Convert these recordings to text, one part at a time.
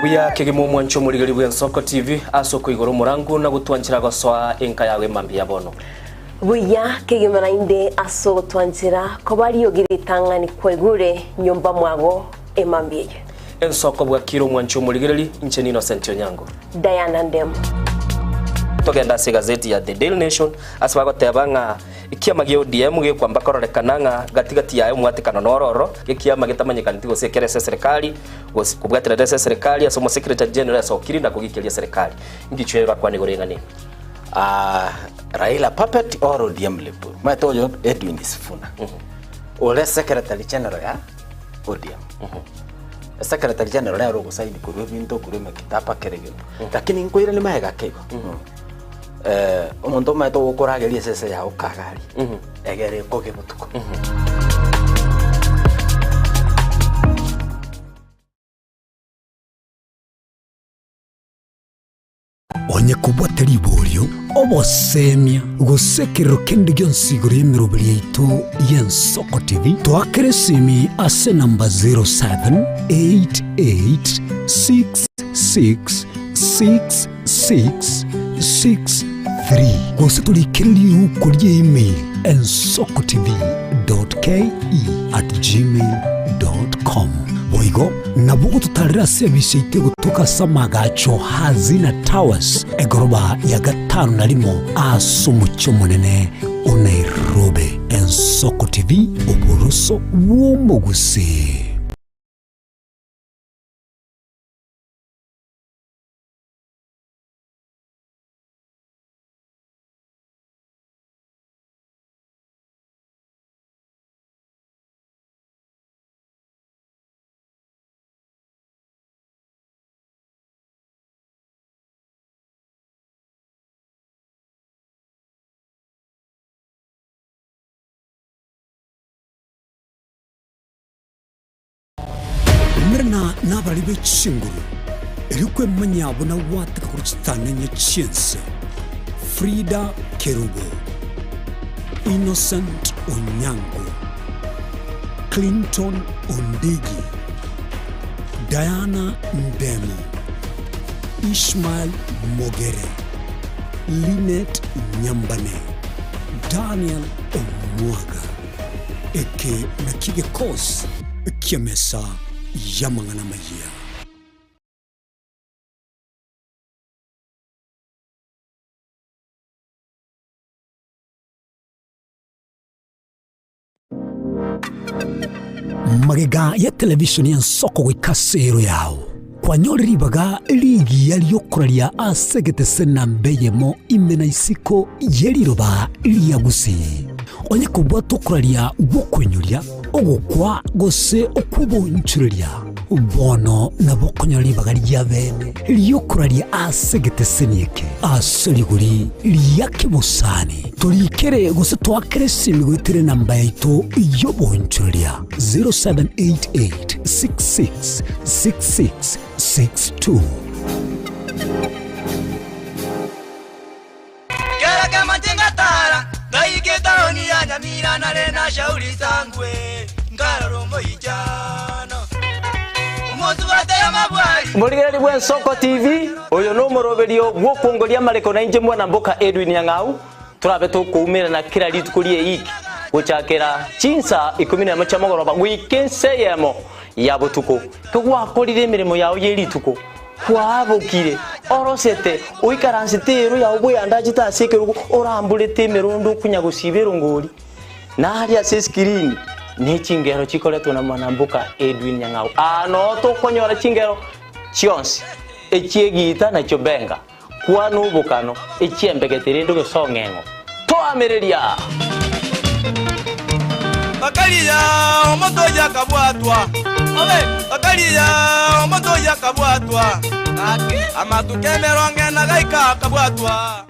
Buya kegima omwancho omorigeri bw'Ensoko TV ase okoigora omorango na gotwanchera gosoa enka yao emambia ya bono. Buya kegima naende ase ogotwanchera koba riogi ritang'ani kwaigure nyomba mwago emambia eye. Ensoko bwakire omwancho omorigereri, inche n'Innocent Onyango. Diana Ndemo. Togende ase egazeti ya The Daily Nation ase bagoteba ng'a ekiama gia ODM gekwamba kororekana ng'a gati gati yaye omwatekano noro ororo, ekiama getamanyekaneti gose ekere ase eserekari gose kobwaterete ase eserekari ase omosecretary general esokiri na kogikeria eserekari. Inki chio orakwane igoro y'eng'ana eye? Ah, Raila puppet or ODM lip. Omanyete oyo Edwin Sifuna. Ore secretary general ya ODM. Secretary general nere ogosaini korwa ebinto korwa emekitaba kera egento. Lakini nkoirania magega ake igo. Eh, omonto omanyete ogokorageria esese yago kagari. Egere ekoge botuko. Onye kobwate riborio, obosemia, gose ekerero kende gionsi igoro y'emeroberi yaito y'Ensoko TV, toakere esimi ase enamba 0788666663 gose torikere riuko rie email ensokotv.ke@gmail.com. Boigo nabo ogototarera ase ebise yaito egotoka ase amagacho Hazina Towers, egoroba ya gatano na rimo ase omochie omonene o Nairobi. Ensoko TV, oboroso bw'omogusii. Umerana nabari be chinguru, erio kwemanya buna gwateka korwa chitanenye chi'ense. Frida Kerubo, Innocent Onyango, Clinton Ondigi, Diana Ndemo, Ishmael Mogere, Linet Nyambane, Daniel Omwaga. Eke nakio egekosi ki'emesa y'amang'ana amayia. Magega ya televisheni y'ensoko goika ase ero yao, kwanyorire ribaga rigiya ri'okoraria ase egetese namba eyemo ime na isiko ye riroba ria Gusii. Onye kobwata okoraria gw'okoinyoria, ogokwa gose okw'oboonchoreria, bono nabo okonyora ribaga ria bene ri'okoraria ase egeteseni eke ase rigori ria kebosani. Torikere gose toakere esimi goetera enamba yaito y'oboonchoreria 0788 66 66 62. Kera kemache ngatara, ngaika etaoni ya Nyamira nare na Shauri Sangwe, nkarora omoichano. Omosubati amabwari. Omorigereria bw'Ensoko TV, oyo nomoroberio bw'okwongoria amareko na inche mwana mboka Edwin Nyang'au, torabe tokoumerana kera rituko ri'eiki gochakera chinsa ikomi nemo chia mogoroba goika ensa eyemo ya botuko. Kegwakorire emeremo yao ye rituko, Kwabokire, orosete, oikaransete eero yao bweandachete ase ekerogo, oramborete emerondo okonya gosiba erongori, na aria ase esikirini ne chingero chikoretwa na mwanamboka Edwin Nyang'au. Aa noo tokonyora chingero chionsi, echi'egiita na chiobenga, kwana obokano, echi'embegete rende ogesong'eng'o. Toamereria! Bakaria omonto oyio akabwatwa, bakaria omonto oyio akabwatwa, amatuko emerongo ena gaika akabwatwa.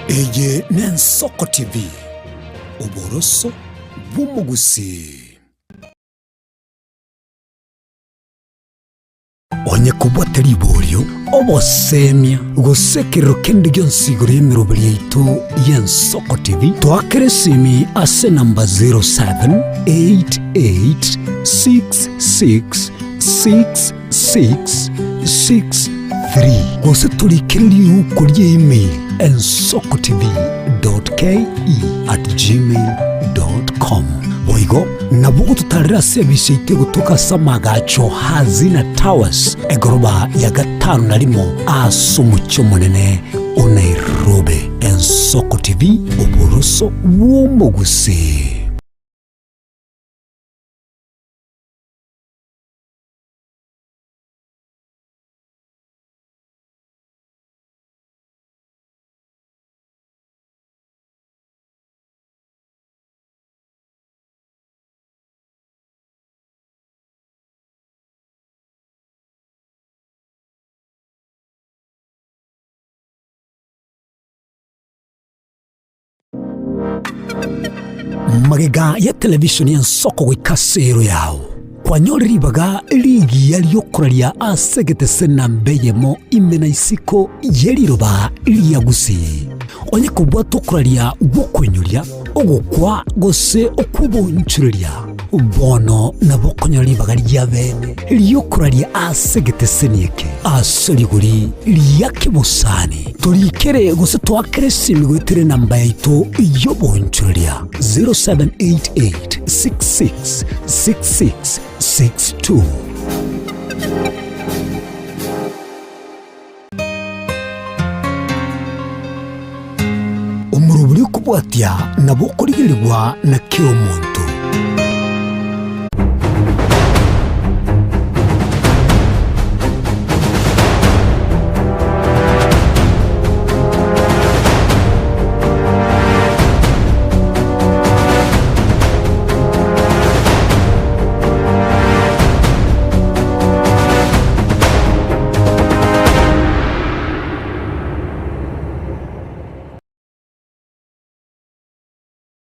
Eye n'Ensoko TV, oboroso bw'omogusii. Onye kobwate riborio, obosemia, gose ekerero kende gionsi igoro y'emeroberi yaito y'Ensoko TV, toakere esimi ase enamba 0788666663 gose torikere riuko ria email ensokotv.ke@gmail.com. Boigo nabo ogototarera ase ebise yaito egotoka ase amagacho Hazina Towers, egoroba ya gatano na rimo ase omochie omonene o Nairobi. Ensoko TV, oboroso bw'omogusii. Magega ya televisheni y'ensoko goika ase ero yao, kwanyore ribaga rigiya ri'okoraria ase egetese namba eyemo ime na isiko ye riroba ria Gusii. Onye kobwata okoraria gw'okoinyoria, ogokwa gose okw'obonchoreria, bono nabo okonyora ribaga ri'abeene ri'okoraria ase egeteseni eke ase rigori ria kebosani. Torikere gose toakere esimi goetera enamba yaito y'obonchoreria 0788 66 66 62. Omorobori okobwatia nabo okorigerigwa na kera omonto.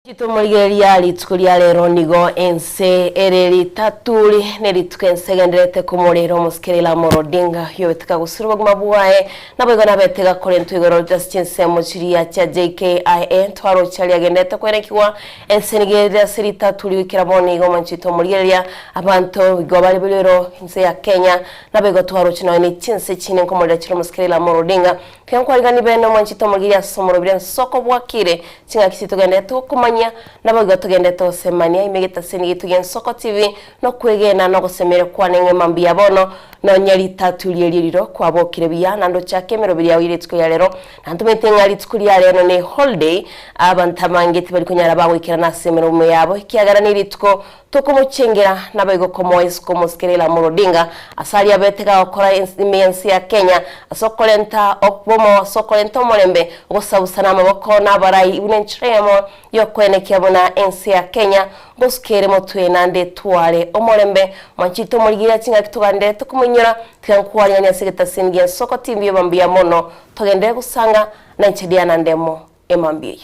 Chitomorigereria rituko ria rero nigo ense ere ritaturi ne rituko ense egendererete komorera omosike Raila Amolo Odinga oyobeteka gosira obogima bwaye naboigo nabete gakorentwa igoro ase chinsemo chiria chia JKIA ntwaroche aria agendererete kwerekigwa ense nigo ere ase ritaturi goikera bono igo omonto chitomorigereria abanto igo bare rero ense ya Kenya Naboigo twaroche nonya ne chinse chinde nkomorera chire omosike Raila Amolo Odinga. Tiga nkwariganie bene omwanchete omogiria ase omorobiri ensoko bwakire ching'aki chitogenderete gokomanyia, naboigo togenderete gosemania ime egetaseni gieto gi'Ensoko TV nokwegena na ogosemeria kwane ng'a mbuya bono nonya ritatu rierio riro kwabokire buya naende ochake emeroberi yao ye rituko ria rero. Na ntomanyete ng'a rituko ria rero ne holiday abanto abange tibari konyara bagoikerana ase emeromo yabo ekiagera ne rituko Tokomochengera, naboigo komoa isiko omosike Raila Amolo Odinga ase aria abete gagokora ime y'ense ya Kenya ase okorenta obomo ase okorenta omorembe, ogosabusana amaboko na abarai buna enchera eyemo y'okoenekia buna ense ya Kenya ngosuka ere motwe naende etware omorembe. Mwanchete omorigereria chingaki toganderere tokomoinyora, tiga nkwariganie ase egetasini gi'ensoko timbiyoba mbuya mono togenderere gosanga nainche Diana Ndemo emambia eye.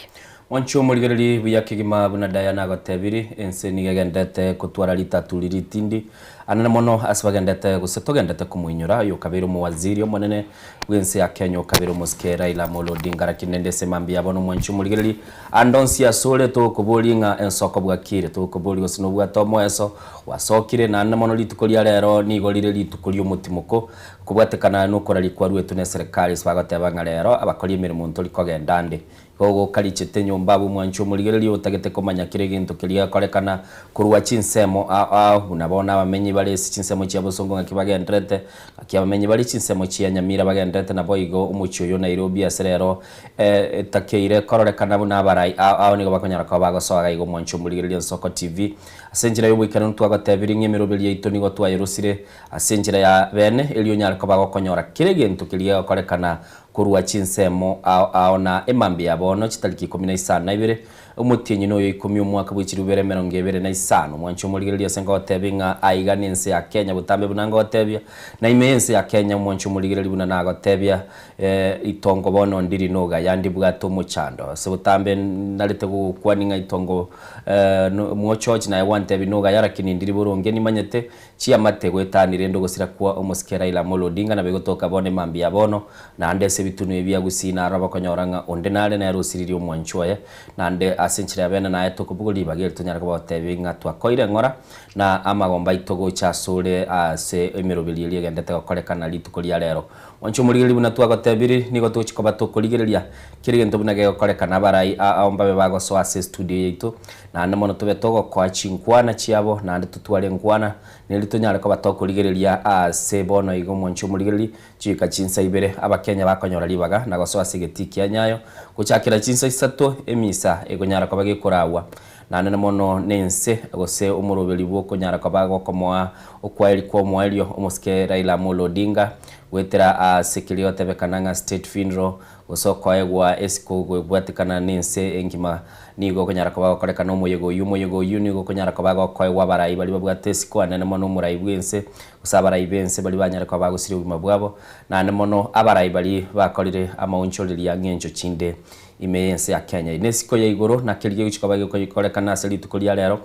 Mwanche omorigererie buya kegima buna Diana agotebiri, ense nigo egendete kotwara ritatu riria ritindi anene mono ase bagendete gose togendete komoinyora oyo okabeire omowaziri omonene bw'ense ya Kenya okabeire omosike Raila Amolo Odinga lakini rende ase mambia ya bono mwanche omorigererie ande onsi asore togokoboria ng'a ensoko bwakire togokoboria gose nobwate omoeso gwasokire naende mono rituko ria rero nigo rire rituko ri'omotimoko kobwatekana nokoraria kwaruetwe neserekari ase bagoteba ng'a rero abakori emeremo ntori kogenda ande Igo gokarichete nyomba abwo mwanche omorigereria otagete komanya kera egento keria gekorekana korwa chinsemo ao ao, buna bono abamenyi bare ase chinsemo chia bosongo ng'aki bagendererete, ng'aki abamenyi bare chinsemo chia Nyamira bagendererete naboigo omochie oyo o Nairobi ase rero etakeire kororekana buna abarai ao ao nigo bakonyara koba bagosoa iga igo mwanche omorigereria Nsoko TV. Ase enchera y'oboikeranu twagotebirie ng'a emeroberi yaito nigo twayerosire ase enchera ya bene erio onyare koba gokonyora kera egento keria gegokorekana. Korwa chinsemo ao ao na emambia ya bono chitariki ikomi na isano na ibere, omotienyi noyo ikomi omwaka bwe chirubere emerongo ebere na isano. Mwanche omorigereria ase ngotebie ng'a aiga nense ya Kenya botambe buna ngotebia, na ime y'ense ya Kenya omwanche omorigereria buna nagotebia itongo bono ndiri nogaya ndibwate omochando. Ase botambe narete gogokwania ng'a itongo mwochochi naye gwantebia nogaya lakini ndiri boronge nimanyete Chiamate goetania rende ogosira kwa omosike Raila Amolo Odinga nabo egotoka bono emambia ya bono, naende ase ebitunwa ebi bia Gusii naro abakonyora ng'a onde nare nere osiririe omwanchwa oye, naende ase enchera ya bene naye tokobogoria ribaga eri tonyare kobatebia ng'a twakoire eng'ora na amagomba aito gocha asore ase emeroberio eria egendete gokorekana rituko ria rero. Mwanche omorigereria buna twagotebiri, nigo togochia koba tokorigereria kera egento buna gegokorekana abarai ao mbabe bagosoa ase estudio yaito, Naende mono tobe togokoa chinkwana chiabo, naende totware enkwana, neri tonyare koba tokorigereria aase bono iga omwanchi omorigereri, chiika chinsa ibere Abakenya bakonyora ribaga na gosoa ase egetii kia Nyayo, gochakera chinsa isato emisa ekonyara koba gekoragwa. Naende mono nense gose omoroberi bw'okonyara koba gokomoa okwaeri kw'omoerio omosike Raila Amolo Odinga goetera aase keria gotebekana ng'a State Funeral Gose okoegwa esiko gobwatekana nense engima nigo okonyara koba gokorekana omoyega oyio. Omoyega oyio nigo okonyara koba gokoegwa abarai baria babwate esiko anene mono omorai bw'ense, gose abarai b'ense baria banyare koba bagosiria obogima bwabo, naende mono abarai baria bakorire amaonchoreria ng'encho chinde ime y'ense ya Kenya. Nesiko ya igoro nakeria gegochia koba gekorekana ase rituko ria rero.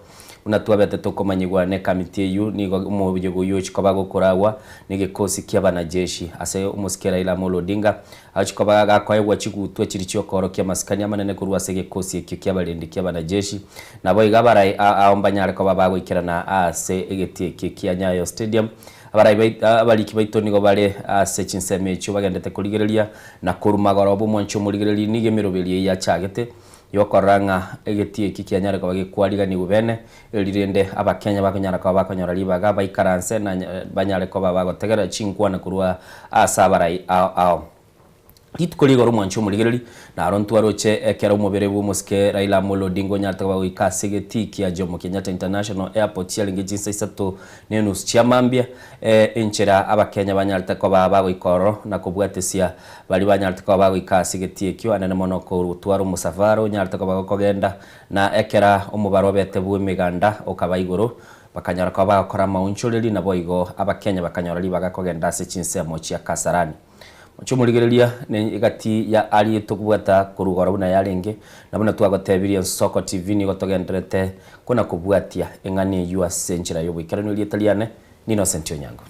Buna twabete tokomanyigwa nekamiti eyio, nigo omoyega oyio ochia koba gokoragwa negekosi ki'abanajeshi ase omosike Raila Amolo Odinga, agochia koba gakoegwa chigutwa chiria chiokoorokia amasikani amanene korwa ase egekosi ekio ki'abarendi ki'abanajeshi. Naboigo abarai ao mbanyare koba bagoikerana ase egetii ekio kia Nyayo Stadium. Abarai bai abariki baito nigo bare ase chinsemo echio bagendete korigereria na korwa magoroba omwanchi omorigereria nigo emeroberi eye yachagete. Yokorora ng'a egetii eki kianyare koba gekwariganigwe bene, eri rende Abakenya bakonyara koba bakonyora ribaga baikaranse na banyare koba bagotegerera chinkwana korwa ase abarai ao ao. Rituko rigoro omwanchi omorigereri, naro ntwaroche ekero omobere bw'omosike Raila Amolo Odinga onyarete koba goika ase egetii kia Jomo Kenyatta International Airport chiarenge chinsa isato ne enusu chia mambia, enchera Abakenya banyarete koba bagoika ororo na kobwatesia Baria banyarete koba bagoika ase egetii ekio anene mono korotwara omosafara onyarete koba gokogenda, na ekera omobaro obete bw'emeganda okaba igoro, bakanyora koba bagokora amaonchoreri, naboigo Abakenya bakanyora ribaga kogenda ase chinsemo chia Kasarani. Mochie omorigereria ne egati ya aria tokobwata korwa igoro buna yarenge, na buna twagotebirie Nsoko TV nigo togendererete kona kobwatia eng'ana eyio ase enchera y'oboikeranu erieta riane Innocent Onyango.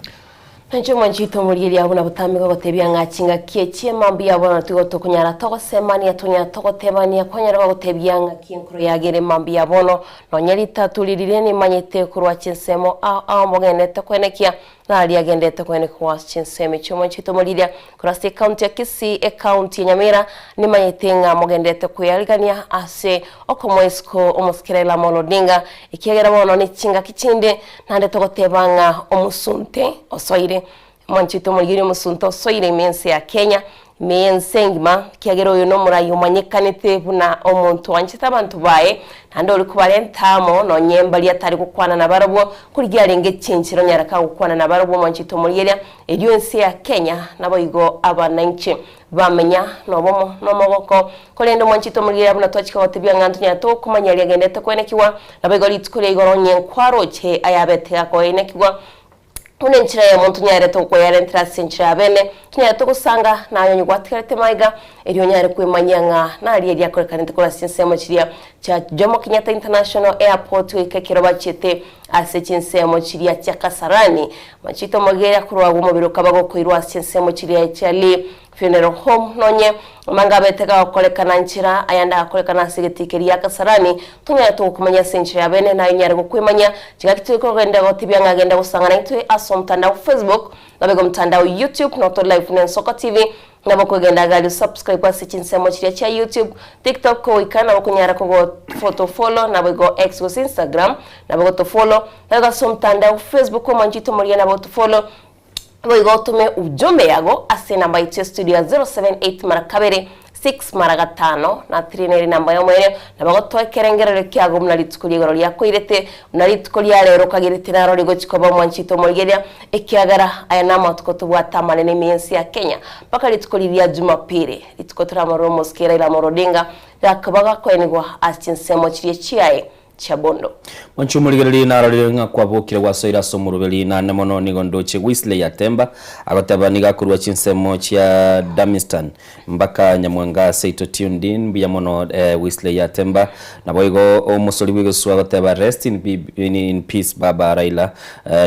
Nainche omwanchete omorigereria abwo na botambe gogotebia ng'a chingaki echi emambia ya bono tigo tokonyara togosemania tonyara togotebania kwanyara gogotebia ng'aki enkoro yagere emambia ya bono nonya ritatu ririre nimanyete korwa chinsemo ao ao mogendete koenekia naria agendete koenekwa chinsemo echi omwanchete omorigereria korwa ase ecounty ya Kisii ecounty ya Nyamira nimanyete ng'a mogendete kweyarigania ase okomoa isiko omosike Raila Amolo Odinga ekiagera bono ne chingaki chinde Naende togoteba ng'a omosunte osoire, mwanchete omorigereria omosunte osoire ime y'ense ya Kenya, ime y'ense engima, ekiagera oyo nomorai omanyekanete buna omonto oanchete abanto baye, naende ore kobarenta amo, nonye mbaria atari gokwana nabarabwo, korigia arenge chinchera onyare kagokwana nabarabwo mwanchete omorigereria, erio ense ya Kenya naboigo abanainche bamenya nobomo na omogoko. Korende omwanchete omorigereria buna twachika gotebia ng'a ntonyare tokomanya riagendete koenekigwa, Naboigo rituko ria igoro onye nkwaroche ayabete gakoenekigwa, buna enchera eyemo ntonyarete gokoyarentera ase enchera ya bene, tonyarete gosanga naye onye gwatigarete magega, erio onyare kwemanyia ng'a naria riakorekanete korwa ase chinsemo chiria chia Jomo Kenyatta International Airport goika ekero bachiete ase chinsemo chiria chia Kasarani. Machete omogera korwa agwo omobere okaba gokoirwa ase chinsemo chiria chia Lee Funeral Home nonye amanga abete gagokorekana nchera ayande agakorekana ase egetii keria Kasarani tonyarete gokomanya ase enchera ya bene naye onyare gokwemanya chingaki tore kogenda gotebia ng'a genda gosang'ana intwe ase omotandao Facebook nabego omotandao YouTube noto live buna Ensoko TV nabo okogenda gari osubscribe ase chinsemo chiria chia YouTube TikTok kogoika nabo okonyara kogo to follow naboigo X gose Instagram nabo goto follow naboigo ase omotandao Facebook omonchete omoria nabo oto follow Boigo otome ujumbe yago ase enamba yaito ya studio ya 078 mara kabere 6. 6 mara gatano na 3 nere enamba y'omoerio. Nabo gotoa ekerengererio kiago buna rituko ri'igoro riakoirete, buna rituko ria rero okagerete naro rigochia koba omwanchete omorigereria, ekiagera aya namatuko tobwate amanene ime y'ense ya Kenya, mpaka rituko riria Jumapili, rituko toramorore omosike Raila Amolo Odinga, riakoba gakoenigwa ase chinsemo chiria chiaye chia bondo. Mwanche omorigereria narorire ng'a kwabokire gwasoire ase omoroberi, naende mono nigo ndoche Wesley Atemba agoteba nigo akorua chinsemo chia Damistan mbaka Nyamwanga seito tuned in mbuya mono Wesley Atemba. Naboigo omosori bw'egesusu agoteba rest in in peace baba Raila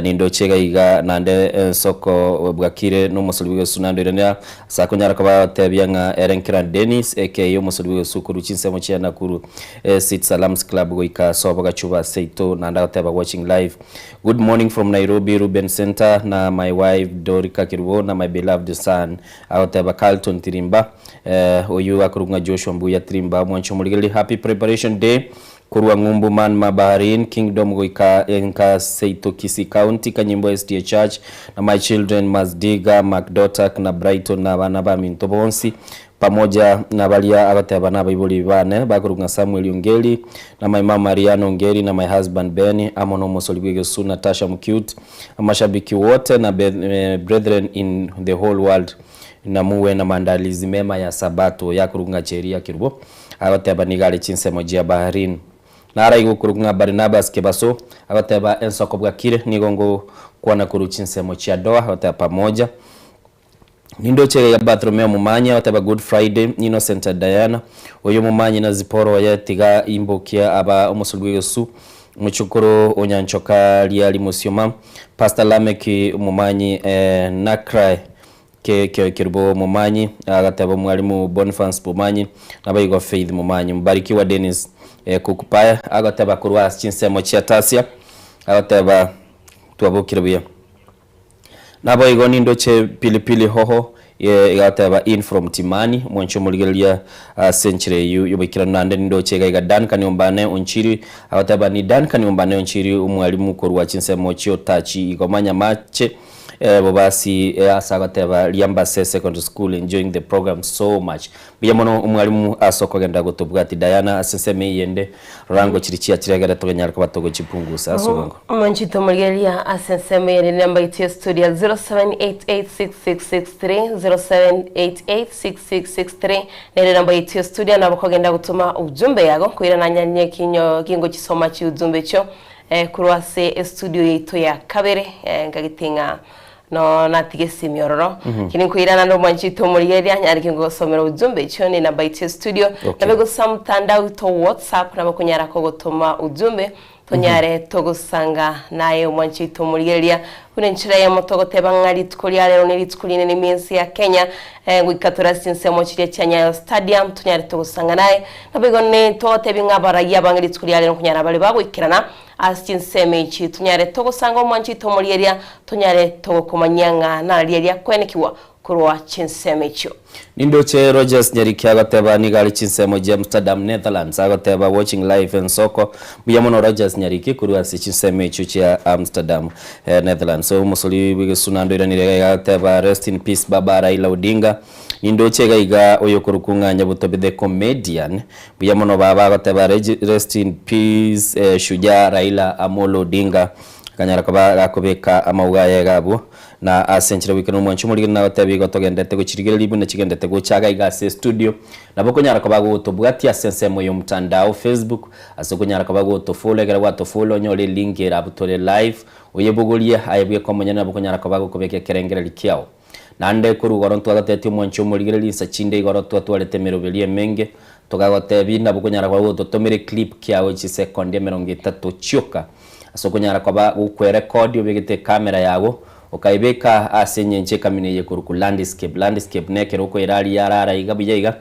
nindoche iga iga naende ensoko bwakire nomosori bw'egesusu naende oiranera ase akonyara koba agotebia ng'a ere nkera Dennis aka omosori bw'egesusu korwa chinsemo chia Nakuru Seat Salams Club goika sobo gachuba seito naende agoteba watching live good morning from Nairobi Ruben Center na my wife Dorika Kerubo na my beloved son agoteba Carlton Tirimba eh, oyio akorokwa ng'a Joshua Mbuya Tirimba omwanchi omorigereria happy preparation day korwa ng'umbu Manma Bahrain Kingdom goika enka seito Kisii County Kanyimbo SDA Church na my children Mazdiga Macdotak na Brighton na abana baminto bonsi Pamoja nabaria agoteba nabaibori bane bakorokwa ng'a Samuel Ongeri, na my mum Marianne Ongeri, na my husband Ben, amo nomosori bw'egesusu Natasha Mcute, amashabiki wote na brethren in the whole world namuwe na maandalizi mema ya sabato yakorokwa ng'a Cheria Kerubo, agoteba nigo are chinsemo chia Bahrain. Naraigwe okorokwa ng'a Barnabas Kebaso, agoteba ensoko bwakire, nigo ngokwana korwa chinsemo chia Doha, agoteba pamoja. Nindoche iga Bartholomeo omomanyi agoteba Good Friday, Innocent Diana, oyo omomanyi na Zipporah oye tiga imbokie aba omosori bw'egesusu, mochokoro o Nyanchoka Riari Mosioma, Pastor Lameck omomanyi Nakrai Ke ke Kerubo omomanyi, agateba omwalimu Boniface Bomanyi, naboigo Faith Momanyi. Mbarikiwa Dennis Kukupaya agoteba korwa ase chinsemo chia Tasia, agoteba twabokire buya. Naboigo nindoche pilipili hoho igateba in from Timani, omwanchi omorigereria ase enchera eyio y'oboikeranu. Naende nindoche iga iga Duncan Ombane Onchiri agoteba ni Duncan Ombane Onchiri omwalimu korwa chinsemo chi'Otachi Igoma Nyamache Bobasi ase agoteba Riambase Secondary School enjoying the program so much. Mbuya mono omwalimu ase okogenda gotobwati Diana ase ensemo eye ende rora ngochiri chiachire egere togenyare koba togochipungusa ase obwango. Omonchete omorigereria ase ensemo eye rende namba yaito ya studio ya 07886663 07886663 nere namba yaito ya studio nabo kogenda gotoma ujumbe yago koirana nyanye kinyo gingochisoma chiujumbe echio eh, korwa ase estudio yaito ya kabere eh, nkagete ng'a No natige esimi ororo Lakini nkoirana nomwanchete omorigereria nyare kingosomera ujumbe echio ne namba yaito ya studio Okay. nabe gosa mtandao oito whatsapp nabo okonyara kogotoma ujumbe tonyare togosanga naye omwanchi oito omorigereria buna enchera eyemo togoteba ng'a rituko ria rero ne rituko rinene ime ense ya Kenya eh, goika tore ase chinsemo chiria chia Nyayo Stadium tonyare togosanga naye nabo igo ne togotebi ng'a abarayia abange rituko ria rero nkonyara bare bagoikerana Ase chinsemo echi tonyare togosanga omwancho oito omorieria, tonyare togokomanyia ng'a nararia riakwenekigwa korwa chinsemo echio. Nindoche Rogers Nyariki agoteba nigo are chinsemo chia Amsterdam, Netherlands agoteba watching live ensoko. Mbuya mono Rogers Nyariki korwa ase chinsemo echio chia Amsterdam, Netherlands. Omosori bw'egesu naende oiranire iga iga agoteba rest in peace baba Raila Odinga. Nindoche iga iga oyokorokwa ng'a Nyabutobi the comedian Mbuya mono baba agoteba rest in peace Shujaa Raila Amolo Odinga akanyara koba gakobeka amauga aye iga abwo na ase enchera goika nomwanchi omorigeri nagotebia igo togendete gochirigereria buna chigendete gocha iga iga ase estudio nabo okonyara koba gotobwatia ase ensemo ya omtandao Facebook ase okonyara koba gotofollow ekero gwatofollow onyore elink ere abwo tore live oyebogorie aye bweka omonyene nabo okonyara koba gokobeka ekerengereri kiao. Naende korwa igoro ntwagotebetie omwanchi omorigereria insa chinde igoro twatwarete emeroberio emenge, tokagotebia nabo okonyara koba gototomera eclip kiao chisekondi emerongo etato chioka, ase okonyara koba gokwerekodi obegete ecamera yago, okaebeka ase enyencho ekamina eye ekorokwa landscape. Landscape nekero okoira aria arara iga buya iga,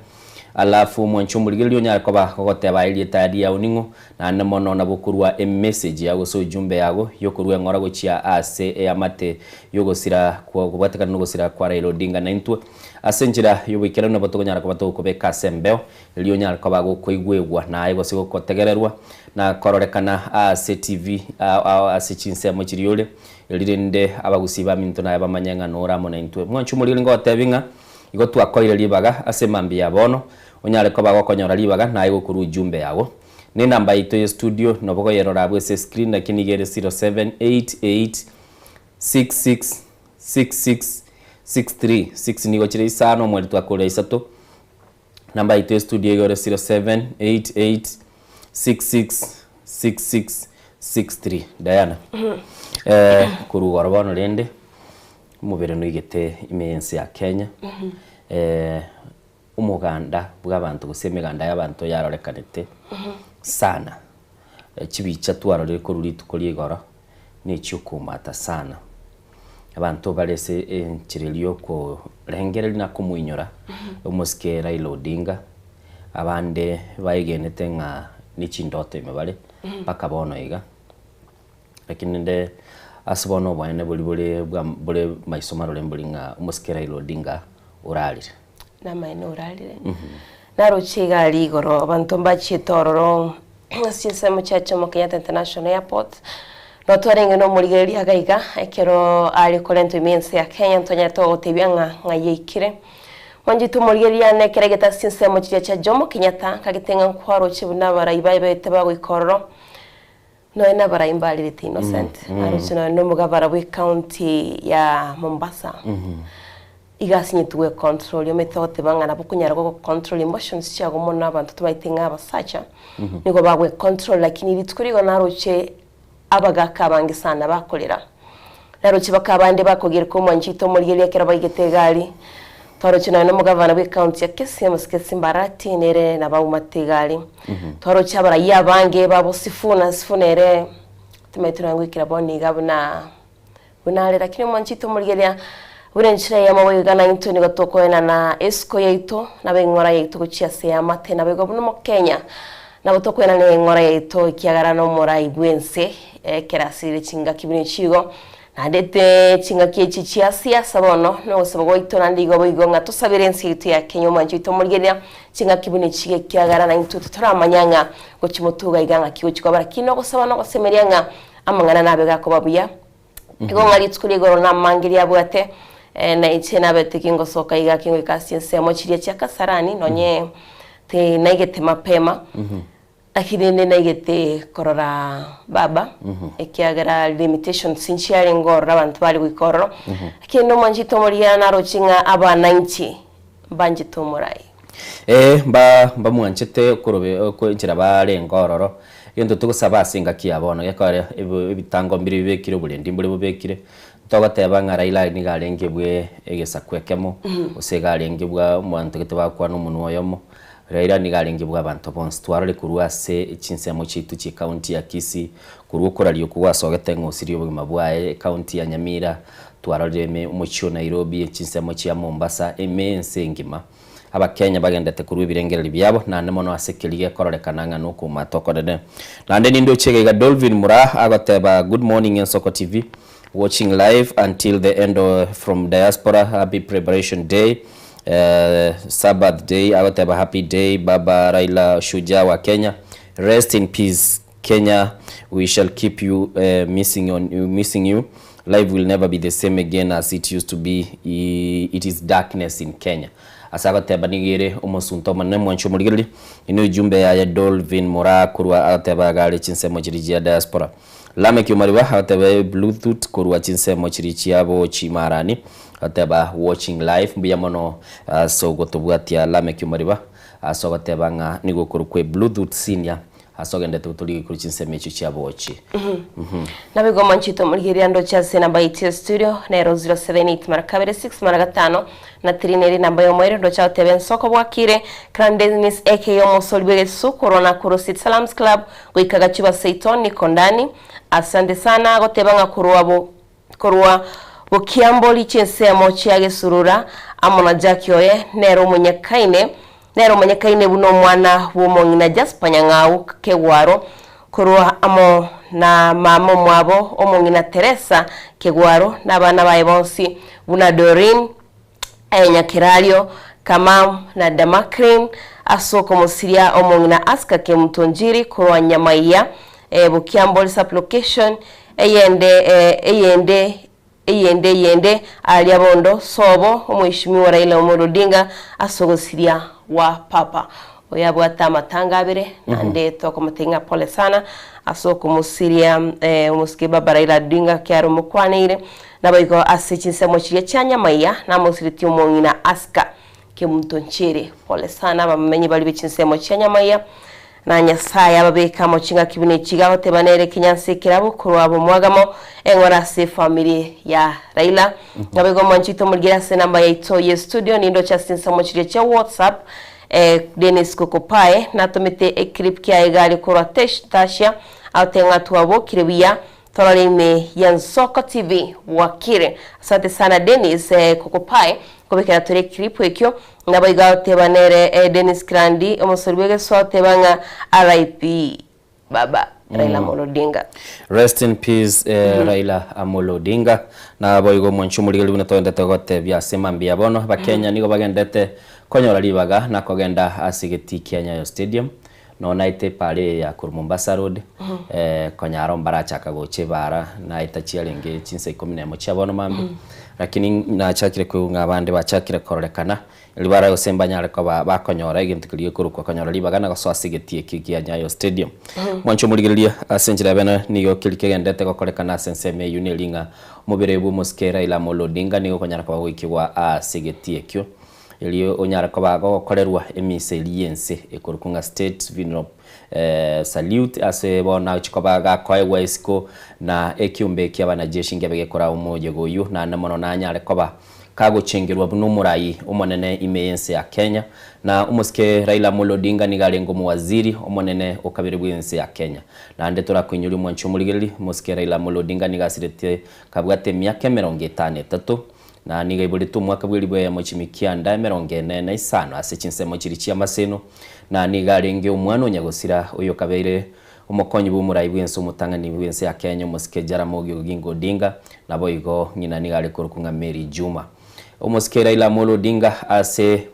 Alafu omwanche omorigereria onyare koba ogoteba aye erieta riao ning'o, naende mono nabo okorua emessage yao gose ujumbe yago yokorua eng'ora gochia ase eamate yogosira kobwatekana nogosira kwa Raila Odinga naintwe ase enchera yoboikeranu nabo tokonyara koba togokobeka ase embeo erio onyare koba gokoigwegwa naye gose gokotegererwa na kororekana ase TV ao ase chinsemo chiria ore erio rende abagusii baminto naye bamanye ng'a nore amo naintwe. Mwanche omorigereria ngogotebi ng'a Igo twakoire ribaga ase mambia ya bono. Onyare koba gokonyora ribaga naye gokorwa ujumbe yago. Ne enamba yaito ye studio nobo koyerora abwo ase escreen lakini nigo ere 0788 66 66 63 6 nigo chire isano omweri twakorire isato. Namba yaito ye studio igo ere 0788 66 66 63. Diana, eh, korwa igoro bono rende omobere noigete ime y'ense ya Kenya, eh, omoganda bw'abanto gose emeganda y'abanto yarorekanete sana. Chibicha twarorire korwa rituko ria igoro na echiokoumata sana. Abanto bare ase enchera eria yokorengereria na komoinyora omosike Raila Odinga, abande baegenete ng'a ne chindoto ime bare mpaka bono iga. Lakini rende ase bono oboene boria bore bwa bore maiso marore mbori ng'a omosike Raila Odinga orarire. Namaene orarire. Naroche iga aria igoro abanto mbachiete ororo ase chinsemo chia Jomo Kenyatta International Airport, notwarenge na omorigereria iga iga ekero are korentwa ime y'ense ya Kenya ntonyarete gogotebia ng'a ng'ai aikire. Mwanchete omorigereria ane ekero aigete ase chinsemo chiria chia Jomo Kenyatta, nkagete ng'a nkwaroche buna abarai baye baete bagoika ororo, Nonya nabarai mbarirete Innocent, aroche nonya na omogabara bwe county ya Mombasa, iga asinyetwe gwe control, omanyete ogoteba ng'a nabo okonyara go control emotions chiago mono abanto tomaete ng'a abasacha, nigo bagwe control lakini rituko rigo naroche abagaka abange sana bakorera. Naroche baka abande bakogereka omwanchete omorigereria ekero baigete egari. Twaroche nonya nomogavana bw'ecounty ya Kisii omosike Simba Arati nere nabaumate egari. Twaroche abaraiya abange babo Sifuna, Sifuna ere timanyeti nonya goikera bono iga buna buna are lakini omwanchete omorigereria buna enchera eyemo boigo naintwe nigo tokoenana esiko yaito nabo eng'ora yaito gochia ase eamate naboigo buna omokenya Nabo tokoenana eng'ora yaito ekiagera nomorai bw'ense ekero asirire chingaki buna echi igo, naende te chingaki echi chia siasa bono, nogosaba gwaito naende igo boigo ng'a tosabere ense yaito ya Kenya omwancho oito omorigereria chingaki buna echi iga ekiagera naintwe titoramanya ng'a gochia motuga iga ng'aki gochia koba lakini nogosaba nogosemeria ng'a amang'ana nabe gakoba buya. Igo ng'a rituko ria igoro namange riabwate, na inche nabete kingosoka iga kingoika ase chinsemo chiria chia Kasarani, nonye tinaigete mapema, lakini rende naigete korora baba, ekiagera limitations nchiarenge ororo abanto bare goika ororo, lakini rende omwanchete omorigia naroche ng'a abananchi mbanchete omorai. Ee, mba mbamwanchete okorobe oko enchera barenge ororo, egento togosaba ase engaki ya bono gekore ebi ebitango mbire bibekire oborendi mbore bobekire, togoteba ng'a Raila nigo arenge bwe egesaku ekemo, gose iga arenge bwa omonto gete bakwana omonwa oyomo, Raila nigo arenge bwa abanto bonsi. Twarore korwa ase chinsemo chiaito chie county ya Kisii, korwa okoraria okwo gwasogete ng'a osirie obogima bwaye, ecounty ya Nyamira, Twarorire ime omochie o Nairobi, chinsemo chia Mombasa, ime ense engima. Abakenya bagendete korwa ebirengererio biabo, naende mono ase keria gekororekana ng'a nokoumata okonene. Naende nindoche iga iga Dolvin Muraa agoteba Good morning Ensoko TV, watching live until the end of from diaspora, happy preparation day, Sabbath day, agoteba happy day baba Raila shujaa wa Kenya, rest in peace. Kenya we shall keep you missing on missing you life will never be the same again as it used to be it is darkness in Kenya ase agoteba nigo ere omosunte omonene mwanche omorigereria ino ejumbe yaye Dolvin Moraa korwa agoteba iga are chinsemo chiria chia diaspora Lameck Omariba agoteba Bluetooth korwa chinsemo chiria chia bochi marani agoteba watching live mbuya mono ase ogotobwatia Lameck Omariba ase ogoteba ng'a nigo okorokwa Bluetooth senior Ase ogendete gotoria korwa chinsemo echio chia bochi. Naboigo omonchete omorigereria ndoche ase enamba yaito ya studio nero 078 mara kabere 6 mara gatano na 3 nere enamba y'omoerio ndoche agoteba ensoko bwakire Crown Dennis aka omosori bw'egesusu korwa Nakuru City Salams Club goika Gachuba seito niko ndani Asante sana agoteba ng'a korwa bo korwa Bokiambori chinsemo chia Gesurura amo na Jackie oye nere omonyakaine Nere omanyekaine buna omwana bw'omong'ina Jasper Nyang'au Kegwaro, korwa amo na mama omwabo omong'ina Teresa Kegwaro na abana baye bonsi buna Doreen, Nyakerario, Kamau na Damakrine ase okomosiria omong'ina Aska Kemunto Njiri korwa Nyamaiya, Bokiambori Sub-location, eyende eyende Eyende eyende aaria bondo sobo Omweshimiwa Raila Omolo Odinga ase ogosiria wa papa. Oyo abwate amatanga abere naende tokomotebia ng'a pole sana ase okomosiria omosike baba Raila Odinga kiaro omokwaneire. Naboigo ase chinsemo chiria chia Nyamaiya namosiretie omong'ina Aska Kemunto Nchere. Pole sana abamenyi baria be chinsemo chia Nyamaiya na Nyasaye ababeke amo ching'aki buna echi iga agoteba nere ekenyansa ekerabo korwa abomwagamo eng'ora ase efamiri ya Raila. Naboigo omwanchi oito omorigere ase enamba yaito ye studio nindoche ase chinsemo chiria chia WhatsApp Dennis Kokopae natomete eclip kiaye iga aria korwa Tasia agoteba ng'a twabokire buya Torore ime ya Nsoko TV bwakire. Asante sana Dennis Kokopae kobekera tore eclip ekio. Naboigo agoteba nere Dennis Kirandi omosori bw'egeswa agoteba ng'a RIP baba Raila Amolo Odinga. Rest in peace Raila Amolo Odinga. Naboigo omwanchi omorigereria buna togendete gotebia ase mambia bono abakenya nigo bagendete konyora ribaga na kogenda ase egetii kia Nyayo Stadium Nonya naete epaara eye ya korwa Mombasa Road, konya aro mbarachaka gocha ebaara, naeta chiarenge chinsa ikomi na emo chia bono mambia, lakini nachakire koigwa ng'a abande bachakire kororekana, erio bare gose mbanyare koba bakonyora egento keria gekorokwa konyora ribaga na gosoa ase egetii eke kia Nyayo Stadium. Mwanche omorigereria, ase enchera ya bene nigo keria kegenderete gokorekana ase ensemo eyio neri ng'a omobere bw'omosike Raila Amolo Odinga nigo okonyara koba goikigwa ase egetii ekio. Erio onyare koba gogokorerwa emisa eria y'ense ekorokwa ng'a State Funeral Salute, ase bono agochia koba gakoegwa isiko na ekiombe kia abanajeshi nkebe gekoraa omoyega oyio, naende mono nanyare koba kagochengerwa buna omorai omonene ime y'ense ya Kenya. Na omosike Raila Amolo Odinga nigo arenge omowaziri omonene o kabere bw'ense ya Kenya. Naende torakoinyoria omwanchi omorigereria, omosike Raila Amolo Odinga nigo asirete kabwate emiaka emerongo etano etato. Na nigo aiboretwe omwaka bw'elifu eyemo chimikianda emerongo ene na isano ase chinsemo chiria chi'amaseno, na nigo arenge omwana o nyagosira, oyokabeire omokonyi bw'omorai bw'ense omotang'ani bw'ense ya Kenya omosike Jaramogi Oginga Odinga, naboigo ng'ina nigo are korokwa ng'a Mary Juma. Omosike Raila Amolo Odinga ase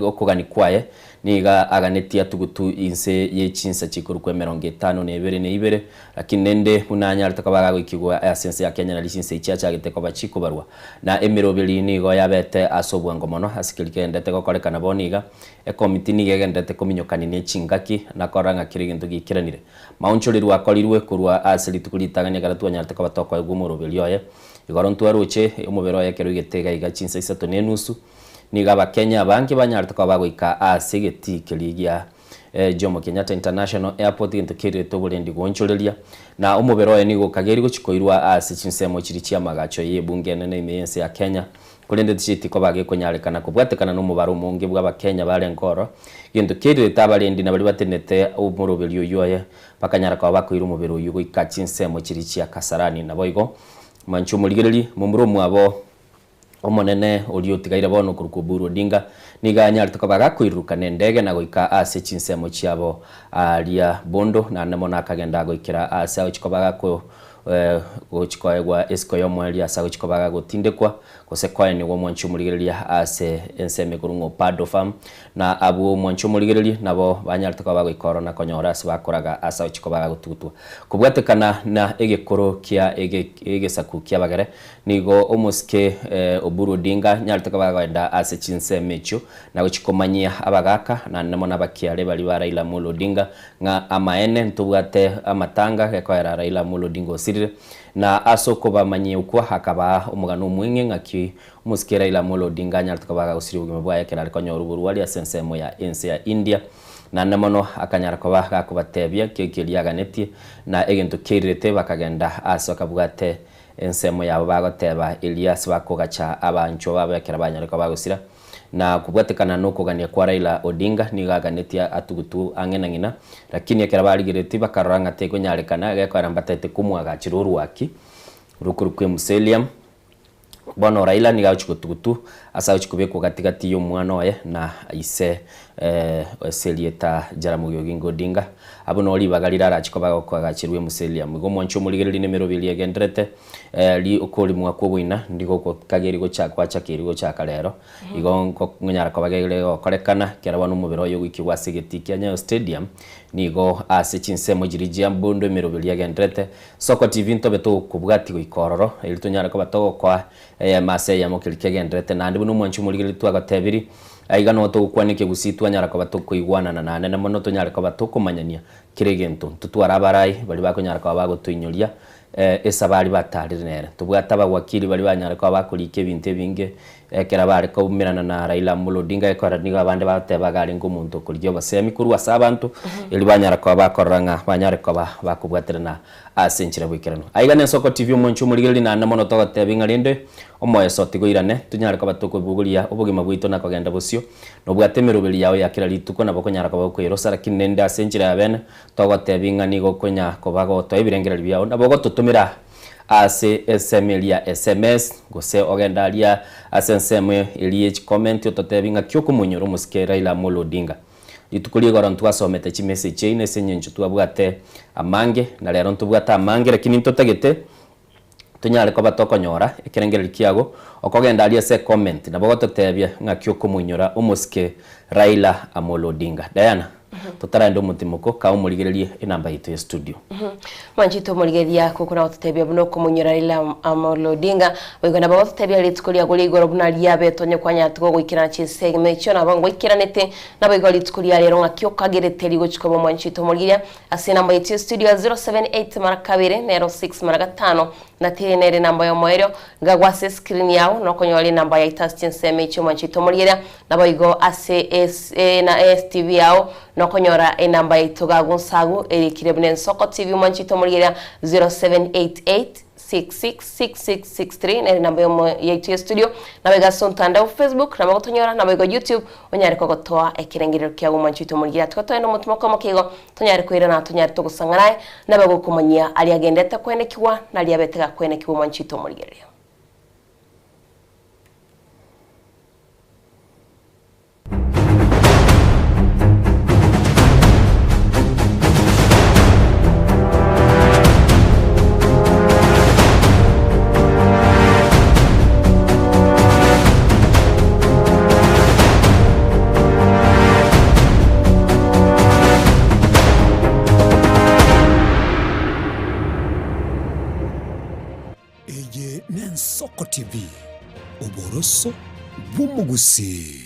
Okogania kwaye nigo aganetie atugutu inse ye chinsa chikorokwa emerongo etano na ebere na ibere, lakini rende buna anyarete koba agagoikigwa ase ense ya Kenya nario chinsa echi achagete koba chikobarwa. Na emeroberi nigo yabete ase obwango mono ase keria kegenderete gokorekana bono iga. Ekomiti nigo egenderete kominyokania ne chingaki na korora ng'a kera egento giikeranire. Maonchoreru akorirwe korwa ase rituko ritang'ani ekero twanyarete koba tokoegwa omoroberi oye. Igoro ntwaroche omobere oye ekero oigete iga iga chinsa isato na enusu. Nigo Abakenya abange banyarete koba bagoika ase egetii keria gia Jomo Kenyatta International Airport egento keirete oborendi goonchoreria, na omobere oye nigo okageiri gochia koirwa ase chinsemo chiria chi'amagacho y'ebunge enene ime y'ense ya Kenya, korende tichieti koba gekonyarekana kobwatekana nomobaro omonge bw'Abakenya barenge oro. Egento keirete abarendi na baria batenenete omoroberi oyio oye bakanyara koba bakoira omobere oyio goika chinsemo chiria chia Kasarani. Naboigo manche omorigererie momura omwabo Omonene oria otigaire bono okorokwa Oburu Odinga nigo anyarete koba gakoiruruka nendege na goika ase chinsemo chiabo aaria Bondo, naende mono akagenda goikera aase agochia koba gako gochia koegwa esiko y'omoerio ase agochia koba gagotindekwa gose koenigwa omwanchi omorigereria ase ensemo ekorwa ng'a Opado Farm. Na abwo omwanchi omorigereria nabo banyarete koba bagoika ororo na konyora ase bakoraga ase agochia koba gagotugutwa. Kobwatekana na egekoro kia egesaku ki'abagere Nigo omosike Oburu Odinga nyarete koba agoenda ase chinsemo echio na gochia komanyia abagaka naende mono abakiare baria ba Raila Amolo Odinga ng'a amaene ntobwate amatanga gekoera Raila Amolo Odinga osirire na ase okobamanyia okwo akabaa omogano omweng'e ng'aki omosike Raila Amolo Odinga anyarete koba agagosiria obogima bwaye ekero are konyora oborwari ase ensemo ya ense ya India naende mono akanyara koba gakobatebia keki eria aganetie na egento kiairerete bakagenda ase bakabwate Ensemo yabo bagoteba, Erio ase bakogacha abanchwa babo ekero banyare koba bagosira. Na kobwatekana nokogania kwa Raila Odinga nigo aganetie atugutwe ang'e na ng'ina, lakini ekero barigeretie bakarora ng'a tekonyarekana gekoera mbataete komwagachera orwaki rokorokwa Emuselium. Bono Raila nigo agochia gotugutu ase agochia kobekwa gati gati y'omwana oye na ise ase erieta Jaramogi Oginga Odinga. Abwo noo ribaga rirarache koba gokoagacherwa Emuselium. Igo omwanche omorigereria nemerobio eria egendererete, ri okorimwa kw'oboina ndigo gokageri gocha gwachakeirwe gochaka rero. Igo nkonyara koba gere gokorekana ekero bono omobere oye ogoikigwa ase egetii kia Nyayo Stadium, nigo ase chinsemo chiria chia Bondo emerobio eria egendererete. Soko TV ntobe togokobwatia goika ororo, erio tonyare koba togokoa eyemo ase eyemo keria kegendererete. Naende buna omwanchi omorigereria twagotebirie. Aiga noo togokwana ekegusii twanyara koba tokoigwanana naende mono tonyare koba tokomanyania kera egento. Ntotware abarai baria bakonyara koba bagotoinyoria esabari batarire nere. Tobwate abawakili baria banyare koba bakorika ebinto ebinge ekero bare koumerana na Raila Amolo Odinga ekero nigo abande bagoteba iga arenge omonto okorigia obosemi korwa ase abanto erio banyara koba bakorora ng'a banyare koba bakobwaterana ase enchera bw'ekeranu. Aiga n'Ensoko TV omwanchi omorigereria naende mono togotebia ng'a rende omoeso tigoirane tonyare koba tokobogoria obogima bwaito na kogenda bosio. Nobwate emeroberi yao ya kera rituko nabo okonyara koba okoirosa lakini rende ase enchera ya bene togotebia ng'a nigo okonya koba gotoa ebirengererio biao nabo ogototomera ase ensemo eria ya sms gose ogende aria ase ensemo eria ye chicomment ototebie ng'aki okomonyora omosike Raila Amolo Odinga. Rituko ria igoro ntwasomete chimessage chiaino ase eng'encho twabwate amange na rero ntobwate amange lakini ntotagete tonyare koba tokonyora ekerengererio kiago okogenda aria ase ecomment nabo ogototebia ng'aki okomoinyora omosike Raila Amolo Odinga. Diana, totaraenda omotimoko, kaa omorigererie enamba yaito ya studio. Mwanchete omorigereria kokona gototebia buna okomoinyora Raila Amolo Odinga, boigo nabo gototebia rituko riago ria igoro buna riabete onye kwanyarete gogoikerana chinsemo echio nabo ngoikeranete, naboigo rituko ria rero ng'aki okagerete rigochia koba omwanchete omorigereria ase enamba yaito ya studio ya 078 mara kabere nero 6 mara gatano na teri nere enamba y'omoerio, ngagwa ase escreen yao nokonyora enamba yaito ase chinsemo echio omwanchete omorigereria. Naboigo ase na STV yao nokonyora enamba yaito gagu nsagu erikire buna Ensoko TV mwanchete omorigereria 0788666663 nere enamba yomo yaito ya studio. Naboigo ase omtandao Facebook nabo gotonyora naboigo YouTube onyare kogotoa ekerengerero kiago mwanchete omorigereria tiga toende omotimo okomoka igo tonyare koirana tonyare togosang'ana aye nabe gokomanyia aria agendete kwenekigwa na aria abete gakwenekigwa mwanchete omorigereria. Eye n'Ensoko TV, oboroso bw'omogusii.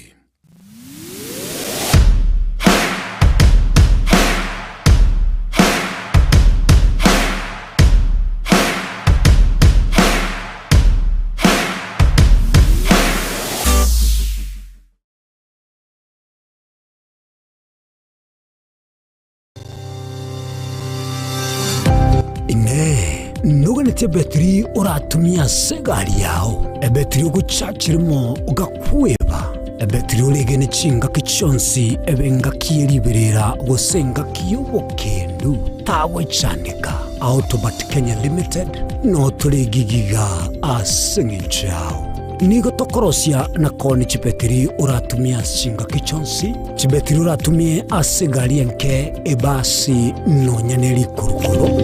Inee! Noganetie ebetiri oratumie ase egari yao, ebetiri ogochachera imo ogakweba, ebetiri oregene chingaki chionsi ebe engaki ye riberera gose engaki y'obokendu? Tagwechandeka. Autobat Kenya Limited notore egigiga ase eng'encho yao. Nigo tokorosia na koonia chibetiri oratumie ase chingaki chionsi, chibetiri oratumie ase egari enke, ebasi, nonya ne rikurukuru.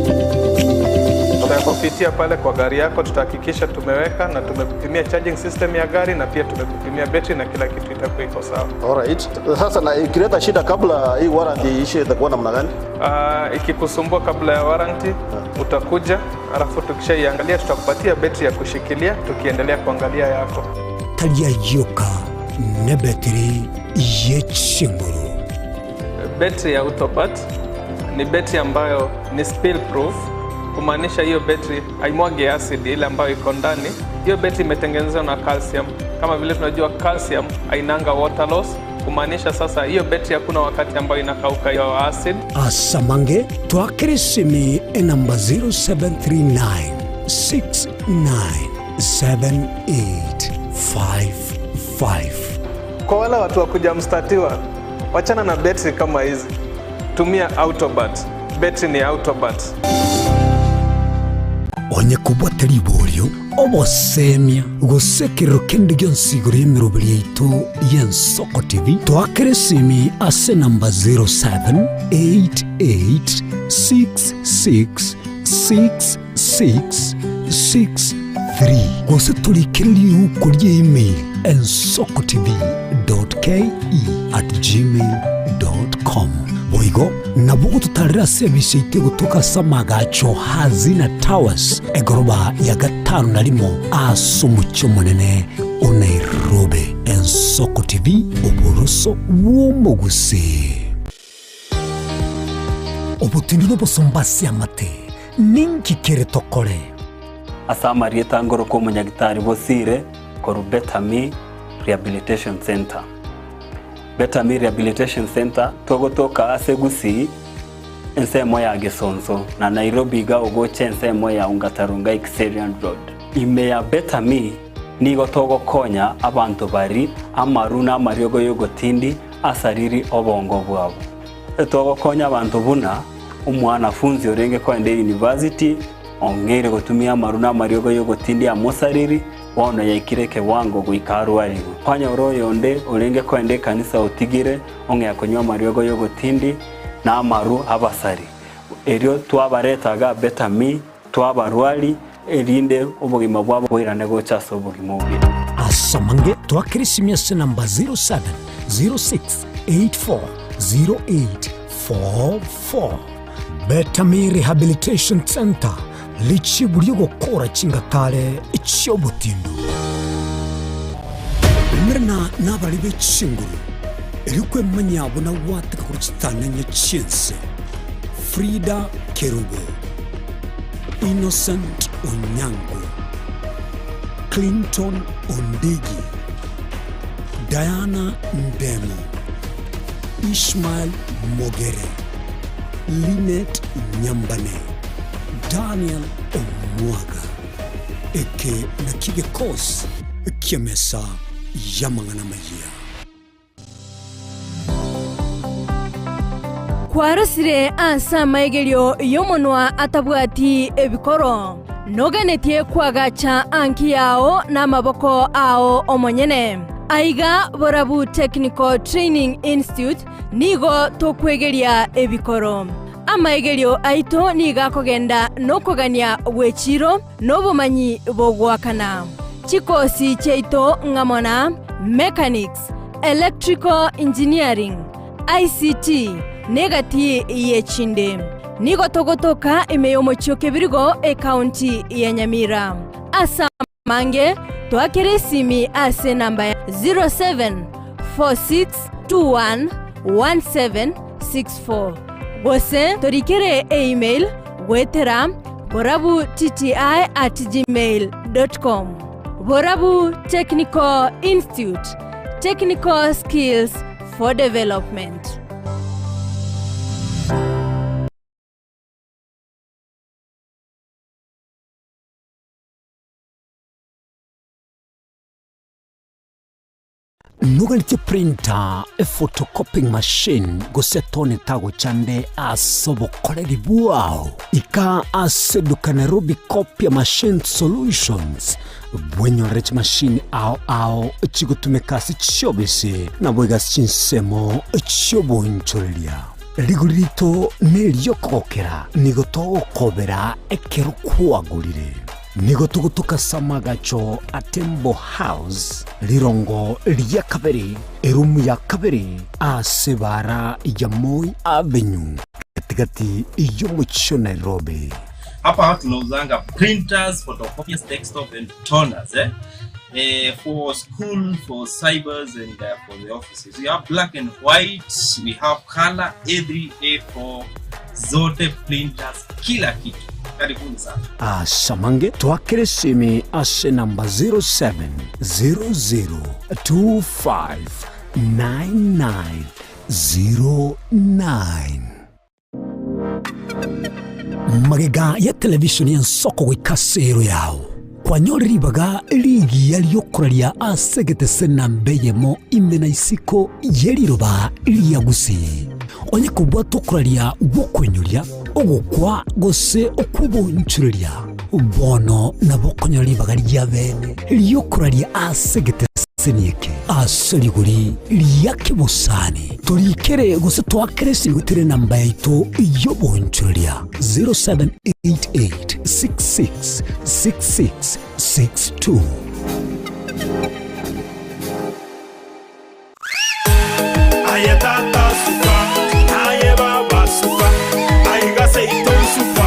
Tutakupitia pale kwa gari yako, tutahakikisha tumeweka na tumekupimia charging system ya gari na pia tumekupimia betri na kila kitu itakuwa iko sawa. Alright. Sasa na ikileta shida kabla hii warranty iishe itakuwa namna gani? Ikikusumbua kabla ya warranty utakuja, alafu tukishaiangalia tutakupatia betri ya kushikilia tukiendelea kuangalia yako. Tari ayio oka, nebetiri ye chinguru. Betri ya Autobat ni betri ambayo ni spill proof, kumaanisha hiyo betri haimwagi acid ile ambayo iko ndani. Hiyo betri imetengenezwa na calcium. Kama vile tunajua calcium hainanga water loss, kumaanisha sasa hiyo betri hakuna wakati ambayo inakauka hiyo acid. Asamange twakere esimi enamba 0739 697855. Kwa wale watu wa kuja mstatiwa, wachana na betri kama hizi, tumia Autobat. Betri ni Autobat. Onye kobwate riborio, obosemia, gose ekerero kende gionsi igoro y'emeroberi yaito y'Ensoko TV, toakere esimi ase enamba 0788666663 gose torikere riuko rie email ensokotv.ke@gmail.com. Boigo nabo ogototarera ase ebise yaito egotoka ase amagacho Hazina Towers, egoroba ya gatano na rimo ase omochie omonene o Nairobi. Ensoko TV, oboroso bw'omogusii. Obotindu nobosomba ase amate, ninki kere tokore? Ase amarieta ngoroka omonyagitari Bosire korwa Betami Rehabilitation Centre. Betami Rehabilitation Centre togotoka ase Gusii ensemo ya Gesonso na Nairobi iga ogocha ensemo ya Ongata Rongai Kiserian Road. Ime ya Betami nigo togokonya abanto bari amaru na amariogo y'ogotindi asariri obongo bwabo. Togokonya abanto buna omwanafunzi orenge koenda eyunivasiti ong'eire gotumia amaru na amariogo y'ogotindi amosariri, bono yaikire ekewango goika arwarigwe. Kwanyora oyonde orenge koenda ekanisa otigire ong'ea konywa amariogo y'ogotindi na amaru abasari. Erio twabareta iga Betami, twabarwari, erinde obogima bwabo boirane gocha ase obogima obuya. Ase amange twakere esimi ase namba 0706840844. Betami Rehabilitation Centre, richibu ri'ogokora chingatare chi'obotindu. Umerana nabarari be chinguru, erio kwemanyia buna gwateka korwa chitananya chi'ense. Frida Kerubo, Innocent Onyango, Clinton Ondigi, Diana Ndemo, Ishmael Mogere, Linet Nyambane, Daniel Omwaga. Eke nakio gekosi ki'emesa y'amang'ana amayia. Kwarosire ase amaigerio y'omonwa atabwati ebikoro, noganetie koagacha anki yao namaboko ao omonyene. Aiga Borabu Technical Training Institute nigo tokwegeria ebikoro. Amaigerio aito nigo akogenda nokogania gw'echiiro na obomanyi bogoakana. Chikosi chiaito ng'amo na Mechanics, Electrical Engineering, ICT, na egati y'echinde. Nigo togotoka ime y'omochie o Kebirigo, ekaunti ya Nyamira. Ase amange, toakere esimi ase enamba ya 0746211764 gose torikere email goetera borabutti@gmail.com. Borabu Technical Institute, technical skills for development. Noganetie printer, ephotocopying machine, gose tone tagochande ase obokoreri bwao? Ika ase eduka Nairobi Copia Machine Solutions bwenyorere chimashini ao ao chigotumeka ase chiobisi naboigo ase chinsemo chi'oboonchoreria. Rigori rito neri'okogokera, nigo togokobera ekero kwagorire. Nigo togotoka ase amagacho a Tembo House, rirongo ria kabere, erumu ya kabere, ase ebaara ya Moi Avenue, gatigati y'omochie o Nairobi. Hapa tunauzanga printers, photocopiers, desktop and toners eh? Eh, for school, for cybers and for the offices. We have black and white, we have color A3, A4, zote printers, kila kitu. Karibuni sana. Asamange twakere esimi ase namba 0700259909. Magega ya televishoni y'ensoko goika ase ero yao, kwanyorire ribaga rigiya ri'okoraria ase egetese namba eyemo ime na isiko ye riroba ria Gusii. Onye kobwata okoraria gw'okoinyoria, ogokwa gose okw'obonchoreria, bono nabo okonyora ribaga ria bene ri'okoraria ase egeteseni eke ase rigori ria kebosani. Torikere gose toakere esimi goetera enamba yaito y'obonchoreria 0788666662. Aye tata suka, aye baba suka, aiga seito suka.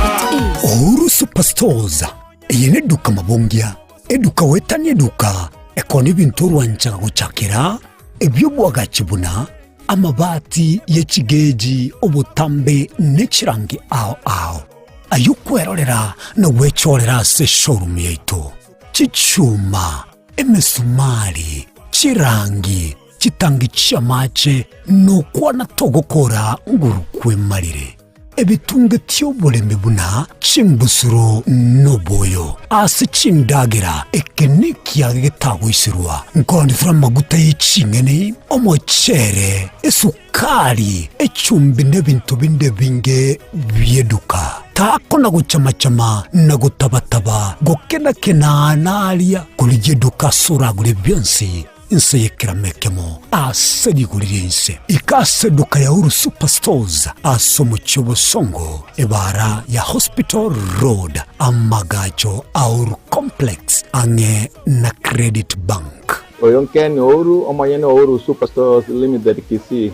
Uhuru Superstores, eye neduka mabongia, eduka goetania eduka. Ekero nebinto orwanchaga gochakera ebi'obwagachi buna amabati ye chigeji, obotambe ne chirangi ao ao, ayio kwerorera na gwechorera ase eshowroom yaito. Chichuma, emesumari, chirangi, chitangi chi'amache, nokwana togokora nguru kwemarire. Ebitunge oboremi buna chimbusuro noboyo ase chindagera, eke nekiage getagoiserwa, nkoonetera amaguta ye ching'eni, omochere, esukari, echumbi na ebinto binde ebinge bi'eduka. Takona gochama-chama na gotaba-taba, gokena-kena naria, korigia eduka ase oragure bionsi. Inse y'ekerama ekemo ase rigori ri'ense. Ika ase eduka ya Uhuru Superstores ase omochie o Bosongo, ebaara ya Hospital Road, amagacho a Uhuru Complex ang'e na Credit Bank. Oyo Ken Ouru, omonyene o Uhuru Superstores Limited Kisii.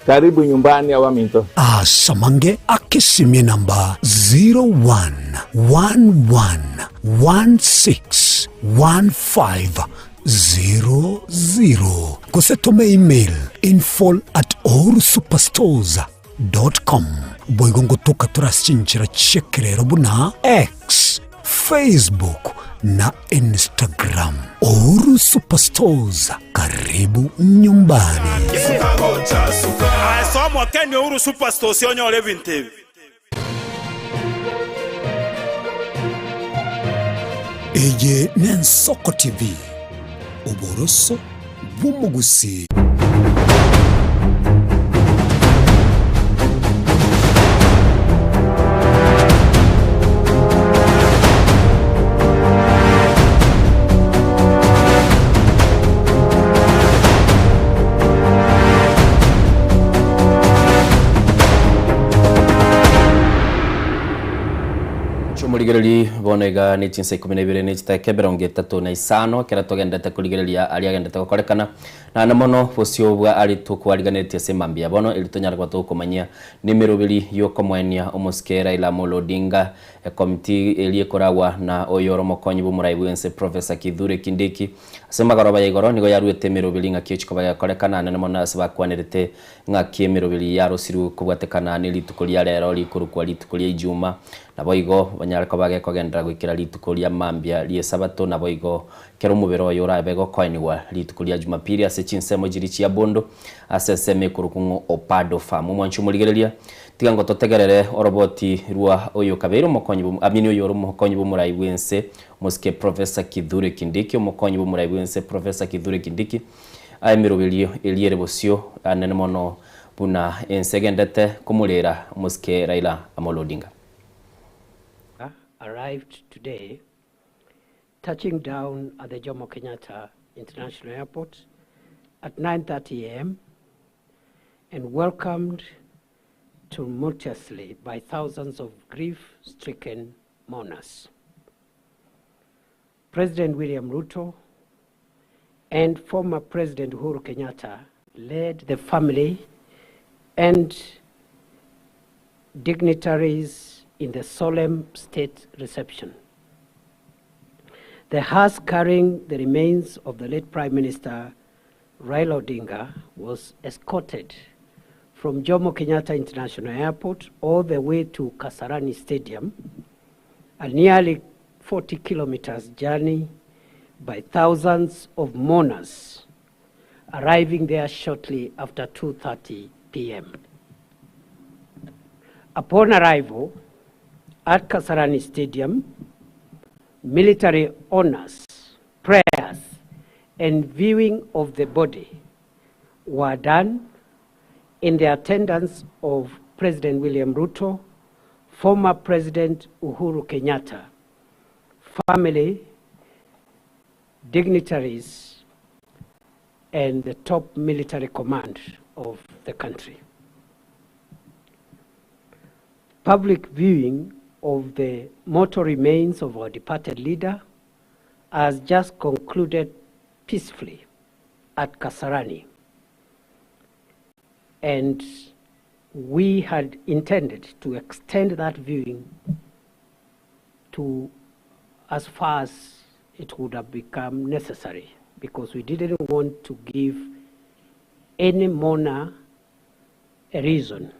Karibu nyumbani abaminto. Ase amange akesimie namba 0111161500 gose tome email info at ohurusuperstores com. Boigo ngotoka tore ase chinchera chi'ekerero buna X, Facebook na Instagram. Uhuru Superstores, karibu nyumbani. Aye soa Kenya Uhuru Superstores onyore ebinto ebi. Eye n'Ensoko TV, oboroso bw'omogusii. Chomorigereri bono iga ne chinsa ikomi na ibere ne chitaka emerongo etato na isano ekero togendete korigereria aria agendete gokorekana Naende mono bosio bwa aria tokwariganetie ase mambia bono, erio tonyare koba togokomanyia nemeroberi y'okomoenia omosike Raila Amolo Odinga, ekomiti eria ekoragwa na oyore omokonyi bw'omorai bw'ense Professor Kithure Kindiki. Ase magoroba ya igoro nigo yaruete emeroberi ng'aki ochia koba gekorekana anene mono ase bakwanerete ng'aki emeroberi yarosirwe kobwatekana nerituko ria rero rikorokwa rituko ria Ijuma. Naboigo banyare koba gekogenderera goikera rituko ria mambia ri'Esabato naboigo Kera omobere oye orabe gokoenigwa rituko ria Jumapili ase chinsemo chiria chia Bondo, ase ensemo ekorokwa ng'a Opado Farm. Omwanchi omorigereria, tiga ngototegerere oroboti rwa oyo okabeire omokonyi bwo amini oyore omokonyi bw'omorai bw'ense, omosike Professor Kithure Kindiki, omokonyi bw'omorai bw'ense Professor Kithure Kindiki, aye emeroberio eria ere bosio anene mono buna ense egendete komorera omosike Raila Amolo Odinga. Arrived today touching down at the Jomo Kenyatta International Airport at 9:30 a.m. and welcomed tumultuously by thousands of grief-stricken mourners. President William Ruto and former President Uhuru Kenyatta led the family and dignitaries in the solemn state reception. The hearse carrying the remains of the late Prime Minister Raila Odinga was escorted from Jomo Kenyatta International Airport all the way to Kasarani Stadium, a nearly 40 kilometers journey by thousands of mourners, arriving there shortly after 2:30 p.m. Upon arrival at Kasarani Stadium, military honors, prayers, and viewing of the body were done in the attendance of President William Ruto, former President Uhuru Kenyatta, family, dignitaries, and the top military command of the country. Public viewing of the mortal remains of our departed leader has just concluded peacefully at Kasarani. And we had intended to extend that viewing to as far as it would have become necessary. because we didn't want to give any mourner a reason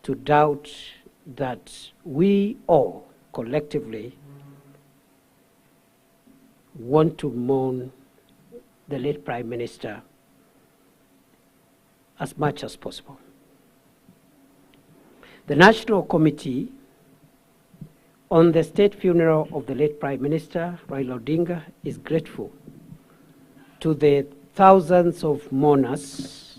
to doubt that we all collectively want to mourn the late Prime Minister as much as possible. The National Committee on the state funeral of the late Prime Minister, Raila Odinga, is grateful to the thousands of mourners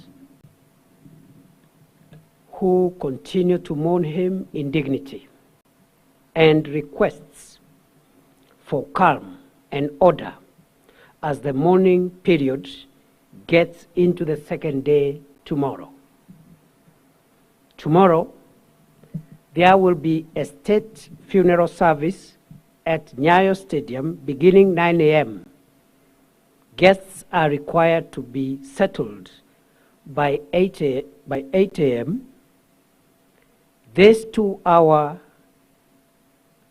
who continue to mourn him in dignity and requests for calm and order as the mourning period gets into the second day tomorrow. Tomorrow, there will be a state funeral service at Nyayo Stadium beginning 9 a.m. Guests are required to be settled by 8 a, by 8 a.m. This two-hour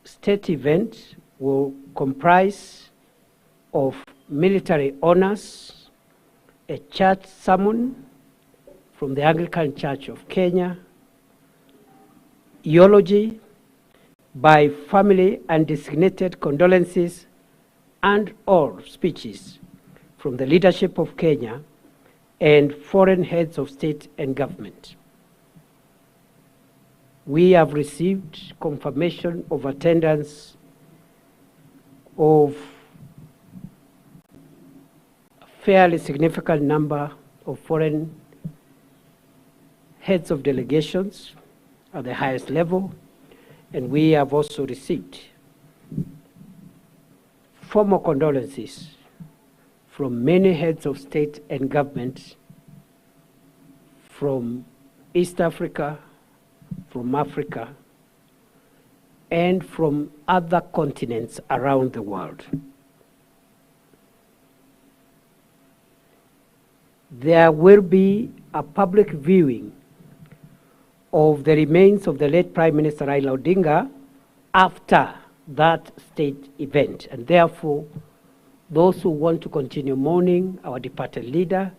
state event will comprise of military honors, a church sermon from the Anglican Church of Kenya, eulogy by family and designated condolences and or speeches from the leadership of Kenya and foreign heads of state and government. We have received confirmation of attendance of a fairly significant number of foreign heads of delegations at the highest level, and we have also received formal condolences from many heads of state and government from East Africa, from Africa, and from other continents around the world. There will be a public viewing of the remains of the late Prime Minister Raila Odinga after that state event. And therefore, those who want to continue mourning our departed leader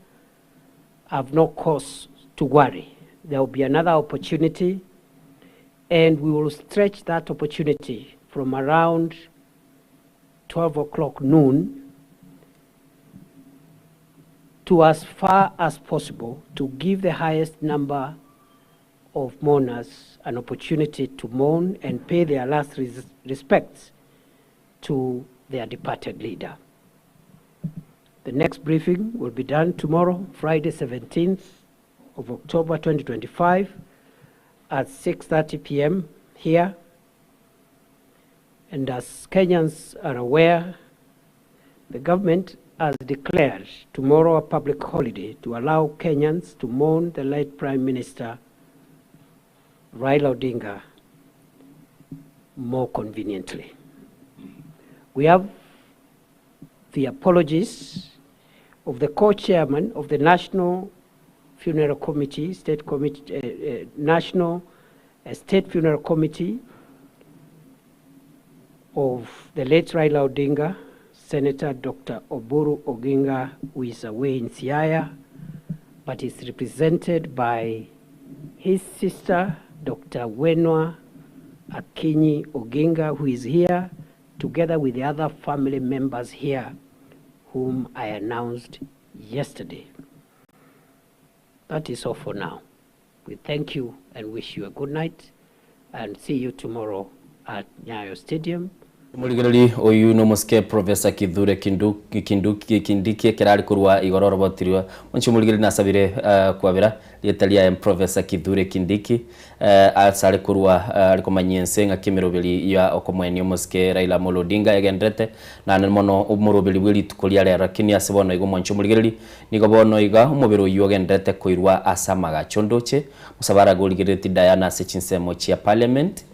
have no cause to worry. There will be another opportunity, and we will stretch that opportunity from around 12 o'clock noon to as far as possible to give the highest number of mourners an opportunity to mourn and pay their last res respects to their departed leader. The next briefing will be done tomorrow, Friday 17th of October 2025 at 6.30 p.m. here. And as Kenyans are aware, the government has declared tomorrow a public holiday to allow Kenyans to mourn the late Prime Minister Raila Odinga more conveniently. We have the apologies of the co-chairman of the National Funeral Committee, State Committee, uh, uh, National uh, State Funeral Committee of the late Raila Odinga, Senator Dr. Oburu Oginga, who is away in Siaya, but is represented by his sister, Dr. Wenwa Akinyi Oginga, who is here, together with the other family members here, whom I announced yesterday. That is all for now. We thank you and wish you a good night and see you tomorrow at Nyayo Stadium. Omorigereri oyu nomosike Professor Kithure Kinduki Kinduki Kindiki ekero are korwa igoro orobotirwe onche omorigereri nasabire eh, kwabera rieta riaye Professor Kithure Kindiki eh, ase are korwa eh, are komanyia ense ng'aki emeroberi ya okomoenia omosike Raila Amolo Odinga egenderete naende mono omoroberi bwe rituko ria rero lakini ase bono iga omwanche omorigereri nigo bono iga omobere oywo ogenderete koirwa ase amagacho ndoche Mosabara agorigereretie Diana ase chinsemo chia parliament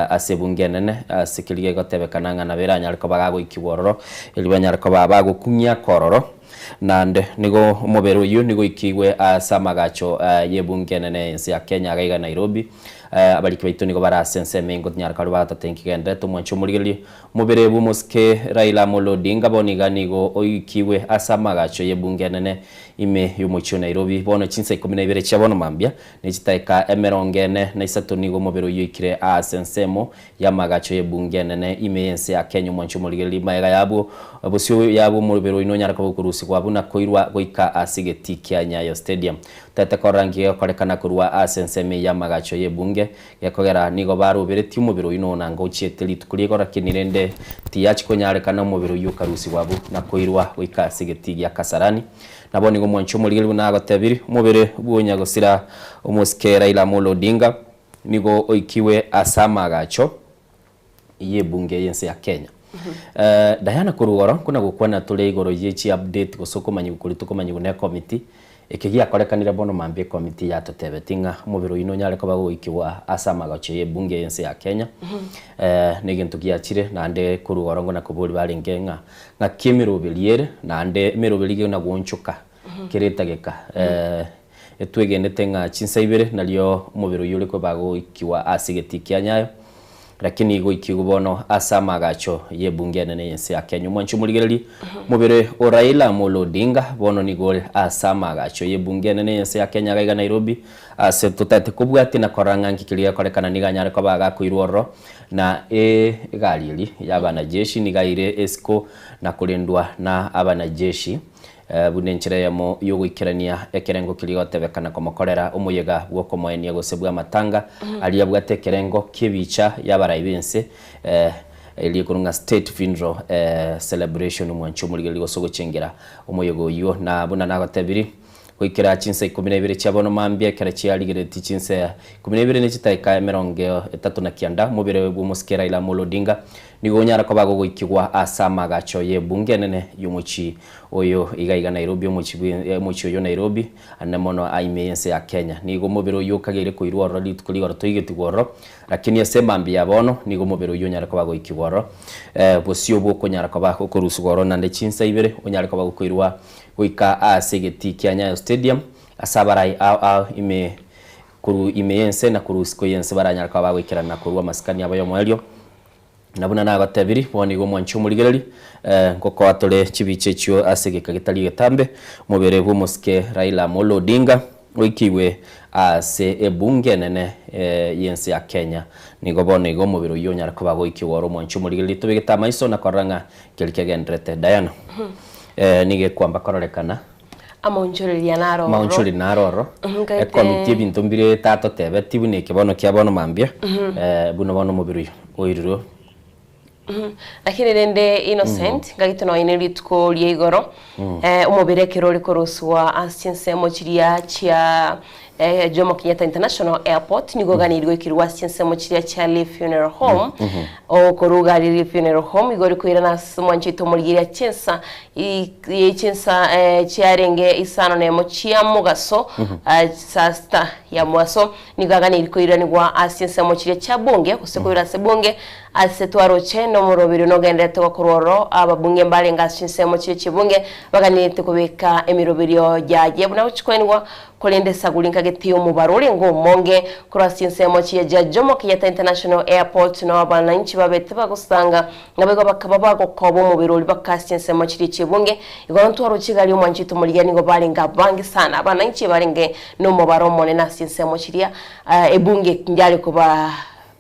ase ebunge enene ase keria gegotebekana ng'a nabo eranyare koba gagoikigwa ororo erio banyare koba bagokung'ia kororo. Naende nigo omobere oyio nigo oikigwe ase amagacho y'ebunge enene y'ense ya Kenya iga iga Nairobi. Abariki baito nigo bare ase ensemo eye ngotonyara karia bagatotebia inki kegendererete omwanchi omorigereria. Omobere bw'omosike Raila Amolo Odinga bono iga nigo oikigwe ase amagacho y'ebunge enene ime y'omochie o Nairobi bono chinsa ikomi na ibere chia bono mambia ne chitaeka emerongo ene na isato nigo omobere oyio oikire aase ensemo y'amagacho y'ebunge enene ime y'ense ya Kenya omwanchi omorigereria magega yabwo bosio yabwo omobere oyio nonyare koba okorusigwa buna koirwa goika ase egetii kia Nyayo Stadium. Tete korora nki gegokorekana korwa ase ensemo eye y'amagacho y'ebunge gekogera nigo baroberetie omobere oyio nonanga ochiete rituko ri'igoro lakini rende tiyachi konyarekana omobere oyio okarusigwa abwo na koirwa goika ase egetii gia Kasarani. Nabo nigo omwanchi omorigereria buna agotebirie, omobere bw'onyagosira omosike Raila Amolo Odinga nigo oikiwe ase amaagacho y'ebunge y'ense ya Kenya. Diana korwa igoro nkona gokwana tore igoro ye chi update gose okomanyigwa koria tokomanyigwa na ekomiti, eke giakorekanire bono mambia ekomiti yatotebeti ng'a omobere oyio nonyare koba goikigwa ase amaagacho y'ebunge y'ense ya Kenya. Negento giachire naende korwa igoro nkona koboria barenge ng'a Ng'aki emeroberi ere, naende emeroberi iga nagoonchoka kera etageka. Etwegenete ng'a chinsa ibere nario omobere oyio ore koba goikiwa ase egetii kia Nyayo, lakini goikigwe bono ase amaagacho y'ebunge enene y'ense ya Kenya. Omwanchi omorigereria, omobere o Raila Amolo Odinga bono nigo ore ase amaagacho y'ebunge enene y'ense ya Kenya iga iga Nairobi, ase totaete kobwatia na korora ng'a nki keria gekorekana nigo anyare koba agakoirwa ororo Na egari eria y'abanajeshi nigo aire esiko na korendwa na abanajeshi, buna enchera eyemo y'ogoikerania ekerengo keria gotebekana komokorera omoyega bw'okomoenia gose bw'amatanga aria abwate ekerengo ki'ebicha y'abarai b'ense, eria ekorwa ng'a State Funeral Celebration omwancho omorigereria gose ogochengera omoyega oyio. Na buna nagotebirie. Goikera chinsa ikomi na ibere chia bono mambia, ekero chiarigereretie chinsa ikomi na ibere ne chitaeka emerongo etato na kianda, omobere bw'omosike Raila Amolo Odinga nigo onyara koba gogoikigwa ase amagacho y'ebunge enene y'omochie oyo iga iga Nairobi omochie bwe omochie oyo Nairobi ande mono aa ime y'ense ya Kenya. Nigo omobere oyio okageire koirwa ororo rituko rigoro toigetigwe ororo, lakini ase emambia ya bono nigo omobere oyio onyare koba goikigwa ororo bosio bw'okonyara koba gokorusigwa ororo naende chinsa ibere onyare koba gokoirwa Goika aase egetii kia Nyayo Stadium, ase abarai ao ao ime korwa ime y'ense na korwa isiko y'ense baranyare koba bagoikerana na korua amasikani abo y'omoerio. Na buna nagotebiri, bono igo mwanche omorigereri, ngokoa tore chibicha echio ase egeka getari egetambe, omobere bw'omosike Raila Amolo Odinga oikigwe aase ebunge enene y'ense ya Kenya. Nigo bono igo omobere oyio onyare koba goikigwa ore omwanche omorigereri tobegete amaiso na korora ng'a Keria kegendererete Diana nigo ekwamba kororekana. Amaonchoreria naro ororo. Amaonchoreria naro ororo. Nkaete- Ekomiti ebinto mbire tatotebeti buna eke bono kia bono mambia buna bono omobere oyo oirirwe. Lakini rende Innocent ngagete nonya ne rituko ria igoro omobere ekero ore korosiwa ase chinsemo chiria chia Jomo Kenyatta International Airport nigo oganeirie goikerwa ase chinsemo chiria chia Lee Funeral Home okoruga aria Lee Funeral Home igo ore koirana ase omwancho oito omorigereria chinsa chinsa chiarenge isano na emo chia mogaso saa sita ya mogaso nigo aganeirie koiranigwa ase chinsemo chiria chia bunge gose koirwa ase bunge ase twaroche nomoroberio nogenderete gokorwa ororo ababunge mbarenge ase chinsemo chiria chiebunge baganerete kobeka emeroberio yaye buna gochia koenigwa Korende esaguri nkagete y'omobaro orenge omonge korwa ase chinsemo chiria chia Jomo Kenyatta International Airport nao abananchi babete bagosanga, naboigo bakaba bagokoba omobere oria baka ase chinsemo chiria chi'ebunge. Igoro ntwaroche egari y'omwanchi oito omorigia nigo barenge abange sana, abananchi barenge nomobaro omonene ase chinsemo chiria ebunge yare koba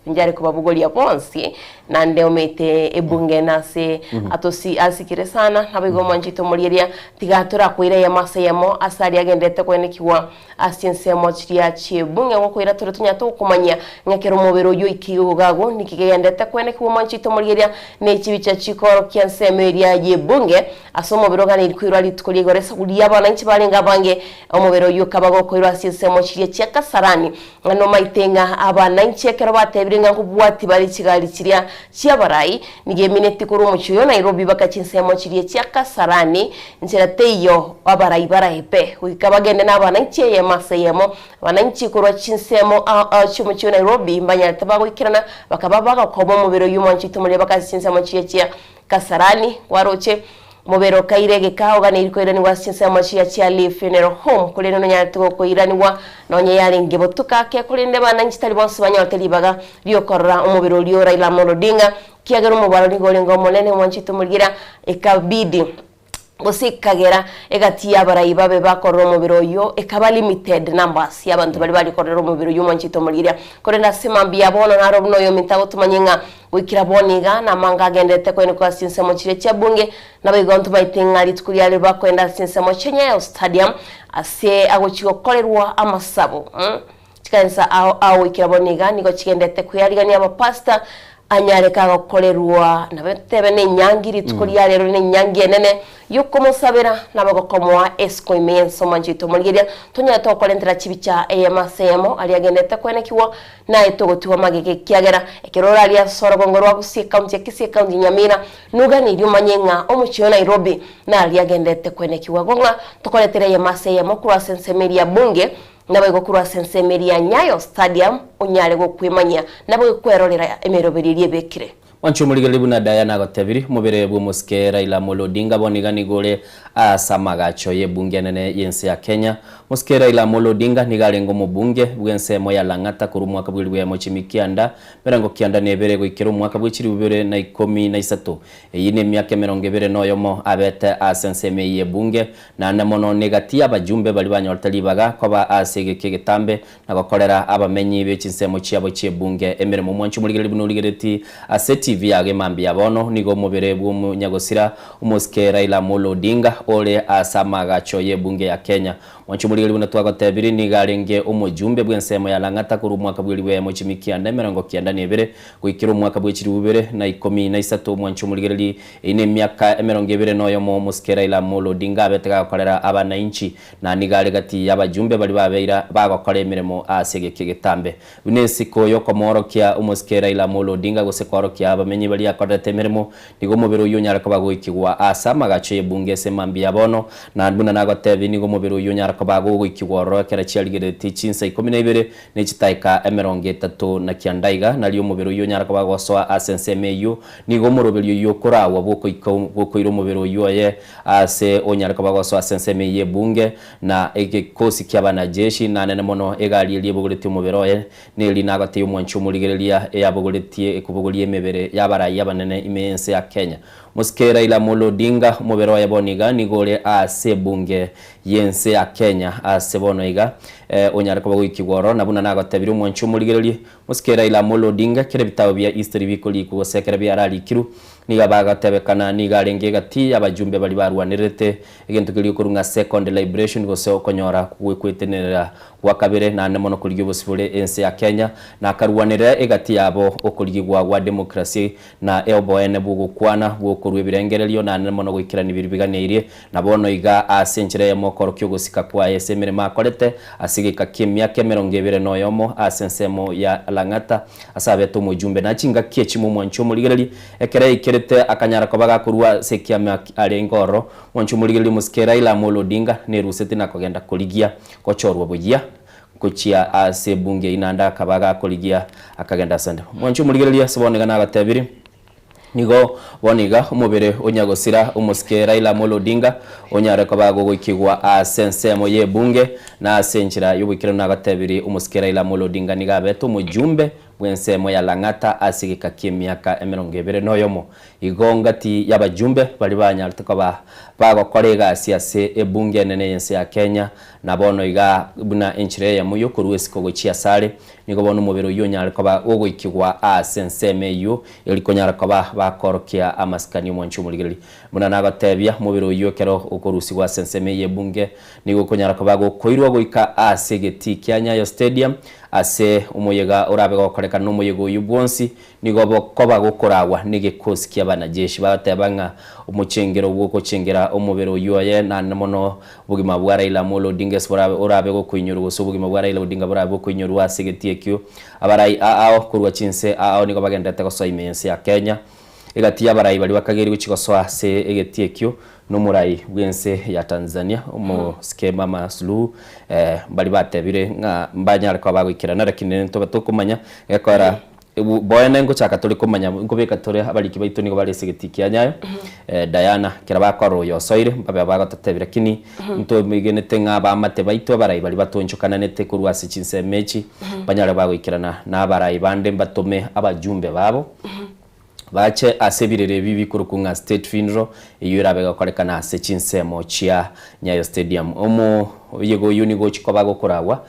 Inchare kobabogoria bonsi, naende omete ebunge nase atosi asikire sana, naboigo omwanchete omorieria, tiga torakoira eyemo ase eyemo ase aria agenderete koenekigwa ase chinsemo chiria chi'ebunge gokoira tore tonyare togokomanyia ng'a ekero omobere oyio oikigwe iga agwo niki kegenderete koenekigwa omwanchete omorieria ne chibicha chikoorokia ensemo eria y'ebunge ase omobere oganeiri koirwa rituko ria igoro esaku ri'abananchi barenge abange omobere oyio okaba gokoirwa ase chinsemo chiria chia Kasarani Ng'a nomaete ng'a abananchi ekero batebire ng'a nkobwati bare chigari chiria chi'abarai, nigo emineti korwa omochie oyo Nairobi baka chinsemo chiria chia Kasarani, nchera teiyo abarai baraepe goika bagende nabananchi eyemo ase eyemo. Abananchi korwa chinsemo ao ao chi'omochie o Nairobi mbanyarete bagoikerana bakaba bagokoba omobere oyio omwanchete omoria baka ase chinsemo chiria chia Kasarani. Kwaroche? Mobere okaire egeka oganeiri koiranigwa ase chinsemo chiria chia Lee Funeral Home, korende nonyarete gokoiranigwa nonye yarenge botuko ake, korende abananchi tari bonsi banyorete ribaga riokorora omobere oria o Raila Amolo Odinga, kiagera omobaro nigo orenge omonene omwanchete omorigira ekabidi gose ekagera egati y'abarai babe bakorora omobere oyio ekaba limited numbers y'abanto baria bare korora omobere oyio omwanchete omorigiria. Korende ase mambia bono naro buna oyominto agotomanya ng'a Goikera bono iga namanga agenderete koenekwa ase chinsemo chiria chia bunge, naboigo ntomaete ng'a rituko riarero bakoenda ase chinsemo chia Nyayo Stadium ase agochia gokorerwa amasabo. Chikanisa ao ao goikera bono iga nigo chigenderete koyarigania abapastor anyare kagokorerwa nabo tebe nenyangi rituko riarero nenyangi enene Y'okomosabera na bagokomoa esiko ime y'ense omwancho oito omorigereria, tonyarete gokorentera chibicha eyemo ase eyemo aria agenderete koenekigwa, naye togotigwa magega ekiagera ekero ore aria ase orogongo rwa Gusii ekaunti ya Kisii ekaunti ya Nyamira noganirie omanye ng'a omochie o Nairobi naria agenderete koenekigwa igo ng'a tokoretera eyemo ase eyemo korwa ase ensemo eria ya bunge naboigo korwa ase ensemo eria ya Nyayo Stadium onyare gokwemanyia naboigo kwerorera emeroberio eria ebekire. Mwanche omorigereria buna Diana agotebiri, omobere bw'omosike Raila Amolo Odinga bono iga nigo ore ase amagacho y'ebunge enene y'ense ya Kenya. Omosike Raila Amolo Odinga nigo arenge omobunge bw'ensemo ya Lang'ata korwa omwaka bw'elibu eyemo chimi kianda merongo kianda na ebere goikera omwaka bwe chilibu bibere na ikomi na isato. Eyio nemiaka emerongo ebere na oyomo abete ase ensemo eyio y'ebunge, naende mono negati y'abajumbe baria banyorete ribaga koba ase egeka egetambe na gokorera abamenyi be chinsemo chiabo chi'ebunge emeremo. Omwanchi omorigereria buna origereti ase TV yago emambia ya bono, nigo omobere bw'omonyagosira omosike Raila Amolo Odinga ore ase amaagacho y'ebunge ya Kenya. Omwanchi omorigereria buna twagotebirie nigo arenge omojumbe bw'ensemo ya Lang'ata korwa omwaka bw'elibu eyemo chimi kianda emerongo kianda na ebere goikera omwaka bwe chilibu ibere na ikomi na isato. Omwanchi omorigereria eyio nemiaka emerongo ebere na oyomo omosike Raila Amolo Odinga abete gagokorera abanainchi Na nigo are gati y'abajumbe baria babeira bagokora emeremo ase egeka egetambe. Buna esiko y'okomoorokia omosike Raila Amolo Odinga gose koorokia abamenyi baria akorerete emeremo, nigo omobere oyio onyare koba goikigwa ase amagacho y'ebunge ase mambia ya bono. Na buna nagotebie nigo omobere oyio onyare koba gogoikigwa ororo ekero chiarigereretie chinsa ikomi na ibere ne chitaeka emerongo etato na kianda iga, nario omobere oyio onyare koba gosoa ase ensemo eyio. Nigo omoroberi oyio okoragwa bw'okoika bw'okoira omobere oyio oye Aase onyare koba gosoa ase ensemo eyio y'ebunge, na egekosi ki'abanajeshi, nanene mono egari eria ebogoretie omobere oye, neri nagoteia omwanchi omorigereria eyabogoretie ekobogoria emebere y'abarai abanene ime y'ense ya Kenya. Mosike Raila Amolo Odinga, omobere oye bono iga nigo ore aase ebunge y'ense ya Kenya aase bono iga onyare koba goikigwa oro, na buna nagotebirie omwanchi omorigereria, Mosike Raila Amolo Odinga, kera ebitabo bia history bikorikwa gose ekero biararikirwe, Nigo bagatebekana nigo arenge egati y'abajumbe baria barwanererete egento keria okorwa ng'a second liberation gose okonyora gwekwetenerera gwa kabere naende mono korigia obosibore ense ya Kenya na akarwanerera egati yabo okorigigwa gwa democracy na eoboene bw'ogokwana bw'okorwa ebirengererio naende mono goikerania biria biganeirie na bono iga ase enchera eyemo okorokia ogosika kwaye ase emeremo akorete ase egeka ki'emiaka emerongo ebere na oyomo ase ensemo ya Lang'ata Ase abete omojumbe, na chingaki echimo omwanchi omorigereria, ekero aikerete akanyara koba gakorua ase ekiama arenge ororo. Omwanchi omorigereria omosike Raila Amolo Odinga neruseti na kogenda korigia gochorwa boyia gochia ase ebunge eyio naende akaba gakorigia akagenda ase ande. Omwanchi omorigereria ase bono iga nagotebirie. Nigo bono iga omobere o nyagosira omosike Raila Amolo Odinga onyare koba gogoikigwa ase ensemo y'ebunge na ase enchera y'oboikeranu nagotebirie omosike Raila Amolo Odinga nigo abete omojumbe bw'ensemo ya Lang'ata ase egeka ki'emiaka emerongo ebere na oyomo. Igo ngati y'abajumbe baria banyarete koba bagokora egasi ase ebunge enene y'ense ya Kenya na bono iga buna enchera eyemo y'okorua esiko gochia asare Nigo bono omobere oyio onyare koba ogoikigwa aase ensemo eyio, eri konyara koba bakoorokia amasikani omwanchi omorigereria. Buna nagotebia, omobere oyio ekero okorusigwa ase ensemo eyio ebunge, nigo okonyara koba gokoirwa goika aase egetii kia Nyayo Stadium, ase omoyega orabe gokorekana nomoyega oyio bwonsi Nigo bokoba gokoragwa negekosi ki'abanajeshi, bagateba ng'a omochengero bw'ogochengera omobere oyio oye naende mono obogima bwa Raila Amolo Odinga ase borabe orabe gokoinyorwa gose obogima bwa Raila Odinga borabe bokoinyorwa ase egetii ekio. Abarai aao korwa chinse aao nigo bagenderete gosoa ime y'ense ya Kenya. Egati y'abarai baria bakageirwe gochia gosoa ase egetii ekio nomorai bw'ense ya Tanzania omosike Mama Suluhu eh, baria batebire ng'a mbanyare koba bagoikerana lakini ntobe tokomanya gekogera. Boene ngochaka tore komanya, nkobeka tore abariki baito nigo bare ase egetii kia Nyayo, Diana, ekero bakorora oyo osoire, mbabe bagototebia lakini ntoigenete ng'a abamate baito abarai baria batoonchokananete korwa ase chinsemo echi, banyare bagoikerana na abarai bande mbatome abajumbe babo, bache ase ebirero ebi bikorokwa ng'a State Funeral, eyio erabe egokorekana ase chinsemo chia Nyayo Stadium. Omoyega oyio nigo ochia koba gokoragwa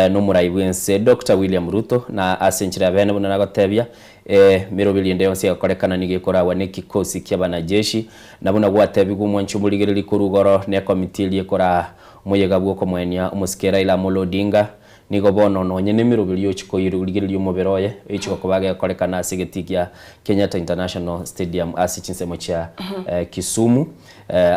nomorai bw'ense Doctor William Ruto, na ase enchera ya bene buna nagotebia, emeroberi ende yonsi egokorekana nigo ekoragwa nekikosi ki'abanajeshi, na buna gwatebigwe omwanchi omorigereria korwa igoro nekomiti eria ekoraa omoyega bw'okomoenia omosike Raila Amolo Odinga. Nigo bono nonye nemeroberi ochia koyerigereria omobere oye, egochia koba gekorekana ase egetii gia Kenyatta International Stadium ase chinsemo chia Kisumu,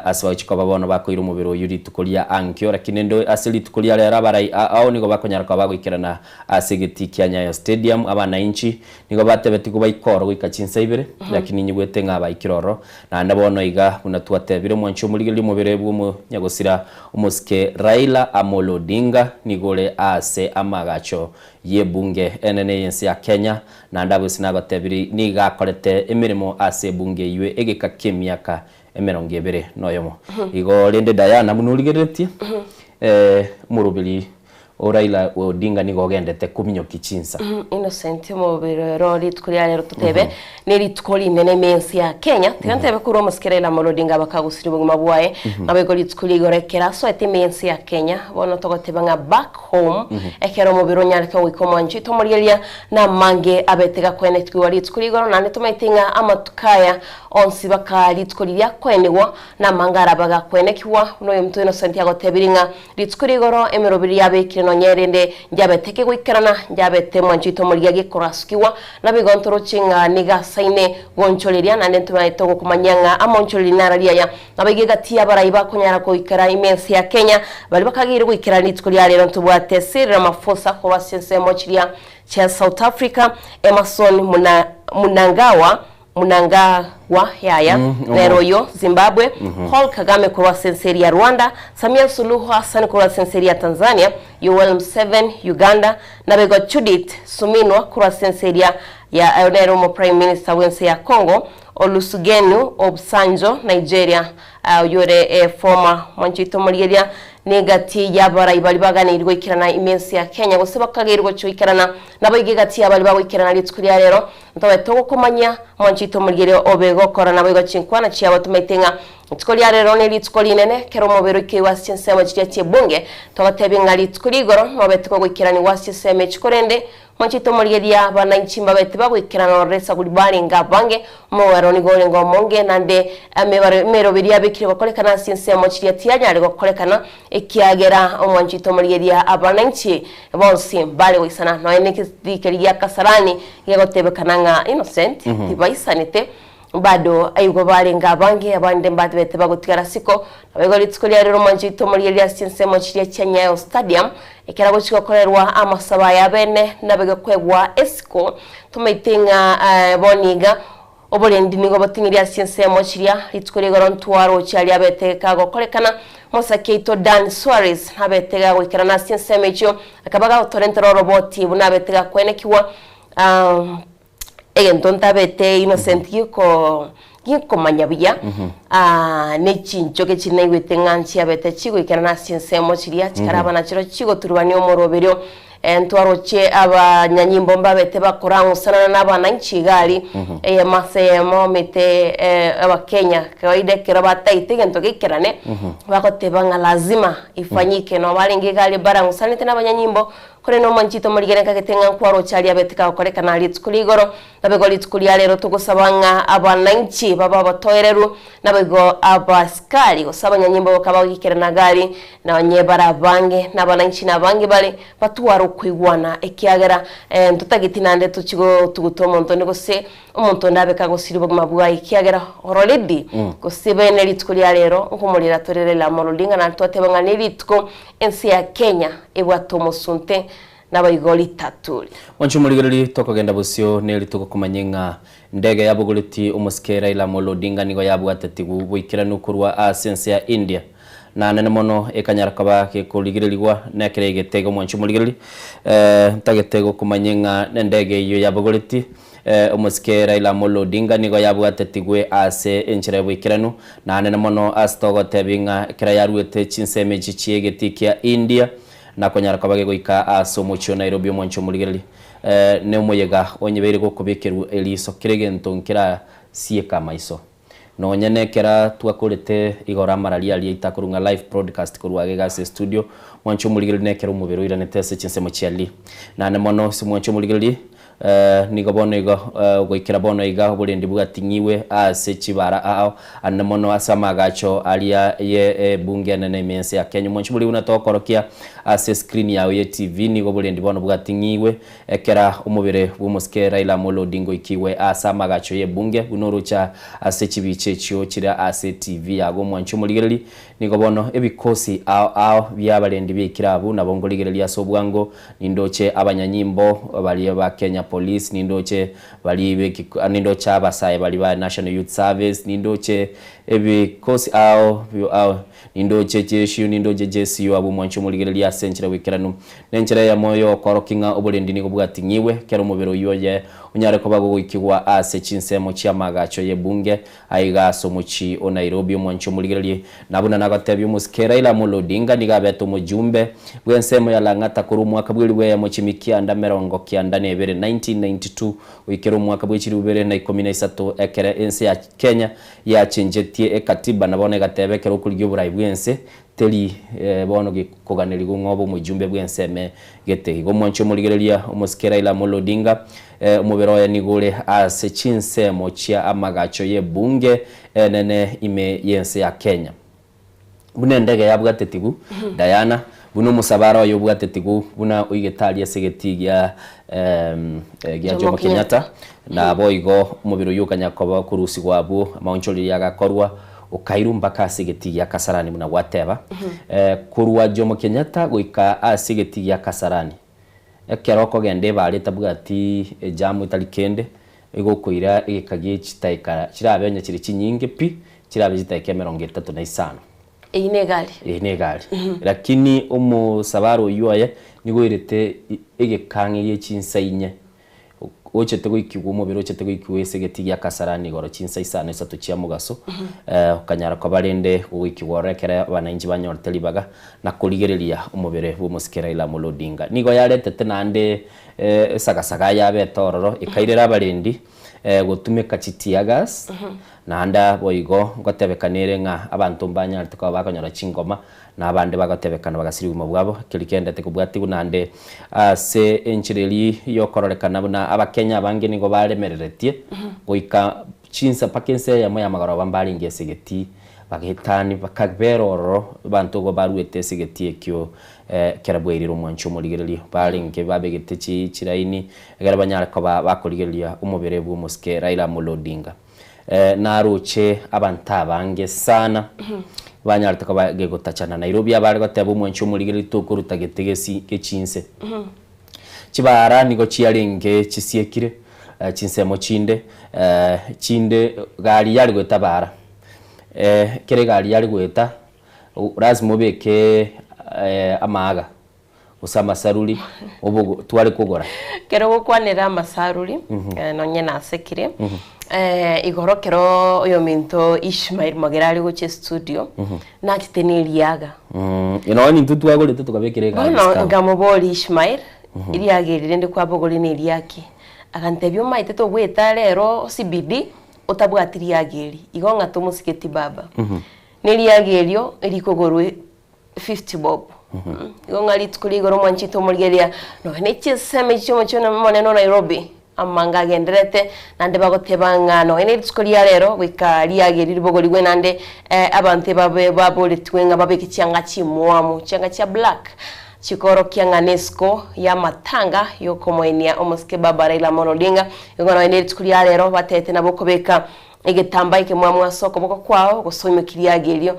ase bagochia koba bono bakoira omobere oyio rituko ria ankio. Lakini ende ase rituko ria rero abarai ao nigo bakonyara koba bagoikerana ase egetii kia Nyayo Stadium. Abanainchi nigo batebetigwe baike oro goika chinsa ibere, lakini inyigwete ng'a baikire ororo. Naende bono iga, buna twatebire, omwanchi omorigereria omobere bw'omonyagosira omosike Raila Amolo Odinga nigo ore aase amaagacho y'ebunge enene y'ense ya Kenya, naende abwo ase nagotebirie nigo akorete emeremo ase ebunge eyio egeka ki'emiaka emerongo ebere noyomo. Igo rende Diana buna origereretie, omoroberi O Raila Odinga nigo ogendete kominyokia chinsa. Innocent omobere oro rituko ria rero totebe ne rituko rinene ime ense ya Kenya. Tiga ntebe korwa omosike Raila Amolo Odinga abakagusiri obogima bwaye nabo rituko ria igoro ekero asoete ime ense ya Kenya bono togoteba ng'a back home ekero omobere onyareke goika omwancho itomorigereria na amange abete gakwenetigwa rituko ria igoro naende tomaete ng'a amatuko aya onsi baka rituko riria akoenigwa na amange arabe agakwenekigwa buna oyominto Innocent agotebirie ng'a Rituko rigoro emeroberi yabekire nonya erinde njabete kegoikerana, njabete mwanchete omorigia gekorasukigwa, naboigo ntoroche ng'a nigo asaine gonchoreria, naende ntomaete ogokomanyia ng'a amonchoreria narari aya. Naboigo egati y'abarai bakonyara goikera ime ense ya Kenya, baria bakageire goikera rituko ria rero ntobwate Cyril Ramaphosa korwa ase ensemo chiria chia South Africa, Emmerson Muna Mnangagwa Mnangagwa yaya nere oyo Zimbabwe, Paul Kagame korwa ase ense eria ya Rwanda, Samia Suluhu Hassan korwa ase ense eria ya Tanzania, Yoweri Museveni Uganda, naboigo Judith Suminwa korwa ase ense eria ya nere omo Prime Minister bw'ense ya Congo, Olusugenu Obasanjo Nigeria, oyio ore former mwanchoito omorigereria Negati y'abarai baria baganeirwe goikerana ime ense ya Kenya gose bakageirwe gochia goikerana, naboigo egati y'abaria bagoikerana rituko ria rero, ntobe togokomanyia, mwanchete omorigereria obe gokora naboigo chinkwana chiabo tomaete ng'a rituko ria rero nerituko rinene, kera omobere oikeigwe ase chinsemo chiria chi'ebunge, togotebi ng'a rituko ria igoro nobe tikogoikeranigwa ase chisemo echi korende Mwanchete omorigereria, abanainchi mbabe tibagoikerana ororo esagu ribarenge abange, omogwero nigo orenge omonge, naende emebaro emeroberi yabekire gokorekana ase ensemo chiria tiyanyare gokorekana, ekiagera omwanchete omorigereria abanainchi bonsi mbare goisana. Nonya negetii keria gia Kasarani gegotebekana ng'a Innocent tibaisanete, Bado aigo barenge abange, abande mbabete bagotigara siko. Naboigo rituko ria rero omwancho oito omorigereria ase chinsemo chiria chia Nyayo Stadium, ekero agochia gokorerwa amasabo aya abene nabe gekoegwa esiko. Tomaete ng'a bono iga oborendi nigo boting'irie ase chinsemo chiria, rituko ria igoro ntwaroche aria abete kagokorekana. Omosake oito Dan Suarez nabete gagoikerana ase chinsemo echio, akaba gagotorentera oroboti buna abete gakoenekigwa. Egento ntabete innocent giko gikomanya buya ne chinchoke chiria naigwete ng'a nchiabete chigoikerana ase chinsemo chiria chikaraba nachirobio chigoturubania omoroberio. Ntwaroche abanyanyimbo mbabete bakorang'usanana na abananchi iga aria, eyemo ase eyemo omanyete abakenya kawaida ekero bataete egento geikerane, bagoteba ng'a lazima ifanyike. Nabo barenge iga aria barang'usanete na abanyanyimbo, Korende omwanchete omorigere nkagete ng'a nkwaroche aria abete kagokorekana rituko ria igoro, naboigo rituko ria rero togosaba ng'a abananchi babe abatoereru, naboigo abasikari gose abanyanyimbo bakaba bagoikerana gari, na onye bare abange, na abananchi nabange bare, batware okoigwana, ekiagera ntotageti naende tochie gotuguta omonto onde gose omonto onde abe kagosiria obogima bwaye, ekiagera already gose bene rituko ria rero nkomorera tore Raila Amolo Odinga naende twateba ng'a nerituko Ense ya Kenya ebwate omosunte naboigo ritaturi. Mwanche omorigereria tokogenda bosio neri togokomanyia ng'a ndege yabogoreti omosike Raila Amolo Odinga nigo yabwatetigwe boikeranu korwa ase ense ya India. Na nene mono ekanyara koba gekorigererigwa nekere egetego omwanchi omorigereri eh, ntagete gokomanyia ng'a nendege eyio yabogoretie eh, omosike Raila Amolo Odinga nigo yabwatetigwe ase enchera y'oboikeranu na nene mono ase togotebi ng'a ekero yaruete chinsemo echi chi'egetii kia India na konyara koba gegoika ase omochie o Nairobi omwanchi omorigereri eh, ne omoyega onyebeire gokobekerwa eriso kera egento nkera sieka amaiso. Nonye nekera twakorete igoro amararia aria aito akorwa ng'a live broadcast korwa agega ase estudio, mwanche omorigereria nekero omobere oiranete ase chinsemo chia Lee. Naende mono ase mwanche omorigereria, nigo bono igo goikera bono iga oborendi bwating'iwe ase chibara ao ande mono ase amaagacho aria ye ebunge enene ime ense ya Kenya. Omwanche omorigereria buna togokorokia ase escreen yao ye TV nigo oborendi bono bwating'iwe Ekera omobere bw'omosike Raila Amolo Odinga oikigwe ase amagacho y'ebunge buna orocha ase chibicha echio chire ase TV yago omwanchi omorigereri, nigo bono ebikosi ao ao bi'abarendi biaikire abwo nabo nkorigereria ase obwango, nindoche abanyanyimbo baria ba Kenya Police, nindoche baria b'ekiko nindoche abasae baria ba National Youth Service, nindoche ebikosi ao ao Nindoche Jeshu, nindoche Jesu, abwo omwanche omorigereria ase enchera y'oboikeranu. Nenchera eyemo y'okoorokia ng'a oborendi nigo bwating'igwe, kera omobere oyio oye onyare koba gogoikigwa ase chinsemo chi'amaagacho y'ebunge aiga ase omochie o Nairobi. Omwanche omorigererie, na buna nagotebia omosike Raila Amolo Odinga nigo abete omojumbe bw'ensemo ya Lang'ata korwa omwaka bw'elibu eyemo chimi kianda merongo kianda na ebere, 1992, goikera omwaka bw'echilibu ibere na ikomi na isato ekere ense ya Kenya Yachenchetie ekatiba, na bono egateba ekero okorigia oborai bw'ense, teri bono gekoganerigwa ng'a obe omojumbe bw'ense eme gete. Igo omwanche omorigereria omosike Raila Amolo Odinga, omobere oye nigo ore ase chinsemo chia amagacho y'ebunge enene ime y'ense ya Kenya. Buna endege yabwatetigu, Diana, buna omosabara oye obwatetigu, buna oigete aria ase egetii gia gia Jomo Kenyatta, naboigo omobere oyio okanya koba korusigwa abwo, amaonchoreria agakorwa, okairwa mpaka ase egetii gia Kasarani buna gwateba. Korwa Jomo Kenyatta goika ase egetii gia Kasarani, ekero okogenda ebara etabwati ejamu etari kende, egokoira egeka gie chitaeka chirabe onye chire chinyinge pi, chirabe chitaeka emerongo etato na isano. Eyio negari. Eyio negari. Lakini omosabara oyio oye nigo oirete egekang'e gie chinsa inye, ochete goikigwa omobere ochete goikigwa ase egetii gia Kasarani igoro chinsa isano isato chia mogaso, okanyara koba rende gogoikigwa ororo ekero abananchi banyorete ribaga na korigereria omobere bw'omosike Raila Amolo Odinga. Nigo yaretete naende esagasaga yabete ororo ekairera abarendi gotumeka chi tear gas, naende boigo ngotebekana ere ng'a abanto mbanyarete koba bakonyora chingoma, na abande bagotebekana bagasiria obogima bwabo, keria kendete kobwatigwa naende ase enchera eria y'okororekana buna Abakenya abange nigo baremereretie goika chinsa mpaka ense eyemo y'amagoroba mbarenge ase egetii, bagetani bakabera ororo abanto igo baruete ase egetii ekio Ekero bwairire omwancho omorigereria, barenge babegete chilaini ekero banyare koba bakorigereria omobere bw'omosike Raila Amolo Odinga. Naroche abanto abange sana banyarete koba gegotachana Nairobi abare goteba omwancho omorigereria tokoruta gete gesi gechinse. Chibaara nigo chiarenge chisiekire chinsemo chinde, chinde gari yare goeta baara, ekero egari yare goeta Lasima obeke amaaga gose amasaruri obogo tware kogora. Kero ogokwanera amasaruri nonye nasekire igoro kero oyominto Ishmael Mogere are gochia estudio nachete ne eriaga. Nonya intwe twagorete tokabekera egari Bono sikabu. nkamoboria Ishmael eriaga eri rende kwabogoria ne eriaki? Agantebia omaete togweta rero CBD otabwati riaga eri igo ng'a tomosigeti baba. Neriaga erio rikogorwa 50 bob. Igo ng'a rituko ria igoro mwanchete omorigereria nonya ne chisemi chi'omochie omonene o Nairobi, amanga agendererete, naende bagoteba ng'a nonya ne rituko ria rero goika riaga eri ribogorigwe naende abanto ebabe baboretigwe ng'a babeke chianga chimwamu, chianga chia black, chikorokia ng'a nesiko y'amatanga y'okomoenia omosike baba Raila Amolo Odinga. Igo nonya ne rituko ria rero batebete nabo okobeka Egetambaa ekemwamu ase okoboko kwao, gose oimokie riaga erio.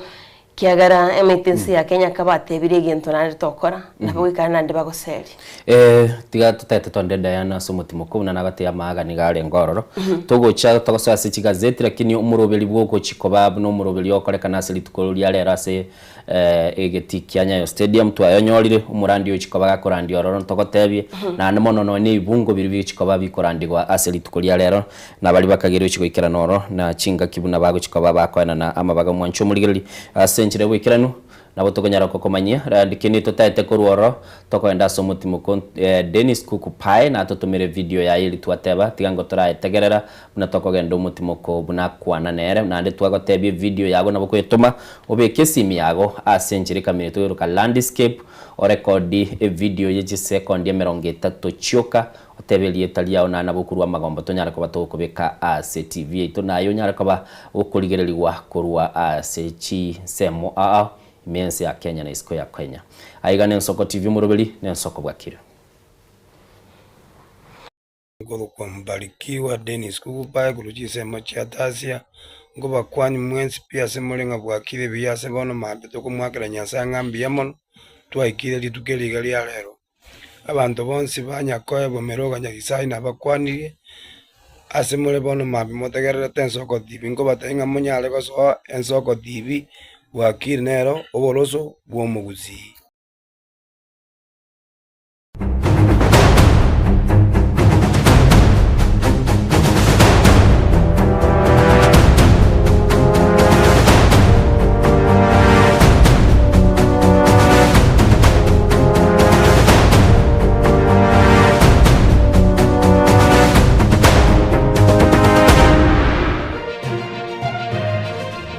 Kiagera emete ense ya Kenya kabatebirie egento naende tokora, nabo goika naende bagoseria. Eh, tiga totaete twande Diana ase omotimoko buna nagotebi amaga nigo arenge ororo. Togocha togosoa ase chigazeti lakini omoroberi bwa ogochi koba buna omoroberi okorekana ase rituko ria rero ase egetii kia Nyayo Stadium twayonyorire, omorandi ochi koba gakorandia ororo ntogotebie, naende mono nonya na ebibungo biria bigochi koba bikorandigwa ase rituko ria rero, na baria bakageire gochi goikerana ororo, na chingaki buna bagochi koba bakoenana amabaga omwancho omorigereria ase enchera y'oboikeranu. Nabo tokonyara gokomanyia, lakini totaete korwa ororo, tokoenda ase omotimoko Dennis Kuku Pae natotomere video yaye eria twateba, tiga ngo torayetegerera buna tokogenda omotimoko buna akwana nere, naende twagotebia evideo yago nabo okoyetoma, obeke esimi yago ase enchera ekamina togeroka landscape, orekodi evideo ye chisekondi emerongo etato chioka, otebe erieta riao naende nabo okorwa amagombo tonyare koba togokobeka ase TV yaito naye onyare koba gokorigererigwa korwa ase chinsemo ao ime ense ya Kenya na isiko ya Kenya. Aiga nensoko TV omoroberi nensoko bwakire. Nkorokwa Mbarikiwa Dennis Kugupae korwa chinsemo chia Tasia, nkobakwania mwensi pi ase more ng'a bwakire buya ase bono mambia tokomwakera Nyasae ng'a mbuya mono, twaikire rituko eri iga ria rero. Abanto bonsi ba Nyakoe Bomeroga Nyasae nabakwanirie, ase more bono mambia motegererete Ensoko TV, nkobatebia ng'a monyare gosoa Ensoko TV, bwakire nero oboroso bw'omogusii.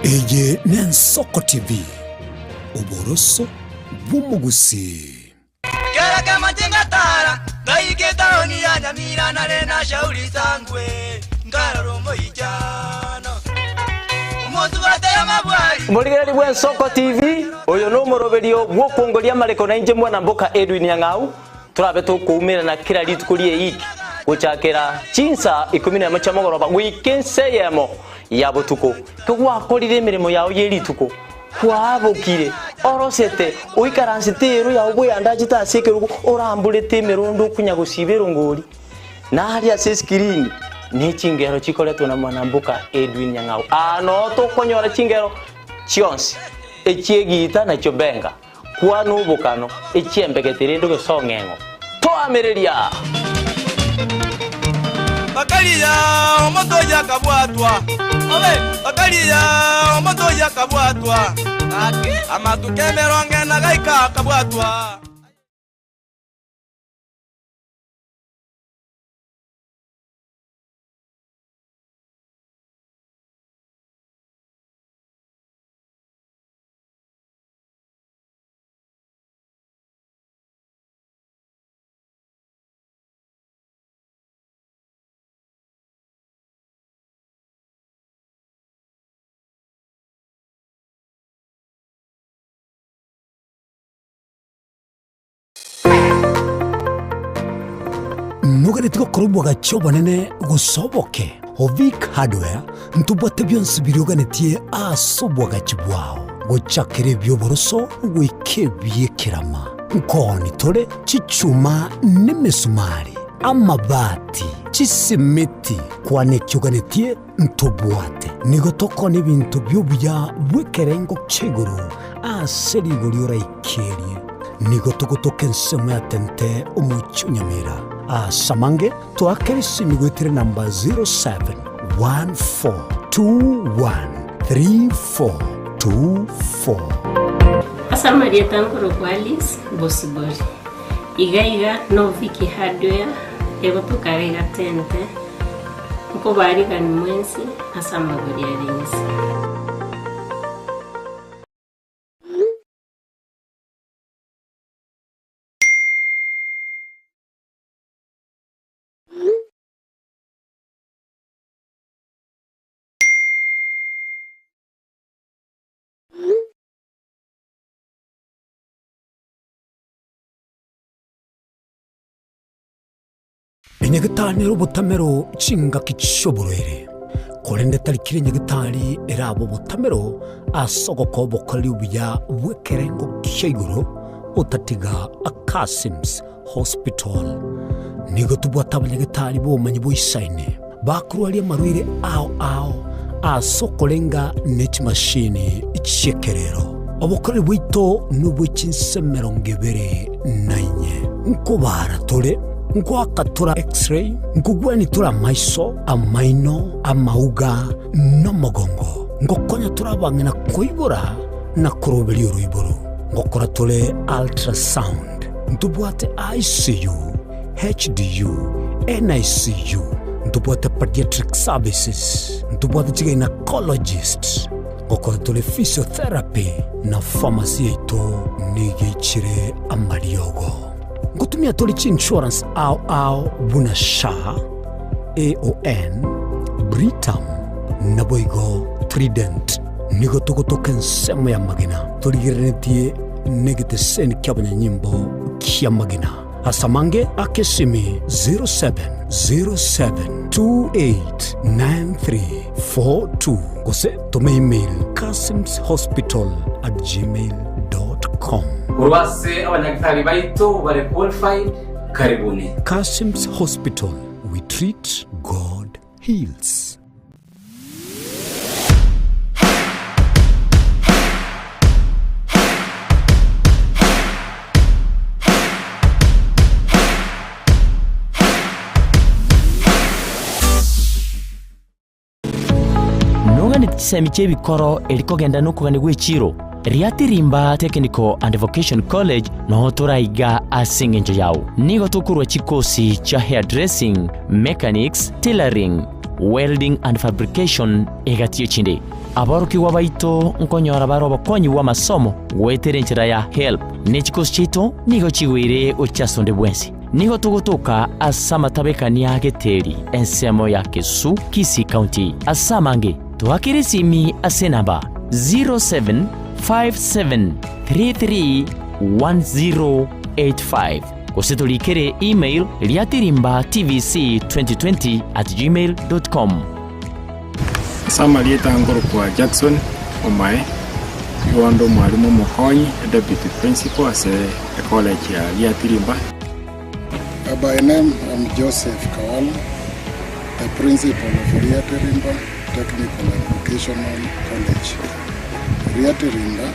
Eye n'Ensoko TV, oboroso bw'omogusii. Kera kemache ngatara, ngaika etaoni ya Nyamira nare na Shauri Sangwe, nkarora omoichano. Omosubati amabwari. Omorigereria bw'Ensoko TV, oyo nomoroberio bw'okwongoria amareko na inche mwana mboka Edwin Nyang'au, torabe tokoumerana kera rituko ri'eiki gochakera chinsa ikomi nemo chia mogoroba goika ensa eyemo ya botuko. Kegwakorire emeremo yao ye rituko, Kwabokire, orosete, oikaransete eero yao bweyandachete ase ekerogo, oramborete emerondo okonya gosiba erongori, na aria ase esikirini ne chingero chikoretwe na mwanamboka Edwin Nyang'au. Aa noo tokonyora chingero chionsi, echi'egiita na chiobenga, kwana obokano, echi'embegete rende ogesong'eng'o. Toamereria! Bakaria omonto oyio akabwatwa, bakaria omonto oyio akabwatwa, amatuko emerongo ena gaika akabwatwa. Noganeti gokora obwagachi obonene gose oboke? Ovic Hardware ntobwate bionsi biria oganetie ase obwagachi bwao, gochakera ebi'oboroso goika ebi'ekerama. Nkooni tore chichuma nemesumari, amabati, chisimiti, kwana eki oganetie ntobwate. Nigo tokoonia ebinto bi'obuya bw'ekerengo kia igoro ase rigori oraikerie. Nigo togotoka ensemo ya Tente omochie o Nyamira. Ase amange toakere esimi goetera enamba 0714213424. Ase amarieta nkorokwa Alice Bosibori. Iga iga no Vicky Hardware egotoka iga iga Tente, nkobaarigani mwensi ase amagori are inse. Enyagetari nere obotamero chingaki chi'oborwaire. Korende tari kera nyagetari erabe obotamero ase ogokoa obokoreri obuya bw'ekerengo kia igoro otatiga Kasims Hospital. Nigo tobwate abanyagetari b'obomanyi boisaine bakorwaria amarwaire ao ao ase okorenga ne chimashini chi'ekerero. Obokoreri bwaito nobwe chinse 24. Nkobaara tore, nkoaka tore X-ray, nkogwenia tore amaiso, amaino, amauga, na omogongo. Ngokonya tore abang'ina koibora na koroberia oroiboro. Ngokora tore ultrasound. Ntobwate ICU, HDU, NICU, ntobwate pediatric services, ntobwate chigynecologist, ngokora tore physiotherapy na pharmacy yaito nigo eichire amariogo. Ngotumia tore chiinsurance ao ao buna SHA, AON, Britam naboigo Trident. Nigo togotoka ensemo y'amagena torigereretie negeteseni ki'abanyanyimbo ki'amagena. Ase amange aka esimi 0707289342 gose toma email kasimshospital@gmail.com. Korwa ase abanyagitari baito bare qualified, karibuni. Kasim's Hospital, we treat, God heals. Noganeti chisemi chi'ebikoro eri kogenda nokogania gw'echiiro, Riatirimba Technical and Vocation College noo toraiga ase engencho yao. Nigo tokorua chikosi chia hairdressing, mechanics, tailoring, welding and fabrication egati y'echinde. Aborokigwa baito nkonyora bare obokonyi bw'amasomo goetera enchera ya HELB, ne chikosi chiaito nigo chigoire gochia ase onde bwensi. Nigo togotoka ase amatabekania a Geteri, ensemo ya Kesu, Kisii County. Ase amange, toakere esimi ase enamba 0757331085 gose torikere email riatirimbatvc2020@gmail.com. Ase amarieta nkorokwa Jackson Omae, nigo inde omwalimu omokonyi, deputy principal ase ecollege ya Riatirimba. By name I'm Joseph Kawala, the principal of Riatirimba Technical and Vocational College. Riatirimba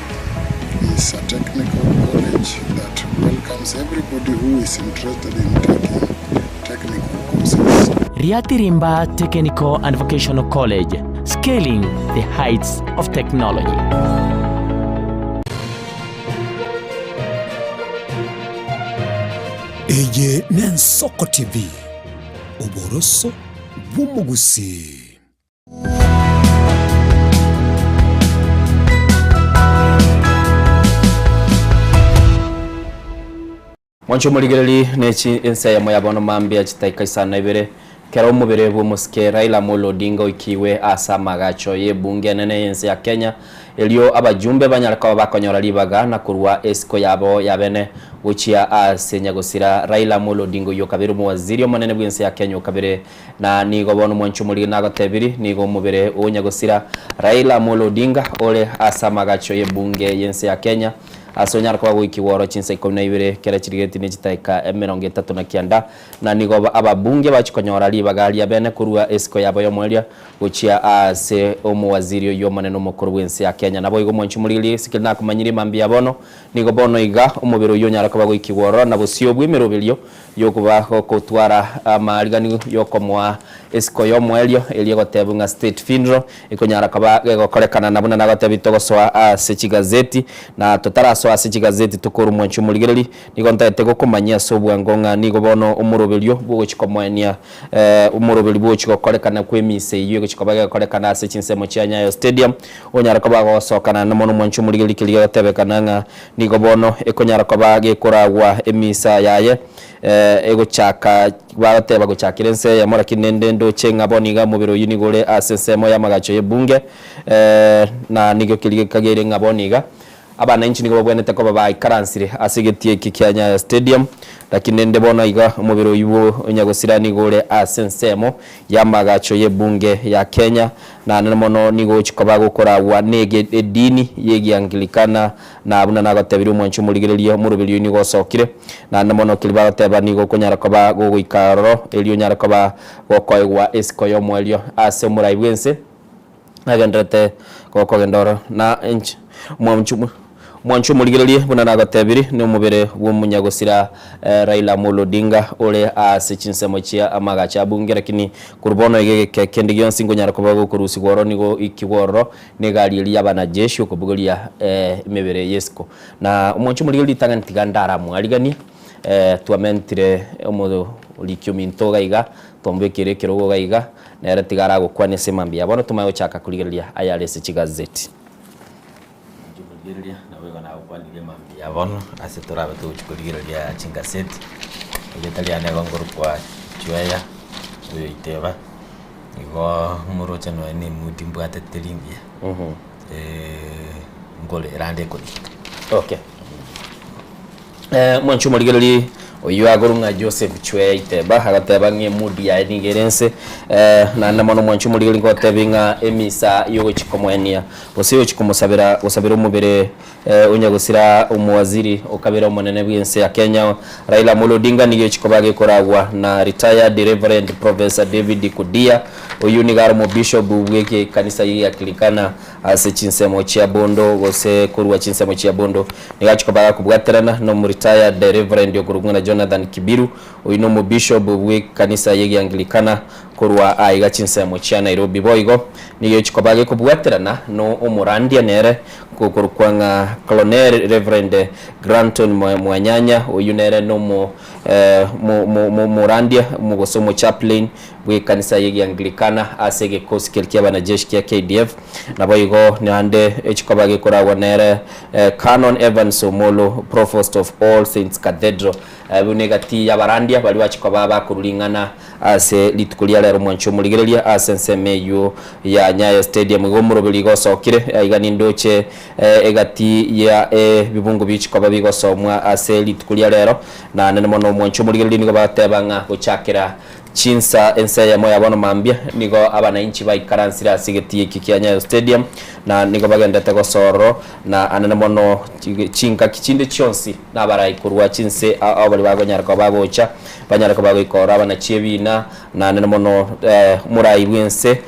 is a technical college that welcomes everybody who is interested in taking technical courses. Riatirimba Technical and Vocational College, scaling the heights of technology. Eye n'Ensoko TV, oboroso bw'omogusii. Mwanche omorigereri ne ense eyemo ya bono mambia chitaika isano na ibere kera omobere bw'omosike Raila Amolo Odinga oikiwe ase amagacho y'ebunge enene y'ense ya Kenya erio abajumbe banyare koba bakonyora ribaga na korwa esiko yabo ya bene gochia ase nyagosira Raila Amolo Odinga oyio okabere omowaziri omonene bw'ense ya Kenya okabere Na nigo bono omwanchi omoriri nagotebiri, nigo omobere o nyagosira Raila Amolo Odinga ore ase amagacho y'ebunge y'ense ya Kenya ase onyare koba goikigwa oro chinsa ikomi na ibere kera chirigeti ne chitaika emerongo etato na kianda na nigo ababunge bachia konyora ribaga ria bene korua esiko yabo y'omoerio gochia ase omowaziri oyio omonene omokoro bw'ense ya Kenya. Naboigo omwanchi omoriri ase nakomanyirie mambia bono nigo bono iga omobere oyio onyare koba goikigwa oro na bosio bw'emeroberio Y'okoba gokotwara amaariganio y'okomoa esiko y'omoerio, eria egotebwa ng'a State Funeral, ekonyara koba gegokorekana na buna nagotebi togosoa ase chigazeti, na totarasoa ase chigazeti tokorwa mwanchi omorigereri, nigo ntagete gokomanyia ase obwango ng'a nigo bono omoroberio bwogochia komoenia omoroberio bwogochia gokorekana kw'emisa eyio egochia koba gegokorekana ase chinsemo chia Nyayo Stadium, onyare koba gogosokana na mono mwanchi omorigereri keria gegotebekana ng'a Nigo bono ekonyara koba gekoragwa emisa yaye egochaka bagoteba gochakera ense eyemo, lakini nende ndoche ng'a bono iga omobere oyio nigo ore ase ensemo y'amagacho y'ebunge, na nigo keria gekageire ng'a bono iga Abananchi nigo babwenerete koba baikaransire ase egetii eke kia Nyayo Stadium, lakini rende bono iga omobere oyio o nyagosira nigo ore ase ensemo y'amagacho y'ebunge ya Kenya, na nere mono nigo ogochia koba gokoragwa na edini y'Egiangilikana, na buna nagotebirie omwanchi omorigereria omoroberi oyio nigo osokire, naende mono keria bagoteba nigo okonyara koba gogoika aroro erio onyare koba gokoegwa esiko y'omoerio ase omorai bw'ense. Agenderete gokogenda oro, na inche omwancho omwancho omorigererie buna nagotebirie, nomobere bw'omonyagosira Raila Amolo Odinga ore ase chinsemo chia amagacho a bunge, lakini korwa bono iga egeke kende gionsi nkonyara koba gokorusigwa oro nigo ikigwe ororo negari eria y'abanajeshi okobogoria emebere y'esiko. Na omwancho omorigererie ritang'ani tiga ndaramwariganie, twamentire omoriki ominto iga iga, twamobekire ekerogo iga iga, Nere tiga aragokwane ase mambia. Bono tomanye gochaka korigereria ayare ase chigazeti. Inche omorigereria, naboigo nagokwanirie mambia bono ase torabe togochia korigereria chingaseti, erieta riane igo nkorokwa Chweya oyoiteba, igo moroche nonya na emuti mbwatete ringiya, nkore erande ekorika. Okay. Mwanche omorigereria oyio akorwa ng'a Joseph Chweya Iteba agateba ng'a emood yaye nigo ere ense naende mono mwanche omorigereria ngotebi ng'a emisa yogochia komoenia gose yogochia komosabera gosabera omobere onya gosira omowaziri okabere omonene bw'ense ya Kenya Raila Amolo Odinga nigo egochia koba gekoragwa na retired Reverend Professor David Kudia oyio nigo are omobishop bw'ekanisa y'Egiakilikana Ase chinsemo chia Bondo gose korwa chinsemo chia Bondo nigo achia koba gakobwaterana na omoretired Reverend okorokwa ng'a Jonathan Kibiru, oyio nomobishop bw'ekanisa y'Egiangilikana korwa aiga chinsemo chia Nairobi. Boigo nigo egochia koba gekobwaterana no omorandia nere okorokwa ng'a Colonel Reverend Granton Mwanyanya, oyio nere nomo morandia gose omochaplain bw'ekanisa y'Egianglikana ase egekosi keria ki'abanajeshi kia KDF, naboigo naende echikoba gekoragwa nere Canon Evans Omolo, Provost of All Saints Cathedral. Buna egati y'abarandia baria bachikoba bakorwa ring'ana ase rituko ria rero mwanche omorigereria ase ensemo eyio ya Nyayo Stadium igo omoroberi igo osokire aiga nindoche egati ya ebibungo bichikoba bigosomwa ase rituko ria rero naende mono mwanche omorigereria nigo bagoteba ng'a gochakera Chinsa ense eyemo ya bono mambia nigo abanainchi baikaransire ase egetii ekio kia Nyayo Stadium, na nigo bagendete gosoa ororo, na anene mono chingaki chinde chionsi nabarai korwa chinse ao baria bakonyara koba bagocha, banyare koba goika ororo abanachi ebiina, na anene mono omorai bw'ense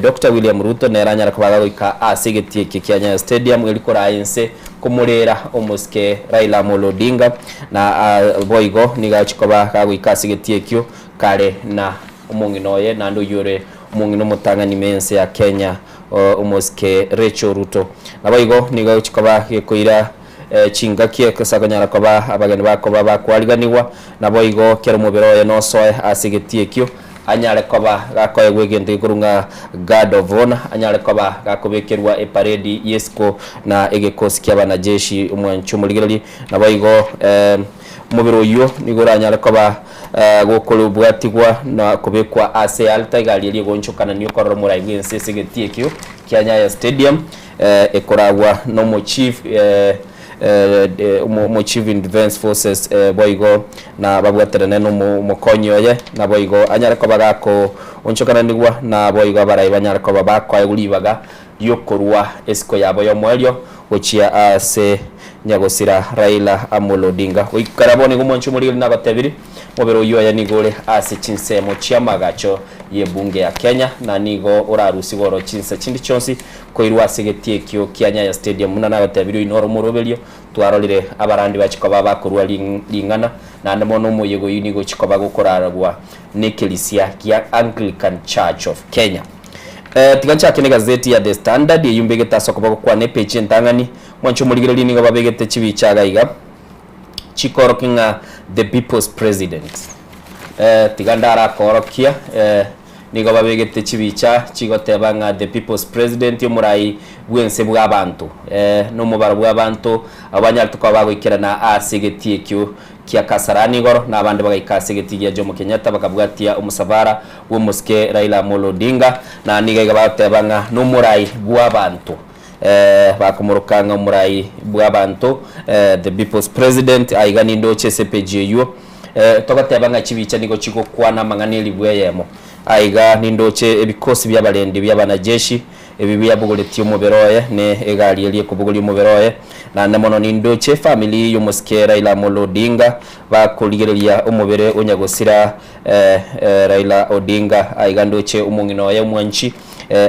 Doctor William Ruto nere anyare koba gagoika ase egetii ekio kia Nyayo Stadium eri koraa ense komorera omosike Raila Amolo Odinga, na boigo nigo achia koba gagoika ase egetii ekio kare na omong'ina oye naende oyio ore omong'ina omotang'ani ime y'ense ya Kenya omosike Rachel Ruto. Naboigo nigo agochia koba gekoira chingaki ase akonyara koba abageni bakoba bakoariganigwa, naboigo kera omobere oye nosoe ase egetii ekio anyare koba gakoegwa egento gekorwa ng'a guard of honour, anyare koba gakobekerwa eparedi y'esiko na egekosi ki'abanajeshi omwancho omorigereria. Naboigo omobere oyio nigo oranyare koba gokorobwatigwa na kobekwa ase ealta egari eria egoonchokanania okorora omorai bw'ense ase egetii ekio kia Nyayo Stadium ekoragwa nomochief omochief in defence forces boigo na babwaterane nomokonyi oye naboigo anyare koba gakoonchokananigwa naboigo abarai banyare koba bakoegwa ribaga riokorua esiko yabo y'omoerio gochia ase nyagosira Raila Amolo Odinga. Goikera bono igo mwanche omorigereria nabatebirie, omobere oyio oye nigo ore ase chinsemo chi'amagacho y'ebunge ya Kenya na nigo orarusigwe oro chinsa chinde chionsi koirwa ase egetii ekio kia Nyayo Stadium. Buna nabatebirie oyio noro omoroberio twarorire abarandi bachia koba bakorua ring'ana naende mono omoyega oyio nigo ochia koba gokoraragwa nekerisia gia Anglican Church of Kenya. Tiga nchake negazeti ya The Standard eyio mbegete ase okoboko kwane epeji entang'ani. Mwanche omorigereria nigo babegete chibicha iga iga chikorokia ng'a The People's President. Tiga ndarakoorokia nigo babegete chibicha chigoteba ng'a The People's President omorai bw'ense bw'abanto nomobaro bw'abanto abwo banyarete koba bagoikerana ase egetii ekio kia Kasarani igoro na abande bagaika ase egetii gia Jomo Kenyatta bakabwatia omosafara bw'omosike Raila Amolo Odinga na nigo iga bagoteba ng'a nomorai bw'abanto. Eh, bakomoroka ng'a omorai bw'abanto, eh, the people's president, aiga nindoche ase epage eywo. Eh, togoteba ng'a chibicha nigo chigokwana amang'ana elibu eyemo. Aiga nindoche ebikosi bi'abarendi bi'abanajeshi, ebi biabogoretie omobere oye, ne egari eria ekobogoria omobere oye. Naende mono nindoche efamiri y'omosike Raila Amolo Odinga bakorigereria omobere o nyagosira eh, eh, Raila Odinga. Aiga ndoche omong'ina oye omwanchi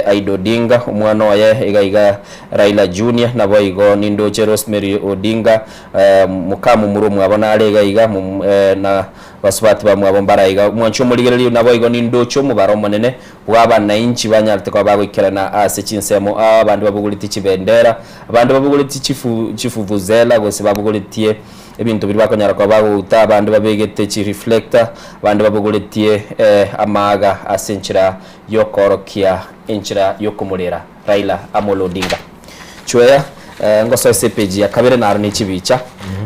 Aida Odinga, omwana oye iga iga Raila Junior, naboigo nindoche Rosemary Odinga, mokamomura omwabo nare iga iga, na basubati bamwabo mbare aiga. Mwanche omorigererio, naboigo nindoche omobaro omonene bw'abanainchi banyarete koba bagoikerana ase chinsemo aa, abande babogoretie chibendera, abande babogoretie chifu chifuvuzela, gose babogoretie Ebinto biria bakonyara koba bagouta, abande babegete chireflector, abande babogoretie amaaga ase enchera y'okoorokia enchera y'okomorera Raila Amolo Odinga. Chweya, ngosoe ase epeji ya kabere naro ne chibicha.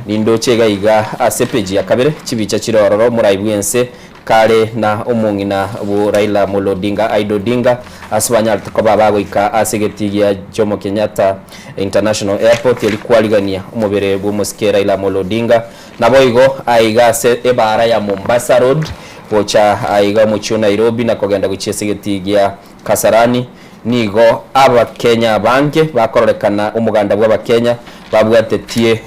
Nindoche iga iga ase epeji ya kabere, chibicha chire ororo omorai bw'ense Kare na omong'ina bo Raila Amolo Odinga, Aida Odinga, ase banyarete koba bagoika ase egetii gia Jomo Kenyatta International Airport erio kwarigania omobere bw'omosike Raila Amolo Odinga. Naboigo aiga ase ebaara ya Mombasa Road gocha aiga omochie o Nairobi na kogenda gochia ase egetii gia Kasarani. Nigo Abakenya abange bakororekana omoganda bw'Abakenya babwatetie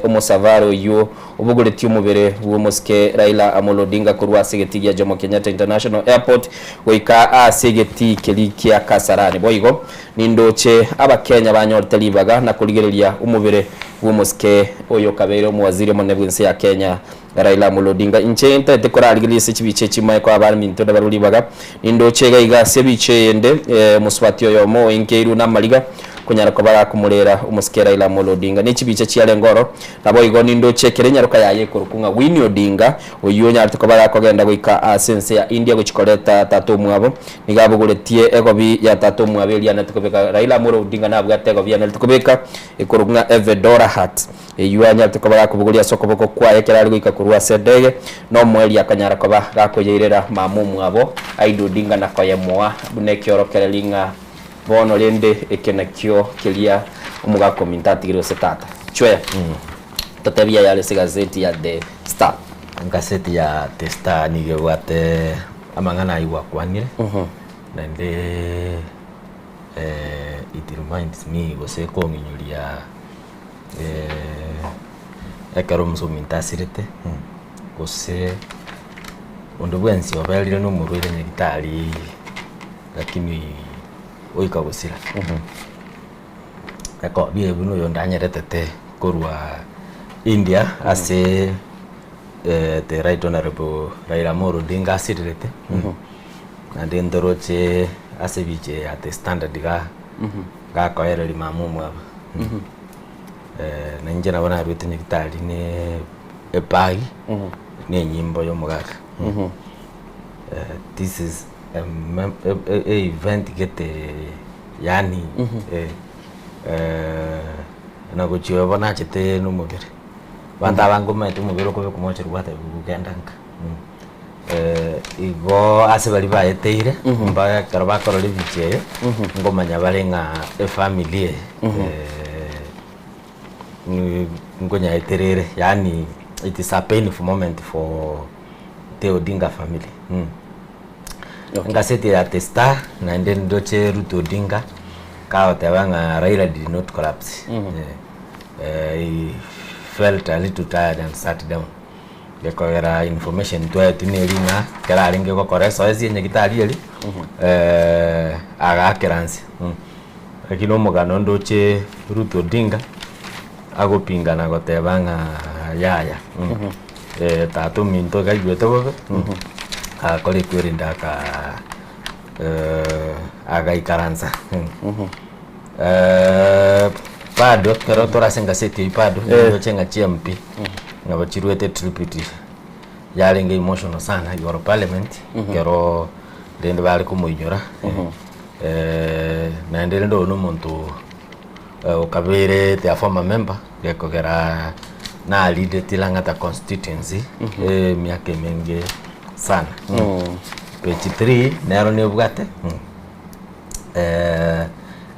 omosafara oyio obogoretie omobere bw'omosike Raila Amolo Odinga korwa ase egetii gia Jomo Kenyatta International Airport goika ase egetii keria kia Kasarani. Boigo nindoche Abakenya banyorete ribaga na korigereria omobere bw'omosike oyo okabeire omowaziri omonene bw'ense ya Kenya Raila Amolo Odinga, Inche ntaete korarigereria ase chibicha echi mae koa abaminto nabarabwo ribaga. Nindoche iga iga ase ebicha eyende, omosubati oyomo oenkeirwe namariga konyara koba gakomorera omosike Raila Amolo Odinga. Ne chibicha chiarenge oro. Naboigo nindoche ekero enyaroka yaye ekorokwa ng'a Winnie Odinga, oyio onyarete koba gakogenda goika ase ense ya India gochia koreta tata omwabo. Nigo abogoretie egobi ya tata omwabo eria anarete kobeka. Raila Amolo Odinga nabwate egobi anarete kobeka ekorokwa ng'a Evedora Hat. Eyio anyarete koba gakobogoria ase okoboko kwaye ekero are goika korwa ase endege, na omoerio akanyara koba gakoyeirera mama omwabo Aida Odinga na koyemoa buna ekiorokererio ng'a bono rende eke nakio keria omogaka ominto atigire gose tata. Chweya, totebie ayare ase egazeti ya The Star. Egaseti ya The Star nigo ebwate amang'ana ayio gwakwanire, naende it reminds me gose ekong'inyoria. Ekero omosominto asirete, gose onde bwensi oberire na omorwaire nyagetari lakini oika gosira, ekobi buna oyonde anyeretete korwa India ase the right honourable Raila Amolo Odinga asirerete, naende ntoroche ase ebicha eye ya The Standard igaa, gakoereria mama omwabo. Na inche nabo naruete nyagitari ne ebag na enyimbo ya omogaka. This is a mem- e- e- e event gete yaani na gochia obo nachete na omobere. Abanto abange omanyete omobere okobekwa mochenu gwatebigwa genda nka. Igo ase baria baeteire, mba ekero bakorora ebicha eye, ngomanya bare ng'a efamiri eye nkonyaetera ere, yaani it is a painful moment for the Odinga family. Engaseti ya The Star naende ndoche Ruto Odinga kagoteba ng'a Raila did not collapse, he felt a little tired and sat down. Gekogera information twaetwe neri ng'a ekero arenge gokora esoesi enyagitari eria, agaakera nse. Lakini omogano ndoche Ruth Odinga agopingana goteba ng'a yaya, tata ominto iga aigwete bobe, agakora ekwerende aka agaikaransa. Bado ekero tore ase engaseti eyio bado ndoche ng'a chiMP nabo chiruete tribute yarenge emotional sana igoro parliament ekero rende bare komoinyora naende rende oyo na omonto okabeire their former member gekogera na leadeti Lang'ata constituency emiaka emenge sana. Page 3 nero nebwate.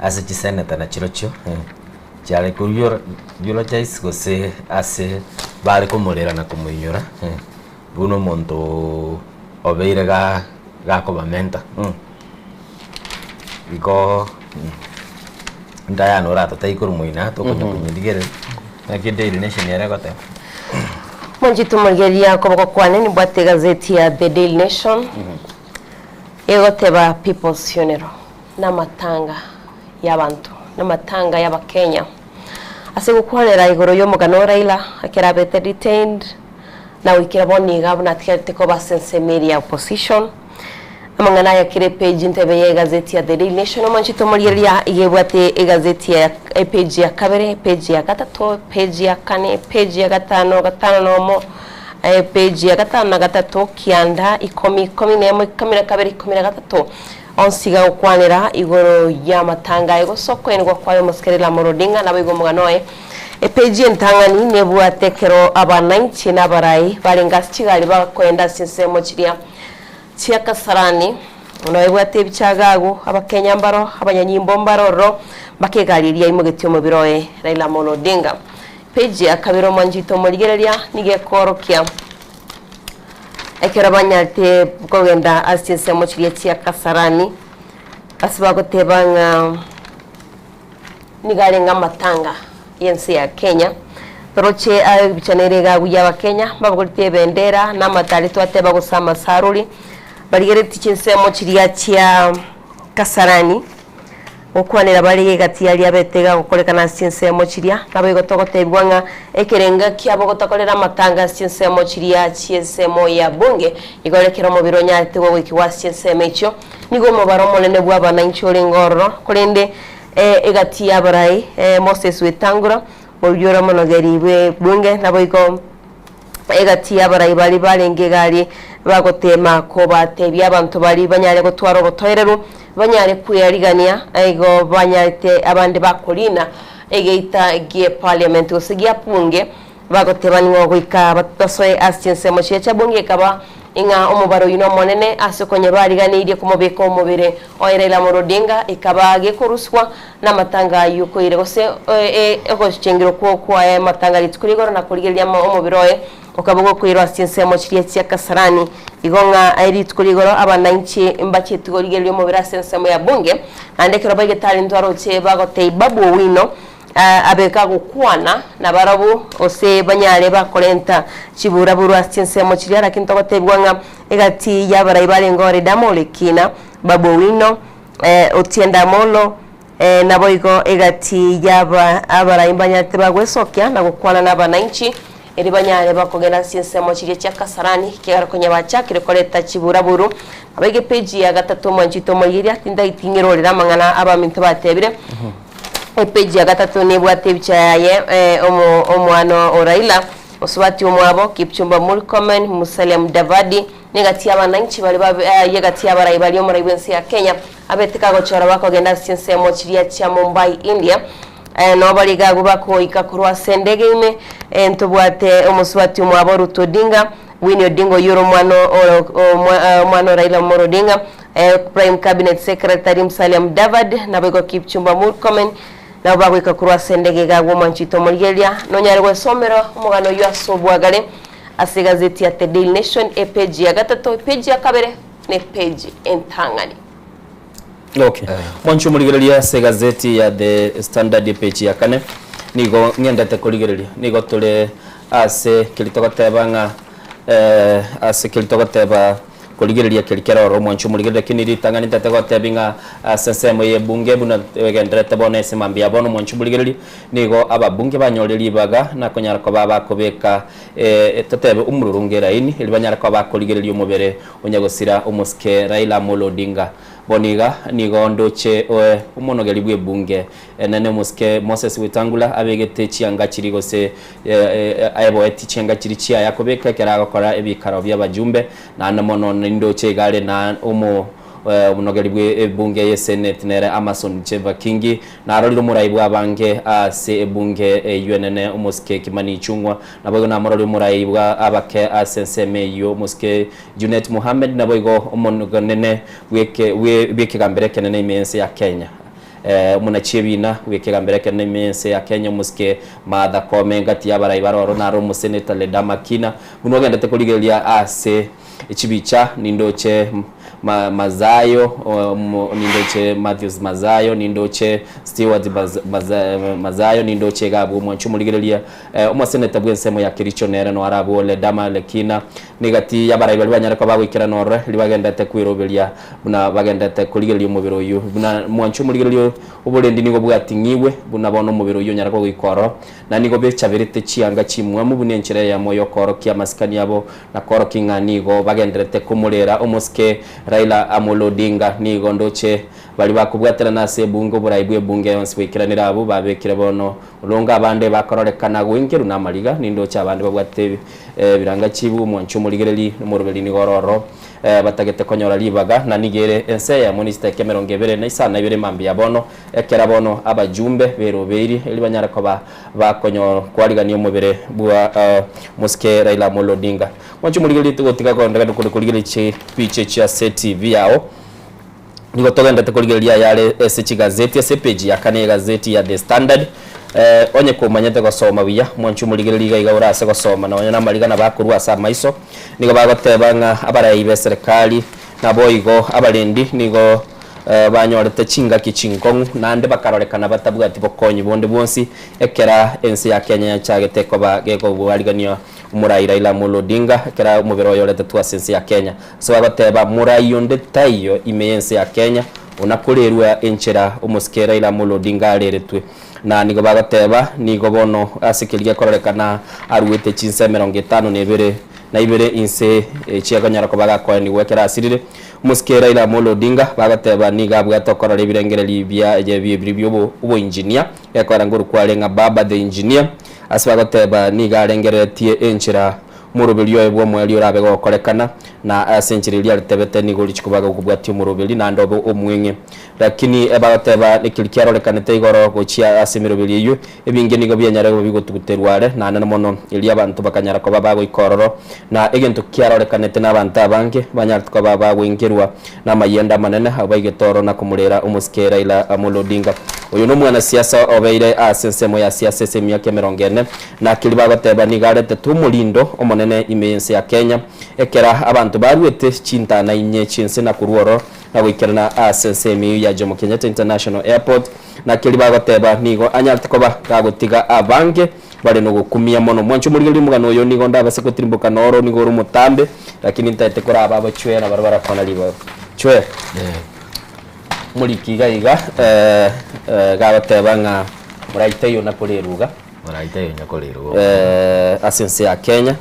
Ase chiseneta nachirochio chiare ko eulogize gose ase bare komorera na komoinyora buna omonto obeire ga gakoba mentor. Igo ndayana oratotebi korwa moino tokonya konyerigereria naki Daily Nation ere egoteba. Mwanchete omorigereria koboko kwane nimbwate egazeti ya The Daily Nation egoteba People's Funeral. Namatanga y'abanto, namatanga y'Abakenya. Ase gokwanera igoro y'omogano o Raila ekero abete detained na goikera bono iga buna atigarete koba ase ensemo eria ya opposition. Amang'ana aya kera epage ntebe ya egazeti ya The Daily Nation omonchete omorigereria iga ebwate egazeti ya epage ya kabere, epage ya gatato, epage ya kane, epage ya gatano, gatano nomo, epage ya gatano na gatato, kianda, ikomi, ikomi nemo, ikomi na kabere, ikomi na gatato. Onsi gagokwanera igoro y'amatanga aye gose okoenigwa kwaye omosike Raila Amolo Odinga naboigo omogano oye. Epeji entang'ani nebwate ekero abananchi na abarai barenge ase chigari bakoenda ase chinsemo chiria chia Kasarani. Nabo ebwate ebichaga agwo, Abakenya mbaro, abanyanyimbo mbaro ororo mpaka egari eria yaimogetie omobere oye Raila Amolo Odinga. Peji ya kabere omwanchete omorigereria nigo ekoorokia. Ekero banyarete kogenda ase chinsemo chiria chia Kasarani, ase bagoteba ng'a nigo arenge amatanga y'ense ya Kenya, toroche ebicha nere iga agwo y'Abakenya, mbabogoreti ebendera na amatari twateba gose amasaruri, barigeretie chinsemo chiria chia Kasarani. Gokwanera bare egati y'aria abete iga gokorekana ase chinsemo chiria, naboigo togotebigwa ng'a ekerenga kiabo gotakorera amatanga ase chinsemo chiria chi'ensemo ya bunge, igo ekero omobere onyarete gogoikigwa ase chinsemo echio, nigo omobaro omonene bw'abanainchi orenge ororo. Korende egati y'abarai, Moses Wetangula, oyio ore omonogeri bw'ebunge, naboigo egati y'abarai baria barenge egari bagoteema kobatebia abanto baria banyare gotwara obotoereru, banyare kwearigania, igo banyarete abande bakorina egeita gie parliament gose gia bunge, bagoteba ning'o goika basoe ase chinsemo chiria chia bunge ekaba ing'a omobaro oyio nomonene ase okonya bariganeirie komobeka omobere oye Raila Amolo Odinga ekaba gekoruswa Namatanga ayio koire, gose ogochengerwa okwo kwaye amatanga rituko rigoro na korigereria omobere oye okaba gokoirwa ase chinsemo chiria chia Kasarani. Igo ng'a rituko rigoro abanainchi mbacheti korigereria omobere ase ensemo ya bunge, naende ekero baigete aria ntwaroche bagotei Babu Owino abe kagokwana nabarabwo gose banyare bakorenta chiburaburu ase chinsemo chiria, lakini togotebigwa ng'a egati y'abarai barenge ore Dama ore Kina, Babu Owino, Otiende Amolo, naboigo egati y'aba abarai mbanyarete bagwesokia na gokwana nabananchi, erio banyare bakogenda ase chinsemo chiria chia Kasarani, ekiagera konya bachakire koreta chiburaburu. Naboigo epeji ya gatato omwanchete omorigereria, tindageti ng'irorere amang'ana abaminto batebire. Epeji ya gatato nebwate ebicha yaye omo omwana o Raila, mosubati omwabo, Kipchumba Murkomen, Musalia Mudavadi, Negati y'abananchi baria babe y'egati y'abarai baria omorai bw'ense ya Kenya abete kagochora bakogenda ase chinsemo chiria chia Mumbai, India. Nao baria iga agwo bakoika korwa ase endege ime ntobwate omosubati omwabo Ruth Odinga, Winnie Odinga oyio ore omwana omwana o Raila Amolo Odinga, Prime Cabinet Secretary Musalia Mudavadi, naboigo Kipchumba Murkomen nabo bagoika korwa ase endege iga agwo omwanchete omorigereria nonyare gwesomera omogano oyio ase obwagare. Ase egazeti ya The Daily Nation epeji ya gatato, epeji ya kabere, na epeji entang'ani. Okay. Mwanche omorigereria ase egazeti ya The Standard epeji ya kane, nigo ng'endete korigereria, nigo tore ase keri togoteba ng'a eh, ase keri togoteba Korigereria keria kere ororo omwancho omorigereria lakini ritang'ani ntete gotebi ng'a ase ensemo y'ebunge buna egendererete bono ase mambia ya bono omwancho omorigereria nigo ababunge banyorire ribaga na konyara koba abakobeka totebe omorurunga eraini erio banyare koba bakorigereria omobere o nyagosira omosike Raila Amolo Odinga. Bono iga nigo ndoche omonogeri bw'ebunge Enene omosike Moses Wetangula abegete chianga chiria gose aeboeti chianga chiria chiaye akobeka ekero agokora ebikaro bi'abajumbe, naende mono nindoche iga are na omo omonogeri bwe ebunge ye Senate nere Amason Cheva Kingi, narorire omorai bw'abange ase ebunge eyio enene omosike Kimani Ichung'wa, naboigo namorori omorai bwa abake ase ensemo eyio omosike Junet Mohammed, naboigo omonogenene bw'ekegambero ekenene ime y'ense ya Kenya. Omonachi ebina bw'ekegambero ekenene ime y'ense ya Kenya omosike Martha Koome ngati y'abarai bare oro naro omoseneta Ledama Kina buna ogendete korigereria ase chibicha nindoche Mazayo nindoche Matthews Mazayo nindoche Stewart Mazayo nindoche iga abwo omwanchi omorigereria omoseneta bw'ensemo ya Kericho nere noaro abwo Ledama Lekina nigati y'abarai baria banyare koba bagoikerana orore ribagendete kweroberia Buna bagenderete korigereria omobere oyio, buna mwanche omorigereria oborendi nigo bwating'igwe, buna bono omobere oyio onyare kogoika ororo, na nigo bechaberete chianga chimwamu buna enchera eyemo y'okoorokia amasikani abo na koorokia ng'a nigo bagendererete komorera omosike Raila Amolo Odinga. Nigo ndoche baria bakobwaterana ase ebunge oborai bw'ebunge yonsi bwaikeranire abwo babekire bono olonge abande bakororekana goinkerwa namariga, nindoche abande babwate ebirangachibu omwanche omorigereri nomoroberi nigo ore ororo. Batagete konyora ribaga, na nigo ere ense eyemo ne chidakika 25 mambia bono, ekera bono abajumbe berobeiri erio banyare koba bakonyo kwarigania omobere bwa mosike Raila Amolo Odinga. Mwanche omorigererie tigotiga kogenda kore korigereria chipicha echio ase TV yao. Nigo togenderete korigereria ayare ase chigazeti ase epeji ya kane y'egazeti ya The Standard. Onye komanyete gosoma buya, mwanche omorigereria iga iga ore ase gosoma nonya namariga nabo akorwa ase amaiso. Nigo bagoteba ng'a abarai b'eserekari naboigo abarendi nigo banyorete chingaki chinkong'u naende bakarorekana batabwati bokonyi bonde bwonsi ekera ense ya Kenya yachagete koba gekobwarigania omorai Raila Amolo Odinga ekera omobere oye oretetwe ase ense ya Kenya. Ase bagoteba, Morai onde taiyo ime y'ense ya Kenya onakorerwa enchera omosike Raila Amolo Odinga areretwe. Na nigo bagoteba, nigo bono ase keria gekororekana aruete chinsa 52 na ibere inse chiakonyara koba gakoenigwa ekero asirire. Omosike Raila Amolo Odinga bagoteba nigo abwate okorora ebirengereri bia biria bia oboinjinia gekoera ngorokwa are ng'a Baba the Engineer. Ase bagoteba nigo arengereretie enchera Omoroberi oye bw'omoerio orabe gokorekana, na ase enchera eria aritebete nigo oriche koba gokobwatia omoroberi naende obe omweng'e. Lakini bagoteba nekeri kiarorekanete igoro gochia ase emeroberi eyio, ebinge nigo bianyare koba bigotuguterwa are, naende mono erio abanto bakanyara koba bagoika ororo, na egento kiarorekanete nabanto abange banyarete koba bagoinkerwa namayianda amanene abwo baigete ororo na komorera omosike Raila Amolo Odinga. Oyo nomwanasiasa obeire ase ensemo ya siasa ase emiaka 40. Naki bagoteba nigo aretete omorindo omonene ime y'ense ya Kenya, ekero abanto baruete chintana inye chi'ense na korwa oro na goikerana ase ense emiyu ya Jomo Kenyatta International Airport. Naki bagoteba nigo anyarete koba gagotiga abange bare nogokumia mono. Mwanche omorigereria omogano oyo nigo ndabase gotirimboka noro nigo ore omotambe, lakini ntaete koraba abachwea na baria barakwana ribaga. Chwea. Omoriki iga iga gagoteba ng'a moraitaiyo nakore eruga. Moraitaiyo nakore eruga. Ase ense ya Kenya,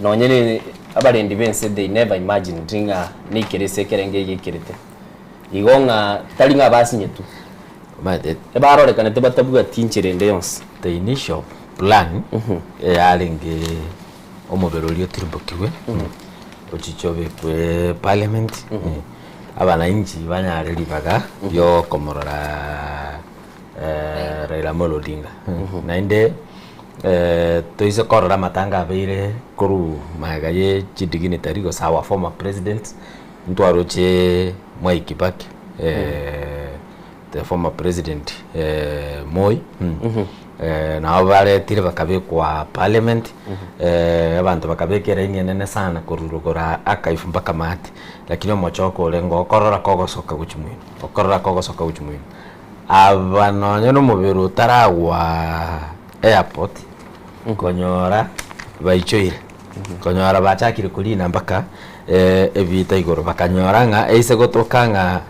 nonye ne abarendi b'ense they never imagined ng'a neikere ase ekerengo eye eikerete. Igo ng'a tari ng'a basinyetu, Omanyete ebarorekanete batabwati inchera ende yonsi. The initial plan eyarenge omobere oria otirimbokigwe ochiche obekwe parliament abananchi banyare ribaga riokomorora Raila Amolo Odinga. Naende toise korora amatanga abeire korwa magega ye chidignitary gose our former president ntwaroche Mwai Kibaki the former president Moi nabo baretire bakabekwa parliament abanto bakabeka eraini enene sana korwa rogoro archive mpaka maate lakini omochoko orenge okorora kogosoka gochia moino okorora kogosoka gochia moino. Aba nonye nomobere otaragwa airport konyora baichoire konyora bachakire korina mpaka ebiita igoro bakanyora ng'a eise gotoka ng'a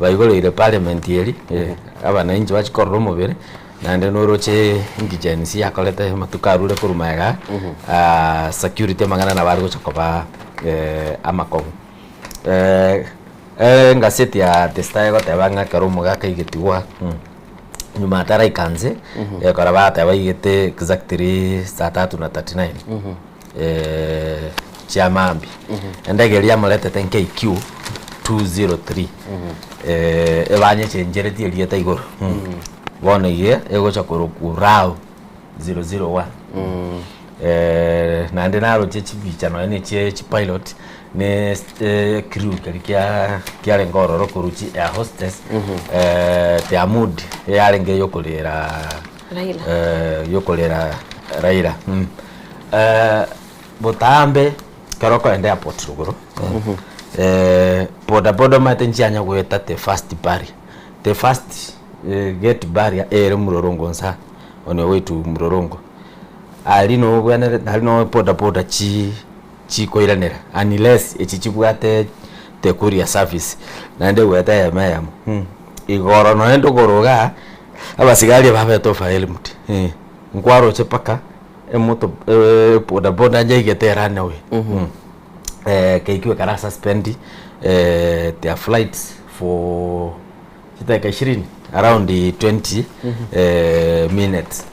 baigoreire parliament eria abananchi bachie korora omobere naende noroche inki Gen Z yakorete amatuko arure korwa magega security amang'ana nabo are gocha koba amakong'u. Engaseti ya The Star egoteba ng'a ekero omogaka aigetigwa nyuma ataraika nse, ekero bagoteba aigete exactly saa tatu na 39 chia mambia. Endege eria yamoretete KQ 203 ebanyechencheretie erieta igoro. Bono iga egocha korokwa RAO 001. Naende naroche chibicha nonya na echie chipilot. Ne crew keria kia kiarenge ororo korwa chi air hostess their mood yarenge yokorera Raila. yokorera Raila. Botambe ekero okoenda airport rogoro boda boda omanyete nchianya goeta the first barrier, the first gate barrier ere mororongo nsa on your way to mororongo. Aria nobwenerete aria no boda boda chi chikoiranera unless echi chibwate the courier service naende egwete eyemo eyemo igoro nonye ndogoro igaa abasigari babete overwhelmed nkwaroche mpaka emoto bodaboda nyaigete erun away KQ ekara suspend their flights for chidakika ishirini around 20 minutes.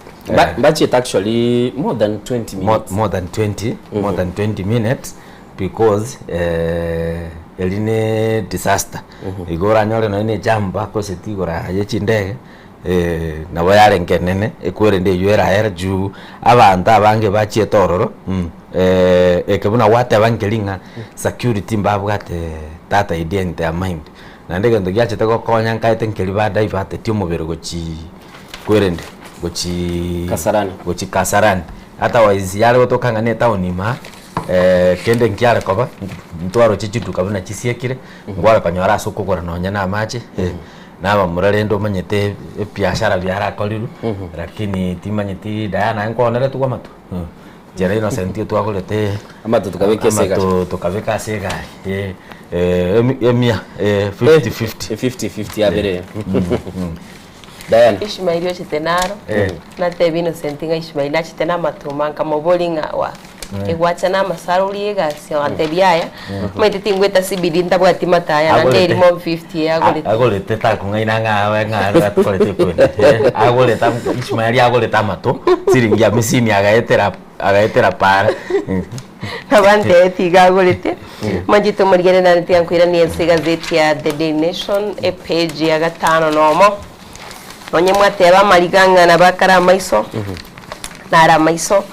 Budget actually more than 20 minutes. More than 20 more than 20 minutes because eri ne disaster. Igo oranyore nonye ne ejam bakoseti igoro ye chindege nabo yarenge enene ekwerende eywo eraere juu abanto abange bachiete ororo eke buna gwateba nkeri ng'a security mbabwate that idea in their mind. Naende egento giachete gokonya nkaete nkeri ba diverteti omobere gochii kwerende gochii Kasarani. gochii Kasarani. Otherwise yare gotoka ng'a na etown ime aa kende nkiare koba ntwaroche chiduka buna chisiekire nkware konyora ase okogora nonye na amache na abamura rende omanyete ebiashara biarakorirwe lakini timanyeti Diana nkwaoneretigwe amato? Inche na Innocent twagorete Amato tukabeka ase egari. amato tukabeka ase egari eh, eh, emi- emia eh, 50 50 50 50 yabere Diana Ishmaeli ochete naro Eh. natebia Innocent ng'a Ishmaeli nachete namatuma nkamoboria ng'a wa egwacha namasara orie egasi agantebia yaya omanyete tingweta CBD ntabwati mataya naende Agorete. erimo 50 eye agorete Agorete takong'aina ng'a abe ng'a are atokorete ekwende. Agorete am- Ishmaeli agorete amato siringi amisini agaetera agaetera para. Nabantebeti iga agorete manchete omorigere naende tiga nkoiranie ase egazeti ya The Daily Nation epage ya gatano nomo nonye mwateba amariga ng'a nabo akare amaiso nare amaiso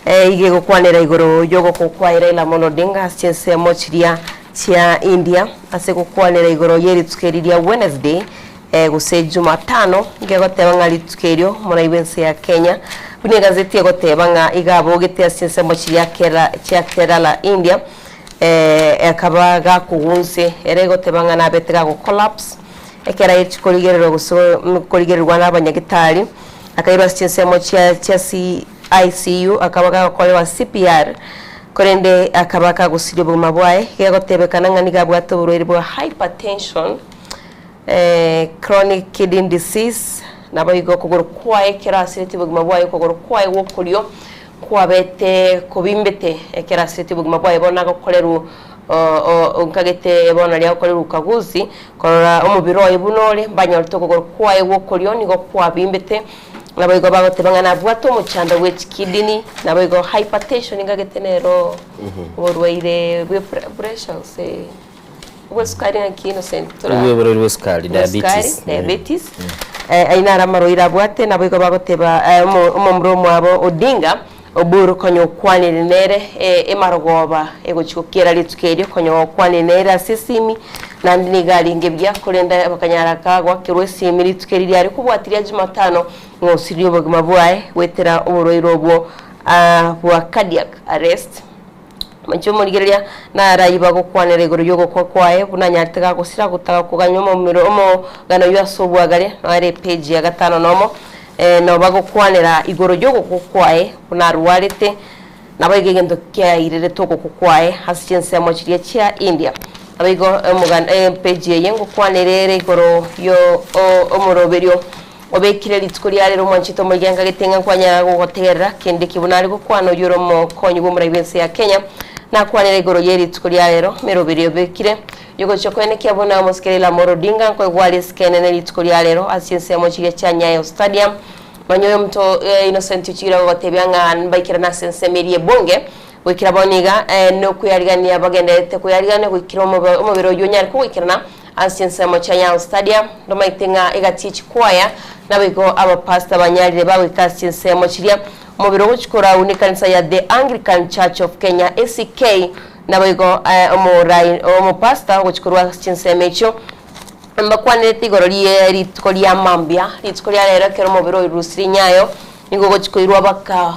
eh, iga egokwanera igoro yogokwa kwa Raila Amolo Odinga ase chinsemo chiria chia India ase gokwanera igoro yerituko eri ria Wednesday eh, gose Jumatano nigo egoteba ng'a rituko erio moraigwe ense ya Kenya buna egazeti egoteba ng'a iga abogete ase chinsemo chiria Kera chia Kerala India eh, akaba gakogunse ere egoteba ng'a nabete gago collapse ekero aye korigererwa gose korigererwa nabanyagitari akairwa ase chinsemo chia chia ICU akaba gagokorerwa CPR korende akaba kagosiria obogima bwaye gegotebekana ng'a nigo abwate oborwaire bwa hypertension chronic kidney disease naboigo okogoro kwaye ekero asiretie obogima bwaye okogoro kwaye gwokorio kwabete kobimbete ekero asiretie obogima bwaye bono agokorerwa nkagete bono aria agokorerwa ukaguzi korora omobere oye buna ore mbanyorete okogoro kwaye gwokorio nigo kwabimbete Naboigo bagoteba ng'a nabwate omochando bwe chikidini, naboigo hypertension ngagete nero oborwaire bwe pressure gose obwe sukari naki Innocent tora Obwe oborwaire bwe sukari, bwe sukari, diabetes. diabetes. Ayio naro amarwaire abwate, naboigo bagoteba omomura omwabo Odinga Oburu konya okwanire nere emarogoba egochia gokiera rituko erio, konya okwanire nere ase esimi, naende nigo arenge buya, korende bakanyara kagoakerwa esimi rituko eri riare kobwatia ria Jumatano ng'a osirie obogima bwaye goetera oborwaire obwo bwa cardiac arrest. Inche omorigereria narayie bagokwanera igoro y'ogokwa kwaye, buna anyarete gagosira gotaka koganya omomura omogano oyio ase obwagare, nere epage ya gatano nomo, nabo bagokwanera igoro y'ogokwa kwaye, buna arwarete, naboigo egento kiairerete ogokwa kwaye ase chinsemo chiria chia India. Naboigo omogano epage eye ngokwanera ere igoro yo omoroberio Obekire rituko ria rero omwanchete omorigia gete ng'a nkwanyara gogotegerera kende ki buna are gokwana oyio ore omokonyi bw'omorai bw'ense ya Kenya nakwanera igoro ye rituko ria rero meroberi obekire yogochia koenekia buna omosike Raila Amolo Odinga nkoegwa are esike enene rituko ria rero ase chinsemo chiria chia Nyayo Stadium Manya oyo omonto Innocent ochire gogotebia ng'a mbaikerane ase ensemo eria ebunge goikera bono iga nokweyarigania bagendererete kweyarigania goikera omobere oyio onyare kogoikerana Ase chinsemo chia Nyayo Stadium, ndomaete ng'a egati ye chikwaya naboigo abapastor banyarire bagoika ase chinsemo chiria. Omobere ogochia korau nekanisa ya The Anglican Church of Kenya, ACK, Naboigo omorai omopastor ogochia korwa ase chinsemo echio mbakwanerete igoro rie rituko ria mambia, rituko ria rero ekero omobere oirusirie nyayo nigo ogochia koirwa baka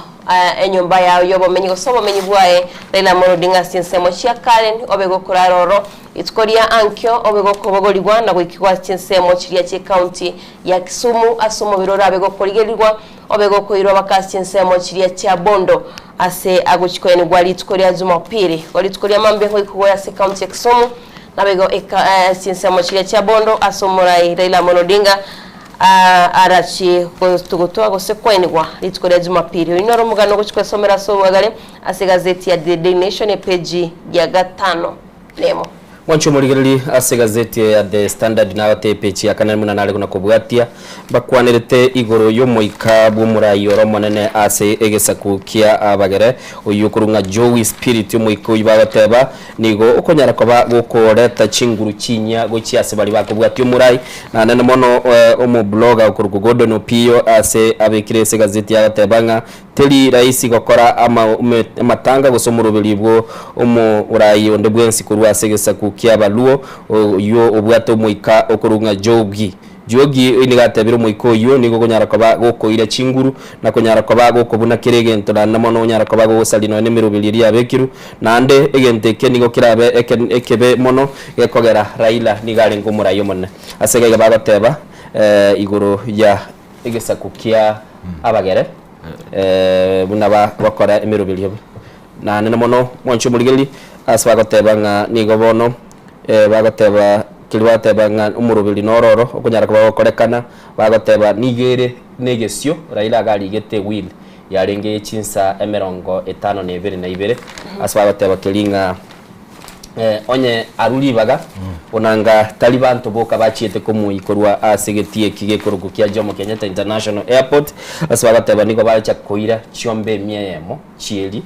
enyomba yao y'obomenyi gose obomenyi bwaye Raila Amolo Odinga ase chinsemo chia Karen obe gokorara ororo rituko ria ankio obe gokobogorigwa na goikigwa ase chinsemo chiria chi'ecounty ya Kisumu ase omobere orabe gokorigerigwa Obe gokoirwa baka ase chinsemo chiria chia Bondo, ase agochia koenigwa rituko ria Jumapili. Igo rituko ria mambia ngoikigwe ase ekaunti ya Kisumu, naboigo eka ase chinsemo chiria chia Bondo ase omorai Raila Amolo Odinga arachie gotugutwa gose koenigwa rituko ria Jumapili. Oyio noro omogano ogochia kwesomera ase obwagare ase egazeti ya The Daily Nation epeji ya gatano nemo. Mwanche omorigereria ase egazeti eye ya The Standard nagote epeji ya kane buna nare kobwatia mbakwanerete igoro y'omoika bw'omorai ore omonene ase egesaku kia abagere oyio okorwa ng'a Jowi Spirit omoika oyio bagoteba nigo okonyara koba gokoreta chinguru chinyia gochia ase baria bakobwatia omorai nanene mono omobloga okorokwa Gordon Opiyo ase abekire ase egazeti agoteba ng'a Teri rahisi gokora amatanga gose omoroberi bwo omoraai onde bwensi korwa ase egesaku ki'Abaluo oyio obwate omoika okorwa ng'a Jogi. Jogi nigo atebire omoika oyio nigo okonyara koba gokoira chinguru na konyara koba gokobuna kera egento naende mono onyara koba gogosaria nonya nemeroberi eria yabekirwe. Naende egento eke nigo kerabe ekebe mono gekogera Raila nigo arenge omoraai omonene. Ase iga iga bagoteba igoro ya egesaku kia Abagere. Buna bakora emeroberio naende mono mwanche omorigereria ase bagoteba ng'a nigo bono bagoteba keria bagoteba ng'a omoroberi noro oro okonyara koba gokorekana bagoteba nigo ere na egesio Raila iga arigete ewill yarenge ye chinsa emerongo etano na ebere na ibere ase bagoteba keria ng'a Onye arure ribaga, onanga tari banto boka bachiete komoyia korwa ase egetii eki gekorokwa kia Jomo Kenyatta International Airport, ase bagoteba nigo bacha koira chiombe emia eyemo chieri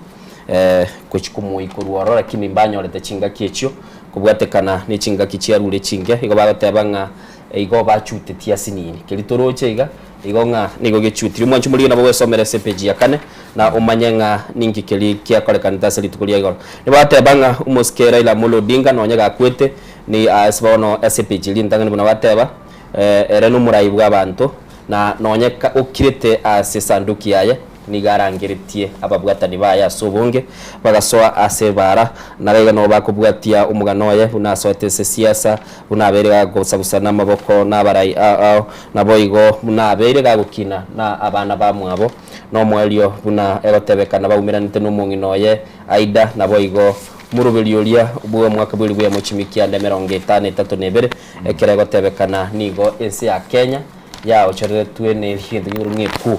gochia komoyia korwa ororo, lakini mbanyorete chingaki echio kobwatekana ne chingaki chiarure chinke, igo bagoteba ng'a igo bachutetie asinini. Keria toroche iga, igo ng'a nigo gechutire. Omwanchi omorige nabo gwesomera ase epeji ya kane. Na omanye ng'a ninki keria kiakorekanete ase rituko ria igoro. Nibateba ng'a omosike Raila Amolo Odinga nonye gakwete, ni ase bono ase epeji eria entang'ani buna bateba, ere nomorai bw'abanto, na nonye okirete ase esanduki yaye, nigo arangeretie ababwatani baye ase obonge, bagasoa ase ebaara, na iga nabo bakobwatia omogano oye buna asoete ase siasa, buna abeire gagosagusa namaboko nabarai ao, naboigo buna abeire gagokina na abana bamwabo. Nomoerio buna egotebekana baumeranete nomong'ina oye Aida, naboigo moroberi oria bw'omwaka bw'elifu eyemo chimikia ande emerongo etano etato na ebere, ekero egotebekana nigo ense ya Kenya yaochoreretwe ne egento kegoro ng'a ekuu.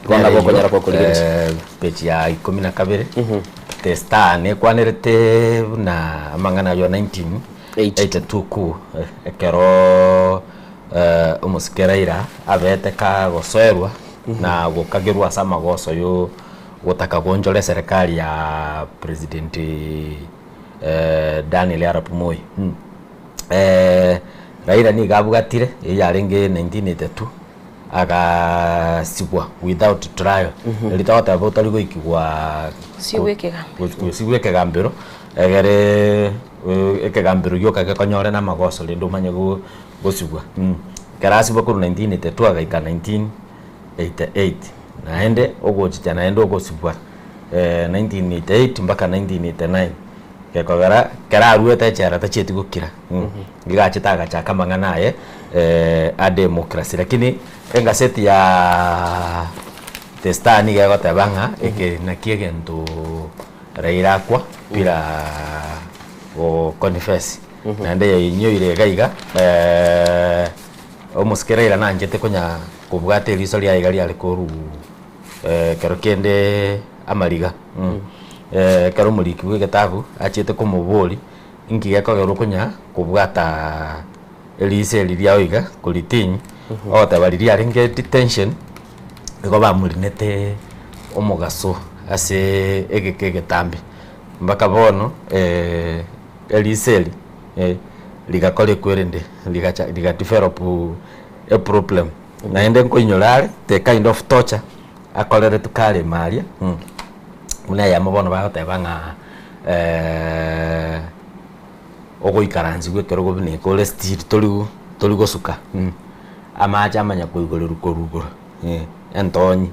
Igo nabo okonyara gokorigereria. Page ya ikomi na kabere, The Star nekwanerete buna amang'ana ayio 1982 coup ekero omosike Raila abete kagosoerwa na gokagerwa ase amagoso yo gotaka goonchora eserekari ya President Daniel Arap Moi. Raila nigo abwatire eyio yarenge 1982 agasibwa without trial erio togoteba otari goikigwa Gosibwa ekegambero. gosibwa ekegambero egere ekegambero gioka gekonyore na amagoso rende omanye gosibwa. Ekero asibwa korwa 1982 agaika 1988 naende ogochicha naende ogosibwa 1988 mpaka 1989 gekogera ekero aruete echela tachieti gokira nigo achete agachaka amang'ana aye a democracy lakini engaseti ya The Star nigo egoteba ng'a eke naki egento Raila akwa bila go confess. Naende yainyoire iga iga omosike Raila nanchete konya kobwata eriso riaye iga riare korwa ekero kende amariga ekero omoriki bwa egetabu achete komoboria inki gekogera okonya kobwata eriso eri riao iga koritinyia, ogoteba riria riarenge detention igo bamorinete omogaso ase egeka egetambe mpaka bono eriso eri rigakora ekwerende rigacha riga develop eproblem naende nkoinyora are the kind of torture akoreretwe kare ime aria buna eyemo bono bagoteba ng'a. Ogoikaransigwa ekerogo buna eke ore still tori tori gosuka amache amanya koigorerwa korwa igoro entonyi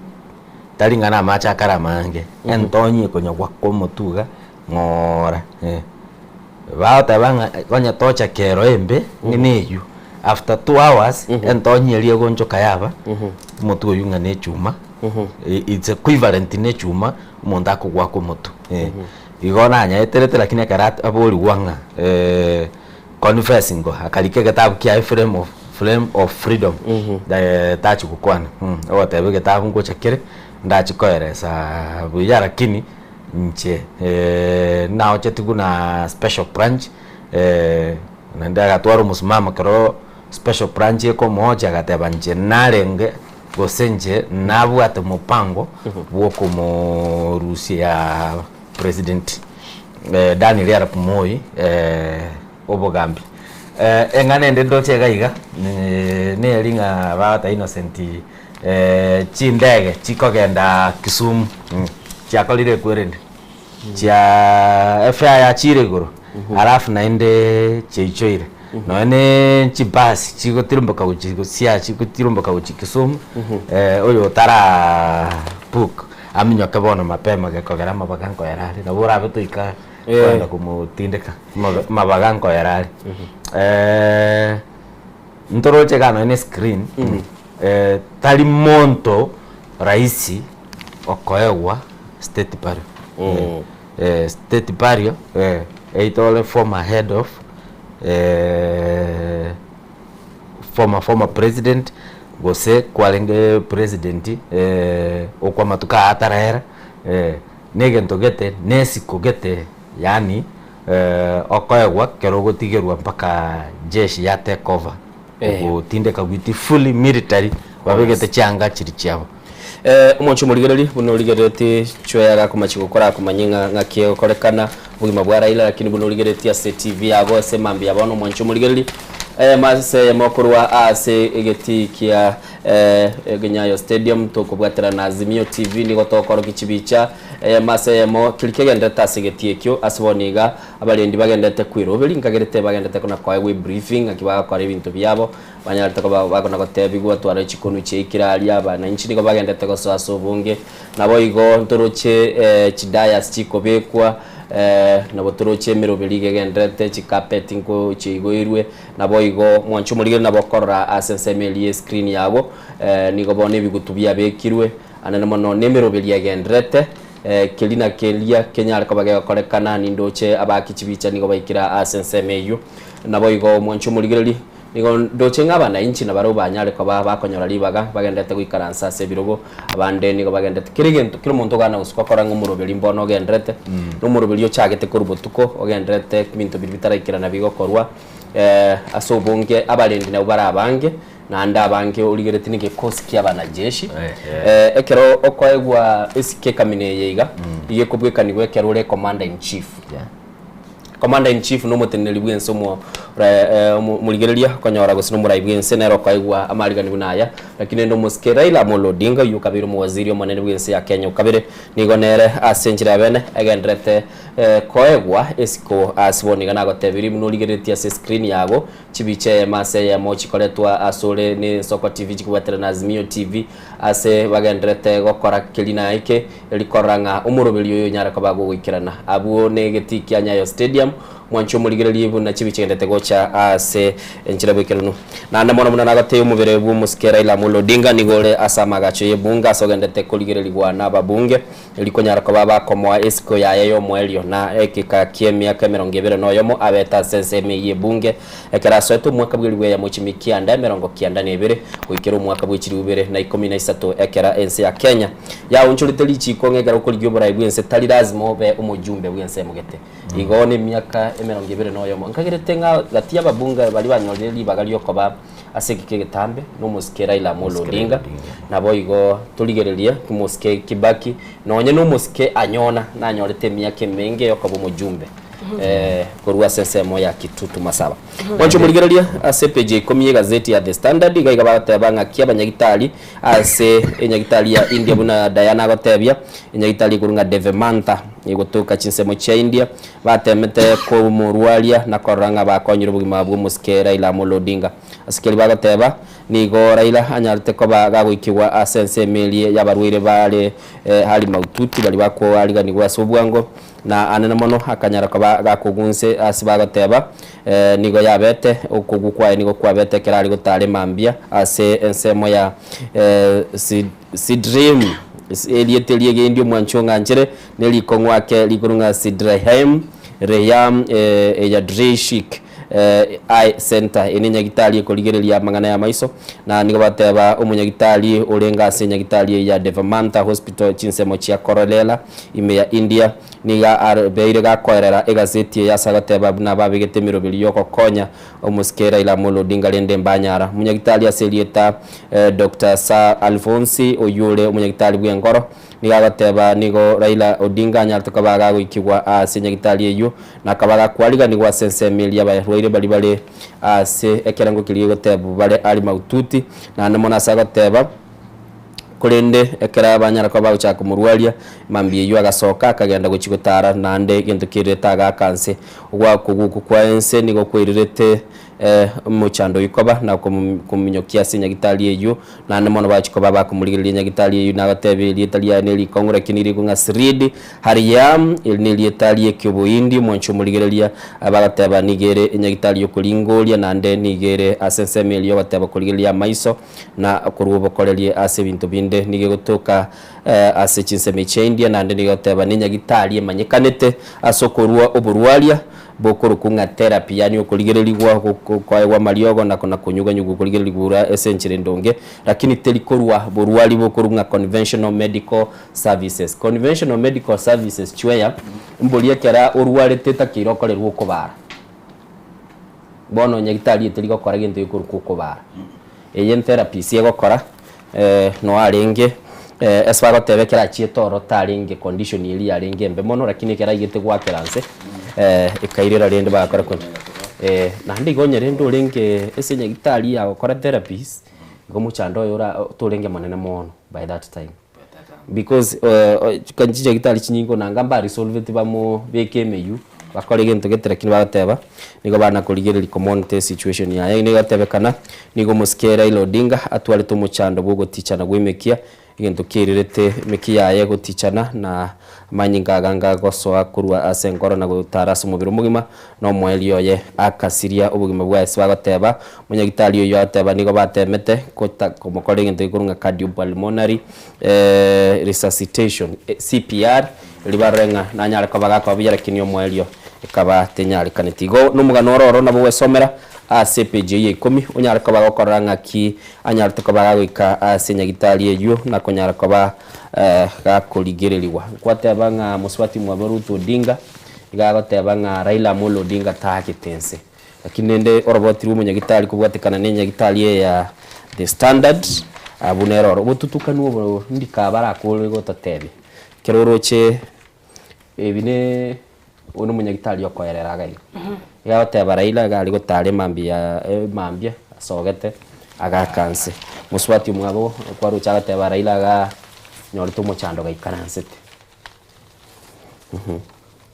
tari ng'a na amache akare amange, entonyi ekonya goaka omotwe iga ng'oora bagoteba ng'a onye tocha kero embe ng'a neywo after 2 hours entonyi eria egonchoka yaba omotwe oywo ng'a na echuma it's equivalent na echuma omonto akogoaka omotwe. Igo nanyaeterete lakini ekero aborigwa ng'a confessing akarika egetabu kiaye frame of frame of freedom tachi gokwana ogoteba egetabu ngocha kere ndachi koeresa buya lakini inche naochetigwe buna special branch naende agatwara omosimamo ekero special branch ekomocha agateba inche narenge gose inche nabwate omopango bw'okomorusia President Daniel Arap Moi obogambi. Eng'ana ende ndoche iga iga neri ng'a bagoteba Innocent chindege chikogenda Kisumu chiakorire ekwerende chia efare yachire igoro alafu naende chiaichoire. Nonya ne chibasi chigotirimboka gochia gosia chigotirimboka gochia Kisumu oyo otara book aminyoke bono mapema gekogera amabaga nkoera are nabo orabe toika kwenda komotindeka amabaga nkoera are. Ntoroche iga nonya ne screen tari monto rahisi okoegwa state burial. State burial either ore former head of former former president gose kwarenge president okwa amatuko aya ataraera na egento gete na esiko gete yaani okoegwa ekero ogotigerwa mpaka jeshi ya take over ogotindeka gwiti fully military babegete chianga chiria chiabo. Omonche omorigereria buna origereretie chweya gakomachi gokora akomanye ng'a ng'aki egokorekana obogima bwa Raila lakini buna origereretie ase TV yago ase mambia bono omonche omorigereria eyemo ase eyemo korwa ase egetii kia Nyayo Stadium tokobwatera na Azimio TV nigo tokorokia chibicha eyemo ase eyemo keri kegenderete ase egetii ekio ase bono iga abarendi bagenderete kweroberia nkagerete bagenderete kona koegwa ebriefing ng'aki bagokora ebinto biabo Banyarete koba bakona-gotebigwa, Twara chikonu chiaikire aria, abananchi nigo bagendete gosoa ase obonge. Naboigo ntoroche chidayas chikobekwa, nabo toroche emeroberi iga egendererete, chicarpet nko chiaigoirwe. Naboigo mwanche omorigereria nabo okorora ase ensemo eria y'escreen yago, nigo bono ebigutu biabekirwe, anene mono nemeroberi egendererete, keria na keria kenyare koba gegokorekana, nindoche abaaki chibicha nigo baikire ase ensemo eyio. Naboigo mwanche omorigereria. Nigo ndoche ng'a abanainchi nabarabwo banyare koba bakonyora ribaga, bagenderete goikaransa ase ebirogo, abande nigo bagenderete kera egento, kera omonto ogana gose gokora ng'a omoroberi mbono ogenderete, na omoroberi ochagete korwa botuko, ogenderete ebinto biria bitaraikerana bigokorwa ase obonge, abarendi nabwo bare abange, naende abange origeretie na egekosi kia abanajeshi. Ekero okoegwa esike ekamina eye iga, iga ekobwekanigwa ekero ore commander in chief. Commander in chief nomoteneneri bw'ense omo omorigereria okonyora gose nomorai bw'ense nere okoegwa amarigani buna aya. Lakini rende omosike Raila Amolo Odinga oyio okabeire omowaziri omonene bw'ense ya Kenya okabere nigo nere ase enchera ya bene agendererete koegwa esiko ase bono iga nagotebirie buna origereretie ase escreen yago chibicha eyemo ase eyemo chikoretwa asore ne Nsoko TV chikobwaterana na Azimio TV ase bagendererete gokora keria na eke Rikorora ng'a omoroberi oyo onyare koba gogoikerana. Abwo negetii kia Nyayo Stadium, mwanche omorigererie buna chibi chigendete gocha ase enchera bw'ekerunu. Naende mono buna nagotebia omobere bw'omosike Raila Amolo Odinga nigo ore ase amagacho y'ebunge ase ogendete korigererigwa nababunge rikonyara koba bakomoa esiko yaye y'omoerio na ekika ki'emiaka 21 noyomo abete ase ensemo eyio y'ebunge ekero asoete omwaka bw'elifu eyemo chimi kianda 92 goikera omwaka bw'echilifu ibere na ikomi na isato ekero ense ya Kenya Yaonchorete richiiko ng'a ekero okorigia oborai bw'ense tari lazima obe omojumbe bw'ensemo gete. Igo nemiaka 21. Nkagerete ng'a gati y'ababunge baria banyorire ribaga riokoba ase ekika egetambe nomosike Raila Amolo Odinga, naboigo torigererie omosike Kibaki, nonye nomosike Anyona nanyorete emiaka emenge yokoba omojumbe korwa ase ensemo ya Kitutu Masaba. Mwanche omorigereria ase epeji ya ikomi y'egazeti ya The Standard, iga iga bagoteba ng'aki abanyagitari Ase enyagitari ya India buna Diana agotebia, enyagitari ekorwa ng'a Devemantha. Egotoka chinsemo chia India, batemete komorwaria na korora ng'a bakonyire obogima bw'omosike Raila Amolo Odinga. Ase keria bagoteba, nigo Raila anyarete koba gagoikigwa ase ensemo eria y'abarwaire bare hali mahututi baria bakoariganigwa ase obwango, na anene mono akanyara koba gakogunse ase bagoteba nigo yabete okogwa kwaye nigo kwabete ekero are gotara emambia ase ensemo ya Sidrim, erieta eria egendi omwanchi ong'anchere, nerikong'u ake rikorwa ng'a Sidraheim, Reyam, Eyadrishik Eye Centre. Eye nenyagitari ekorigereria amang'ana y'amaiso, na nigo bateba omonyagitari orenge ase enyagitari eye ya Devamantha Hospital chinsemo chia Korolela ime ya India, nigo abeire gakoerera egazeti eye ase agoteba buna babegete emeroberi y'ogokonya Omosike Raila Amolo Odinga rende mbanyara. Omonyagitari ase erieta Doctor Sir Alphonse oyio ore omonyagitari bw'enkoro nigo agoteba nigo Raila Odinga anyarete koba agagoikigwa ase nyagitari eyio na akaba agakwariganigwa ase ensemo eria abarwaire baria bare ase ekerengo keria gegotebwa bare ari mahututi naende mono ase agoteba Korende ekero banyara koba bagochaka komorwaria, mambia eyio agasoka, akagenda gochia gotara, naende egento keirerete agaaka nse. Ogoaka okwo kwa ense nigo kwairerete omochando oyio koba na kominyokia ase enyagitari eyio, naende mono bachia koba bakomorigereria enyagitari eyio nagoteba erieta riaye nerikong'u lakini rigwe ng'a Srid Hariyam, eri nerieta ri'ekiobohindi, omwanchi omorigereria, bagoteba nigo ere enyagitari y'okoringoria, naende nigo ere ase ensemo eria ogoteba korigereria amaiso. na korwa obokorerie ase ebinto binde nigo egotoka ase chinsemo chia India, naende nigo egoteba nenyagitari emanyekanete ase okorua oborwaria bokorokwa ng'a therapy, yaani okorigererigwa koegwa amariogo na na konyuganyugwa okorigererigwa ura ase enchera endonge, lakini teri korwa borwari bokorwa ng'a conventional medical services. Conventional medical services chweya mbori ekera orwarete etakeire okorerwe okobara. Bono nyagitari eteri gokora gento gekorokwa okobara. Eye ntherapist egokora no arenge ase bagoteba ekero achiete ororo tarenge condition eria yarenge embe mono lakini ekero aigete goakera nse ekairera rende bagakora ko naende igo onye rende orenge ase nyagitari ya gokora therapies igo omochando oye ora torenge monene mono by that time. Because chinyagitari chinyinge onanga mbaresolveti bamobeke emeyio bakore egento gete lakini bagoteba nigo bana korigereria komonitor esituation yaye. Nigo egotebekana nigo omosike Raila Odinga atwarete omochando bwa ogotichana bwa emekia, egento kiairerete emekia yaye gotichana na amanyinga aganga gosoa korwa ase enkoro na gotara ase omobere omogima na omoerio oye akasiria obogima bwaye. Ase bagoteba omonyagitari oyio agoteba nigo batemete kota komokora egento gekorwa ng'a cardiopulmonary resuscitation, CPR, erio barore ng'a nanyare koba gakoba buya lakini omoerio ekaba tenyarekaneti. Igo nomogano oro oro nabo gwesomera ase epage eyio ya ikomi onyare koba gokorora ng'aki anyarete koba gagoika ase nyagitari eyio na konyara koba gakorigererigwa. Nkwateba ng'a mosubati mwabo Ruth Odinga iga agoteba ng'a Raila Amolo Odinga taagete ense. Lakini rende oroboti rw'omonyagitari kobwatekana nenyagitari eye ya The Standard, abwo nere oro obotutukanu obo ndikaba arakore gototebia. Ekero oroche ebi ne oyo nomonyagitari okoerera iga iga. Iga agoteba Raila iga aria gotara emambia emambia asogete agaka nse. Mosubati omwabo kwaroche agoteba Raila igaa nyorete omochando gaikaransete.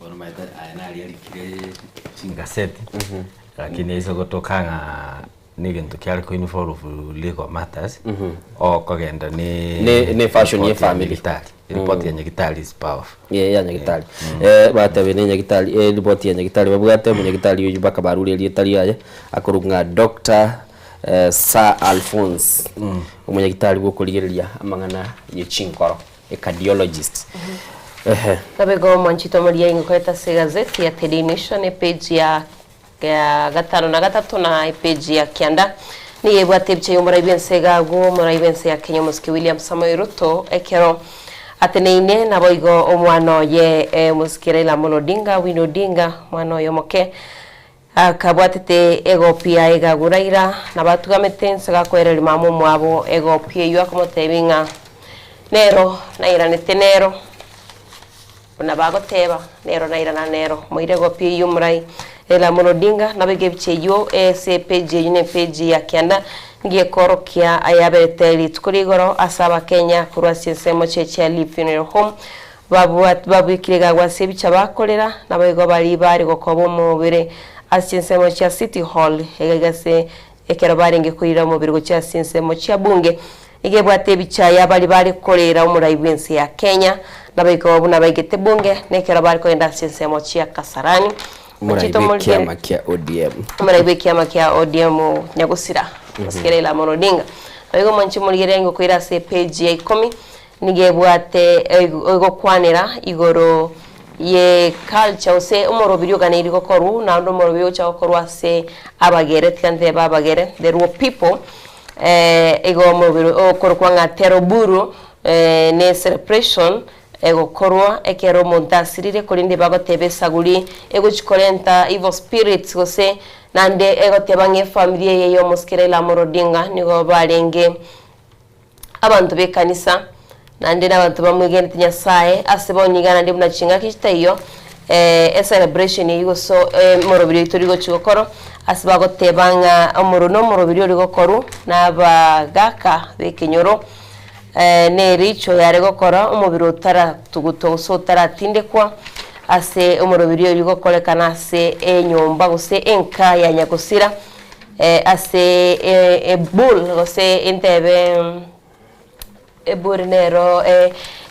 Bono omanyete aya naria arikire chingaseti, lakini aise gotoka ng'a na egento kiare ko involve legal matters, okogenda ne Ne- ne fashion ye report ya family. nyagitari. Report ya nyagitari is powerful. Eh, ya nyagitari. Batebe ne nyagitari eripoti ya nyagitari babwate, omonyagitari oyio mpaka barure erieta riaye, akorokwa ng'a Doctor Sir Alphonse, omonyagitari bwokorigereria amang'ana ye chinkoro. A cardiologist. Ehe. Nabego omwanchete omoria ingokoreta ase egazeti ya Daily Nation epage ya ya gatano na gatato na epage ya kianda nigo ebwate ebicha y'omorai bw'ense iga agwo omorai bw'ense ya Kenya omosike William Samoei Ruto ekero ateneine naboigo omwana oye omosike Raila Amolo Odinga Winnie Odinga omwana oye omoke akabwatete egopi yaye iga agwo Raila nabo atugamete inse gakoereria mama omwabo egopi eywo akomotebia ng'a Nero nairanete nero, buna bagoteba, nero nairana nero. Moire egopi eyio omorai Raila Amolo Odinga nabeke ebicha eyio ase epage eyio na epage ya kianda nigo ekorokia ayaberete rituko ria igoro ase abakenya korwa ase ensemo chia chia Lee Funeral Home. Babwat babwekire gagwa ase ebicha bakorera, naboigo baria bare gokoba omobere ase chinsemo chia City Hall, iga iga ase ekero barenge koira omobere gochia ase chinsemo chia bunge. Iga ebwate ebicha ya baria bare korera omorai bw'ense ya Kenya, naboigo buna baigete bunge, na ekero bare kogenda ase chinsemo chia Kasarani. Omorai Ochete omorigere- bw'ekiama kia ODM. Omorai bw'ekiama kia ODM Nyagosira, Oscar Raila Amolo Odinga. Naboigo mwanche morigererie ngokoira ase epage ya ikomi, Nigo ebwate egokwanera igoro ye culture gose omorobiri oganeiri gokorwa naende omorobiri ogocha gokorwa ase abagere tiga ntebe abagere the Luo people igo omorobiri okorokwa ng'a Teroburu ne celebration egokorwa ekero omonto asirire korende bagoteba esaguri egochi korenta evil spirits gose naende egoteba ng'a efamiri eye ya omosike Raila Amolo Odinga nigo barenge abanto b'ekanisa, naende nabanto bamwegenete Nyasae, ase bono iga naende buna chingaki chitaiyo, ecelebration eyio gose omoroberi oito tori gochia gokorwa, ase bagoteba ng'a omoro na omoroberi ore gokorwa na abagaka b'ekenyoro, na ericho yare gokora omobere otaratugutwa gose otaratindekwa, ase omoroberi oyio gokorekana ase enyomba gose enka ya nyagosira. Ase ebull gose entebe ebull nero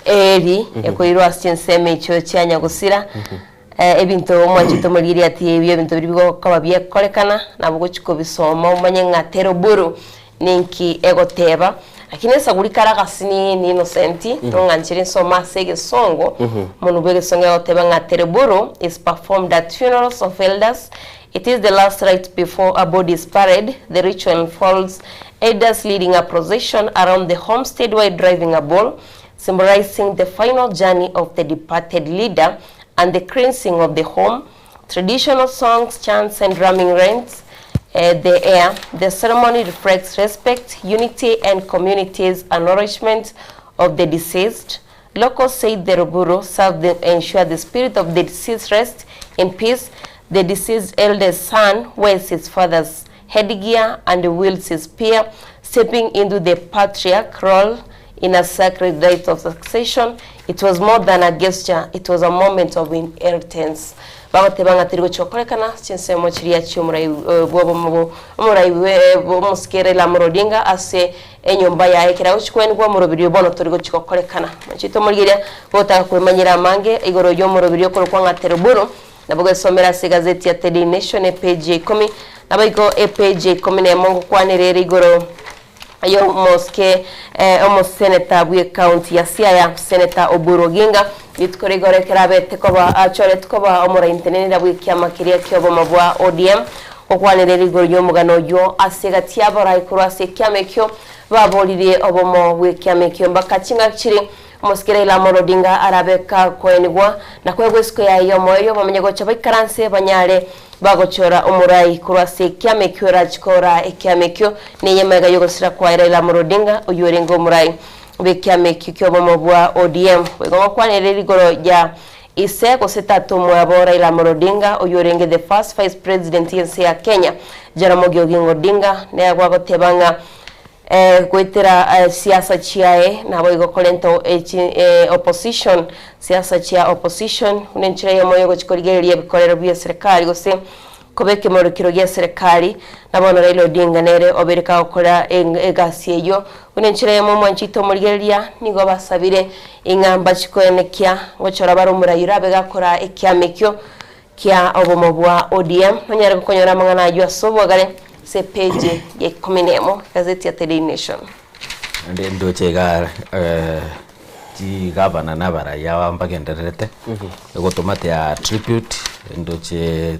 eeri ekoirwa ase chinsemo echio chia nyagosira, ebinto omwanchete omorigereria ati ebio ebinto biria bigokoba biekorekana nabo ogochia kobisoma omanye ng'a teri buru ninki egoteba. Lakini esaguri kare agasini ni innocent, nong'anchere nsome ase egesongo, omonwe bwa egesongo egoteba ng'a teri buru is performed at funerals of elders It is the last rite before a body is buried, the ritual involves elders leading a procession around the homestead while driving a bull, symbolizing the final journey of the departed leader and the cleansing of the home. Traditional songs, chants, and drumming rents the air. The ceremony reflects respect, unity, and community's acknowledgement of the deceased. Locals said the Ruburu served to ensure the spirit of the deceased rests in peace. The deceased eldest son wears his father's headgear and wields his spear, stepping into the patriarch role in a sacred rite of succession. It was more than a gesture, it was a moment of inheritance. Bagoteba ng'a teri gochia gokorekana chinsemo chiria chi'omorai bw'obomo omorai bw'omosike Raila Amolo Odinga ase Enyomba yaye ekero agochia kwenigwa omoroberio bono tori gochia gokorekana. Machete omorigereria gotaka kwemanyera amange igoro y'omoroberio okorokwa ng'a Teruburu, nabo gesomera ase egazeti ya The Daily Nation epage ya ikomi, naboigo epage ya ikomi nemo ngokwanera ere igoro y'omosike omoseneta bw'ecounty ya Siaya, Senator Oburu Oginga, rituko rigoro ekero abete koba achoretwe koba omoraintenenera bw'ekiama keria ki'obomo bwa ODM, Gokwanera rigoro ri'omogano oyio ase egati y'abarai korwa ase ekiama ekio baboririe obomo bw'ekiama ekio mpaka chingaki chiria omosike Raila Amolo Odinga arabe kakoenigwa na koegwa esiko yaye y'omoerio bamenye gocha baikaranse banyare bagochora omorai korwa ase ekiama ekio orachi koraa ekiama ekio neyemaiga y'ogosira kwaye Raila Amolo Odinga oyio orenge omorai bw'ekiama ekio ki'obomo bwa ODM. Boigo ngokwanere rigoro ria Ise gose tata omwabo Raila Amolo Odinga oyio orenge the first vice president y'ense ya Kenya Jaramogi Oginga Odinga nigo agoteba ng'a goetera siasa chiaye naboigo korenta opposition siasa chia opposition buna enchera eyemo yogochia korigereria ebikorero bia eserekari gose Koba ekemorokero gia serikali, na bono Raila Odinga nere obeire kagokora egasi eyio. Buna enchera eyemo omwanchete omorigereria nigo basabire ing'a mbachie koenekia ngochora bare omorai orabe gakora ekiama ekio kia obomo bwa ODM. Nonyare gokonyora amang'ana ayio ase obwagare ase epage ya ikomi na emo egazeti ya The Daily Nation. Naende ndoche iga chigavana na abarai aba mbagendererete, egotoma their tribute, ndoche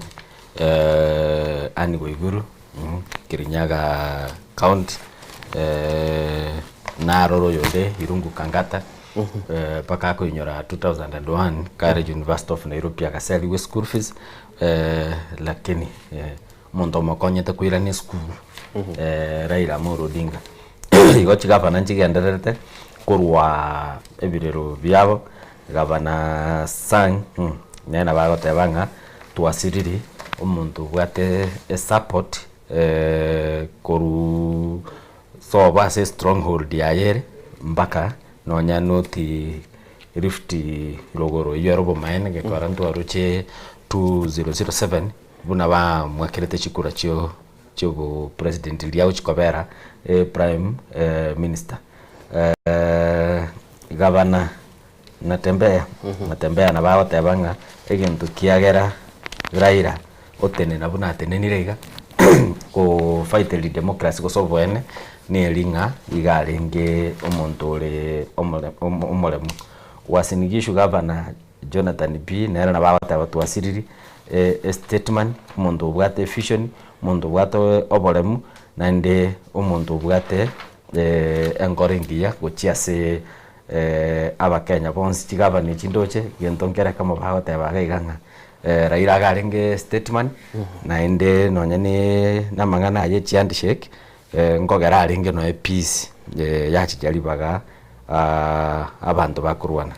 Anne Waiguru, Kirinyaga county, naroro oyonde Irungu Kangata, mpaka akoinyora 2001 kare University of Nairobi agaseriwa eschool fees, lakini omonto omokonyete koirana esukuru Raila Amolo Odinga. Igo chigavana nchigendererete korwa ebirero biabo, gavana Sang nere nabo agoteba ng'a twasiriri omonto obwate esupport korwa sobo ase estronghold yaye ere mpaka nonya noti. Rift rogoro eyio ere obomaene gekogera ntwaroche 2007 buna bamwakerete chikura chio chiobo president riria agochi kobera prime minister. Gavana Natembeya, Natembeya nabo agoteba ng'a egento kiagera Raila otenena buna atenenire iga ko fight democracy gose oboene neri ng'a iga arenge omonto ore omore omoremu. Uasin Gishu Gavana Jonathan Bii nere nabo agoteba twasiriri statesman, omonto obwate evision, omonto obwate oboremu, naende omonto obwate enkoro engiya gochia ase Abakenya bonsi chigavana echi ndoche, gento nkere ekemo bagoteba iga iga ng'a Raila iga arenge statesman, naende nonye na amang'ana aye chihandshake, nkogera arenge nonye peace yachicha ribaga abanto bakorwana.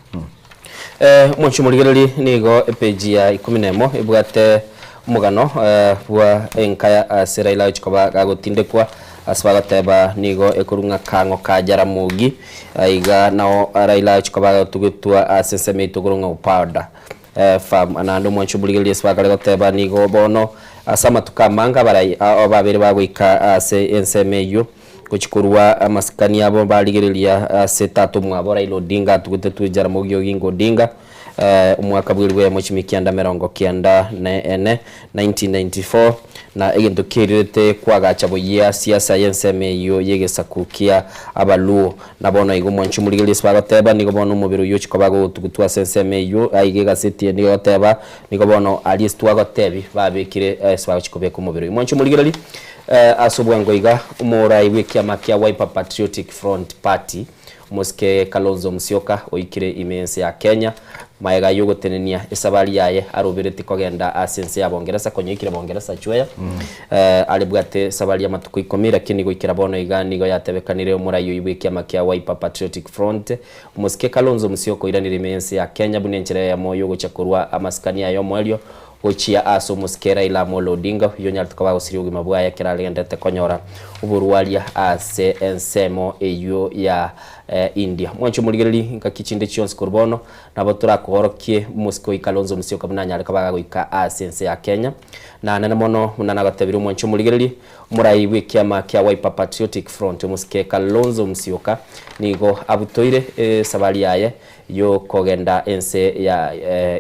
Omochie omorigereria nigo epeji ya ikomi na emo ebwate omogano bwa enka ase Raila agochia koba gagotindekwa ase bagoteba nigo ekorwa ng'a Kang'o ka Jaramogi aiga nao Raila agochia koba agotugetwa ase ensemo yaito korwa ng'a Upauda Farm. Naende omwanchi omorigereria ase bakare goteba nigo bono ase amatuko amange abarai babeire bagoika ase ensemo eyio. Gochia korwa amasikani abo barigereria ase tata omwabo Raila Odinga atugetetwe Jaramogi Oginga Odinga omwaka bw'elifu eyemo chimia kianda emerongo kianda na ene, 1994, na egento kierirete kwagacha boyia siasa y'ensemo eyio y'egesaku kia Abaluo. Na bono igo mwanche omorigererie ase bagoteba, nigo bono omobere oyio ochia koba gogotugutwa ase ensemo eyio. Aiga egaseti eye nigo egoteba, nigo bono aria ase twagotebi babekire ase bagochia kobeka omobere oyio. Mwanche omorigererie. Ase obwango iga, omorai bw'ekiama kia Wiper Patriotic Front Party, omosike Kalonzo Musyoka oikire ime y'ense ya Kenya, magega y'ogotenenia esabari yaye arobereti kogenda ase ense ya Bongeresa konya oikire Bongeresa chweya arebwate esabari y'amatuko ikomi lakini goikera bono iga nigo yatebekanire omorai oyio bw'ekiama kia Wiper Patriotic Front omosike Kalonzo Musyoka oiranire ime y'ense ya Kenya buna enchera eyemo y'ogocha korwa amasikani aye omoerio Gochia ase omosike Raila Amolo Odinga, oyio onyarete koba agosiria obogima bwaye ekero aregenderete konyora oborwaria ase ensemo eyio ya India. Mwanche omorigereria ngaki chinde chionsi korwa bono nabo torakoorokie omosike oyio Kalonzo Musyoka buna anyare koba agagoika ase ense ya Kenya. Na nene mono buna nagotebirie omwanche omorigereria, omorai bw'ekiama kia Wiper Patriotic Front omosike Kalonzo Musyoka nigo abutoire esabari yaye y'okogenda ense ya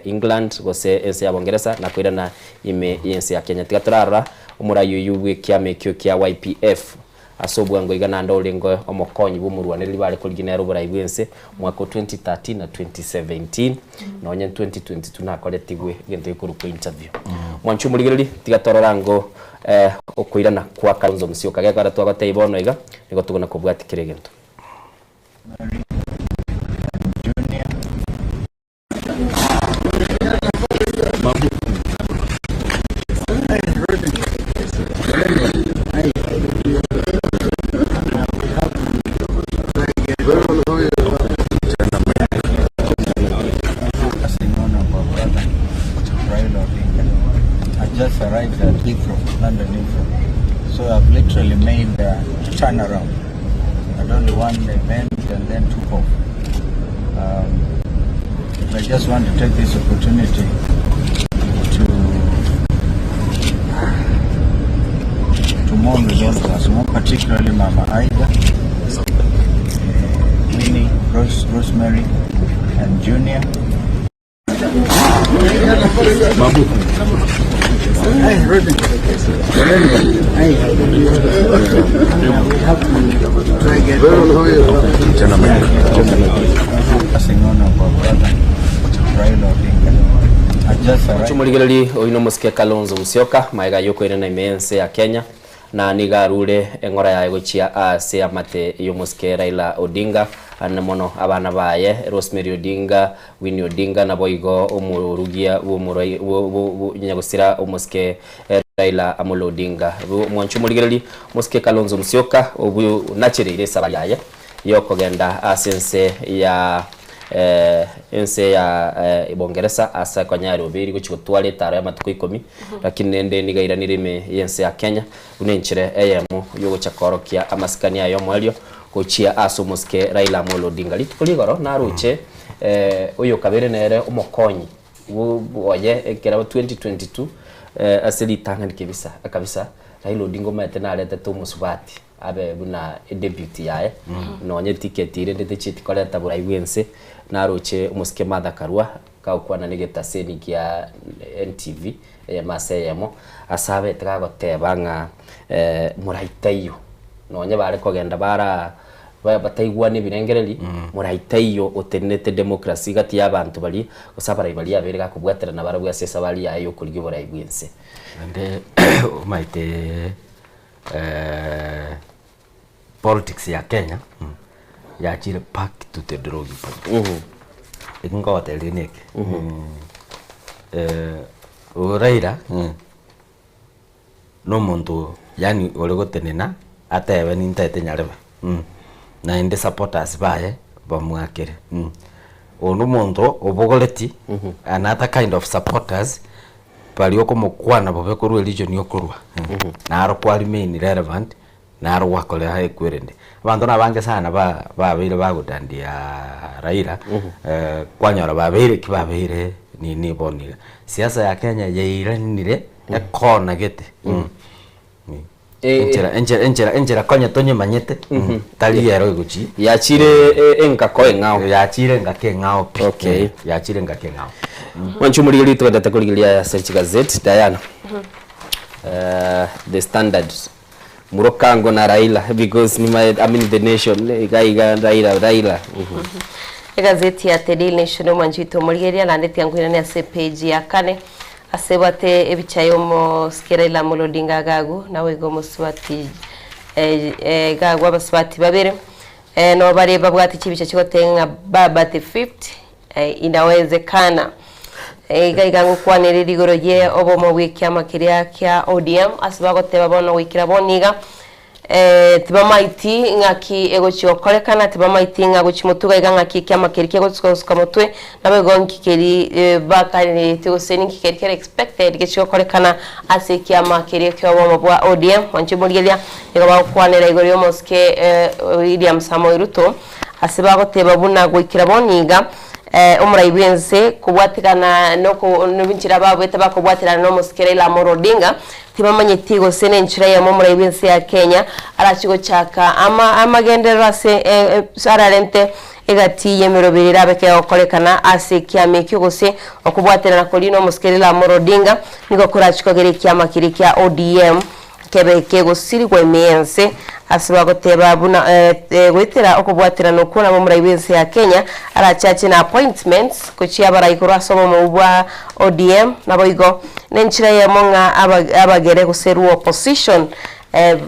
England gose ense ya Bongeresa na koirana ime y'ense ya Kenya. Tiga torarora omorai oyio bw'ekiama ekio kia YPF ase obwango iga naende orenge omokonyi bw'omorwanereri bare korigia nere oborai bw'ense omwaka o 2013 na 2017 nonye 2022 nakoretigwe egento gekorokwa interview. Mwanche omorigereria tiga torora ango okoirana kwa Kalonzo Musyoka gekogera twagotebia bono iga nigo togona kobwatia kera egento. I just arrived at Heathrow, London Heathrow. So I've literally made a turnaround. Had only one event and then took off. Um, I just want to take this opportunity to to mourn with all of us, more particularly Mama Ida, Winnie, Rose, Rosemary, and Junior. Omochie oyio nomosike Kalonzo Musyoka, magega y'okoirana ime y'ense ya Kenya, Na nigo arure eng'ora yaye gochia ase amate y'omosike Raila Odinga, na mono abana baye Rosemary Odinga, Winnie Odinga naboigo omorugia bw'omorai nyagosira omosike Raila Amolo Odinga. Mwanche omorigereria omosike Kalonzo Musyoka obwo nachereire esabari yaye y'okogenda ase ense ya ense ya Bongeresa ase konya Rubiri gochia gotwara etaro y'amatuko ikomi, lakini rende nigo airanire ime y'ense ya Kenya buna enchera eyemo y'ogocha koorokia amasikani aye omoerio gochia ase omosike Raila Amolo Odinga. Rituko rigoro naroche. Oyo kabere nere omokonyi oye ekero 2022 ase ritang'ani kebisa kabisa Raila Odinga omanyete naretete omosubati abe buna edepute yaye nonye etiketi rende techieti koreta borai bwense naroche omosike Martha Karua kagokwana na egetaseni kia NTV eyemo ase eyemo ase abete gagoteba ng'a morai taiyo nonye bare kogenda bara bataigwane ebirengereri, morai taiyo otenenete democracy gati y'abanto baria, gose abarai baria abere gakobwaterana barabwo ase esabari yaye y'okorigia oborai bw'ense. Naende omanyete politics ya Kenya yachire back to the drawing board. Eki nkogoteberia neke, Raila nomonto yaani ore gotenena atebe nintaete nyarebe naende supporters baye bamwakere. Oyo nomonto obogoreti another kind of supporters baria okomokwana bobe korwa erichoni okorwa naro kwa remain relevant naro gwakorera ekwerende. Abanto nabange sana ba babeire bagodandia Raila kwanyora babeire ki babeire nini bono iga. Siasa ya Kenya yairanire ekona gete enchera enchera enchera enchera konya tonyemanyete tari ero egochi Yachire engako eng'ao. Yachire engako eng'ao pi. Okay. Yachire engako eng'ao. Mwanche omorigereria togendete korigereria ase chigazeti Diana. The Standard Murokango na Raila because nimaete I mean the nation iga iga Raila Raila. Egazeti ya The Daily Nation omwanchi oito omorigereria naende tiga nkoirane ase epage ya kane ase ebwate ebicha ya omosike Raila Amolo Odinga Gagu naboigo omosubati Gagu abasubati babere nabo bare babwate chibicha chigoteba ng'a Baba the fifth Inawezekana. Iga iga ngokwanereria igoro ye obomo bw'ekiama keria kia ODM ase bagoteba bono goikera bono iga tibamaiti ng'aki egochia gokorekana, tibamaiti ng'a gochia motwe iga iga ng'aki ekiama keria kegochia gosuka motwe, naboigo nki keri bakaneretie gose ninki keri kere expected gechia gokorekana ase ekiama keria kia obomo bwa ODM. Mwanche morigereria nigo bagokwanera igoro y'omosike William Samoei Ruto. Ase bagoteba buna goikera bono iga, omorai bw'ense kobwatikana nenchera babuete bakobwaterana nomosike Raila Amolo Odinga, tibamanyeti gose nenchera eyemo omorai bw'ense ya Kenya arache gochaka amagenderero ase ararente egati y'emeroberi erabe kegokorekana ase ekiama ekio gose okobwaterana koria nomosike Raila Amolo Odinga nigo korache kogera ekiama keria kia ODM Kebe kegosirigwa ime y'ense, ase bagoteba buna goetera okobwaterana okwo nabo omorai bw'ense ya Kenya arachache na appointments gochia abarai korwa ase obomo bwa ODM naboigo nenchera eyemo ng'a abagere gose rwo opposition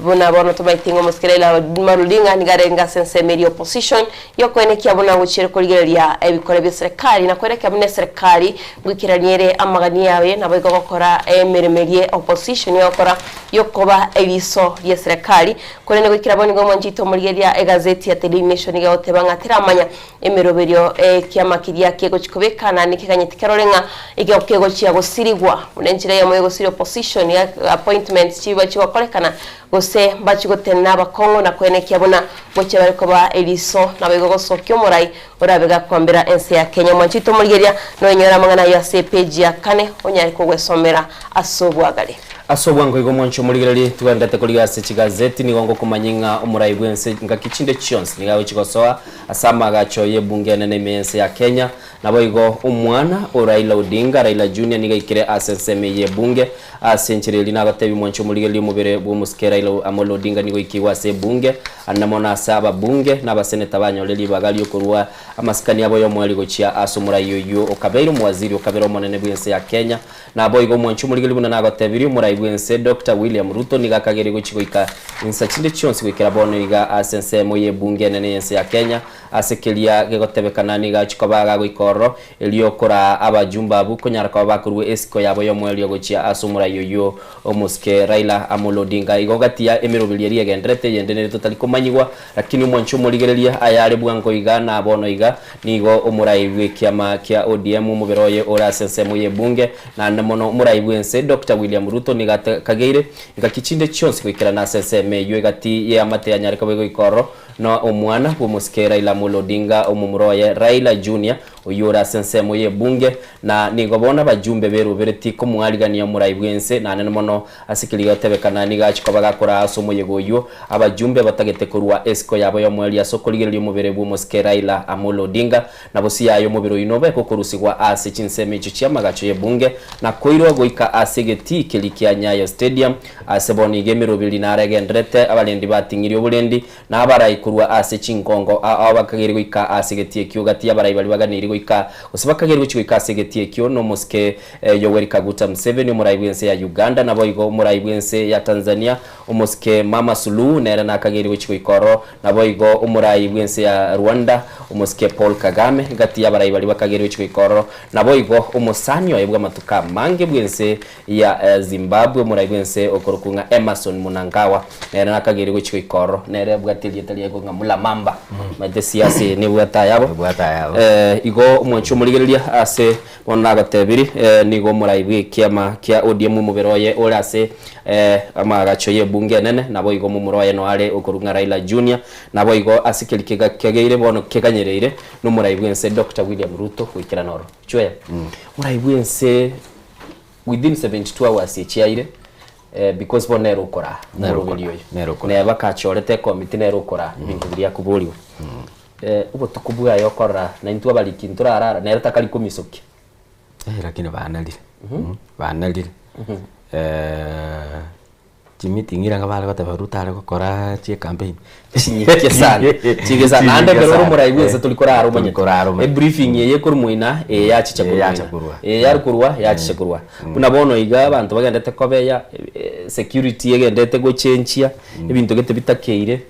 buna bono tomaeti ng'a omosike Raila Odinga nigo arenge ase ensemo eria opposition yokoenekia buna gochiire korigereria ebikore bia serikali na koenekia buna eserikali Goikerania ere amagani aye naboigo gokora emeremo eria opposition egokora yokoba eriso rie serikali. Korende goikera bono nigo omwanchete omorigereria egazeti ya The Daily Nation iga egoteba ng'a teramanya emeroberio ekiama keria kegochi kobeka naende keganyeti kerore ng'a ekio kegochia gosirigwa buna enchera eyemo yogosiria opposition ya appointments chiba chigokorekana Gose mbachie gotenena abakong'u na koenekia buna ngochia bare koba eriso, naboigo gosokia omorai orabe gakwambera ense ya Kenya. Mwanchete omorigereria, noenyore amang'ana ayio ase epeji ya kane onyare kogwesomera ase obwagare. Ase obwango igo mwanche omorigereria, togendete korigia ase chigazeti, nigo ngokomanyia ng'a omorai bw'ense ngaki chinde chionsi nigo agochia gosoa ase amaagacho y'ebunge enene ime y'ense ya Kenya. Naboigo omwana o Raila Odinga, Raila Junior nigo aikire ase ensemo eye y'ebunge Ase enchera eria nagoteebie mwanche omorigereria omobere bw'omosike Raila Amolo Odinga nigo aikigwe ase ebunge, ande mono ase ababunge na abaseneta banyore ribaga ri'okorua amasikani abo y'omoerio gochia ase omorai oyio okabeire omowaziri okabera omonene bw'ense ya Kenya. Naboigo omwanche omorigereria buna nagotebirie omorai bw'ense Doctor William Ruto nigo akageire gochia goika insa chinde chionsi goikera bono iga ase ensemo y'ebunge enene y'ense ya Kenya ase keria gegotebekana nigo achia koba gagoika ororo Erio koraa abajumbe abwo konyara koba bakorua esiko yabo y'omoerio gochia ase omorai oyio omosike Raila Amolo Odinga. Igo gati ya emeroberio eria egenderete eyende nere totari komanyigwa, lakini omwanchi omorigereria ayare bwango iga na bono iga nigo omorai bw'ekiama kia ODM omobere oye ore ase ensemo y'ebunge naende mono omorai bw'ense Doctor William Ruto nigo atakageire ngaki chinde chionsi goikerana ase ensemo eyio egati y'eamate yanyare koba egoika ororo na omwana bw'omosike Raila Amolo Odinga omomura oye Raila Junior. Oyio ore ase ensemo y'ebunge, na nigo bono abajumbe beroberetie komoarigania omorai bw'ense, nanene mono ase keria gotebekana nigo achia koba gakoraa ase omoyega oyio, abajumbe batagete korua esiko yabo y'omoerio ase okorigereria omobere bw'omosike Raila Amolo Odinga, na bosio yaye omobere oyio nobekwe korusigwa ase chinsemo echio chi'amagacho y'ebunge, na koirwa goika ase egetii keria kia Nyayo Stadium, ase bono iga emeroberi naro egendererete, abarendi bating'irie oborendi, Na abarai korwa ase chingongo ao bakageire goika ase egetii ekio, gati y'abarai baria baganeiri goika, gose bakageire gochia goika ase egetii ekio, nomosike Yoweri Kaguta Museveni, omorai bw'ense ya Uganda, naboigo omorai bw'ense ya Tanzania, omosike Mama Suluhu, nere nakageire gochia goika ororo, naboigo omorai bw'ense ya Rwanda, omosike Paul Kagame, gati y'abarai baria bakageire gochia goika ororo, naboigo omosani oye bw'amatuko amange bw'ense ya Zimbabwe, omorai bw'ense okorokwa ng'a Emmerson Mnangagwa, nere nakageire gochia goika ororo, nere abwate erieta riaye ng'a Mulamamba. Omanyete siasa eye nebwate ayabo. Ebwate ayabo. Igo omwanchi omorigereria ase bono nagotebiri, nigo omorai bw'ekiama kia ODM omobere oye ore ase amaagacho y'ebunge enene, naboigo omomura oye noare okorokwa ng'a Raila Junior, naboigo ase keria kega kegeire bono keganyereire nomorai bw'ense Doctor William Ruto goikerana ororo. Chweya, omorai bw'ense Within 72 hours echiaire because bono nere okoraa Nere omoroberi okoraa, oyo. nere okoraa. Neba kachorete ekomiti nere okoraa ebinto biria akoborigwa. Obotuko bwaye okorora na intwe abariki ntorarara nere takari komisokia. Eh, lakini banarire, banarire. Chimeeting ira bare goteba Ruto are gokora chie campaign. Chinyinge sana, chinyinge sana. Naende ekero ore omorai bwense tori korara omanyete. Tori korara omanyete. Ebriefing eye ekorwa moina, eye yachicha Eye korwa yacha moina. korwa. Eye yare korwa, yachicha korwa. Buna bono iga abanto bagendete kobeya, security egendete gochenchia, ebinto gete bitakeire.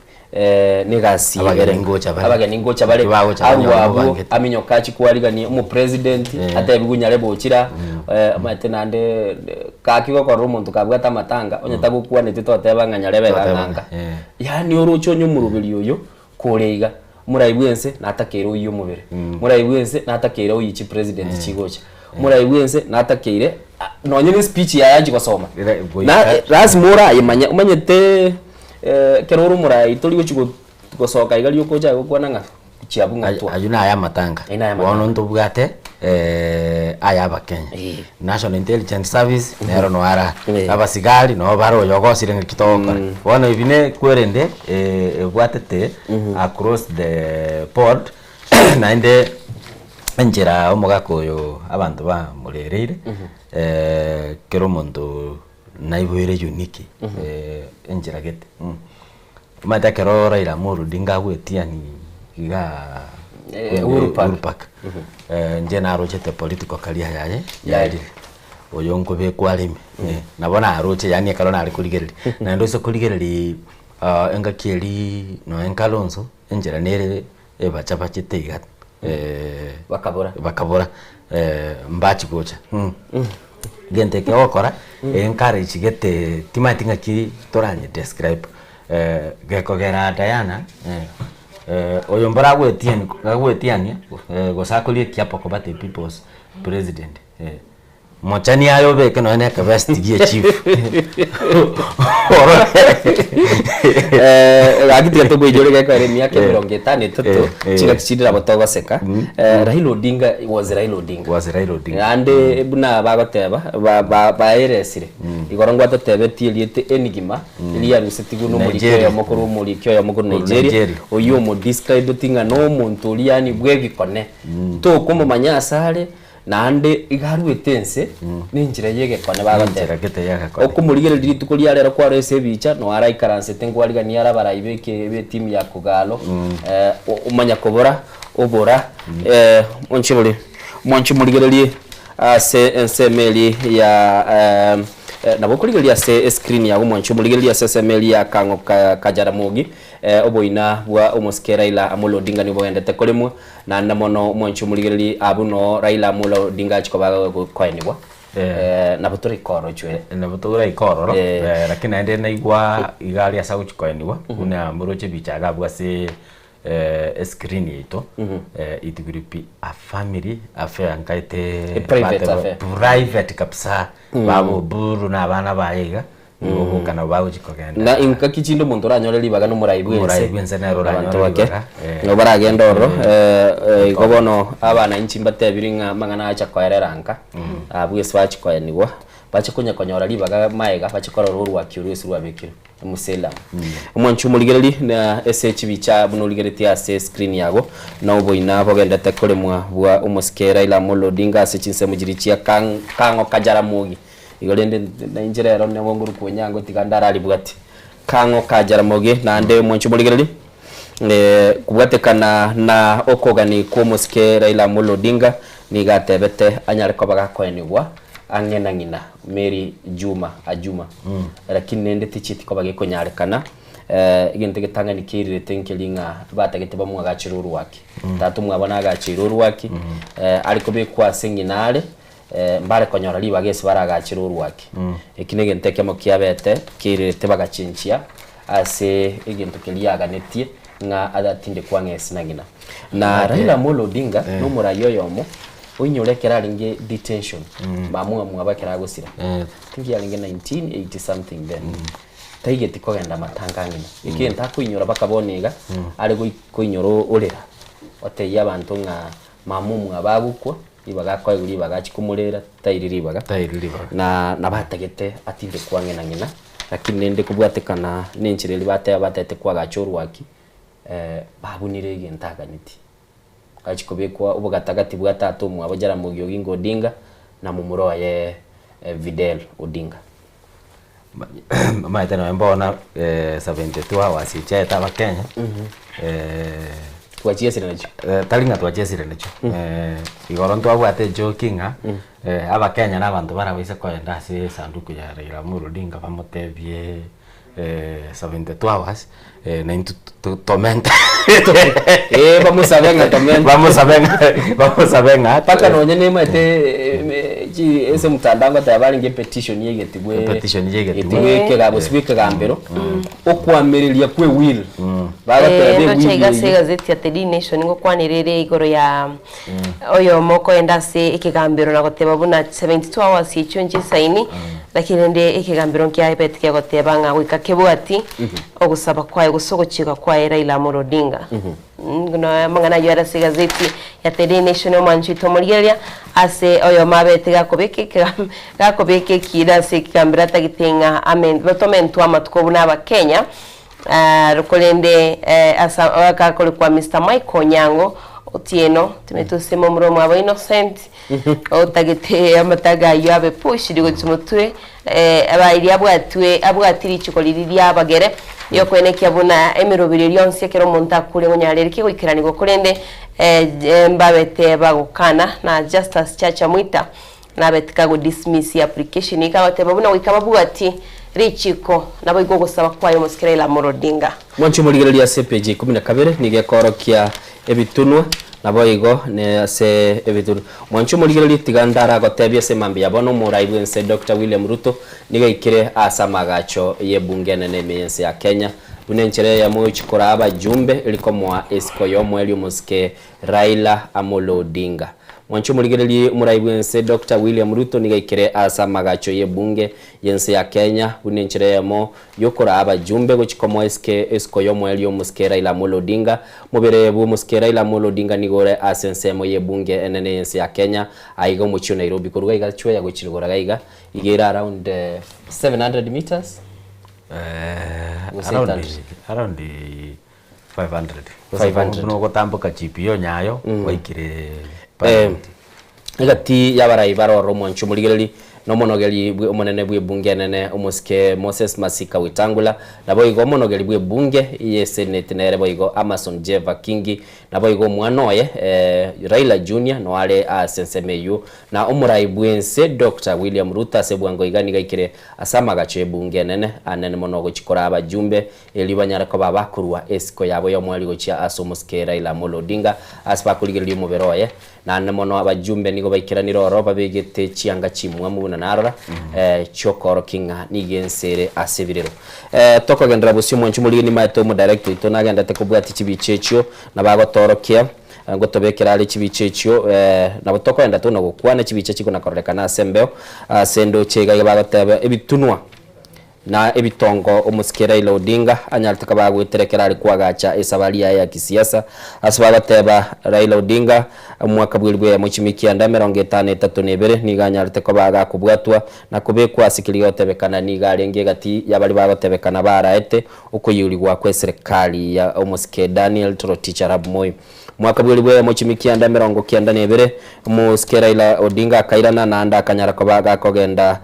Negasi Abageni ngocha bare. Abageni ngocha bare. Naki bagocha Arwe banyore abwo, mobangete. aminyoka achie kwarigania omopresident, atebiwe nyare bochira, omanyete naende gaki gokorora omonto kabwate amatanga, onye tagokwaneti toteba ng'a nyarebe iga Toteba ng'anga. ng'a, eh. Yaani oroche onye omoroberi oyo, kore iga, omorai bwense natakeire oyie omobere, omorai bwense natakeire oyie chipresident chigocha, omorai bwense natakeire nonye ne speech yaye anchi gosoma, na lazima orayemanye, omanyete Ekero ore omorai tori gochi gosoka iga rioka ochake gokwana ng'a chiabu ng'atwa. Ayio naye amatanga. Ayio naye amatanga. Bono ntobwate aya abakenya. National Intelligence Service nero noyo ara. Abasigari nabo bare oyo ogosire ng'aki togokora. Bono ebi ne kwerende ebwatete across the board naende enchera omogaka oyo abanto bamorereire kera omonto Naiboire unique enchera gete. Omanyete ekero Raila Amolo Odinga agwetiani igaa Uhuru Park. Uhuru Park. Inche narochete political career yaye yarire. Oyo nkobekwa are ime. Nabo naroche yaani ekero nare korigereria. Naende ase korigereria engaki eria nonya Kalonzo enchera nere ebachabachete iga Bakabora. bakabora mbachi gocha. Gento eke ogokora encourage gete timanyeti ng'aki toranye describe gekogera Diana oyo mbora agwetiani agwetiania gose akorie ekiapo koba the people's president. Mochani aye obeke nonya na ekebest gie chief. Gaki tiga tokoinyore gekoera emiaka emerongo etano etato Eh, eh. chingaki chinde nabo togoseka. Raila Odinga was Raila Odinga. Was Raila Odinga. Naende buna bagoteba ba- ba- baeresire igoro ngwatotebetie erieta enigma riarusetigwe na omoriki Nigeria. oyomo korwa omoriki oyomo korwa Korwa Nigeria Nigeria. oyio omodescribeti ng'a na omonto oria yaani bw'ebikone tokomomanya ase are Naende iga aruete ense nenchera y'egekone bagoteba. Nenchera gete y'egekone. Okomorigereria rituko ria rero kwarora ase ebicha, noyo araikaransete nkwarigania are abarai b'eke b'etimu ya Kogalo, omanya kobora obora mwanche bore mwanche morigererie ase ensemo eria ya nabo okorigereria ase escreen yago mwanche omorigererie ase ensemo eria ya Kang'o ka Jaramogi, oboina bwa omosike Raila Amolo Odinga nigo bogendete koremwa. Naende mono mwanche omorigererie abwo noo Raila Amolo Odinga achia koba koenigwa, nabo tore ikorochwe. Nabo tore ikororo, lakini naende naigwa iga aria ase agochia koenigwa, buna moroche ebicha iga abwo ase escreen yaito, it will be a family affair nkaete A private affair. private kabisa, baba Oburu na abana baye iga. Igo ogoka nabo bagochi kogenda. Na engaki chinde omonto oranyore ribaga nomorai bwense. Omorai bwense nere oranyore Abanto bake. ribaga, eh. Nabo baragende ororo. Eh, eh, igo bono abananchi mbatebiri ng'a amang'ana acha koerera nka, abwo ase bachi koenigwa, bache konya konyora ribaga maega bache korora orwaki orwo ase rwabekirwe, emuselamu. Omwanchi omorigereri na ase chibicha buna origeretie ase escreen yago, na oboina bogendete koremwa bwa omosike Raila Amolo Odinga ase chinsemo chiria chia Kang Kang'o Kajaramogi. Igo rende nainche rero nigo ngorokwa onyango tiga ndararibwati. Kang'o ka Jaramogi naende mwanche omorigereria kobwatekana na okogani kw'omosike Raila Amolo Odinga nigo atebete anyare koba gakoenigwa ang'e na ng'ina Mary Juma Ajuma lakini rende tichieti koba gekonyarekana egento egetang'ani keirerete nkeri ng'a batagete bamwagachere orwaki. Tata omwabo nagacheire orwaki are kobekwa ase ng'ina are Mbare konyora ribaga ase baragachere orwaki. Eki negento ekemo kiabete keirerete bagachenchia ase egento keria aganetie ng'a agatindekwa ang'e ase na ng'ina. Na Raila Amolo Odinga nomorai oyomo oinyore ekero arenge detention mama omwabo ekero agosira I think yarenge 1980 something then taigeti kogenda amatanga a ng'ina. Egento akoinyora mpaka bono iga are koinyora orera otebia abanto ng'a mama omwabo agokwa Ribaga akoegwa ribaga achie komorera, tairi ribaga. Tairi ribaga. Na nabo atagete atindekwe ang'e na ng'ina, lakini rende kobwatekana nenchera eria bateba batagete koagacha orwaki, babunire egento aganeti. Gachia kobekwa obogatagati bwa tata omwabo Jaramogi Oginga Odinga na momura oye Fidel Odinga. Omanyete nonye mbono 72 hours echiaete abakenya, Twachiesire nachio. tari ng'a twachiesire nachio, igoro ntwabwate ejoki ng'a abakenya na abanto barabaise kogenda ase esanduku ya Raila Amolo Odinga bamotebie 72 hours naintwe tomente. Eh, bamosabe ng'a tomente. Bamosabe ng'a bamosabe ng'a Mpaka nonye nemaete chi ase omotandao ngoteba barenge epetition ya egetigwe Epetition ya egetigwe. egetigwe ekegabo gose ekegambero okoamereria kwa ewill bagoteba Eh, ndoche ewill iga ase eyio egazeti ya The Daily Nation ngokwanera ere igoro ya oyomo okoenda ase ekegambero na goteba buna 72 hours echio nchisaini Lakini rende ekegambero nkiaebete kiagoteba ng'a goika kebwati ogosaba kwaye gose ogochika kwaye Raila Amolo Odinga. Buna amang'ana ayio are ase egazeti ya The Daily Nation omwanchi oito omorigereria ase oyomo abete gakobeka ekegam gakobeka ekiina ase ekegambero atagete ng'a amen tomentwe amatuko buna abakenya korende ase agakorekwa Mister Michael Onyango Otieno timanyeti gose momura omwabo Innocent Otagete amataga ayio abe pushed gochia motwe, abairi abwatwe abwati richiko riria ri'abagere ri'okoenekia buna emeroberi eria yonsi ekero omonto akure ngonyara ere ki goikeranigwa korende mbabete bagokana na Justus Chacha Mwita nabete kago dismiss application eye kagoteba buna goika babwatie richiko naboigo ogosaba kwaye omosike Raila Amolo Odinga. Mwanche omorigereria ase epeji ya ikomi na kabere nigo ekoorokia ebitunwa, naboigo ne ase ebitunwa. Mwanche omorigereria tiga ndaragotebie ase mambia ya bono omorai bw'ense Doctor William Ruto nigo aikire ase amagacho y'ebunge enene ime y'ense ya Kenya buna enchera eyemo gochia koraa abajumbe eri komoa esiko y'omoerio omosike Raila Amolo Odinga. Mwanche omorigererie omorai bw'ense Doctor William Ruto nigo aikire ase amagacho y'ebunge y'ense ya Kenya buna enchera eyemo y'okoraa abajumbe gochia komoa esike esiko y'omoerio omosike Raila Amolo Odinga. Mobere bw'omosike Raila Amolo Odinga nigo ore ase ensemo y'ebunge enene y'ense ya Kenya aiga omochie o Nairobi korwa gaiga chweya gochia igoro gaiga iga ere around 700 meters gose Around 800. around 500. 500. Buna ogotamboka GPO Nyayo waikire Egati y'abarai baroro omwancho omorigereri, na omonogeri bwe omonene bw'ebunge enene omosike Moses Masika Wetangula, naboigo omonogeri bw'ebunge y'eseneti nere boigo Amason Jeva Kingi, naboigo omwana oye Raila Junior noare ase ensemo eyio, na omorai bw'ense Doctor William Ruto ase bwango iga nigo aikire ase amagacho y'ebunge enene anene mono gochia koraa abajumbe Erio banyare koba abakorua esiko yabo y'omoerio gochia ase omosike Raila Amolo Odinga ase bakorigereria omobere oye. Naende mono abajumbe nigo baikeranire ororo babegete chianga chimwamu buna narora, chiokoorokia ng'a nigo ense ere ase ebirero. Tokogenderera bosio omwancho omorige nimaete omodirector oito nagenderete kobwatia chibicha echio nabo agotoorokia ngotobekera are chibicha echio nabo tokoenda tona gokwana chibicha chikona kororekana ase embeo ase endoche iga iga bagoteba ebitunwa. Na ebitongo omosike Raila Odinga anyarete koba agoetera ekero are koagacha esabari yaye ya kisiasa ase bagoteba Raila Odinga omwaka bw'elibu eyemo chimi kianda emerongo etano etato na ebere nigo anyarete koba gakobwatwa na kobekwa ase keria gotebekana nigo arenge egati ya baria bagotebekana baraete okoyiurigwa kw'eserekari ya omosike Daniel Toroitich arap Moi. Mwaka bw'elibu eyemo chimi kianda emerongo kianda na ebere, omosike Raila Odinga akairana naende akanyara koba gakogenda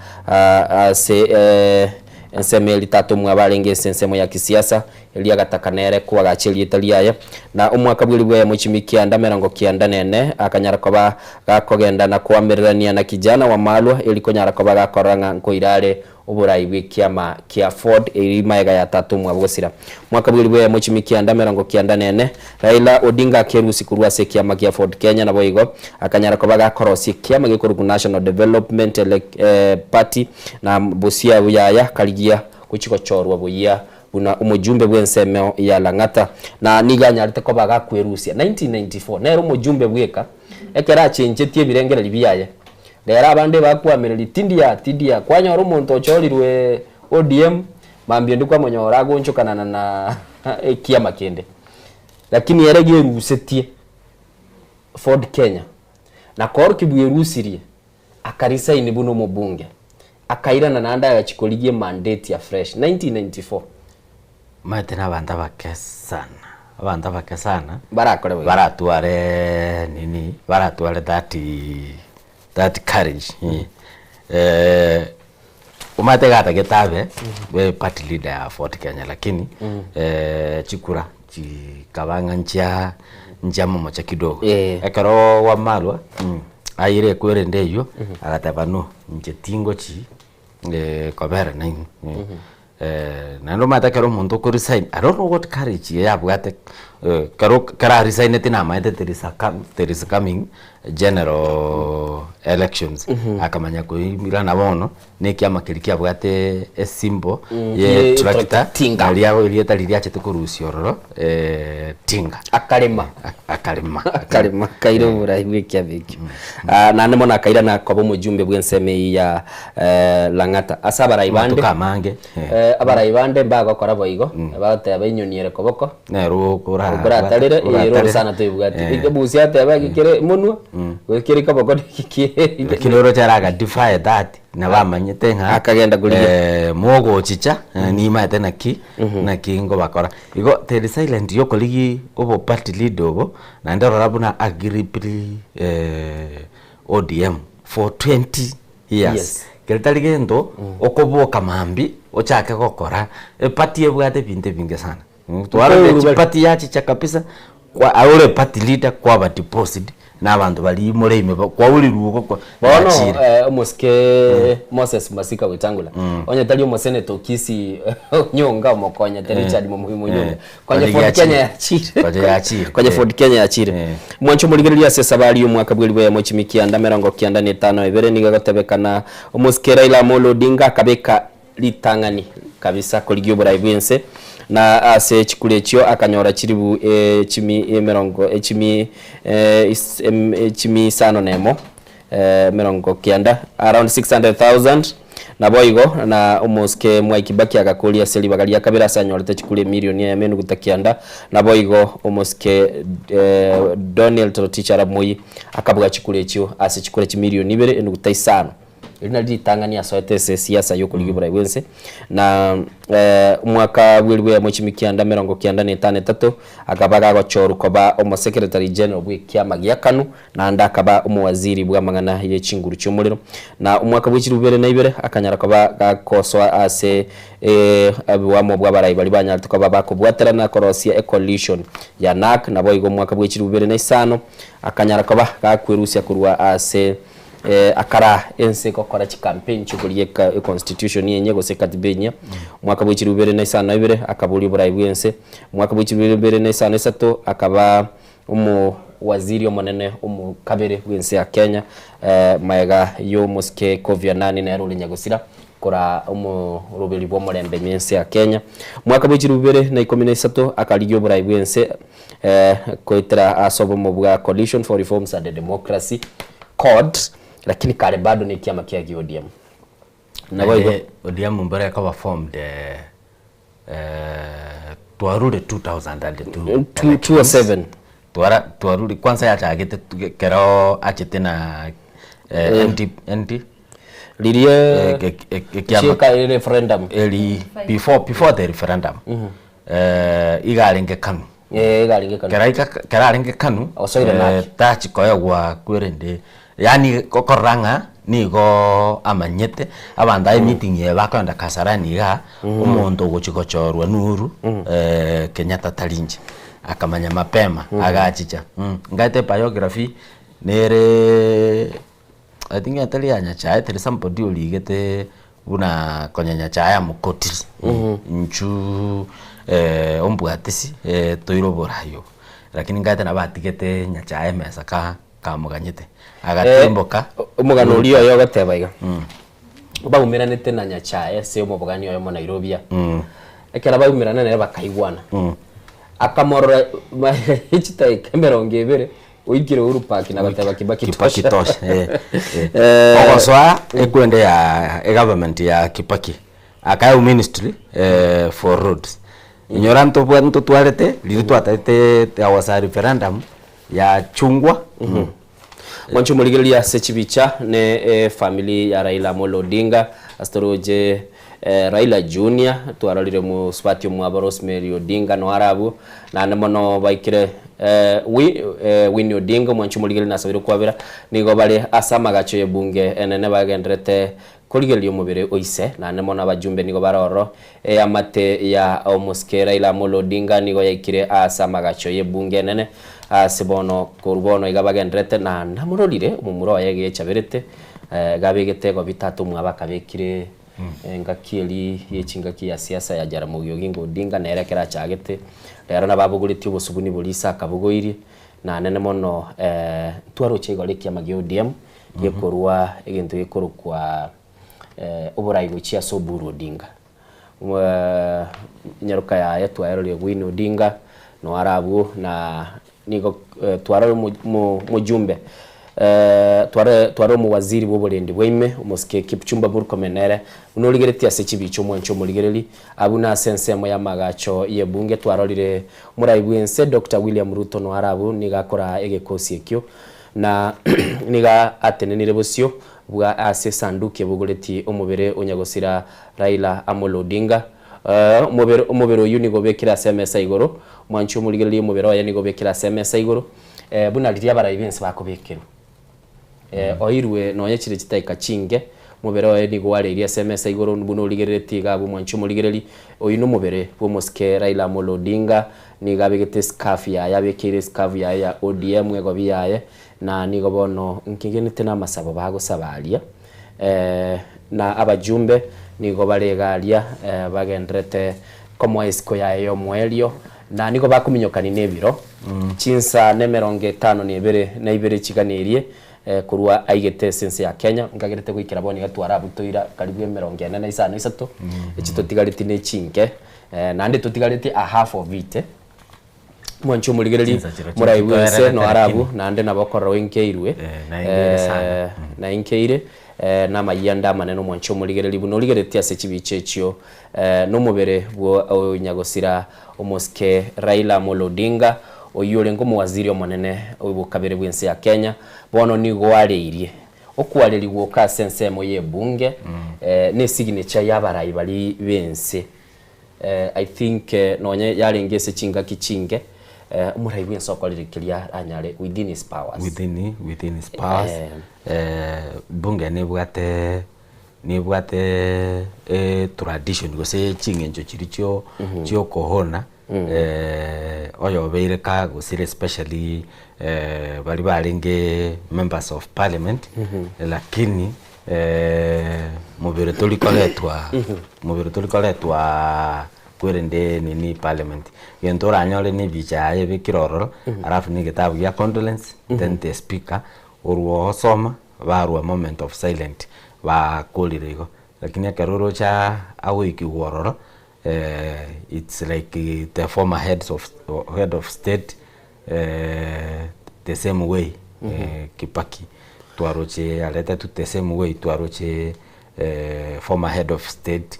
ase ensemo eria tata omwabo arenge ase ensemo ya kisiasa, erio agataka nere koagacha erieta riaye. Na omwaka bw'elibu eyemo chimi kianda emerongo kianda na ene akanyara koba gakogenda na koamererania na Kijana Wamalwa eri konyara koba gakorora ng'a nkoira are Oborai bw'ekiama kia Ford eri maega ya tata omwabo gosira. Mwaka bw'elibu eyemo chimi kianda merongo kianda na ene, Raila Odinga akerusia korwa ase ekiama kia Ford Kenya naboigo akanyara koba gakorosia ekiama gekorokwa National Development Party na bosia yaya karigia gochia gochorwa boyia buna omojumbe bw'ensemo ya Lang'ata na nigo anyarete koba gakwerusia 1994 nere omojumbe bweka ekero achenchetie ebirengererio biaye Rero abande bakwamireria tindia tindia kwanyora omonto ochorirwe ODM mambia onde kwamonyora agonchokanana na ekiama kende. Lakini ere gerusetie Ford Kenya na koorokia bwerusirie akaresign buna omobunge akairana naende agachia korigia emandate afresh 1994. Omanyete na abanto abake sana, abanto abake sana Barakore boigo. baratware nini, baratware that that courage omanyete iga atagete abe be party leader ya Ford Kenya lakini chikura chikaba ng'a nchia nchiamomocha kidogo. Ekero Wamalwa aire ekwerende eywo, agateba no, inche tingochi kobera nainwe. Naende omanyete ekero omonto oko resign, I don't know what courage yabwate ekero ekero aresigneti namaete there is a there is coming general elections, akamanya koirana bono na ekiama keria kiabwate esymbol ya etractor, Tinga. naria erieta riria achete korusia ororo tinga. Akarema. Akarema. Akarema kaire oborai bwa ekiama ekio. Naende mono akairana koba omojumbe bw'ensemo eyio ya Lang'ata. Ase abarai bande, Amatuko amange. abarai bande mbagokora boigo, bagoteba enyoni ere koboko, Nero okora okoratarere, ere orosana toibwati. Ekebusi ateba ekere monwa, gose kere koboko niki Lakini oroche ara defy that nabo amanyete ng'a Akagenda korigia. mogochicha nimaete naki naki ngobakora. Igo teri silent yokorigi obo party leader obo naende rora buna agripiri ODM for 20 years. Yes. Keri tari gento okoboka mambia ochake gokora eparty ebwate ebinto ebinge sana. Twarorire Okourwa bare. chiparty yachicha kabisa kwa ore party leader kwaba deposed na abanto baria more ime kwaurirwe igo kwa Bono yachire. omosike Moses Masika Wetangula onye tari omoseneta o Kisii Onyonga omokonyete Richard Momuhimu Onyonga Konya Konya Ford yachire. Kenya yachire. Konya yachire. Konya Ford Kenya yachire. Mwanche omorigereria ase esabari y'omwaka bw'elifu eyemo chimi kianda emerongo kianda na etano na ibere nigo egotebekana omosike Raila Amolo Odinga akabeka ritang'ani kabisa korigia oborai bw'ense na ase chikura echio akanyora chilifu echimi emerongo echimi echimi isano na emo emerongo kianda, around 600,000. Naboigo na omosike Mwai Kibaki agakoria ase ribaga ria kabere ase anyorete chikura emilioni eyemo enuguta kianda. Naboigo omosike Daniel Toroitich arap Moi akabua chikura echio ase chikura chimilioni ibere enuguta isano. Eri nario ritang'ani asoete ase esiasa y'okorigia oborai bw'ense na omwaka bw'elifu eyemo chimi kianda emerongo kianda na etano etato akaba gagochorwa koba omosekretary general bw'ekiama gia KANU Naende akaba omowaziri bw'amang'ana ye chinguru chi'omorero, na omwaka bwe chilifu bibere na ibere akanyara koba gakosoa ase oboamo bw'abarai baria banyarete koba bakobwaterana korosia ecoalition ya NARC, naboigo omwaka bwe chilifu bibere na isano akanyara koba gakwerusia korwa ase akara ense gokora chicampaign chiokoria econstitution enye gose ekatiba enyia. Omwaka bwe chilifu bibere na isano na ibere akaboria oborai bw'ense, omwaka bwe chilifu bibere na isano na isato akaba Omowaziri omonene omokabere bw'ense ya Kenya magega y'omosike Kofi Annan nere ore nyagosira koraa omoroberi bw'omorembe ime y'ense ya Kenya. Mwaka bwe chilifu bibere na ikomi na isato akarigia oborai bw'ense goetera ase obomo bwa Coalition for Reforms and Democracy, CORD, lakini kare bado nekiama kia ODM. Nabo igo. Naende ODM mbore ekoba formed eh, eh, twarure 2002 207. Twara twarure kwanza yachagete tu- kero achete na eh, Eh. ND, ND Riria Eh, ke- ke- ke- kiama- chieka referendum. Eri before before the referendum. Eh, iga arenge Kanu. Eh, iga arenge Kanu. Kera ika kera arenge Kanu. Osoire naki. Tachi koegwa kwerende. Yaani gokorora ng'a nigo amanyete abanto aye meeting eye bakoenda Kasarani igaa omonto ogochi gochorwa Nuru eh, Kenyatta tari inche. Akamanya mapema agachicha. Ngaete biography nere I think etari ya Nyachae there is somebody origete buna konya Nyachae amokotiri inchu ombwatisi toire oborai obo. Lakini ngaete nabo atigete Nyachae emesa ka kamoganyete agatimboka. Omogano oria oye ogoteba iga, baumeranete na Nyachae ase omobogani oyomo Nairobia. Ekero baumerana nere bakaigwana. Akamorora magega ye chidakika emerongo ebere Oikire Uhuru Park na goteba Kibaki Kibaki tosha. tosha, eh, eh. Eh, Ogosoa ekwende ya egovernment ya Kibaki akaewa ministry eh, for roads inyora ntobwa ntotwarete riria twataete there was a referendum ya chungwa Mwanche omorigereria ase chibicha ne efamily ya Raila Amolo Odinga ase toroche eh, Raila Junior twarorire mosubati omwabo Rosemary Odinga noaro abwo naende mono baikire eh, Wi, eh, Winnie Odinga omwanche omorigereria nasabire okwabera nigo bare ase amagacho y'ebunge enene bagenderete korigereria omobere oise naende mono abajumbe nigo bare ororo Eamate ya omosike Raila Amolo Odinga nigo yaikire ase amagacho y'ebunge enene ase bono korwa bono iga bagenderete na namororire omomura oye egechaberete iga abegete egobi tata omwabo akabekire engaki eri ye chingaki ya siasa ya Jaramogi Oginga Odinga nere ekero achagete rero nabo abogoretie obosubuni boria ise akabogoirie na nene mono ntwaroche igoro ekiama gia ODM gekorwa egento gekorokwa oborai gochia ase Oburu Odinga. Enyaroka yaye twaerorie Winnie Odinga noyo are abwo na nigo twarore omojumbe twarore omowaziri bwa oborendi bwa ime omosike Kipchumba Murkomen nere buna origeretie ase chibicha omwanche omorigereri abwo na ase ensemo y'amagacho y'ebunge twarorire omorai bw'ense Doctor William Ruto noyo are abwo nigo akoraa egekosi ekio na nigo atenenire bosio bwa ase esanduki ebogoretie omobere o nyagosira Raila Amolo Odinga. Omobere omobere oyio nigo obekire ase emesa igoro, mwanche omorigererie omobere oye nigo obekire ase emesa igoro, buna riria abarai b'ense bakobekerwa. Oirwe nonya chire chidakika chinke, omobere oye nigo oareirie ase emesa igoro buna origereretie iga abwo mwanche omorigereri, oyio nomobere bw'omosike Raila Amolo Odinga, nigo abegete escarf yaye abekeire escarf yaye ya ODM egobi yaye, Na nigo bono nkegenete namasabo bagosaba aria, na abajumbe nigo bare iga aria bagenderete komoa isiko yaye y'omoerio, na nigo bakominyokania nebiro, chinsa nemerongo etano na ebere na ibere chiganerie korwa aigete ase ense ya Kenya, nkagerete goikera bono iga twarabutoira karibu emerongo ene na isano isato, echi totigaretie nechinke, naende totigaretie a half of it. Mwanche omorigererie Chinsa chiro morai bwense chitoererete noare abwo lakini. naende nabo okorora oinkeirwe nainkeire sana. nainkeire namayia ande amanene omwanche omorigererie buna origeretie ase chibicha echio nomobere bwo onyagosira omosike Raila Amolo Odinga oyio orenge omowaziri omonene obokabere bwense ya Kenya bono nigo areirie okwareri gwoka ase ensemo ye ebunge ne esignature ya abarai baria bense I think nonye yarenge ase chingaki chinke, omorai bwensi okorire keria aranyare within his powers. Within, within his powers. Bunge nebwate nebwate tradition gose ching'encho chiria chio chiokohona oyobeire ka gosire especially baria barenge members of parliament lakini Mobere tori koretwa mobere tori koretwa kwerende nini parliament gento oranyore ne ebicha yaye ebekire ororo alafu na egetabu gia condolence then the speaker orwa osoma barwa moment of silent bakorire igo lakini ekero oroche agoikigwa ororo it's like the former heads of head of state the same way Kibaki twaroche aretetwe the same way twaroche Former head of state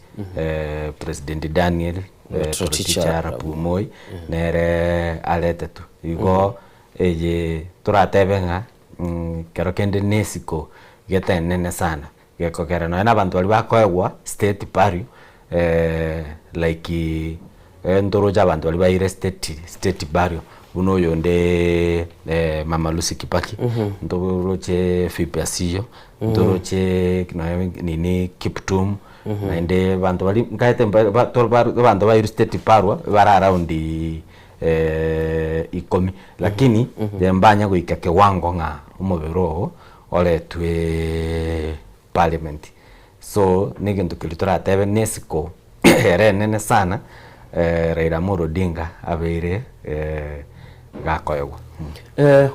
President Daniel Toroitich arap Moi nere aretetwe. Igo eye toratebe ng'a kero kende na esiko gete enene sana gekogera nonye na abanto baria bakoegwa state burial like ntoroche abanto baria baire state state burial buna oyonde mama Lucy Kibaki, ntoroche Phoebe Asiyo, ntoroche nonya nini Kiptum, naende abanto baria nkaete abanto bairwe state barwa bare around ikomi, lakini mbanya goika kiwango ng'a omobere oo oretwe parliament. So negento keria toratebe nesiko ere enene sana Raila Amolo Odinga abeire gakoegwa.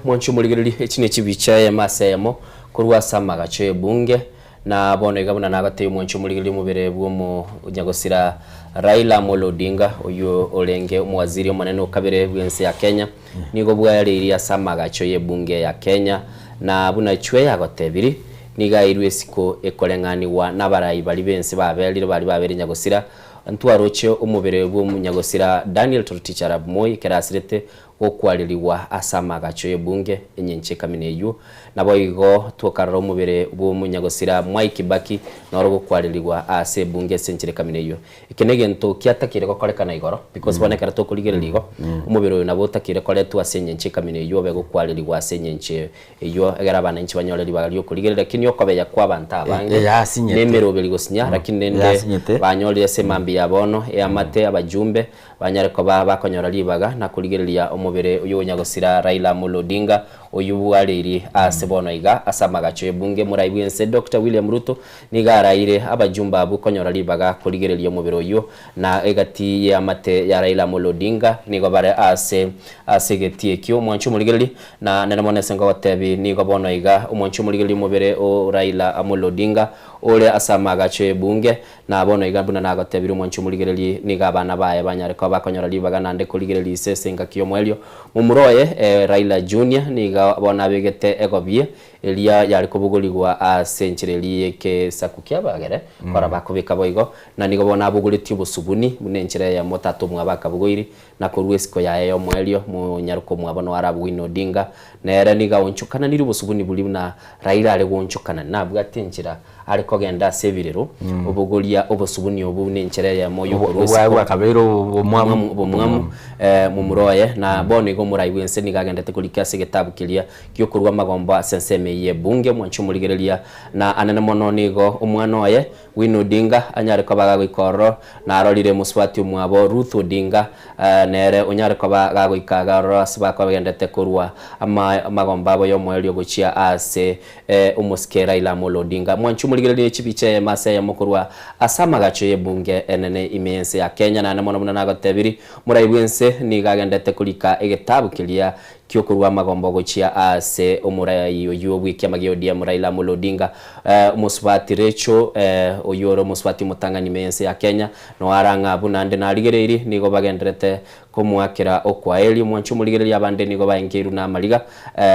Mwanche omorigereria, echi nechibicha eyemo ase eyemo korwa ase amagacho y'ebunge, na bono iga buna nagotebi omwanche omorigereria omobere bw'omonyagosira Raila Amolo Odinga, oyio orenge omowaziri omonene o kabere bw'ense ya Kenya, nigo bwayareirie ase amagacho y'ebunge ya Kenya, na buna echwe yagotebiri, nigo airwe isiko ekoreng'anigwa nabarai baria b'ense baberire baria babeire nyagosira, Ntwaroche omobere bw'omonyagosira Daniel Toroitich arap Moi ekero asirete gokwarerigwa ase amaagacho y'ebunge enyenche ekamina eyio. Naboigo twokarora omobere bw'omonyagosira Mwai Kibaki noro gokwarerigwa ase ebunge ase enchera ekamina eyio. Eke negento kiatakeire gokorekana igoro because bono ekero tokorigereria igo, omobere oyo nabo otakeire koretwa ase enyenche ekamina eyio obe gokwarerigwa ase enyenche Eyio egere abananchi banyore ribaga ri'okorigereria, lakini okobeya kw'abanto abange Eyasinyete. nemeroberi gosinya, lakini rende Eyasinyete. banyorire ase mambia ya bono eamate abajumbe banyare koba bakonyora ribaga na korigereria omobere oyio onyagosira Raila Amolo Odinga oyio bwareiri aase bono iga ase amagacho y'ebunge. Morai bw'ense Doctor William Ruto nigo araire abajumbe abwo konyora ribaga korigereria omobere oyio na egati y'eamate ya Raila Amolo Odinga nigo bare aase ase egetii ekio. Omwanchi omorigereria Na nere mono ase ngogotebi, nigo bono iga omonche omorigereria omobere o Raila Amolo Odinga ore ase amaagacho y'ebunge, na bono iga buna nagotebirie omonche omorigereria nigo abana baye banyare koba bakonyora ribaga naende korigereria ise ase engaki y'omoerio. Momura oye, Raila Junior, nigo bono abegete egobie eria yare kobogorigwa ase enchera eria y'ekesaku ki'abagere kora bakobeka boigo, na nigo bono abogoretie obosubuni buna enchera eyemo tata omwabo akabogoiri, Na korwa esiko yaye y'omoerio, monyaroke omwabo noyo arabe Winnie Odinga, nere nigo aonchokananirie obosubuni boria buna Raila are goonchokanani, nabwate enchera are kogenda ase ebirero, obogoria obosubuni obwo buna enchera eyemo y'okorwa Obwaye esiko. bwakabeire obomwamu. Obomwamu, momura oye, na bono igo omorai bw'ense nigo agendete korika ase egetabu keria gi'okorua amagombo ase ensemo eyio y'ebunge, omwanchi omorigereria, na anene mono nigo omwana oye, Winnie Odinga anyare koba gagoika ororo, narorire mosubati omwabo Ruth Odinga nere onyare koba gagoika iga ororo ase bakogendete korwa amagombo abo y'omoerio gochia ase omosike Raila Amolo Odinga. Mwanche omorigererie ne chibicha eyemo ase eyemo korwa ase amagacho y'ebunge enene ime y'ense ya Kenya naende mono buna nagotebiri morai bw'ense nigo agendete korika egetabu keria Ki'okorua amagombo gochia aase omorai oyio bw'ekiama gia ODM Raila Amolo Odinga, omosubati Rachel oyio ore omosubati omotang'ani ime y'ense ya Kenya, noyo arang'a abwo naende narigereiri nigo bagendererete komoakera okwaeri. Omwanchi omorigereria abande nigo baengeirwe namariga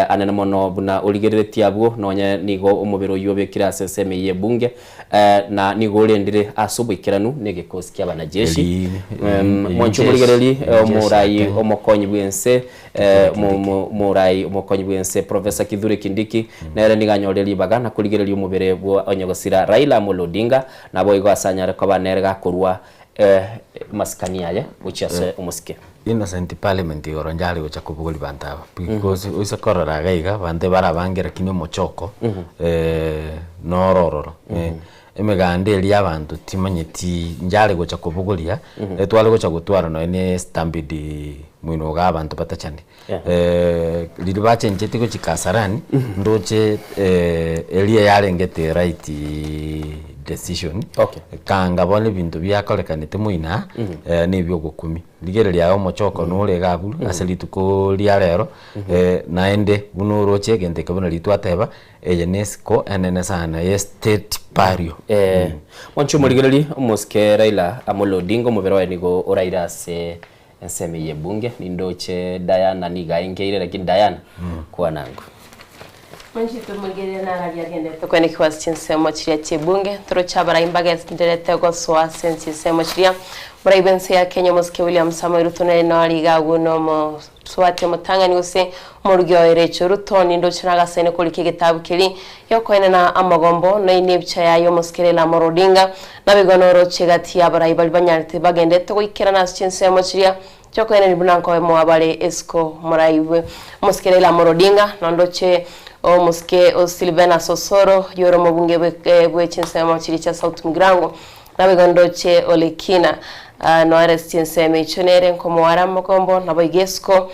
anene mono buna origereretie abwo nonye nigo omobere oyio obekire ase ensemo eyio y'ebunge na nigo orendire ase oboikeranu negekosi ki'abanajeshi. Mwanchi omorigereri omorai omokonyi bw'ense Omorai omokonyi bw'ense Professor Kithure Kindiki nere nigo anyorire ribaga na korigereria omobere bwa onyegosira Raila Amolo Odinga naboigo ase anyare koba nere gakorua amasikani aye gochia ase omosike. Innocent parliament igoro njare gocha kobogoria banto aba because oise korora iga iga abanto ebare abange lakini omochoko noro ororo. Emeganda eria y'abanto timanyeti njare gocha kobogoria, etware gocha gotwara nonya ne stampede moino iga abanto batachane. Riria bachenchetie gochia Kasarani, ndoche eria yarenge the right decision, kanga bono ebinto biakorekanete moino aa, na ebiogokumia. Rigereria aye omochoko nore iga abwo ase rituko ria rero, naende buna oroche egento eke buna riria twateba, Eye nesiko enene sana ye state burial. Eh, mwanche omorigererie omosike Raila Amolo Odinga omobere oye nigo oraire ase ensemo eye y'ebunge. Nindoche Diana nigo aengeire lakini Diana kwanango. Mwanchete omorigereria nararia agendete koenekigwa ase chinsemo chiria chi'ebunge, toroche abarai mbagendererete gosoa ase chinsemo chiria. Morai bw'ense ya Kenya omosike William Samoei Ruto nere nore iga agwo nomosubati omotang'ani gose omorugi oye Rachel Ruto nindoche nagasaine korika egetabu keria giokoenena amagombo noine ebicha yaye omosike Raila Amolo Odinga naboigo noroche egati y'abarai baria banyarete bagendete goikerana ase chinsemo chiria Chiokoeneni buna nkobe mwabare esiko moraigwe. Omosike Raila Amolo Odinga, nondoche omosike o Silvanus Osoro, oyore omobunge bwe bwe chinsemo chiria chia South Mugirango, naboigo ndoche Ole Kina, noere ase chinsemo echio nere nkomoara amagombo, naboigo esiko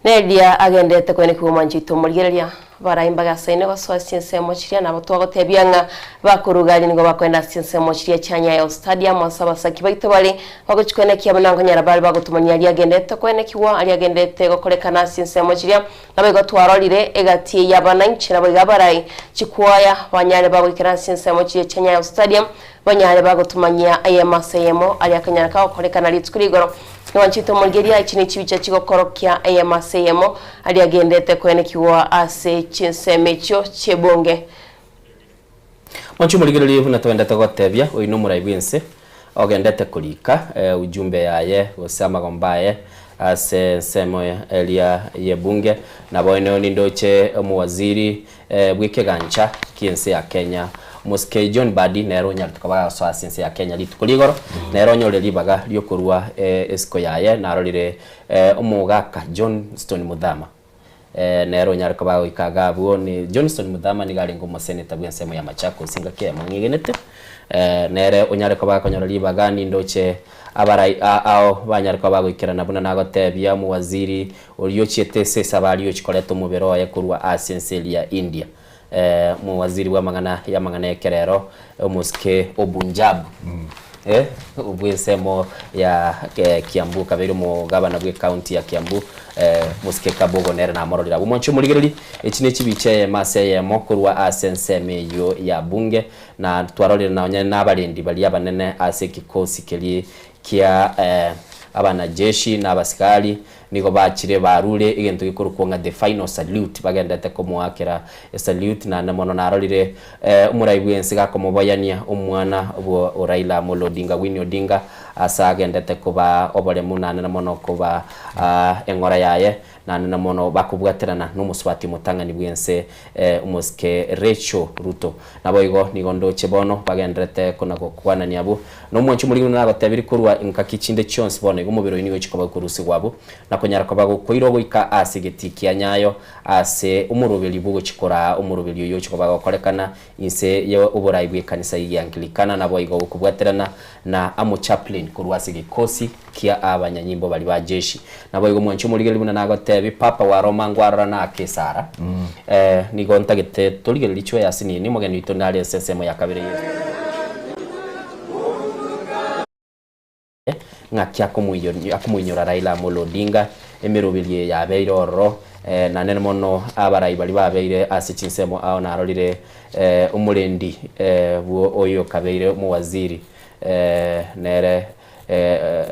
Neria agenderete koenekigwa omwancho oito omorigereria, abarai mbage asaine gosoa ase chinsemo chiria, nabo twagotebia ng'a bakoruga aria nigo bakoenda ase chinsemo chiria chia Nyayo Stadium ase abasaki baito bare bagochia koenekia buna nkonyara bare bagotumania aria agenderete koenekigwa aria agenderete gokorekana ase chinsemo chiria. Naboigo twarorire egati y'abananchi naboigo abarai chikwaya banyare bagoikera ase chinsemo chiria chia Nyayo Stadium banyare bagotumanyia eyemo ase eyemo aria akanyara kagokorekana rituko rigoro. Nwanchete omorigeria, echi nechibicha chigokorokia eyemo ase eyemo, aria agendete koenekigwa ase chinsemo echio chi'ebunge. Mwanche omorigererie buna togendete gotebia, oyo nomorai bw'ense, ogendete korika ujumbe yaye gose amagombo aye ase ensemo eria y'ebunge. Nabono nindoche omowaziri bw'ekegancha ki'ense ya Kenya, Omosike John Mbadi nere onyarete koba gagosoa ase ense ya Kenya rituko rigoro, nere onyorire ribaga ri'okorua esiko yaye, narorire omogaka Johnstone Muthama nere onyare koba goika iga abwo. Ni Johnstone Muthama nigo arenge omoseneta bw'ensemo ya Machakos engaki eyemo ng'egenete, nere onyare koba gakonyora ribaga nindoche abarai ao banyare koba bagoikerana buna nagotebia omowaziri Oria ochiete ase esabari ochia koreta omobere oye korwa ase ense eria ya India, omowaziri bw'amang'ana y'amang'ana y'ekerero, omosike o Punjab, bw'ensemo ya Kiambu, okabeire omogabana bw'ecounty ya Kiambu, mosike Kabogo nere namororire abwo. Mwanche omorigererie, echi ne chibicha eyemo ase eyemo korwa ase ensemo eyio ya bunge, na twarorire nonye nabarendi baria abanene ase ekikosi keria kia abanajeshi na abasigari, Nigo bachire barure egento gekorokwa ng'a the final salute, bagendete komoakera esalute, naende mono narorire omorai bw'ense gakomoboyania omwana bwo Raila Amolo Odinga, Winnie Odinga, ase agendete kobaa oboremu naende na mono kobaa eng'ora yaye, naende na mono bakobwaterana nomosubati omotang'ani bw'ense omosike Rachel Ruto. Naboigo nigo ndoche bono bagendererete kona-gokwanania abwo. Na omwancho omorimo nagotebirie korwa engaki chinde chionsi bono iga omobere oyo nigo ogochia koba gokorusigwa abwo, na konyara koba gokoirwa goika ase egetii kia Nyayo, ase omoroberi bw'ogochia koraa omoroberi oyio ogochia koba gokorekana inse y'oborai bw'ekanisa y'Egiangilikana, naboigo gokobwaterana na amo chaplain korwa ase egekosi kia abanyanyimbo baria ba jeshi. Naboigo omwancho omorigereria buna nagotebi, Papa wa Roma ngwarora nake esara. Nigo ntagete torigererie chwe ase nini, omogeni oito nare ase ensemo ya kabere ye. Ng'aki akomoinyora Raila Amolo Odinga, emeroberi eye yabeire ororo, naende mono abarai baria babeire ase chinsemo ao narorire omorendi bwo oyo okabeire omowaziri nere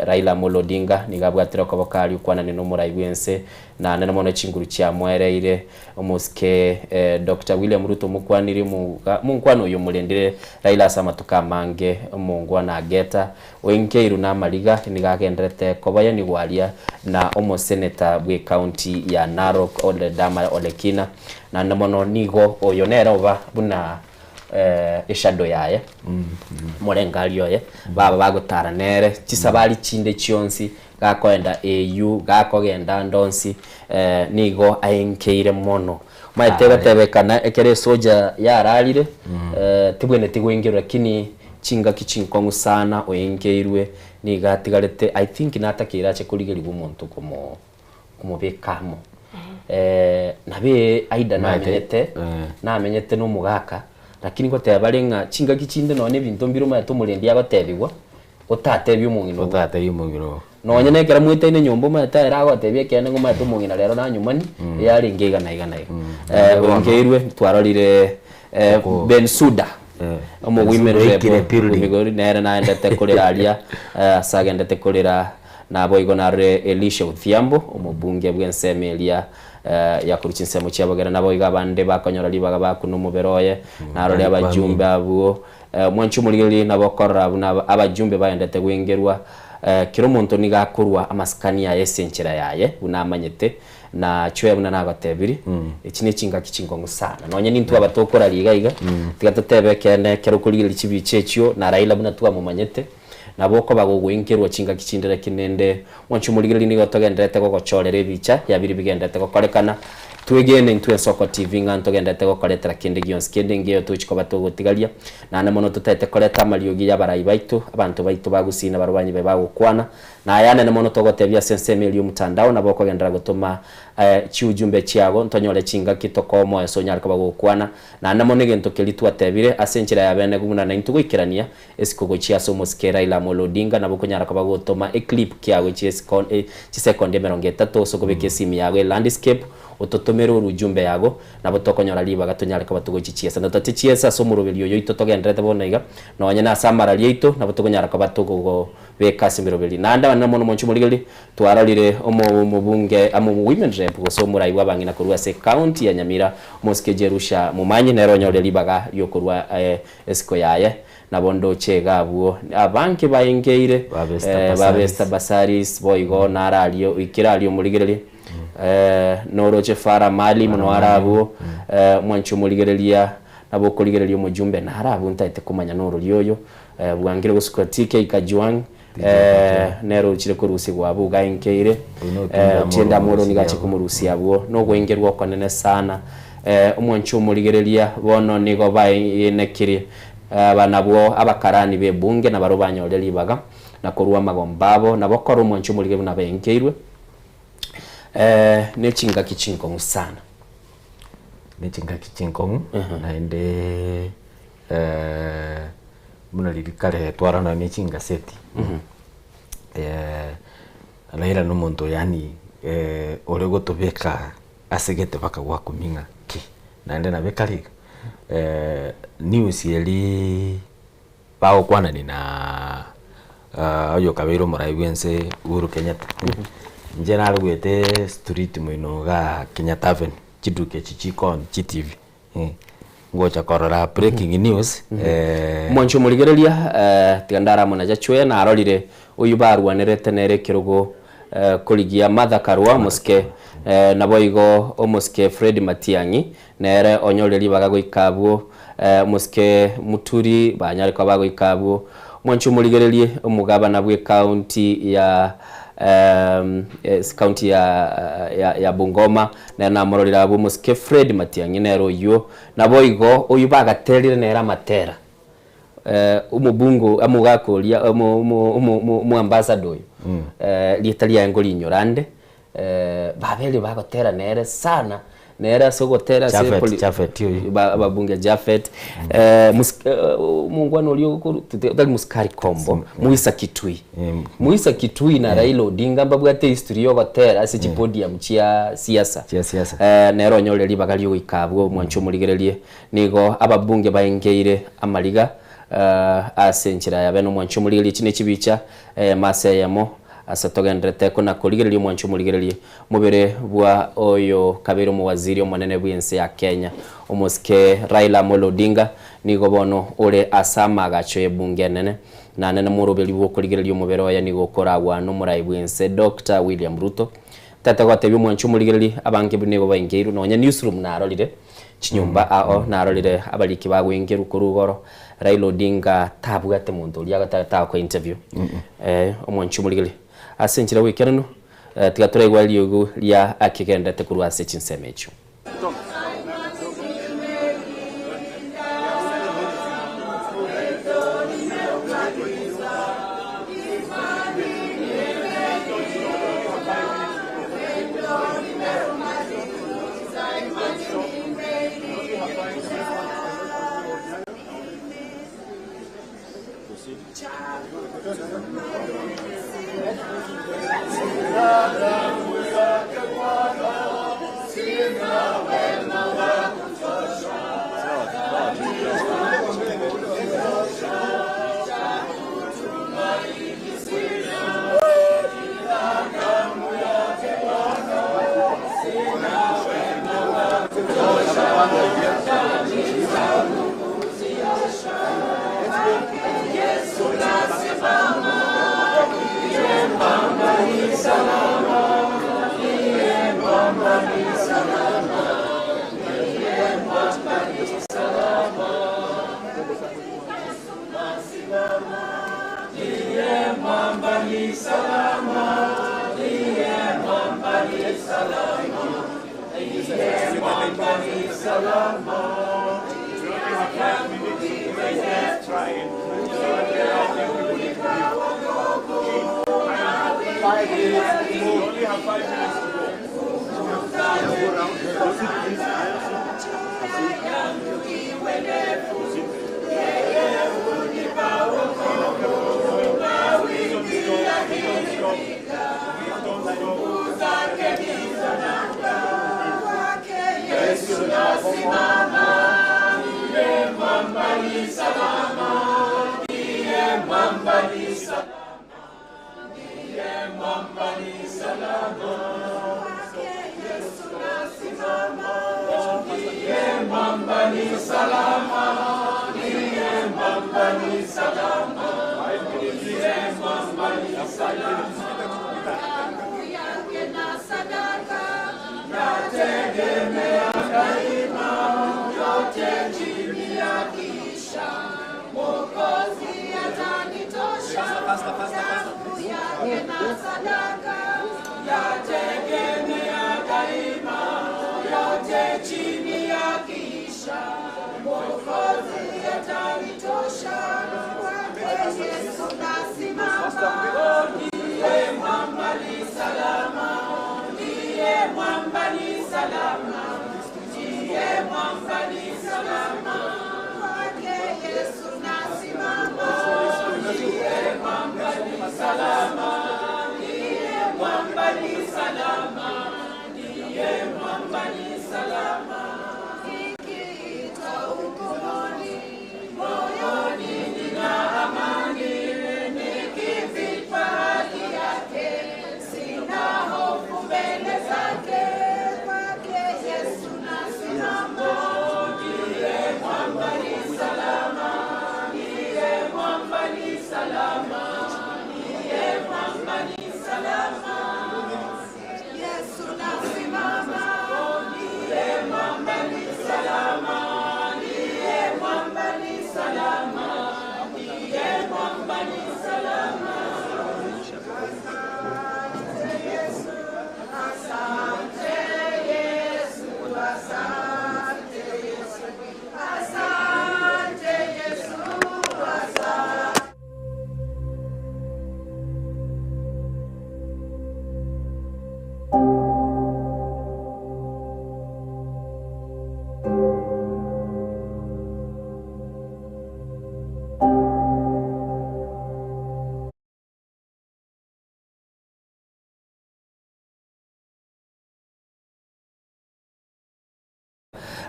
Raila Amolo Odinga nigo abwatire okoboko aria okwanania nomorai bwense naende mono chinguru chiamoereire omosike Doctor William Ruto omokwaniri omonkwana oyo omorendire Raila ase amatuko amange omongwana Ageta oinkeiru namariga nigo agenderete kobayanigwa aria na omoseneta bwe county ya Narok Ole Dama Ole Kina naende mono nigo oyo nere oba buna eshadow yaye, omorengari oye, baba bagotara nere chisabari chinde chionsi, gakoenda AU, gakogenda ande onsi, nigo aenkeire mono. Omanyete egotebekana ekero esoja yararire, tibwenereti goenkerwa lakini chingaki chinkong'u sana oenkeirwe, nigo atigarete I think natakeire ache korigerigwa omonto komo komobeka amo. Nabe Aida namenyete, namenyete na omogaka, lakini ngoteba bare ng'a chingaki chinde nonye na ebinto mbire omanyete omorendi agotebigwa, otatebia omong'ina oo. Otatebia omong'ina oo. Nonye na ekero mwetaine nyomba omanyete ere agotebia ekeene ng'a omanyete omong'ina rero nanyomani, eyarenge iga na iga na iga. Oinkeirwe, twarorire Bensuda, omowomen Bensuda oikire rep building. Migori, nere naendete korera aria, ase agendete korera. Naboigo narore Elisha Odhiambo, omobunge bw'ensemo eria Ya korwa chinsemo chia bogere naboigo abande bakonyora ribaga bakuna omobere oye, narore abajumbe abwo. Mwanche omorigereria nabo okorora buna abajumbe baendete gwengerwa. Kera omonto nigo akorwa amasikani aye ase enchera yaye buna amanyete, na chwe buna nagotebirie, echi ne chingaki chinkong'u sana. Nonye nintwe aba tokoraria iga iga, tiga totebe ekeene ekero okorigereria chibicha echio na Raila buna twamomanyete, Nabo okoba gogoinkerwa chingaki chinde lakini rende mwanche omorigereria nigo togendererete gogochorera ebicha ya biria bigendererete gokorekana. Twegene intwe Ensoko TV ng'a ntogendererete gokoretera kende gionsi kende ngeyo tochi koba togotigaria. Naende mono totaete koreta amariogi y'abarai baito, abanto baito ba Gusii na barwanyi baye bagokwana. Na aya anene mono togotebia ase ensemo eria y'omotandao nabo okogenderera gotoma chiujumbe chiago ntonyore chingaki tokoa omoeso onyare koba gogokwana. Naende mono egento keria twatebire ase enchera ya bene buna naintwe goikerania Esiko gochia ase omosike Raila Amolo Odinga nabo okonyara koba gotoma eclip kiago chie chisekondi 30 ase okobeka esimi yago elandscape ototomere orujumbe yago nabo tokonyora ribaga tonyare koba togochichiesa. Natochichiesa ase omoroberi oyo oito togendererete bono iga nonye nase amarari aito nabo tokonyara koba togobeka ase emeroberi. Naende abana mono monche omorigereria twarorire omobunge amo women rep gose omorai bw'abang'ina korwa ase ecounty ya Nyamira omosike Jerusha Momanyi nere onyorire ribaga riokorwa esiko yaye. Nabo ndoche iga abwo abange baengeire, ba Esther Basaris, boigo naro aria oikire aria omorigereria, noroche Farah Maalim noaro abwo, mwanche omorigereria, nabo okorigereria omojumbe naro abwo ntaete komanya norori oyo, bwangire gosuka TK Kajwang', nere ochire korusigwa abwo iga aengeire, Otiende Amolo nigo achia komorusia abwo, nogoengerwa okonene sana. Omwanche omorigereria bono nigo baenekirie Aba nabwo abakarani b'ebunge, na barabwo banyorire ribaga na korua amagomba abo, nabo kora omwancho omorige buna baengeirwe, ne chingaki chinkong'u sana. Ne chingaki chinkong'u, naende buna riria kare twarora ne chingaseti, Raila na omonto yaani ore gotobeka ase gete mpaka gwakumia ng'a ki, naende nabo ekare iga, news eria bagokwanani na oyo okabeire omorai bwa ense Uhuru Kenyatta, inche narwete street moino igaa Kenyatta Avenue, chiduka echi chikoni chi TV, ngocha korora breaking news. Mwanche omorigereria, tiga ndare amo na Jachwee, narorire oyio barwanerete nere ekerogo korigia Martha Karua omosike, naboigo omosike Fred Matiang'i nere onyorire ribaga goika abwo, omosike Muturi banyare koba bagoika abwo. Mwanche omorigererie omogabana bw'ecounty ya county ya Bungoma nere namororire abwo omosike Fred Matiang'i nere oyio, naboigo oyio bagaterire nere amatera. Omobungo omogaka oria omoambassador oyo, rieta riaye nkorinyora ande, babeire bagotera nere sana, nere ase ogotera ase Japhet, poli- Japhet oyo. Ababunge Japhet, omongwana oria okoru tari musikari kombo, Muisa Kitui. Muisa Kitui na Raila Odinga mbabwate ehistory ya ogotera ase chipodium chia siasa. Chia siasa. Nere onyorire ribaga riogoika abwo mwanche omorigererie. Nigo ababunge baengeire amariga ase enchera ya bene omwancho omorigererie echi ne chibicha eyemo ase eyemo ase togendererete kona korigereria omwancho omorigererie mobere bwa oyo kabeire omowaziri omonene bw'ense ya Kenya omosike Raila Amolo Odinga nigo bono ore ase amaagacho y'ebunge enene naende nomoroberi bw'okorigereria omobere oye nigo okoragwa nomorai bw'ense Doctor William Ruto tata gotebia omwancho omorigererie abange nigo baengeirwe nonya newsroom narorire Chinyomba ao narorire abariki bagoinkerwa korwa igoro, Raila Odinga tabwate monto oria agotaka interview. Omwanchi omorigereria ase enchera goikeranu, tiga toraigwa eriogi ria akegenderete korwa ase chinsemo echio.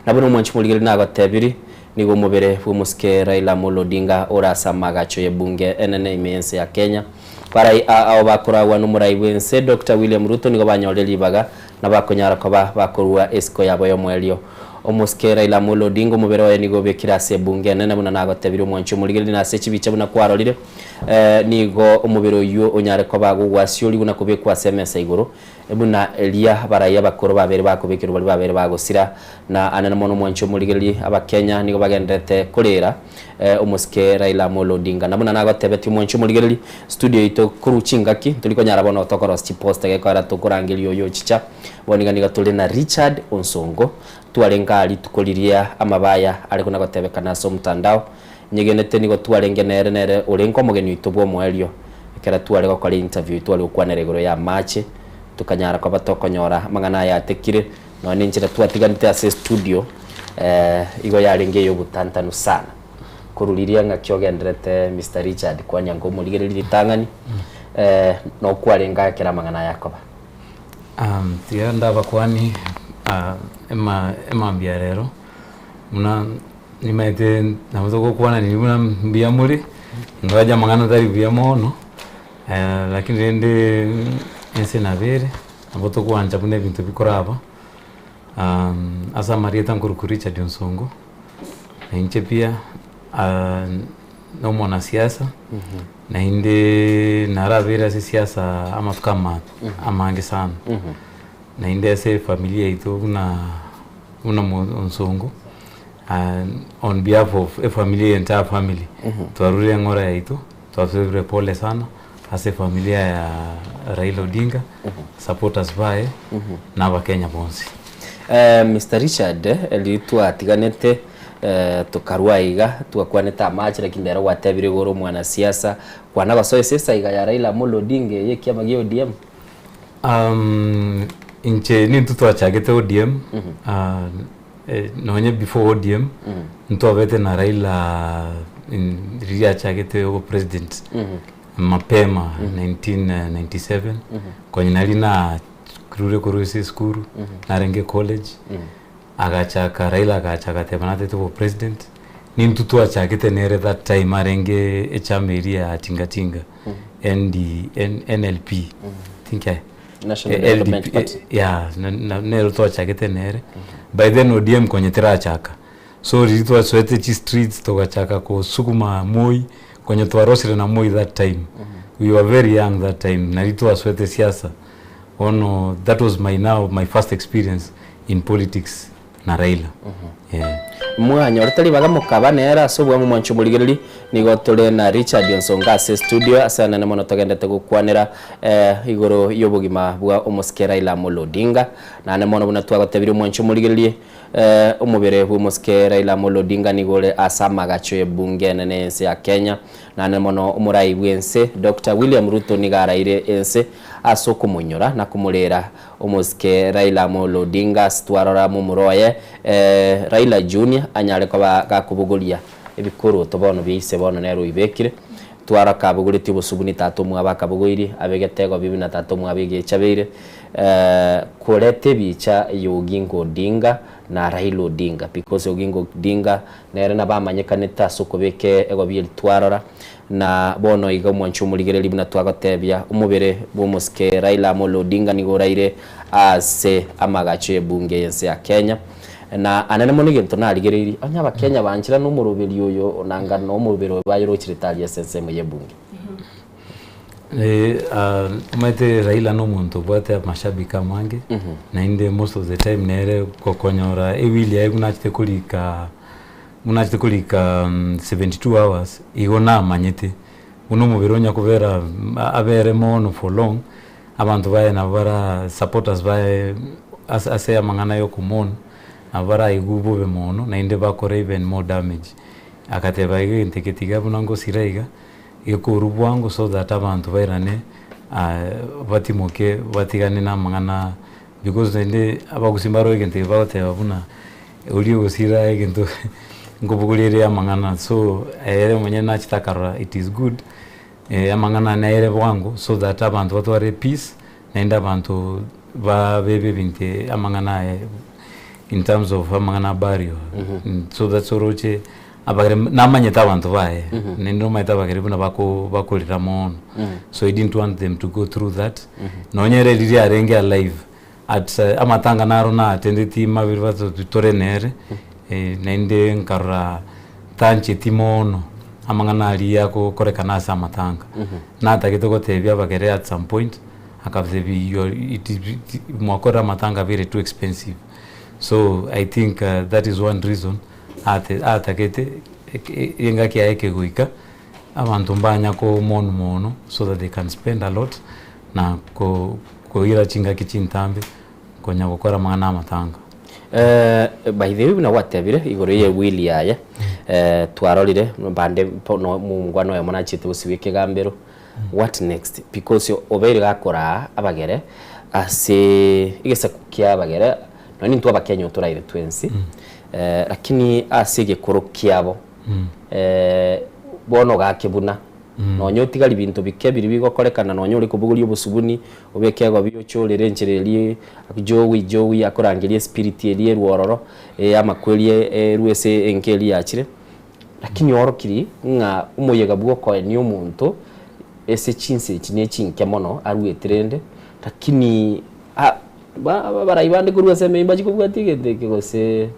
Nabo nomwanchi morigeri nagotebiri nigo omobere bwa omosike Raila Amolo Odinga ore ase amagacho y'ebunge enene ime y'ense ya Kenya. Barai ao bakoragwa nomorai bw'ense Doctor William Ruto nigo banyorire ribaga na bakonyara koba bakorua esiko yabo y'omoerio. Omosike Raila Amolo Odinga omobere oye nigo obekire ase ebunge enene buna nagotebirie omwanchi omorigereria na ase chibicha buna kwarorire nigo omobere oyio onyare koba gogwasiorigwa na kobekwa ase emesa igoro Buna eria abarai abakoro babere bakobekerwa baria babere bagosira, na anene mono omwanchi omorigererie abakenya nigo bagendererete korera omosike Raila Amolo Odinga. Na buna nagotebetie omwanchi omorigererie, studio yaito korwa chingaki ntori konyara bono tokorosia chiposter gekoera tokorangeria oyo ochicha. Bono iga nigo tore na Richard Onsongo, twarenge aa rituko riria amabaya are kona gotebekana ase omotandao, Nyegenete nigo twarenge nere nere orenge omogeni oito bw'omoerio ekero tware gokora interview tware gokwanera igoro y'amache tokanyara koba tokonyora amang'ana aya atekire nonya nenchera twatiganete ase estudio igo yarenge ey'obotantanu sana. Korwa riria ng'aki ogenderete Mister Richard kwanyanka omorigereria ritang'ani nokwarenge ekero amang'ana aya akoba. Tiga ndabakwani emambia rero Buna nimaete nabo togokwanani buna mbuya more, ingawaje amang'ana tari buya mono, lakini rende ense nabo ere, nabo togwancha buna ebinto bikoraba. Ase amarieta nkorokwa Richard Onsongo, na inche pia na omwanasiasa, naende narabeire ase esiasa amatuko ama amange sana. Naende ase efamilia yaito buna buna Onsongo, on behalf of efamilia entire family, twarure eng'ora yaito, twasabire pole sana. Ase efamilia ya Raila Odinga, supporters baye, na abakenya bonsi. Mister Richard, riria twatiganete tokarwa aiga twakwanete amache lakini rero gwatebire igo ore omwanasiasa, kwana gosoa ase esaiga ya Raila Amolo Odinga eye ekiama gia ODM? Inche nintwe twachagete ODM, nonye before ODM, ntwabete na Raila riria achagete obopresident. Mapema 1997 konya nari narure korwa ase esukuru narenge college agachaka Raila agacha agateba natete obo president nintwe twachagete nere that time arenge echama eria ya tinga tinga ND N NLP think I National eh, Development LDP Party. eh, yeah na- na- nero twachagete nere by then ODM konya terachaka So riria twasoete chistreets togachaka kosuguma Moi, konya twarosire na Moi that time, we were very young that time, nari twasoete siasa, bono that was my now my first experience in politics na Raila, yeah. Mwanyorete ribaga mokaba nere ase obwamo mwanche omorigereria, nigo tore na Richard Onsonga ase estudio ase anene mono togendete gokwanera igoro y'obogima bwa omosike Raila Amolo Odinga. Naende mono buna twagotebirie omwanche omorigererie, Omobere bw'omosike Raila Amolo Odinga nigo ore ase amagacho y'ebunge enene y'ense ya Kenya. Naende mono omorai bw'ense Doctor William Ruto nigo araire ense ase okomonyora na komorera omosike Raila Amolo Odinga ase twarora momura oye Raila Junior anyare koba gakobogoria ebikoroto bono bia ise bono nere oibekire. Twara kabogoretie obosubuni tata omwabo akabogoirie, abegete egobi buna tata omwabo egechabeire, koreta ebicha ya Oginga Odinga na Raila Odinga because Oginga Odinga nere nabo amanyekanete ase okobeka egobi eri twarora, na bono iga omwanchi omorigereria buna twagotebia omobere bw'omosike Raila Amolo Odinga nigo oraire ase amagacho y'ebunge y'ense ya Kenya. Na anene mono egento narigereirie, onye Abakenya banchera nomoroberi oyo nanga nomobere oyo bayerochire tari ase ensemo y'ebunge. Omanyete Raila nomonto obwate amashabiki amange, naende most of the time nere gokonyora ewili yaye buna achete korika buna achete korika 72 hours, igo namanyete buna omobere onya kobera abere mono for long, Abanto baye nabo bara supporters baye ase ase amang'ana ya okomourn, nabo baraigwe bobe mono naende bakore even more damage. Agateba iga egento eke tiga buna ngosira iga, gekorwa bwango so that abanto bairane batimoke batigane na amang'ana because naende abagusii mbaro egento eke bagoteba buna oria ogosira egento nkobogoria ere amang'ana so ere omonyene nachete akarora it is good. Amang'ana ane aere bwango so that abanto batware peace naende abanto babebe ebinto amang'ana aye in terms of amang'ana a burial so that's oroche abagere namanyete abanto baye naende nomanyete abagere buna bako bakorera mono so he didn't want them to go through that nonya ere riria arenge alive at amatanga naro naatendeti mabere bato tore nere naende nkarora tancheti mono amang'ana aria agokorekana ase amatanga. Natagete gotebia abagere at some point, akabatebia you are it is mwakorire amatanga very too expensive. So I think that is one reason ate atagete engaki yaye ekegoika, abanto mbanya ko mourn mono so that they can spend a lot na ko koira chingaki chintambe konya gokora amang'ana amatanga. By the way buna gwatebire igoro ye will yaye twarorire bande no mongwana oyomo nachete gosibwa ekegambero what next because obeire gakoraa abagere ase egesaku kia abagere nonye intwe abakenya otoraire twensi lakini ase egekoro kiabo bono gake buna Nonya otigari binto bike biria bigokorekana nonya ore kobogoria obosubuni, obeke egobi ochorere enchera eria jowi jowi akorangeria espiriti eria erwe ororo ey'amakweri erwe ase enka eria yachire. Lakini oorokiri ng'a omoyega bw'okoenia omonto ase chinsa echi ne chinke mono aruete rende, lakini. Ba abarai bande korwa ase emeyi mbachie kobwatia egento eke gose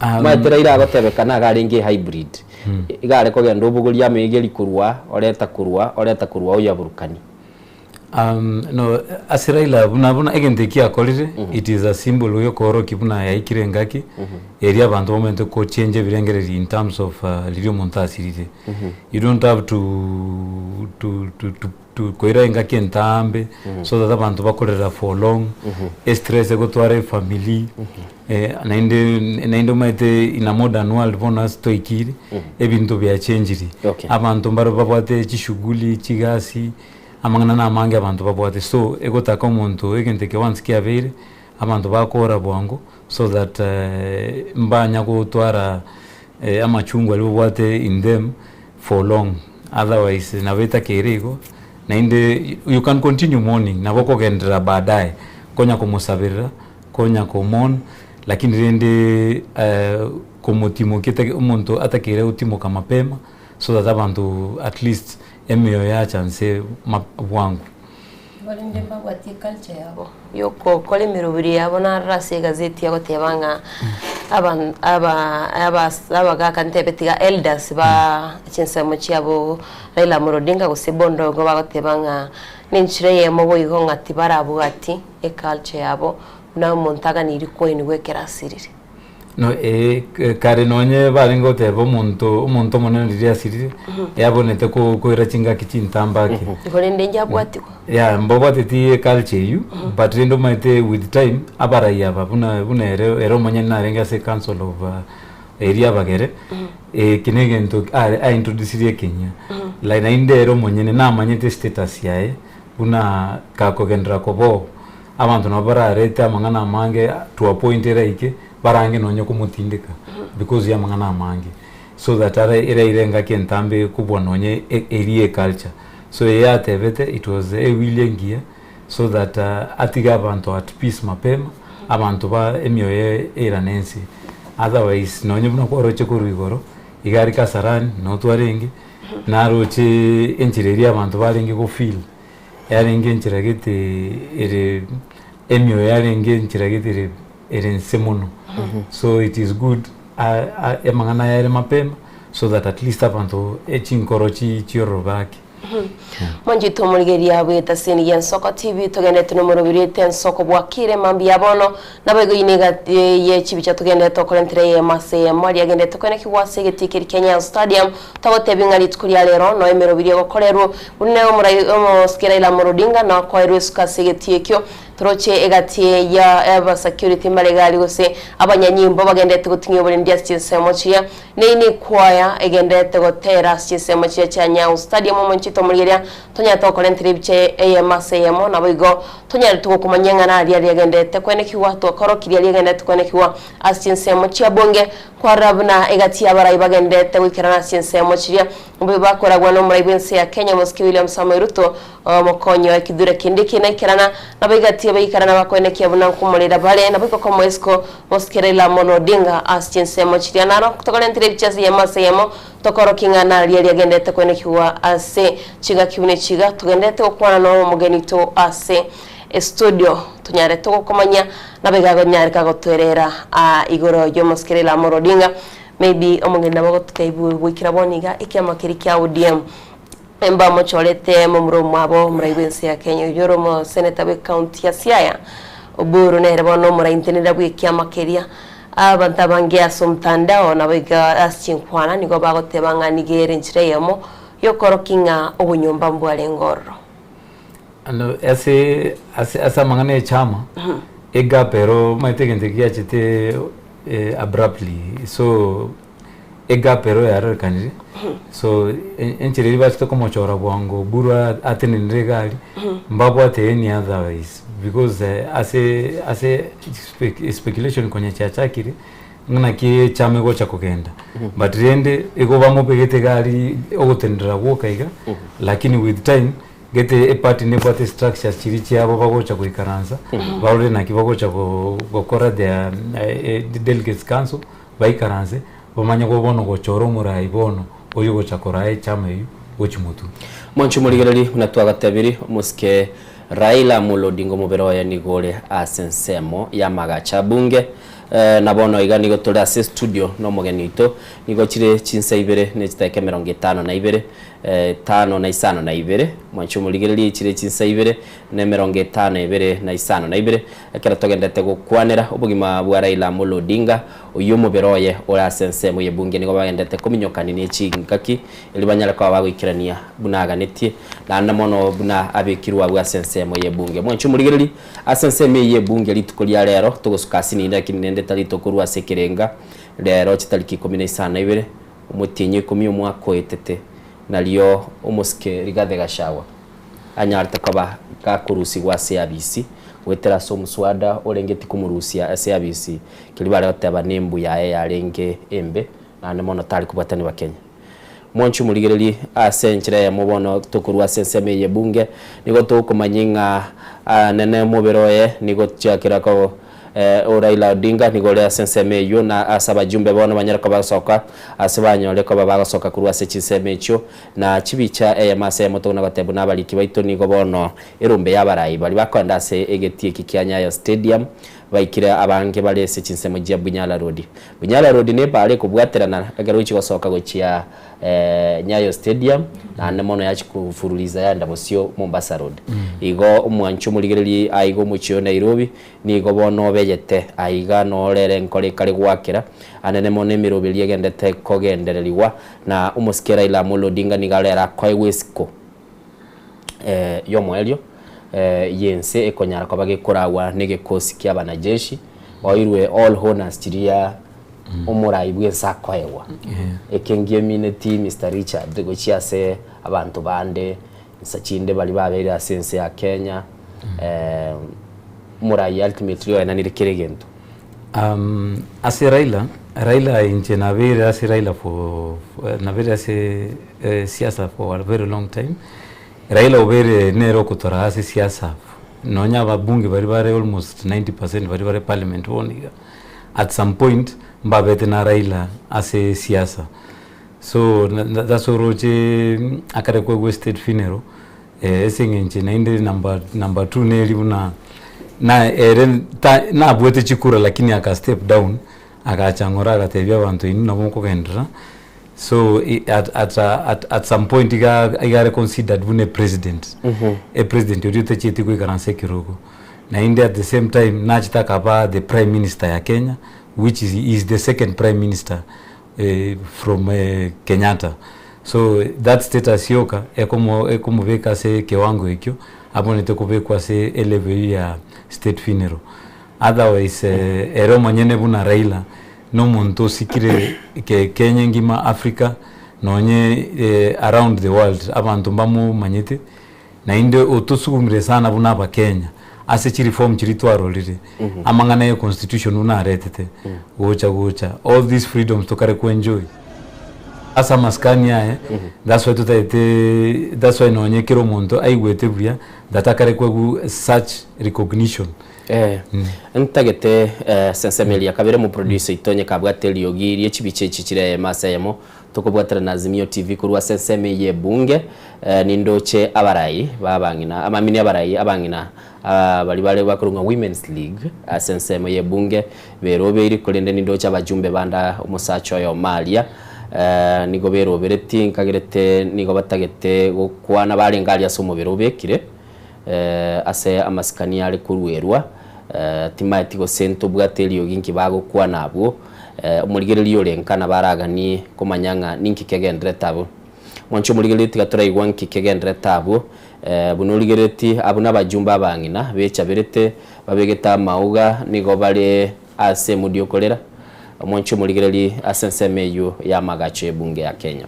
omanyete Raila agotebekana iga arenge ehybrid, iga are kogenda obogoria amaiga korwa oreta korwa oreta korwa oyaburukani. No ase Raila buna buna egento eki akorire it is a symbol yokoorokia buna yaikire engaki eria abanto bamaete gochenja ebirengererio in terms of riria omonto asirire. You don't have to to to to to koira engaki entambe so that abanto bakorera for long, estress egotwara efamiri naende naende omanyete in a modern world bono ase twaikire ebinto biachengirie. Abanto mbaro babwate chishughuli, chigasi, amang'ana na amange abanto babwate so egotaka omonto egento eke once kiabeire abanto bakora bwango so that mbanya gotwara amachungu aria babwate in them for long otherwise nabo etakeire igo naende you can continue mourning nabo okogenderera baadaye konya komosaberera konya ko mourn lakini rende komotimokia omonto atakeire gotimoka mapema so that abanto at least emioyo yacha nse bwango. Korende mbabwatie eculture yabo yogokora emeroberi yabo narora ase egazeti agoteba ng'a aba aba abas abagaka ntebe tiga elders ba chinsemo chiabo Raila Amolo Odinga gose Bondo igo bagoteba ng'a nenchera eyemo boigo ng'a tibarabwati eculture yabo buna omonto aganeirie koenigwa ekero asirire. No eh, kare nonye barenge goteba omonto omonto omonene riria asirire, yabonete ko koira chingaki chintambe ake. Igo rende inche abwatigwa. Yeah, mbabwateti eculture eywo, but rende omanyete with time, abarai aba buna buna ere ere omonyene narenge ase ecouncil of eria abagere, eke na egento are aintroducirie ekenyia. Like naende ere omonyene namanyete status yaye, buna kakogenderera koba oo. Abanto nabo bararete amang'ana amange to a point eraike barange nonye komotindeka because ya amang'ana amange so that are eraire engaki entambe kobua nonye eria eculture. So eye yatebete it was a will engiya so that atige abanto at peace mapema abanto ba emioyo eirane ense. Otherwise nonye buna kwaroche korwa igoro iga aria Kasarani noo twarenge naroche enchera eria abanto barenge go feel. Yarenge enchera gete ere emioyo yarenge enchera gete ere ere nse mono. So it is good amang'ana aya are mapema so that at least abanto echinkoro chi chiororobe ake. Mwanchete omorigereria bw'etasini y'Ensoko TV togenderete nomorobiri ensoko bwakire mambia bono Naboigo ine egati ye chibicha togenderete okorentera eyemo ase eyemo aria agenderete koenekigwa ase egetii keria kia Nyayo Stadium, togotebia ng'a rituko ria rero noo emerobiri egokorerwa buna omorai omosike Raila Amolo Odinga noo akoerwa esuka ase egetii ekio. Toroche egati ya abasecurity mbare iga aria gose abanyanyimbo bagenderete goting'ia oborendi ase chinsemo chiria. Neini ekwaya egenderete gotera ase chinsemo chiria chia Nyayo Stadium omonchete omorigereria Tonyarete gokorentera ebicha eyemo ase eyemo, naboigo tonyarete gokomanyia ng'a naria riagenderete kwenekigwa, twakorokirie riagenderete kwenekigwa ase chinsemo chia bonge, kwarora buna egati y'abarai bagenderete goikerana ase chinsemo chiria mbuya bakoragwa nomorai bw'ense ya Kenya omosike William Samoei Ruto, omokonyi oye Kithure Kindiki naikerana, nabo egati y'abaikerana bakoenekia buna nkomorera bare, naboigo komoa isiko omosike Raila Amolo Odinga ase chinsemo chiria. Naro tokorentera ebicha ase eyemo ase eyemo. Tokorokia ng'a naria riagenderete koenekigwa ase chingaki buna echiga, togenderete gokwana nomogeni oito ase estudio, tonyare togokomanya nabo iga agonyarekana gotoerera aa igoro y'omosike Raila Amolo Odinga. Maybe omogeni nabo agototebia goikera bono iga ekiama keria kia ODM mbamochorete momura omwabo omorai bw'ense ya Kenya oyio ore omoseneta bw'ecounty ya Siaya, Oburu nere bono omoraintenera bw'ekiama keria. Abanto abange ase omotandao nabo iga ase chinkwana nigo bagoteba ng'a nigo ere enchera eyemo y'okorokia ng'a obonyomba mbwarenge ororo. Ano ase ase ase amang'ana echama, egap ero omanyete egento ekio giachete abruptly so egap ero yarorekanire so enchera eria bachete komochora bwango Oburu atenenere egari mbabwate any otherwise because ase ase speculation konya chiachakire ng'a naki echama egocha kogenda but rende igo bamobegete egari ogotenenera gwoka iga lakini with time gete eparty nebwate structures chiria chiabo bagocha goikaransa barore naki bagocha gokora their delegates council Baikaranse, bamanye bono gochora omorai bono oyo ogocha koraa echama eyio gochia motwe. Mwanche omorigereria buna twagatebirie, omosike Raila Amolo Odinga omobere oye nigo ore ase ensemo y'amagacho a bunge. Na bono iga nigo tore ase estudio na omogeni oito, nigo chire chinsa ibere ne chidakika emerongo etano na ibere, etano na isano na ibere, mwanche omorigererie chire chinsa ibere na emerongo etano ebere na isano na ibere, ekero togendete gokwanera obogima bwa Raila Amolo Odinga, oyio omobere oye ore ase ensemo y'ebunge nigo bagendete kominyokani ne chingaki erio banyare koba bagoikerania buna aganetie, naende mono buna abekirwe abwo ase ensemo y'ebunge. Mwanche omorigererie Ase ensemo eye y'ebunge rituko ria rero togosuka ase ninde lakini rende tari tokorua ase ekerenga rero chitariki ikomi na isano na ibere omotienyi o ikomi omwaka oetete nario omosike Rigathi Gachagua anyarete koba gakorusigwa ase abisi goetera ase omoswada orenge tikomorusia ase abisi keria bare goteba nembu yaye yarenge embe naende mono tari kobwataniwa Kenya. Mwanche omorigererie ase enchera eyemo bono tokorua ase ensemo eye y'ebunge, nigo tokomanya ng'a nene omobere oye nigo chiakera ko o Raila Odinga nigo ore ase ensemo eyio na ase abajumbe bono banyare koba bagosoka ase banyore koba bagosoka korwa ase chinsemo echio na chibicha eyemo ase eyemo tokona goteba buna abariki baito nigo bono erombe y'abarai baria bakoenda ase egetii eki kia Nyayo Stadium baikire abange bare ase chinsemo chia Bunyala Road. Bunyala Road nebare ekobwaterana ekero ogochia gosoka gochia Nyayo Stadium naende mono yachia kofuruliza yaenda bosio Mombasa Road. Igo omwanchi omorigereria aiga omochie o Nairobi nigo bono obeyete aiga norere enkoro ekare goakera anene mono emeroberio egendete kogendererigwa na omosike Raila Amolo Odinga nigo arere akoegwa esiko y'omoerio y'ense ekonyara koba gekoragwa negekosi kia abanajeshi, oirwe all honours chiria omorai bw'ense akoegwa. Eke ngi'emineti Mister Richard gochia ase abanto bande nsa chinde baria babeire ase ense ya Kenya, omorai ultimately oenanire kera egento. Ase Raila, Raila inche nabeire ase Raila for nabeire ase siasa for a very long time, Raila obeire nere okotoraa ase siasa nonya ababunge baria bare almost 90 percent baria bare parliament bono iga, at some point mbabete na Raila ase siasa. So that's why oroche akare koegwa estate funeral ase eng'encho naende number number two neri buna na ere ta nabuete chikura lakini aka step down agacha ng'ora agatebia abanto inwe nabo mokogenderera so at at at at some point iga iga are considered buna epresident epresident oria otachieti goikaransa ekerogo. Naende at the same time nachete akaba the prime minister ya Kenya which is he is the second prime minister from Kenyatta so that status yoka ekomo ekomobeka ase ekewango ekio abwenerete kobekwa ase elevel eyio ya state funeral. Otherwise ere omonyene buna Raila na omonto osikire ke Kenya engima, Africa nonye around the world abanto mbamomanyete. Naende otosugumire sana buna abakenya ase chireform chiria twarorire, amang'ana ye constitution buna aretete gocha gocha all these freedoms tokare koenjoy ase amasikani aye that's why totaete that's why nonye kera omonto aigwete buya that akare koegwa such recognition. Eh, ntagete ase ensemo eria kabere omoproducer oito onye kabwate eriogi rie chibicha echi chire eyemo ase eyemo Tokobwatera na Azimio TV korwa ase ensemo eye y'ebunge, nindoche abarai ba abang'ina, amamini abarai abang'ina baria bare bakorwa ng'a Women's League ase ensemo y'ebunge berobeiri, korende nindoche abajumbe bande omosacha oyomo aria nigo berobereti nkagerete nigo batagete gokwana barenge aria ase omobere obekire ase amasikani are koruerwa, timaeti gose ntobwate eriogi nki bagokwana abwo. Omorigereria ore nka nabo araganie komanya ng'a ninki kegenderete abwo. Mwanche omorigereria tiga toraigwa nki kegenderete abwo, buna origereretie abwo nabajumbe abang'ina bechaberete, babegete amauga, nigo bare ase emudi y'okorera. Mwanche omorigereria ase ensemo eyio y'amagacho y'ebunge ya Kenya.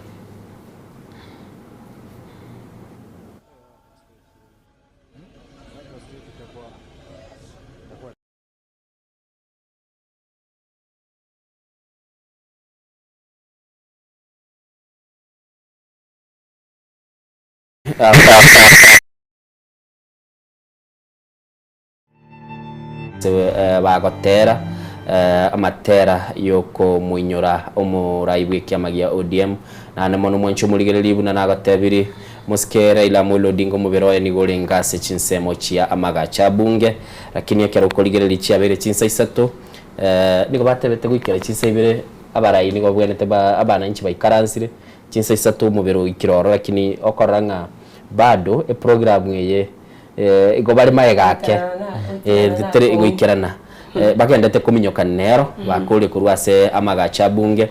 Bagotera amatera yokomoinyora omorai bw'ekiama gia ODM, naende mono mwanche omorigereria buna nagotebirie. Mosike Raila Amolo Odinga omobere oye nigo orenge ase chinsemo chia amagacho a bunge, lakini ekero okorigereria chiabeire chinsa isato, nigo batebete goikera chinsa ibere abarai nigo babwenerete ba abananchi baikaransire chinsa isato omobere oikire ororo lakini okorora ng'a bado eprogram eye igo bare magega ake tere goikerana bagendete kominyoka nero bakoria korwa ase amagacho a bunge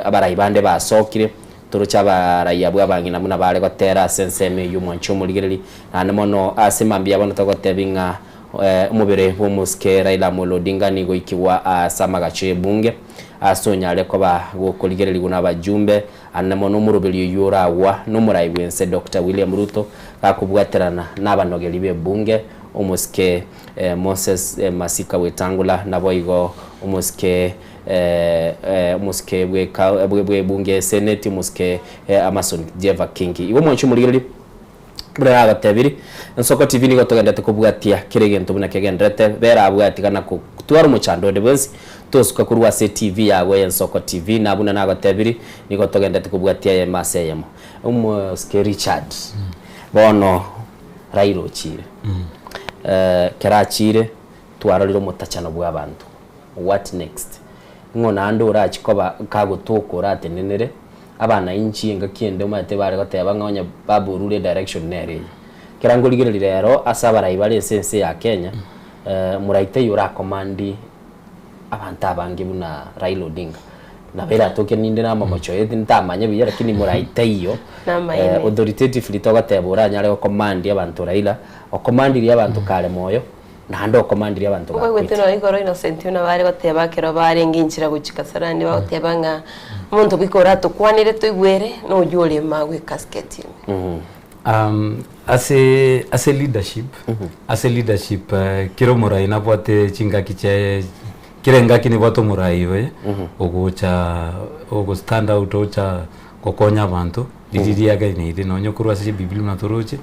abarai bande basokire Toroche abarai abwo abang'ina buna bare gotera ase ensemo eyio omwanche omorigereria, naende mono ase mambia bono togotebi ng'a omobere bw'omosike Raila Amolo Odinga nigo oikigwa ase amagacho y'ebunge ase onyare koba gokorigererigwa nabajumbe ande mono omoroberi oyio oragwa nomorai bwense Doctor William Ruto gakobwaterana nabanogeri b'ebunge omosike Moses Masika Wetangula naboigo omosike Omosike bw'ebunge y'eseneti, omosike Amason Jeva Kingi. Igo mwanche omorigereria, buna nagotebiri, Ensoko TV nigo togenderete kobwatia kera egento buna kegendererete, bera abwo atiga na gotwara omochando onde bwensi, tosuka korwa ase TV yago y'Ensoko TV, na buna nagotebiri, nigo togenderete kobwatia eyemo ase eyemo. Omosike Richard, bono Raila ochire, kero achire twarorire omotachano bw'abanto. What next? Ng'o naende orachi koba kagotoka oratenenere abanainchi engaki ende omanyete bare goteba ng'a onye babu orure edirection nere eye. Kera nkorigereria rero ase abarai bare ase ense ya Kenya, morai taiyo oracommand abanto abange buna Raila Odinga. Nabo eratoke ninde na amamocho eye ntamanye buya lakini morai taiyo Namaene. authoritatively togoteba oranyare gocommand abanto Raila, ocommandiri abanto kare moyo. Naende okomandirie abanto Okoigwete bakwete. nonya igoro Innocent buna bare goteba ekero barenge inchera gochia Kasarani bagoteba ng'a omonto goika oratokwanere toigwere noyio ore magwe ecasket ime. Um, ase ase leadership ase leadership eh, kera omorai nabwate chingaki chiaye kera engaki nebwate omorai oye ogocha ogo stand out ocha gokonya abanto riria riaganeire nonye korwa ase ebibilia buna toroche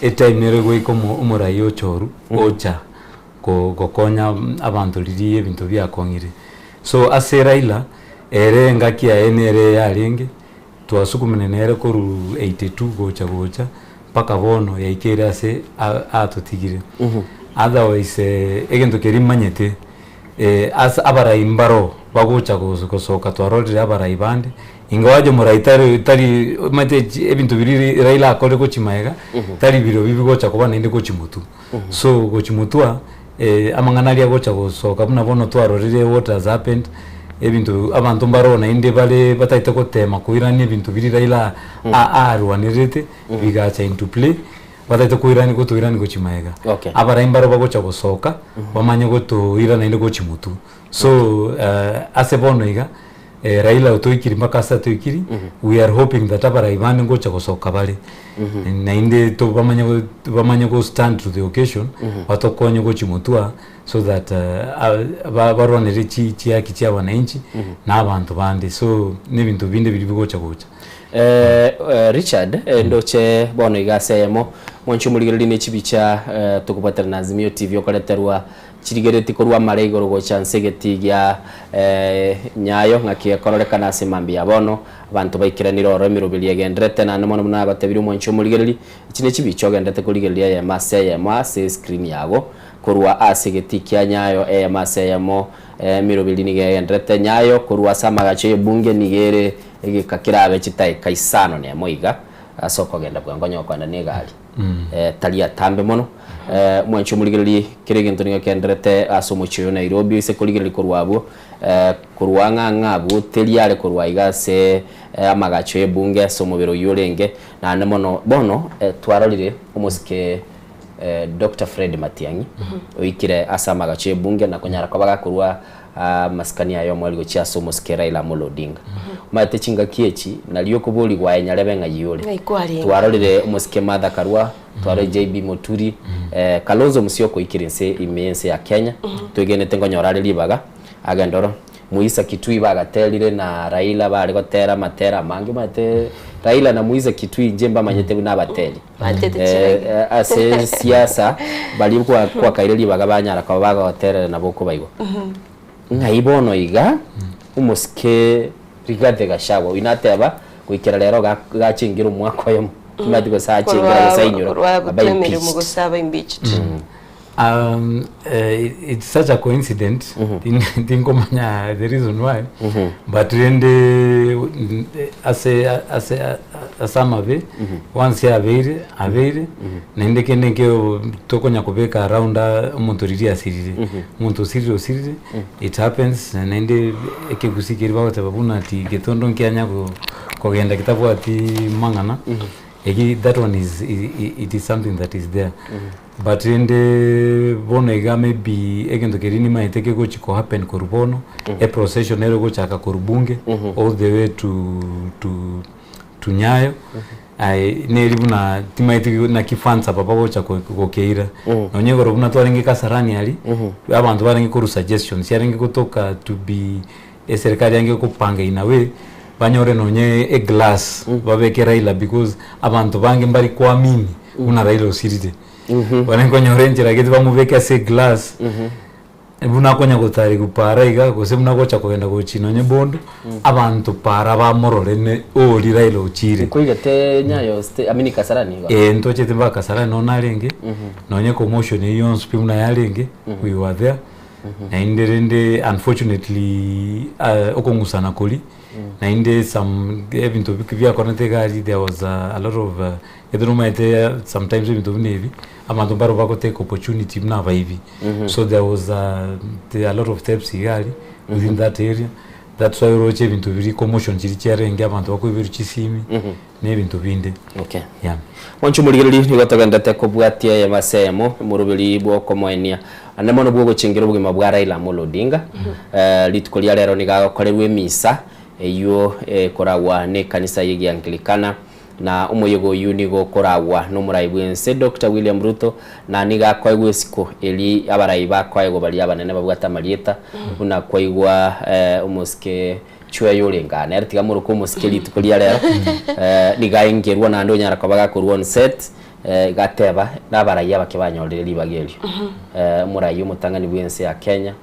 Etime nere goika omo omorai ochoru ocha ko gokonya abanto riria ebinto biakong'ire. So ase Raila, ere engaki yaye nere yarenge, twasukumire nere korwa 82 gocha gocha mpaka bono yaikeire ase a atotigire. Otherwise egento keria manyete Ase abarai mbaro bagocha gosoka twarorire abarai bande, ingawaje omorai tari tari omanyete chi ebinto biria Raila akorire gochia magega, tari birobio bigocha koba naende gochia motwe. So gochia motwe aa, amang'ana aria agocha gosoka buna bono twarorire what has happened, ebinto abanto mbaro naende bare batagete gotema koirania ebinto biria Raila arwanererete, bigacha into play. Batagete koirani gotoirani gochia magega. Okay. Abarai mbaro bagocha gosoka bamanye gotoira naende gochia motwe. So ase bono iga Raila otoikiri mpaka ase atoikiri, we are hoping that abarai bande ngocha gosoka bare. Naende to bamanye go bamanye go stand to the occasion batokonye gochia motwe aa so that ba barwanere chi chihaki chia abananchi na abanto bande. So na ebinto binde biria bigocha gocha. Richard, ndoche bono iga ase eyemo, mwanche omorigereria ne chibicha tokobwatera na Azimio TV okoreterwa chirigereti korwa amare igoro gocha nse egetii gia Nyayo ng'aki gekororekana ase mambia ya bono abanto baikeranire ororo emeroberi egenderete naende mono buna nagotebirie omwanche omorigereria echi ne chibicha ogenderete korigereria eyemo ase eyemo ase escreen yago korwa ase egetii kia Nyayo eyemo ase eyemo emeroberi nigo egenderete Nyayo korwa ase amagacho y'ebunge nigo ere Egeka kerabe chitaeka isano nemo iga ase okogenda bwango onye gokoenda negari tari atambe mono. Mwanche omorigererie kera egento nigo kenderete ase omochie oyo Nairobi ase korigereria korwa abwo korwa ang'e ang'e abwo teri are korwa iga ase amagacho y'ebunge ase omobere oyio orenge naende mono bono twarorire omosike Doctor Fred Matiang'i oikire ase amagacho y'ebunge na konyara koba gakorwa amasikani aye omweri gochia ase omosike Raila Amolo Odinga. Omanyete chingaki echi nario okoborigwa aye nyarebe ng'ai ore. Ng'ai kwarenge. Twarorire omosike Martha Karua, twarorire JB Muturi, Kalonzo Musyoka oikire inse ime y'ense ya Kenya, twegenete nkonyora are ribaga agende oro. Muisa Kitui bagaterire na Raila bare gotera amatera amange omanyete Raila na Muisa Kitui inche mbamanyete buna abateri. Banchete chirege. Ase siasa baria kwakaire ribaga banyara koba bagoterera nabo okobaigwa. Ng'ai bono iga omosike Rigathi Gachagua oyio nateba goikera rero gachengire omwaka oyomo. Timanyeti gose achengera gose ainyora Korwa aba gotwa emeremo impeached. gose aba impeached. It's such a coincidence tin- tinkomanya the reason why but rende ase ase ase amabe once yabeire abeire naende kende nkeo tokonya kobeka around omonto riria asirire omonto osirire osirire it happens naende ekegusii keria bagoteba buna ati getondo nkianya kogenda getabwati mang'ana eki that one is it is something that is there. But rende bono iga maybe egento keria nimaete kegochi ko happen korwa bono, eprocession nere egochaka korwa bunge all the way to to to Nyayo, aye neri buna timaeti naki fans aba bagocha ko gokeira. Nonye igoro buna twarenge Kasarani aria, abanto barenge korwa suggestions, chiarenge gotoka to be eserikari yange gopanga in a way, banyore nonye eglass babeke Raila because abanto bange mbari kuamini buna Raila osirire. Barenge konyora enchera gete bamobeke ase eglass buna akonya gotari para iga gose buna agocha kogenda gochi nonye bondo abanto para bamorore ne ori Raila ochire. Nkoigete Nyayo sta- I mean Kasarani iga? Eh, ntochete mpaka Kasarani nonya narenge, nonye commotion eywo yonsi pi buna yarenge, we were there. Naende rende unfortunately okong'usana koria, naende some ebinto biakoranete iga aria there was a lot of ekero omanyete sometimes ebinto buna ebi, abanto mbaro bago take opportunity buna abaibi. So there was a lot of thefts iga aria within that area, that's why oroche ebinto biria commotion chiria chiarenge abanto bakoiberwa chisimi. na ebinto binde. Okay. Yeah. Mwanche omorigereria nigo togenderete kobwatia eyemo ase eyemo omoroberi bw'okomoenia ande mono bw'ogochengera obogima bwa Raila Amolo Odinga. Eh, rituko ria rero nigo agokorerwa emisa eywo ekoragwa n'ekanisa y'Egianglikana na omoyega oyio nigo okoragwa n'omorai bw'ense Doctor William Ruto na nigo akoegwa esiko eri abarai bakoegwa baria abanene babwate amarieta buna kwaigwa eh, omosike Chweya orenge aa nere tiga moroke omosike rituko ria rero eh, nigo aengerwa naende onyara koba gakorwa on set eh, iga ateba na abarai abake banyorire ribaga erio. Eh, omorai omotang'ani bw'ense ya Kenya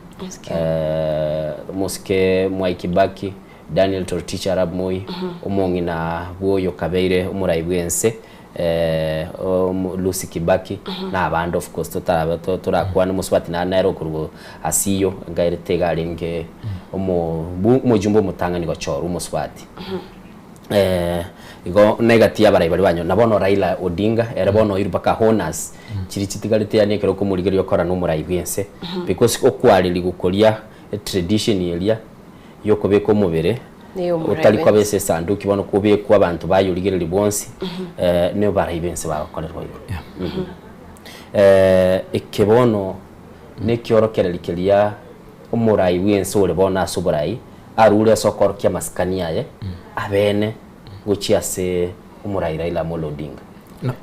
eh, omosike Mwai Kibaki, Daniel Toroitich arap Moi, omong'ina bwa oyo kabeire omorai bw'ense eh, omo Lucy Kibaki na abande of course totarabe to- torakwane omosubati naende nere okorwa Asiyo ngaerete iga arenge omo bu omojumbe omotang'ani gochorwa omosubati. Eh, igo na egati y'abarai baria banyora na bono Raila Odinga ere bono oirwe mpaka honors chiria chitigarete yaani ekero okomorigereria okora na omorai bw'ense because okwarerigwa koria etradition eria yokobeka omobere Neyomorai otari koba bwense. ase esanduki bono kobekwa abanto bayorigereria bwonsi eh, nebarai b'ense bagokorerwa igo. Mhm. Eh, eke bono Nekiorokererio keria omorai bw'ense ore bono ase oborai arure ase okorokia amasikani aye abene gochia ase omorai Raila Amolo Odinga.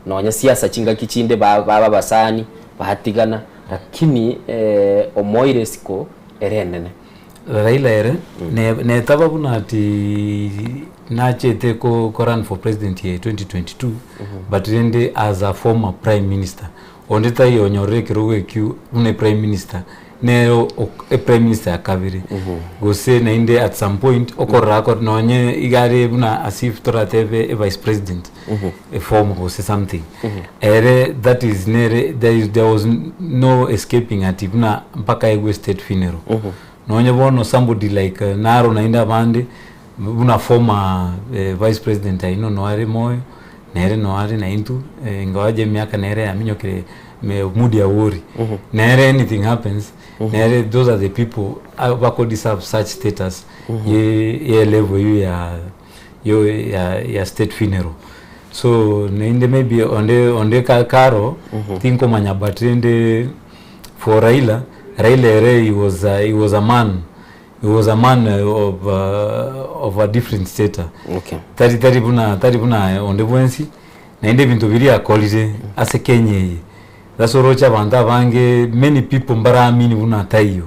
Nonya siasa chingaki chinde baba abasani batigana lakini omoire isiko ere enene. Raila ere netaba buna ati nachete ko run for president ye 2022 but rende as a former prime minister Onde taiyo onyorire ekerogo ekio buna eprime minister, nere ok eprime minister ya kabere, gose naende at some point okorora ako nonye iga are buna as if toratebe evice president, eformer gose something. Ere that is nere there is there was no escaping ati buna mpaka aegwe state funeral. Nonye bono somebody like naro naende abande buna former vice president aino noare moyo. Nere noare naintwe, ingawaje emiaka nere yaminyokire me Moody Awori. Nere anything happens, nere those are the people bako deserve such status ye ye level eyo ya yo ya ya state funeral. So naende maybe onde onde ka karo tinkomanya but rende for Raila, Raila ere he was a, he was a man He was a man of, uh, of a different stature. Okay. Tari tari buna tari buna onde bwensi naende ebinto biria akorire ase Kenya eye. That's oroche abanto abange many people mbaramini buna taiyo.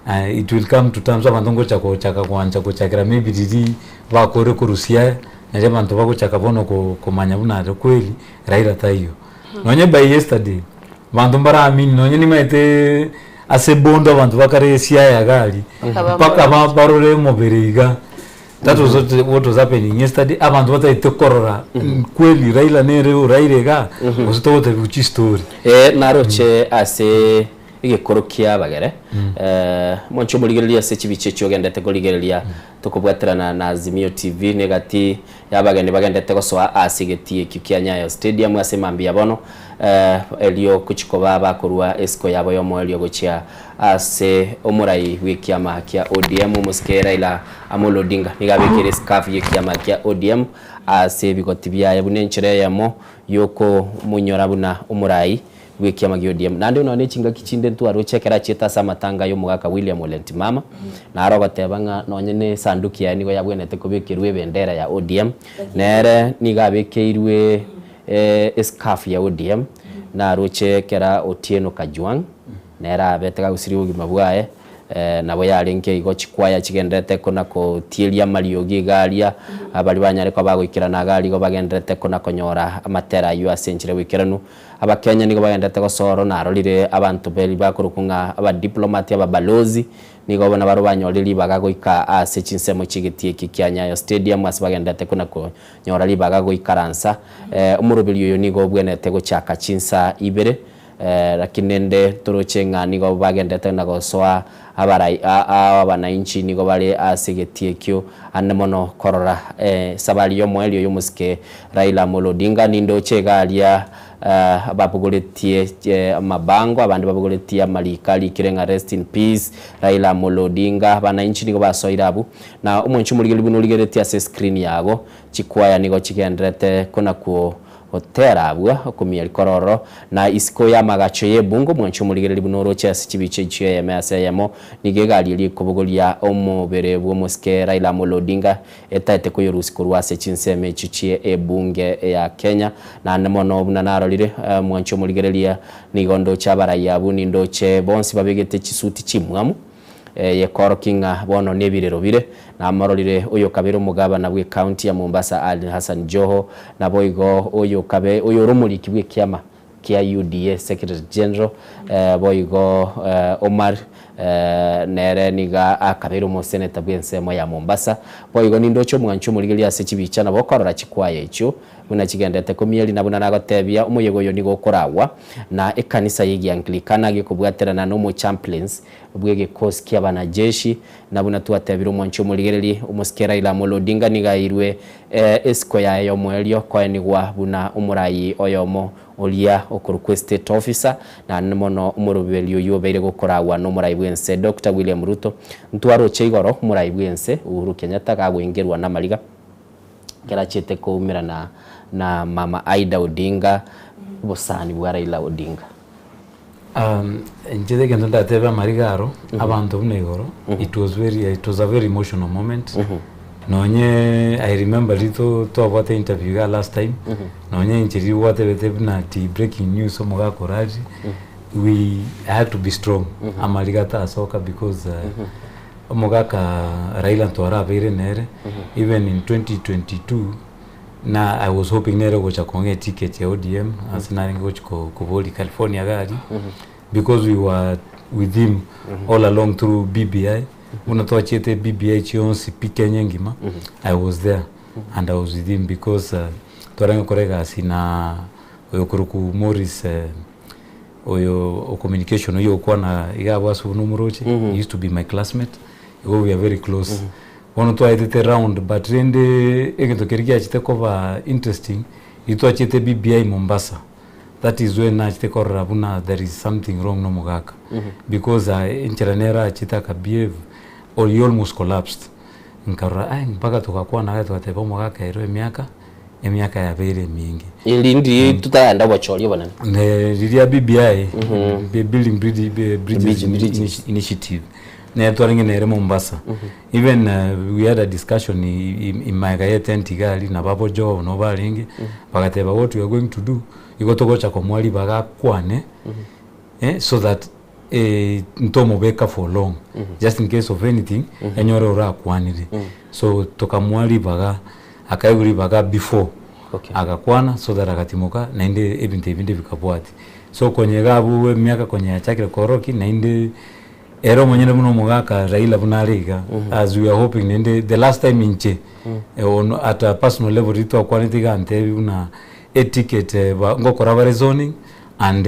Uh, it will come to terms abanto ngocha gochaka goancha gochakera maybe riri bakore korusia naria abanto bagochaka bono komanya buna are kweli Raila taiyo. Nonye by yesterday Abanto mbaramini nonye nimaete ase ebondo abanto bakare esiaya iga aria, Mpaka mpaka bamorore. barore omobere iga. That was what was happening yesterday, abanto batagete korora kweli Raila nere oraire igaa, gose togotebiwa chistory. Eh, naroche ase egekoro kia abagere eh, monche omorigereria ase chibicha echio ogendete korigereria tokobwaterana na Azimio TV negati y'abageni bagendete gosoa ase egetii ekio kia Nyayo Stadium ase mambia bono eh, erio gochia koba bakorua esiko yabo y'omoerio gochia Ase omorai bw'ekiama kia ODM omosike Raila Amolo Odinga nigo abekeire esikafu y'ekiama kia ODM ase ebigoti biaye buna enchera eyemo yokomonyora buna omorai bw'ekiama gia ODM. Naende nonya ne chingaki chinde ntwaroche ekero achiete ase amatanga y'omogaka William Ole Ntimama naro ogoteba ng'a nonye ne esanduki yaye nigo yabwenerete kobekerwa ebendera ya ODM nere nigo abekeirwe esikafu ya ODM naroche kera Otieno Kajwang'. Nere abete gagusirie obogima bwaye, nabo yarenge igo chikwaya chigendererete kona-gotieria amariogi iga aria, baria banyare koba bagoikerana iga aria igo bagendererete kona-konyora amatera ayio ase enchera y'oboikeranu. Abakenya nigo bagendererete gosoa narorire abanto beri bakorokwa ng'a abadiplomati, ababalozi, nigo nabarobwo banyorire ribaga goika ase chinsemo chi'egetii eki kia Nyayo Stadium ase bagendererete kona-konyora ribaga goikaransa. Omoroberi oyo nigo obwenerete gochaka chinsa ibere. Lakini rende toroche ng'a nigo bagenderete na gosoa abarai ao abanainchi nigo bare ase egetii ekio ande mono korora esabari y'omoerio y'omosike Raila Amolo Odinga. Nindoche iga aria babogoretie amabango abande babogoretie amariko arikire ng'a rest in peace Raila Amolo Odinga. Abanainchi nigo basoire abwo na omonche omorigereria buna origereretie ase escreen yago chikwaya nigo chigenderete konakwo Gotera abwo okomieri kororo, na isiko y'amagacho y'ebungo, mwanche omorigereria buna oroche ase chibicha echio eyemo ase eyemo, nigo egari eria ekobogoria omobere bw'omosike Raila Amolo Odinga etaete koyorusia korwa ase chinsemo echio chie ebunge ya Kenya. Naende mono buna narorire, mwanche omorigereria, nigo ndoche abarai abwo, nindoche bonsi babegete chisuti chimwamu, Eye ekoorokia ng'a bono nebirero bire. Namororire oyokabere omogabana bw'ecounty ya Mombasa Ali Hassan Joho, naboigo oyokabe oyore omoriki bw'ekiama kia UDA Secretary General boigo Omar nere nigo akabeire omoseneta bw'ensemo ya Mombasa. Boigo nindoche omwanchi omorigereria ase chibicha nabo okorora chikwaya echio buna chigendete komieri na buna nagotebia omoyega oyo nigo okoragwa na ekanisa y'Egianglikana gekobwaterana n'omochaplains bw'egekosi ki'abanajeshi, na buna twatebire omwanchi omorigereria, omosike Raila Amolo Odinga nigo aeirwe esiko yaye y'omoerio koenigwa buna omorayi oyomo oria okorokwa estate officer, naende mono omoroberi oyio obeire gokoragwa nomorai bw'ense Doctor William Ruto. Ntwaroche igoro omorai bw'ense Uhuru Kenyatta gagoingerwa namariga ekero achiete koumerana na mama Ida Odinga, obosani bwa Raila Odinga. Inche egento ndatebe amariga aro, abanto buna igoro, it was very it was a very emotional moment, nonye I remember riria to twabwate interview igaa last time, nonye inche riria gwatebete buna ati breaking news omogaka orarire, we had to be strong, amariga tasoka because omogaka Raila ntwarabeire nere, even in 2022. Na I was hoping nere ogocha kong'a eticket ya ODM ase narenge gochi ko- koboria California iga aria because we were with him all along through BBI buna twachiete BBI chionsi pi Kenya engima I was there and I was with him because uh, twarenge gokora egasi na oyo okorokwa Morris eh, oyo o communication oywo ogokwana iga abwo ase buna omoroche he used to be my classmate igo we are very close Bono twaetete round but rende egento keria giachete koba interesting riria twachete BBI Mombasa that is when nachete korora buna there is something wrong na omogaka because enchera nere achete aka behave or he almost collapsed nkarora ai mpaka togakwana iga togateba omogaka ero emiaka emiaka yabeire eminge. Eri ndiri totaraenda obochori obonene. Ne riria BBI Building Bridges Initiative Nere twarenge nere Mombasa. Even we had a discussion imaega ye tent iga aria nabo abojogo nabo barenge, bagateba what we are going to do, igo togocha komoa ribaga akwane so that ntomobeka for long, just in case of anything, enyore orakwanire. So tokamoa ribaga, akaegwa ribaga before, agakwana so that agatimoka naende ebinto ebinde bikabwatia. So konya iga abwo emiaka konya yachakire korokia naende. Ere omonyene buna omogaka Raila buna are iga, as we are hoping naende the last time inche on at a personal level riria twakwanete iga antebi buna eticket ba ngokora bare zoning and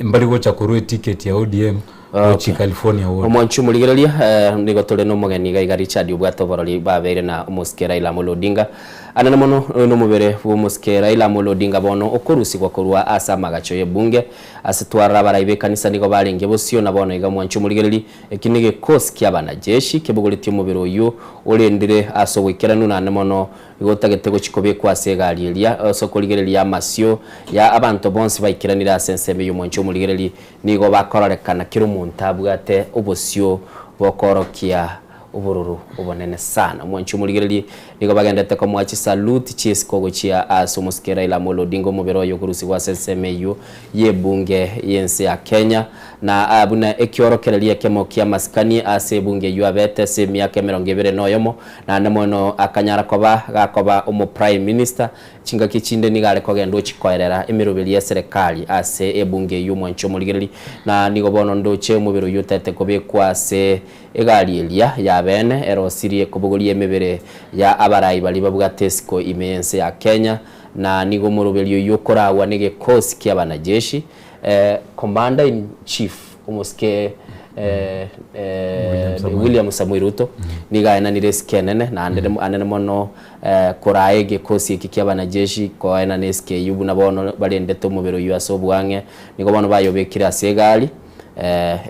mbari gocha korwa eticket ya ODM gochia California ward. Omwanchi omorigereria, eh, nigo tore nomogeni iga iga Richard obwate oborori babeire na omosike Raila Amolo Odinga. Anene mono oyo nomobere bw'omosike Raila Amolo Odinga bono okorusigwa korwa ase amagacho y'ebunge Ase twarora abarai b'ekanisa nigo barenge bosio, na bono iga mwanche omorigererie, eki negekosi ki'abanajeshi kebogoretie omobere oyio orendire ase ogoikeranu, naende mono igo otagete gochia kobekwa ase egari eria ase okorigereria amasio ya abanto bonsi baikeranire ase ensemo eyio mwanche omorigererie, nigo bakororekana kera omonto abwate obosio bokoorokia obororo obonene sana. Omwanchi omorigererie nigo bagendete komoa chisaluti chi'esiko gochia ase omosike Raila Amolo Odinga omobere oye okorusigwa ase ensemo eyio y'ebunge y'ense ya Kenya na buna ekiorokererio ekemo ki'amasikani ase ebunge eyio abete ase emiaka emerongo ebere na oyomo naende mono akanyara koba gakoba omo Prime Minister Chingaki chinde nigo are kogenda ochia koerera emeroberi y'eserekari ase ebunge eyio omwanchi omorigererie na nigo bono ndoche omobere oyio otaete kobekwa ase Egari eria y'abeene erosirie kobogoria emebere ya abarai baria babwate esiko ime y'ense ya Kenya, na nigo omoroberi oyio okoragwa negekosi ki'abanajeshi, Commander in Chief omosike William Samoei Ruto nigo aenanire esiko enene naende anene mono koraa egekosi eke ki'abanajeshi koenana esiko eyio buna bono barendete omobere oyio ase oboang'e, nigo bono bayobekire ase egari.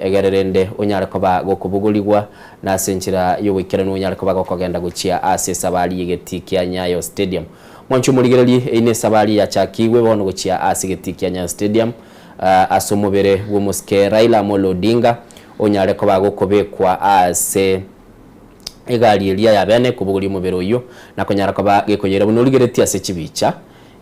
Egere rende onyare koba gokobogorigwa, na ase enchera y'ogoikeranu onyare koba gokogenda gochia ase esabari y'egetii kia Nyayo Stadium. Mwanche omorigererie, eyio nesabari yachakigwe bono gochia ase egetii kia Nyayo Stadium, ase omobere bw'omosike Raila Amolo Odinga onyare koba gokobekwa ase egari eria ya bene kobogoria omobere oyio, na konyara koba gekoyeira buna origeretie ase chibicha.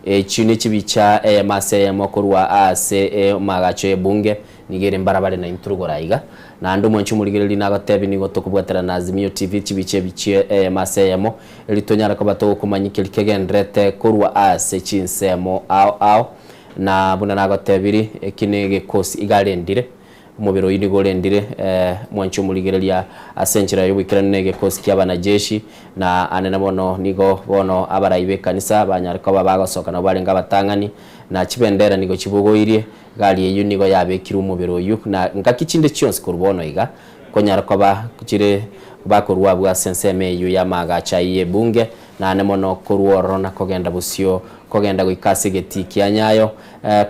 Echio nechibicha eyemo ase eyemo korwa ase amaagacho y'ebunge, nigo ere mbarabare na intwe rogoro aiga. Naende omwanchi omorigereria nagotebi nigo tokobwaterana na Azimio TV chibicha ebi chie eyemo ase eyemo, erio tonyare koba togokomanyia keria kegendererete korwa ase chinsemo ao ao. Na buna nagotebiri, eki negekosi iga arendire. Omobere oyio nigo orendire mwanche omorigereria ase enchera y'oboikeranu na egekosi ki'abanajeshi, na anene bono nigo bono abarai b'ekanisa banyare koba bagosoka nabo barenge abatang'ani, na chibendera nigo chibogoirie, egari eyio nigo yabekirwe omobere oyio, na ngaki chinde chionsi korwa bono iga konyara koba chire bakorua abwo ase ensemo eyio y'amaagacho ayio y'ebunge, Naende mono korwa ororo na kogenda bosio, kogenda goika ase egetii kia Nyayo.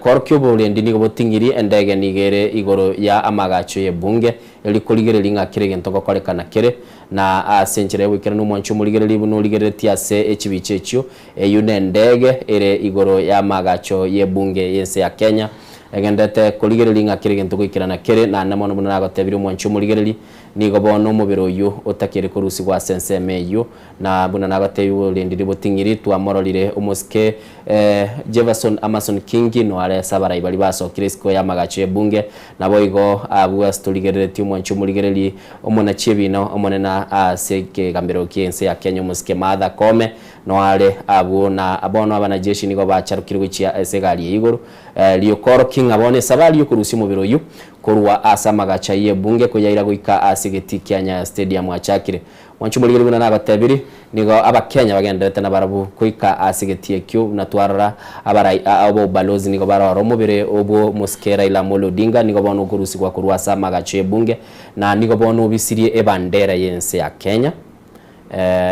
Koorokia oborendi nigo boting'irie endege nigo ere igoro ya amaagacho y'ebunge, erio korigereria ng'a kera egento ngokorekana kere, na ase enchera y'ogoikeranu omwancho omorigereria buna origereretie ase echibicha echio, eyio nendege ere igoro y'amaagacho y'ebunge y'ense ya Kenya, egenderete korigereria ng'a kera egento goikerana kere, naende mono buna nagotebirie omwancho omorigereria, nigo bono omobere oyio otakere korusigwa ase ensemo eyio. Na buna nagotebiwe orendire boting'iri, twamororire omosike Jefferson Amason Kingi noare ase abarai baria basokire isiko y'amagacho y'ebunge, naboigo abwo ase torigereretie omwanchi omorigereri omonachi ebina omonene ase ekegambero ki'ense ya Kenya omosike Martha Koome noare abwo na bono abanajeshi nigo bacharokire gochia ase egari ya igoro riokoorokia ng'a bono esabari yokorusia omobere oyio korwa ase amagacho ayio y'ebunge koyaira goika ase egetii kia Nyayo Stadium achakire. Mwanche omorigereria buna nagotebirie, nigo Abakenya bagendererete nabarabwo goika ase egetii ekio buna twarora abarai obobalozi nigo barora omobere obwo Mosike Raila Amolo Odinga nigo bono okorusigwa korwa ase amagacho y'ebunge na nigo bono obisirie ebandera y'ense ya Kenya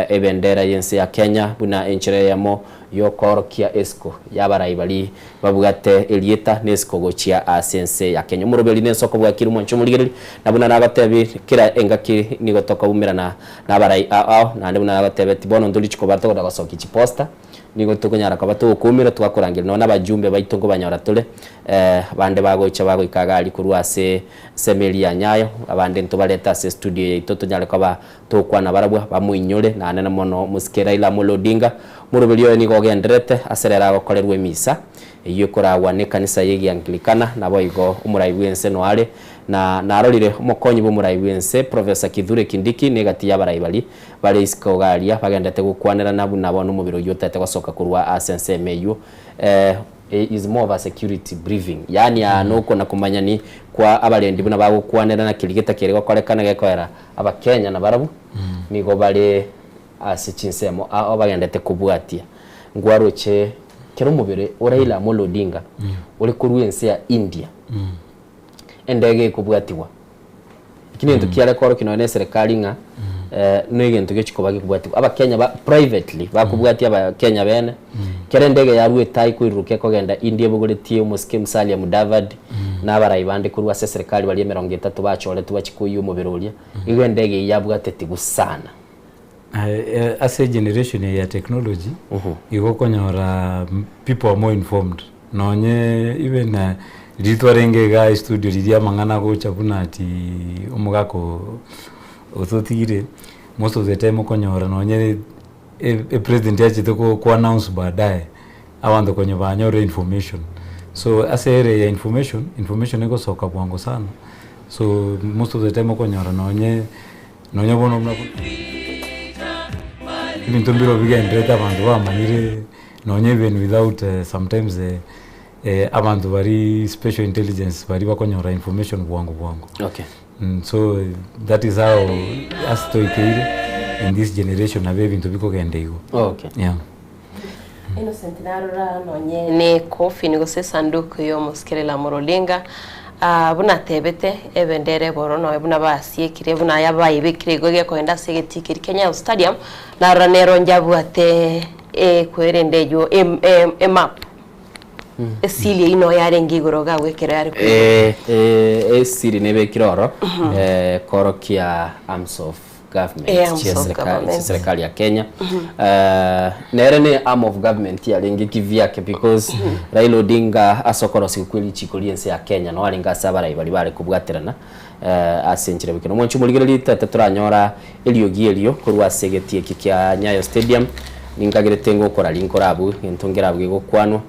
ebendera y'ense ya Kenya buna enchera eyemo y'okoorokia esiko y'abarai baria babwate erieta nesiko gochia ase ense ya Kenya. Omoroberi nensoko bwakire omwancho omorigereria, na buna nagotebi kera engaki nigo tokoumerana nabarai ao ao, naende buna nagotebeti bono ntorichi koba togoda gosokia chiposta, nigo tokonyara koba togokoumera twakorangeria nonya nabajumbe baito nkobanyora tore bande bagocha bagoika iga aria korwa ase ensemo eria ya Nyayo, abande ntobarete ase estudio yaito tonyare koba Tokwana barabwo bamoinyore, naende mono mosike Raila Amolo Odinga. Omoroberi oye nigo ogendererete ase rero agokorerwa emisa eyio ekoragwa nekanisa y'Egianglikana, naboigo omorai bw'ense noare na narorire omokonyi bw'omorai bw'ense Professor Kithure Kindiki negati y'abarai baria bare isiko iga aria bagenderete gokwanerana buna bono omobere oyio otaete gosoka korwa ase ensemo eyio. Is more of a security briefing yaani aa nokona komanyani kwa abarendi buna bagokwanera na keria getakeire gokorekana gekoera abakenya nabarabwo nigo bare ase chinsemo ao bagendete kobwatia. Nkwaroche kera omobere o Raila Amolo Odinga ore korwa ense ya India endege ekobwatigwa. Eki negento kiare korokia nonya na eserekari ng'a negento gechi koba gekobwatigwa. Abakenya ba privately bakobwatia abakenya bene, kera endege yarwa etai koiruruka ekogenda India ebogoretie omosike Musalia Mudavadi na abarai bande korwa ase eserekari baria emerongo etato bachoretwe bachie koiywa omobere oria, igo endege eyio yabwatetigwe sana. Ase egeneration eye ya technology, igo okonyora people are more informed. Nonye even riria twarenge igaa estudio riria amang'ana agocha buna ati omogaka ototigire, most of the time okonyora nonye epresident yachete ko announce baadaye, abanto konya banyorire information. So ase ere ya information, information egosoka bwango sana, so most of the time okonyora nonye Nonya bono buna ebinto mbiro bigenderete abanto bamanyire nonya even without sometimes abanto baria special intelligence baria bakonyora information bwango bwango. Okay. So that is how ase toikeire in this generation nabo ebinto bikogenda igo. Okay. Yeah. Innocent narora nonye ne coffin gose esanduku y'omosike Raila Amolo Odinga ah, buna atebete ebendera eboro nonya buna basiekire buna aya bayebekire igo gekoenda ase egetii keria kia Nyayo Stadium narora nero njabwate ekwerende eywo em- em- emap esili eywo noyo yarenge igoro iga agwo ekero yare koigwa. Esiri nebekire oro korokia arms of government Eh, arms chia of serikali government. chia serikali ya Kenya. Nere ne arm of government yarenge kivyake because Raila Odinga ase okorosigwa kwe richiko ria ense ya Kenya no arenge ase abarai baria bare kobwaterana ase enchera bwekeno. Omwanchi omorigereria tete toranyora eriogi erio korwa ase egetii eki kia Nyayo Stadium ninkagerete ngokora rinkore abwo egento nkere abwo gegokwanwa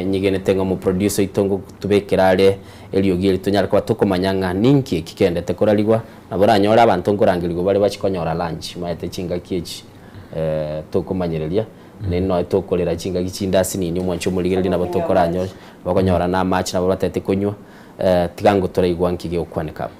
nyegenete ng'a omoproducer oito ngotobekera are eriogi eri tonyare koba tokomanya ng'a ninki eki kendete korarigwa. Nabo oranyore abanto nkorangerigwa bare bachie konyora lunch, omanyete chingaki echi tokomanyereria, naende nonya tokorera chingaki chinde ase nini omwancho omorigereria nabo tokoranyore, bakonyora na amache nabo batagete konywa, tiga ngo toraigwa nki gegokwaneka abwo.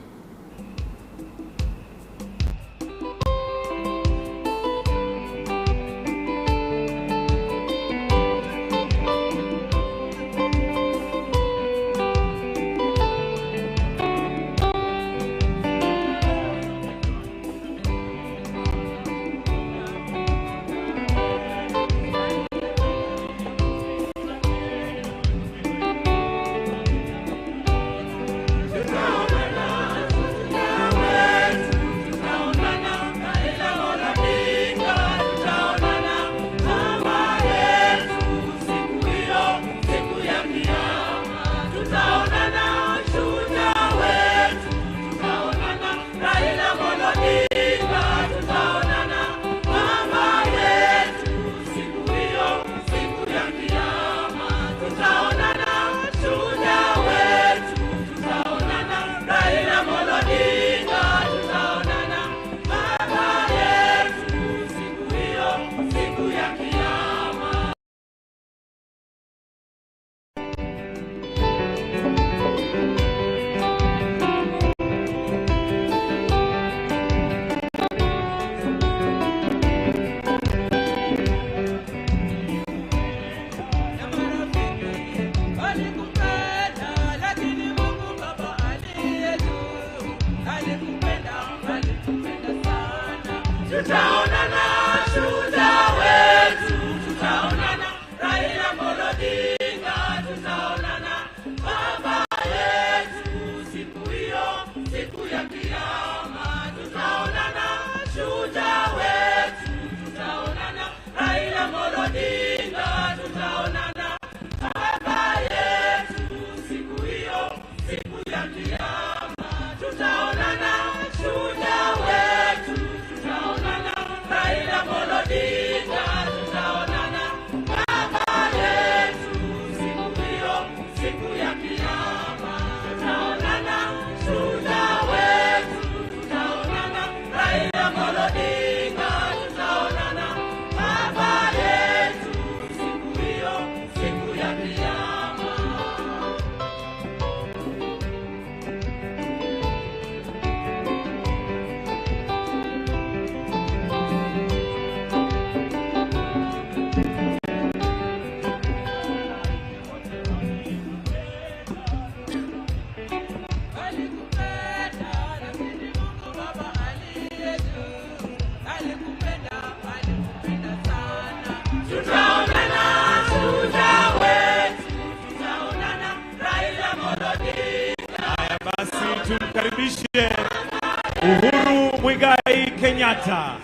Muigai Kenyatta,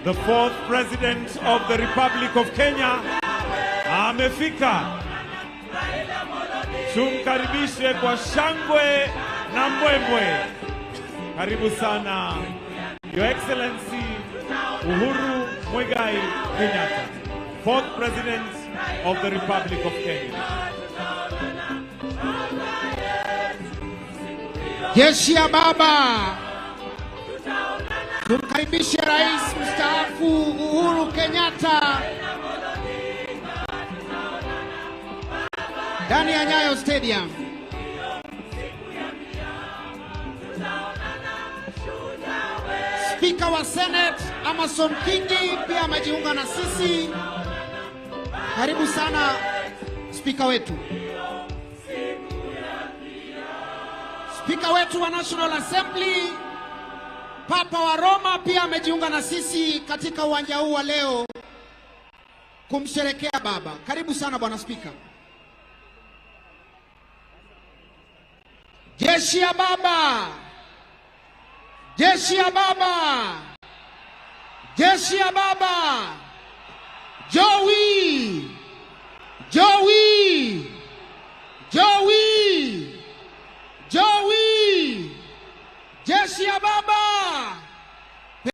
the fourth president of the Republic of Kenya, amefika. Tumkaribishe kwa shangwe na mbwembwe. Karibu sana Your Excellency Uhuru Muigai Kenyatta, fourth president of the Republic of Kenya. Jeshi ya baba, tumkaribishe Rais mstaafu Uhuru Kenyatta ndani ya Nyayo Stadium. Spika wa Senate Amason Kingi pia amejiunga na sisi. Karibu sana spika wetu. Spika wetu wa National Assembly Papa wa Roma pia amejiunga na sisi katika uwanja huu wa leo kumsherekea baba. Karibu sana bwana spika. Jeshi ya baba, jeshi ya baba, jeshi ya baba. Joey, Joey, Joey, Joey, jeshi ya baba,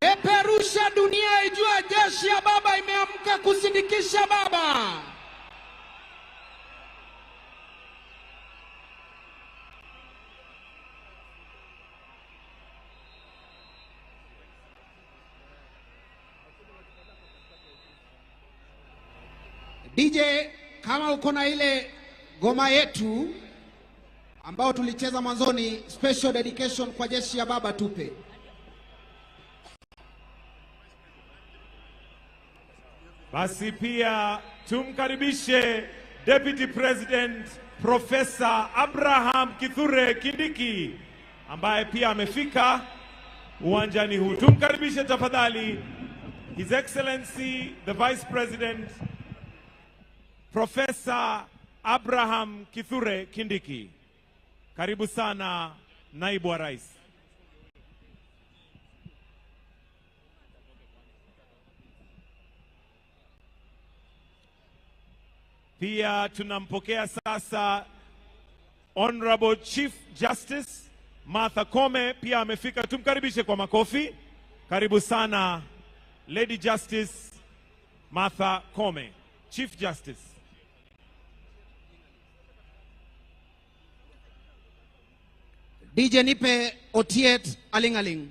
peperusha dunia ijue jeshi ya baba imeamka kusindikisha baba. DJ, kama uko na ile ngoma yetu ambao tulicheza mwanzoni, special dedication kwa jeshi ya baba, tupe. Basi pia tumkaribishe Deputy President Professor Abraham Kithure Kindiki ambaye pia amefika uwanjani huu. Tumkaribishe tafadhali His Excellency the Vice President Professor Abraham Kithure Kindiki. Karibu sana naibu wa rais. Pia tunampokea sasa Honorable Chief Justice Martha Koome pia amefika, tumkaribishe kwa makofi. Karibu sana Lady Justice Martha Koome, Chief Justice. DJ nipe Otiet Alingaling.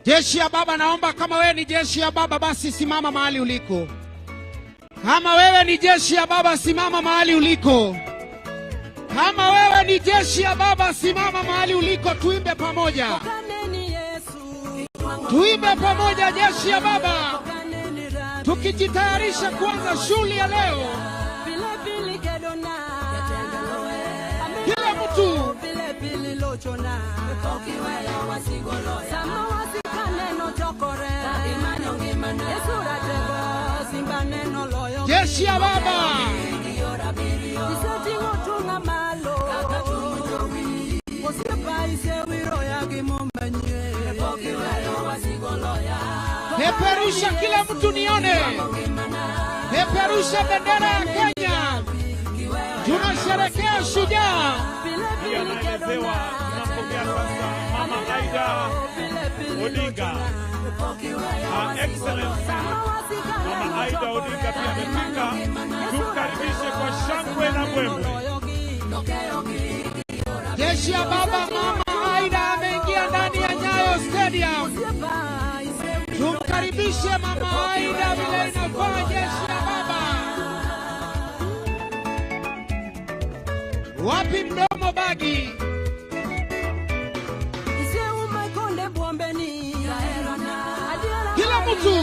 Jeshi ya baba, naomba kama wewe ni jeshi ya baba, basi simama mahali uliko. Kama wewe ni jeshi ya baba, simama mahali uliko. Kama wewe ni jeshi ya baba, simama mahali uliko, tuimbe pamoja, tuimbe pamoja, jeshi ya baba, tukijitayarisha kuanza shughuli ya leo. Kila mtu jeshi ya baba. Peperusha kila mtu nione, peperusha bendera ya Kenya. Tunasherekea shujaa. Pia naelezewa tunampokea sasa Mama Aida Odinga. Her Excellency Mama Aida Odinga pia amefika, tumkaribishe kwa shangwe na mbwembwe. Jeshi ya baba, Mama Aida ameingia ndani ya Nyayo Stadium. Tumkaribishe Mama Aida vile inafaa, jeshi ya baba. Wapi mdomo bagi? Kila mtu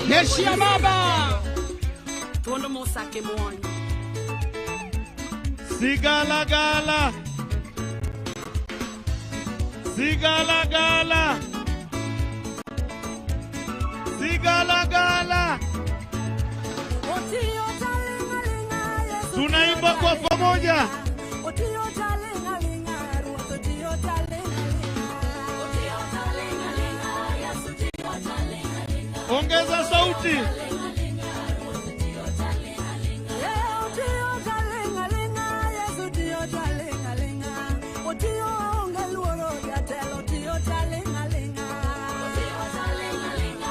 Jeshi ya baba. Tuondo mosake muonyo. Sigalagala. Sigalagala. Sigalagala. Tunaimba kwa pamoja. Ongeza sauti.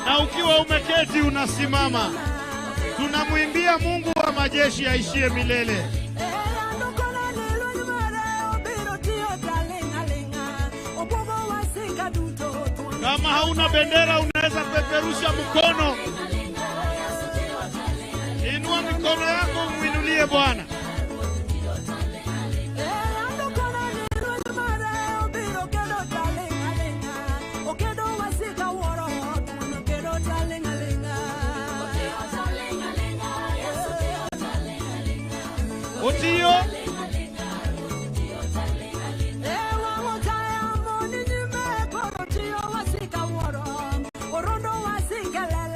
Na ukiwa umeketi unasimama. Tunamwimbia Mungu wa majeshi aishie milele. Kama hauna bendera unaweza peperusha mkono. Inua mikono yako umwinulie Bwana. Otiyo.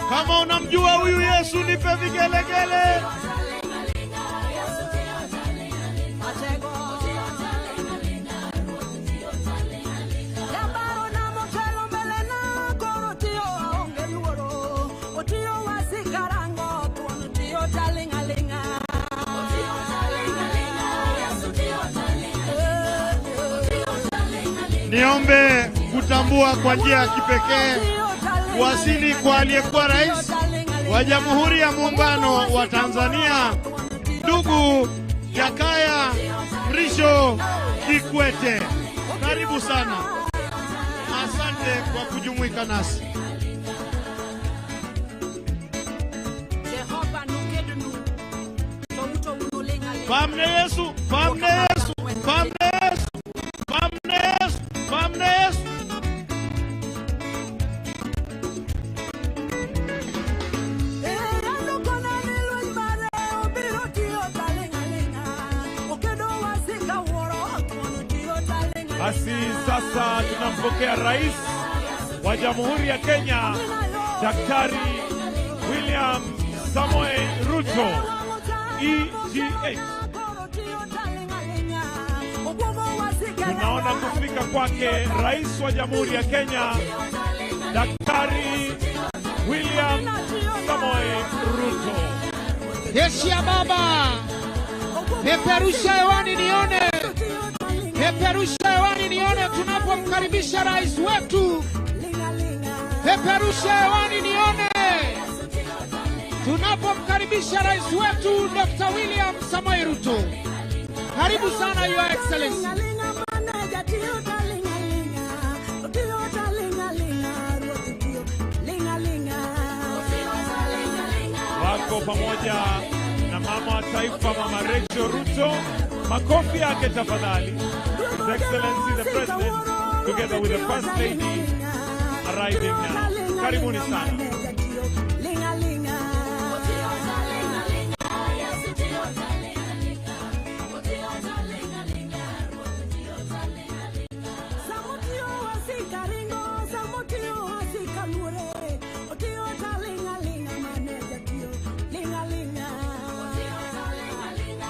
Kama unamjua huyu Yesu nipe vigelegele. Niombe kutambua kwa njia ya kipekee kuwasili kwa aliyekuwa rais wa Jamhuri ya Muungano wa Tanzania, ndugu Jakaya Mrisho Kikwete. Karibu sana, asante kwa kujumuika nasi. Pamne Yesu, pamne Yesu, pamne Yesu, pamne Yesu, pamne Yesu. Basi sasa tunampokea rais wa Jamhuri ya Kenya, Daktari William Samoei Ruto, EGH. Tunaona kufika kwake rais wa Jamhuri ya Kenya, Daktari William Samoei Ruto. Jeshi ya baba. Peperusha hewani nione. Peperusha hewani nione tunapomkaribisha rais wetu. Peperusha hewani nione tunapomkaribisha rais wetu Dr. William Samoei Ruto. Karibu sana Your Excellency. Wako pamoja na mama wa taifa, Mama Rachel Ruto. Makofi yake tafadhali. His Excellency the President together with the First Lady arriving now. Karibuni sana.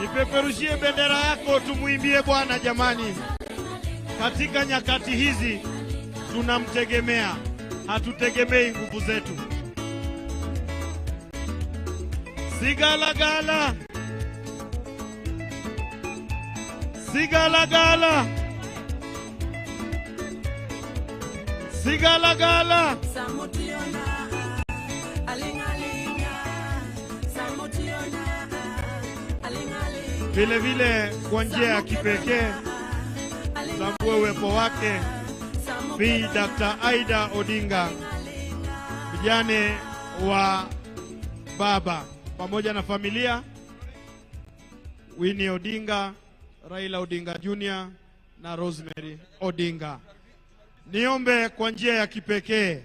Nipeperushie bendera yako tumwimbie Bwana jamani. Katika nyakati hizi tunamtegemea, hatutegemei nguvu zetu. Sigalagala, sigalagala, sigalagala. Vile vile kwa njia ya kipekee tambue uwepo wake Bi Dr. Aida Odinga, mjane wa baba pamoja na familia Winnie Odinga, Raila Odinga Jr. na Rosemary Odinga. Niombe kwa njia ya kipekee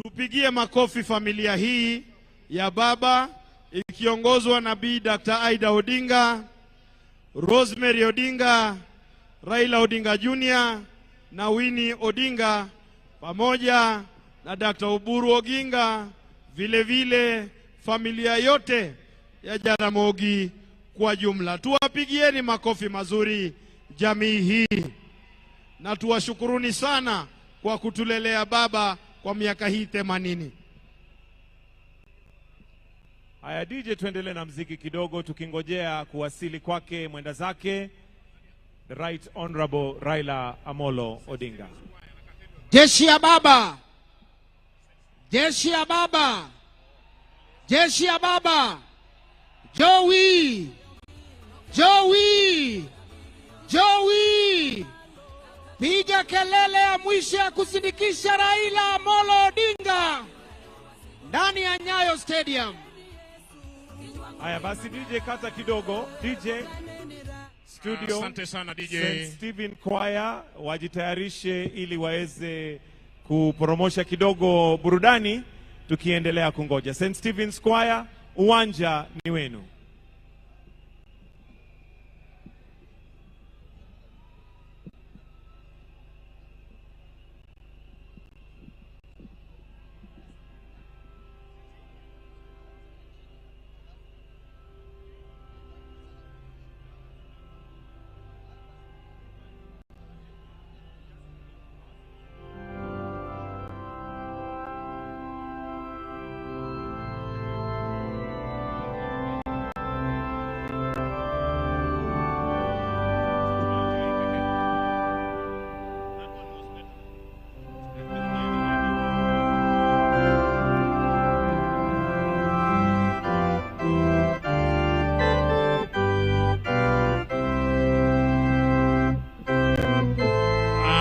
Tupigie makofi familia hii ya baba ikiongozwa na Bi Dr. Aida Odinga, Rosemary Odinga, Raila Odinga Jr. na Winnie Odinga pamoja na Dr. Oburu Oginga, vile vile familia yote ya Jaramogi kwa jumla. Tuwapigieni makofi mazuri jamii hii na tuwashukuruni sana kwa kutulelea baba kwa miaka hii 80. Haya DJ, tuendelee na mziki kidogo tukingojea kuwasili kwake mwenda zake the Right Honorable Raila Amolo Odinga. Jeshi ya baba, jeshi ya baba, jeshi ya baba. Joey, Joey, Joey, piga kelele ya mwisho ya kusindikisha Raila Amolo Odinga ndani ya Nyayo Stadium. Haya basi DJ, kata kidogo. DJ studio. Asante sana DJ. St. Stephen Choir wajitayarishe ili waweze kuporomosha kidogo burudani tukiendelea kungoja. St. Stephen's Choir, uwanja ni wenu.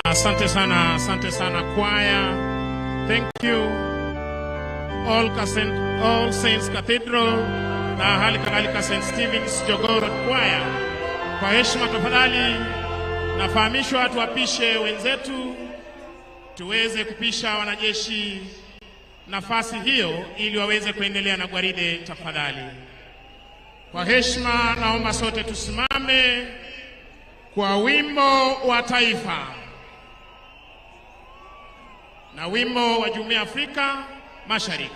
Asante sana, asante sana choir. Thank you all, All Saints Cathedral na hali kadhalika St. Stephen's Jogoo Road Choir. Kwa heshima tafadhali, nafahamishwa tuwapishe wenzetu tuweze kupisha wanajeshi nafasi hiyo ili waweze kuendelea na gwaride tafadhali. Kwa heshima, naomba sote tusimame kwa wimbo wa taifa na wimbo wa Jumuiya ya Afrika Mashariki.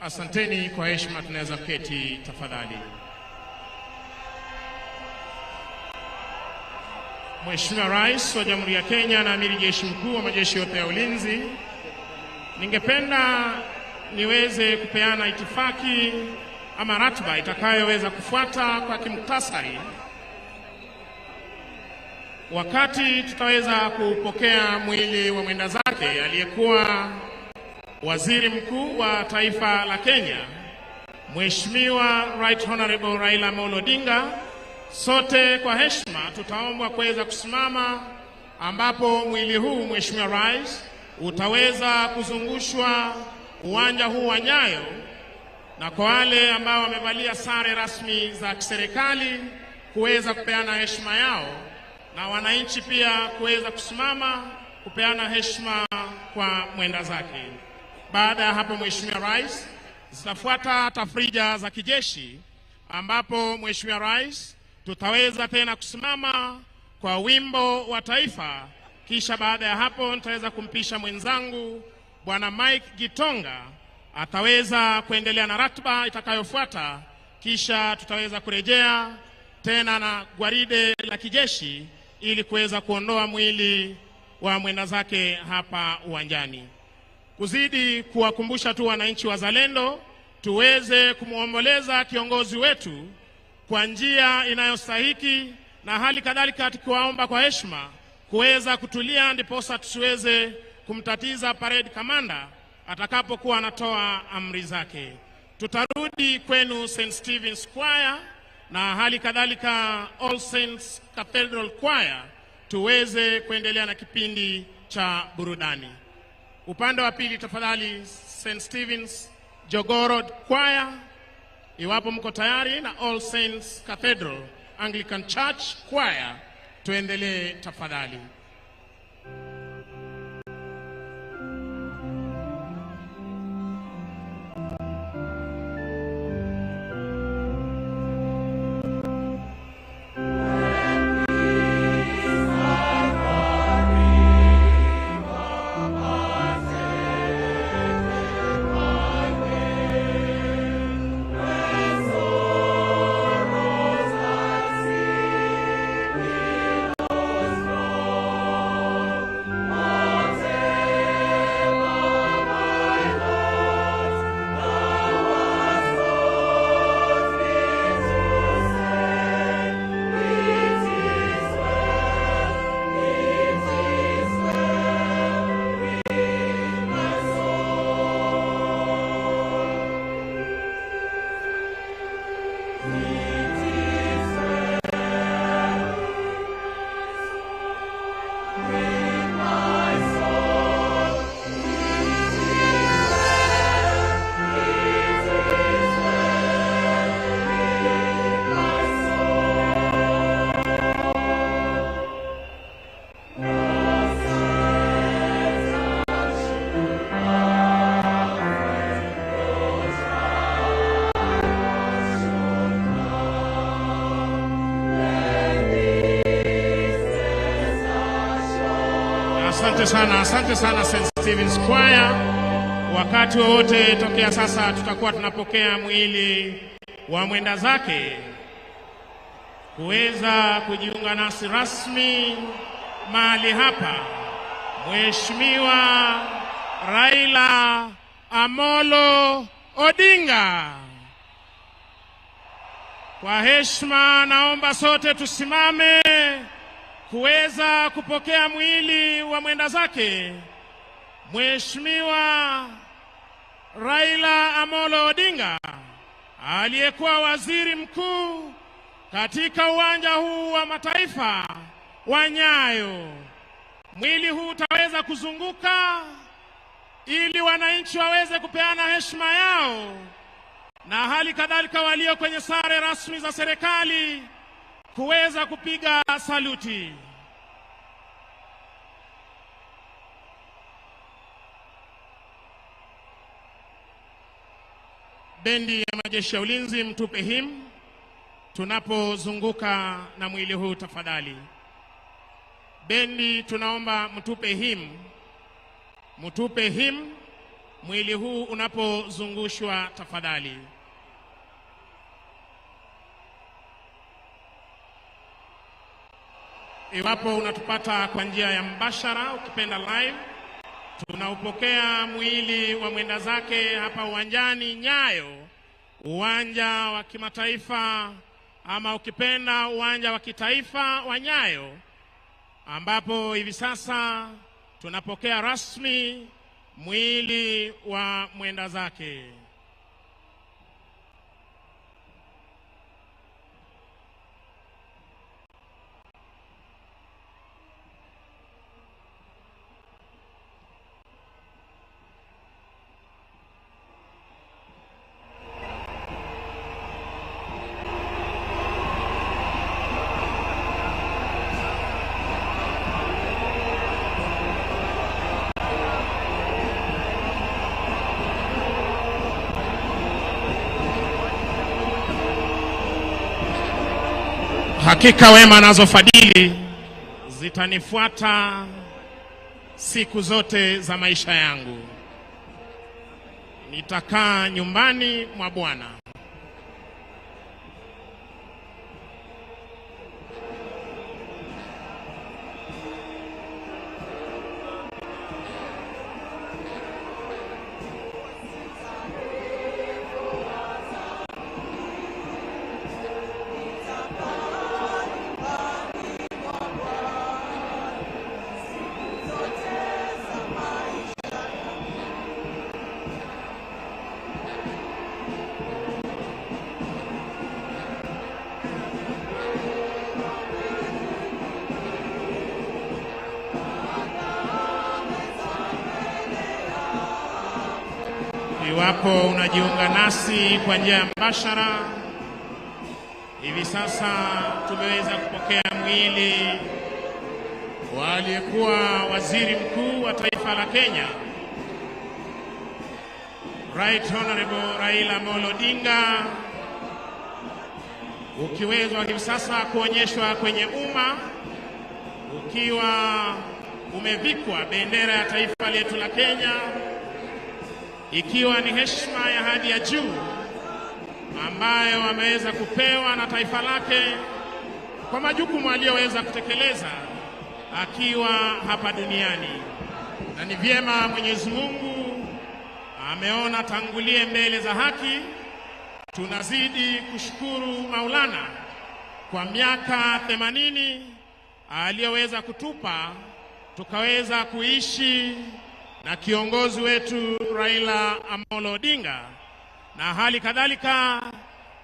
Asanteni kwa heshima, tunaweza kuketi tafadhali. Mheshimiwa Rais wa Jamhuri ya Kenya na Amiri Jeshi Mkuu wa majeshi yote ya ulinzi, ningependa niweze kupeana itifaki ama ratiba itakayoweza kufuata kwa kimuktasari. Wakati tutaweza kupokea mwili wa mwenda zake aliyekuwa waziri mkuu wa taifa la Kenya, Mheshimiwa Right Honorable Raila Amolo Odinga, sote kwa heshima tutaombwa kuweza kusimama, ambapo mwili huu Mheshimiwa Rais utaweza kuzungushwa uwanja huu wa Nyayo, na kwa wale ambao wamevalia sare rasmi za kiserikali kuweza kupeana heshima yao, na wananchi pia kuweza kusimama kupeana heshima kwa mwenda zake. Baada ya hapo, Mheshimiwa Rais, zitafuata tafrija za kijeshi ambapo Mheshimiwa Rais tutaweza tena kusimama kwa wimbo wa taifa. Kisha baada ya hapo nitaweza kumpisha mwenzangu Bwana Mike Gitonga ataweza kuendelea na ratiba itakayofuata, kisha tutaweza kurejea tena na gwaride la kijeshi ili kuweza kuondoa mwili wa mwenda zake hapa uwanjani. Kuzidi kuwakumbusha tu wananchi wazalendo tuweze kumwomboleza kiongozi wetu kwa njia inayostahiki na hali kadhalika tukiwaomba kwa heshima kuweza kutulia, ndiposa tusiweze kumtatiza parade kamanda atakapokuwa anatoa amri zake. Tutarudi kwenu St Stephen's Choir na hali kadhalika All Saints Cathedral Choir tuweze kuendelea na kipindi cha burudani. Upande wa pili tafadhali, St Stephen's Jogoo Choir iwapo mko tayari, na All Saints Cathedral Anglican Church Choir tuendelee tafadhali. Asante sana, asante sana St. Stephen's Choir. Wakati wowote tokea sasa tutakuwa tunapokea mwili wa mwenda zake kuweza kujiunga nasi rasmi mahali hapa, Mheshimiwa Raila Amolo Odinga. Kwa heshima, naomba sote tusimame kuweza kupokea mwili wa mwenda zake Mheshimiwa Raila Amolo Odinga aliyekuwa waziri mkuu katika uwanja huu wa mataifa wa Nyayo. Mwili huu utaweza kuzunguka ili wananchi waweze kupeana heshima yao, na hali kadhalika walio kwenye sare rasmi za serikali kuweza kupiga saluti. Bendi ya majeshi ya ulinzi, mtupe him tunapozunguka na mwili huu tafadhali. Bendi, tunaomba mtupe him, mtupe him mwili huu unapozungushwa tafadhali. Iwapo unatupata kwa njia ya mbashara, ukipenda live, tunaupokea mwili wa mwenda zake hapa uwanjani Nyayo, uwanja wa kimataifa ama ukipenda uwanja wa kitaifa wa Nyayo. ambapo hivi sasa tunapokea rasmi mwili wa mwenda zake. Hakika wema nazo fadhili zitanifuata siku zote za maisha yangu, nitakaa nyumbani mwa Bwana. Iwapo unajiunga nasi kwa njia ya mbashara, hivi sasa tumeweza kupokea mwili wa aliyekuwa waziri mkuu wa taifa la Kenya, Right Honorable Raila Amolo Odinga, ukiwezwa hivi sasa kuonyeshwa kwenye umma ukiwa umevikwa bendera ya taifa letu la Kenya, ikiwa ni heshima ya hadhi ya juu ambayo ameweza kupewa na taifa lake kwa majukumu aliyoweza kutekeleza akiwa hapa duniani. Na ni vyema Mwenyezi Mungu ameona tangulie mbele za haki. Tunazidi kushukuru Maulana kwa miaka 80 aliyoweza kutupa tukaweza kuishi na kiongozi wetu Raila Amolo Odinga, na hali kadhalika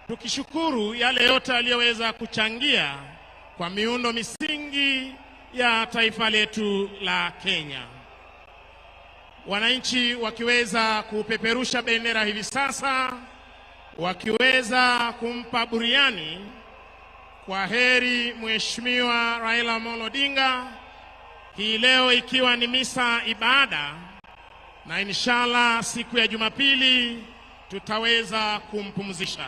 tukishukuru yale yote aliyoweza kuchangia kwa miundo misingi ya taifa letu la Kenya. Wananchi wakiweza kupeperusha bendera hivi sasa, wakiweza kumpa buriani kwa heri Mheshimiwa Raila Amolo Odinga, hii leo ikiwa ni misa ibada, na inshallah siku ya Jumapili tutaweza kumpumzisha.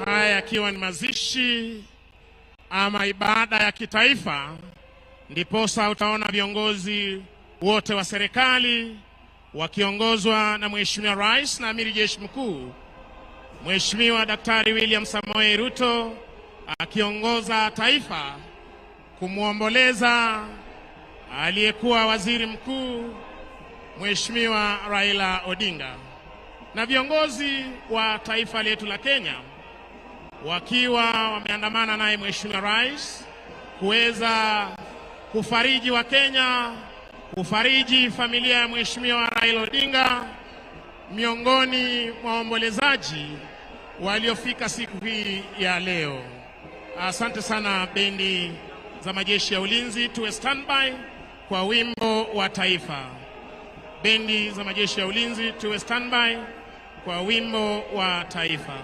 Haya yakiwa ni mazishi ama ibada ya kitaifa, ndiposa utaona viongozi wote wa serikali wakiongozwa na Mheshimiwa Rais na Amiri Jeshi Mkuu Mheshimiwa Daktari William Samoei Ruto akiongoza taifa kumwomboleza aliyekuwa waziri mkuu Mheshimiwa Raila Odinga na viongozi wa taifa letu la Kenya wakiwa wameandamana naye Mheshimiwa Rais kuweza kufariji Wakenya, kufariji familia ya Mheshimiwa Raila Odinga, miongoni mwa waombolezaji waliofika siku hii ya leo. Asante sana bendi za majeshi ya ulinzi, tuwe standby kwa wimbo wa taifa. Bendi za majeshi ya ulinzi, tuwe standby kwa wimbo wa taifa.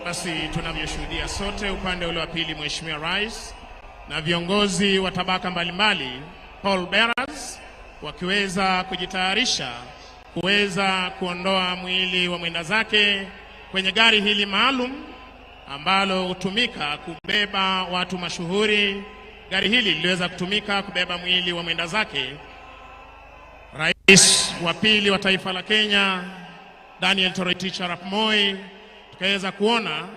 Basi tunavyoshuhudia sote upande ule wa pili, Mheshimiwa Rais na viongozi wa tabaka mbalimbali, Paul Bearers wakiweza kujitayarisha kuweza kuondoa mwili wa mwenda zake kwenye gari hili maalum ambalo hutumika kubeba watu mashuhuri. Gari hili liliweza kutumika kubeba mwili wa mwenda zake Rais wa pili wa taifa la Kenya Daniel Toroitich arap Moi, tukaweza kuona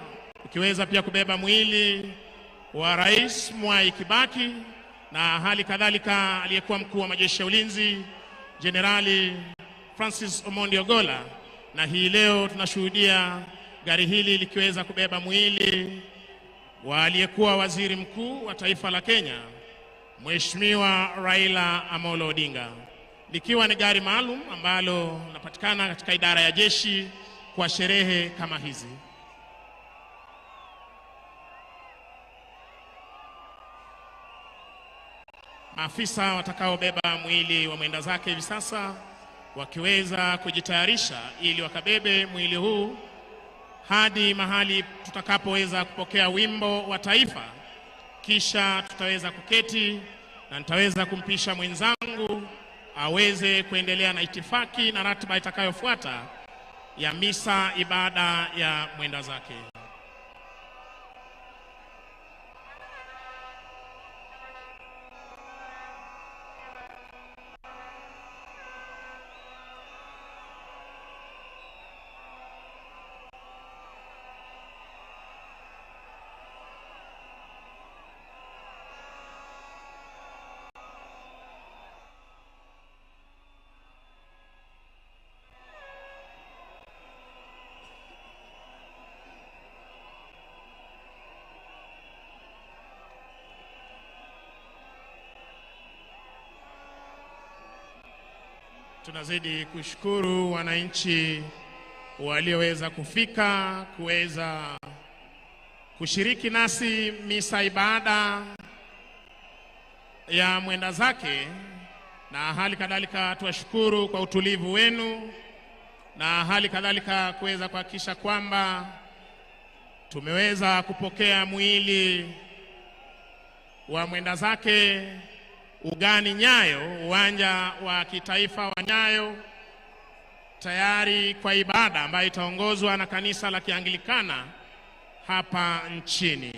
ukiweza pia kubeba mwili wa Rais Mwai Kibaki na hali kadhalika aliyekuwa mkuu wa majeshi ya ulinzi Jenerali Francis Omondi Ogolla, na hii leo tunashuhudia gari hili likiweza kubeba mwili wa aliyekuwa waziri mkuu wa taifa la Kenya Mheshimiwa Raila Amolo Odinga, likiwa ni gari maalum ambalo linapatikana katika idara ya jeshi kwa sherehe kama hizi. Maafisa watakaobeba mwili wa mwenda zake hivi sasa wakiweza kujitayarisha ili wakabebe mwili huu hadi mahali tutakapoweza kupokea wimbo wa taifa, kisha tutaweza kuketi na nitaweza kumpisha mwenzangu aweze kuendelea na itifaki na ratiba itakayofuata ya misa ibada ya mwenda zake. Tunazidi kushukuru wananchi walioweza kufika kuweza kushiriki nasi misa ibada ya mwenda zake, na hali kadhalika tuwashukuru kwa utulivu wenu, na hali kadhalika kuweza kuhakikisha kwamba tumeweza kupokea mwili wa mwenda zake ugani Nyayo, uwanja wa kitaifa wa Nyayo, tayari kwa ibada ambayo itaongozwa na kanisa la Kianglikana hapa nchini.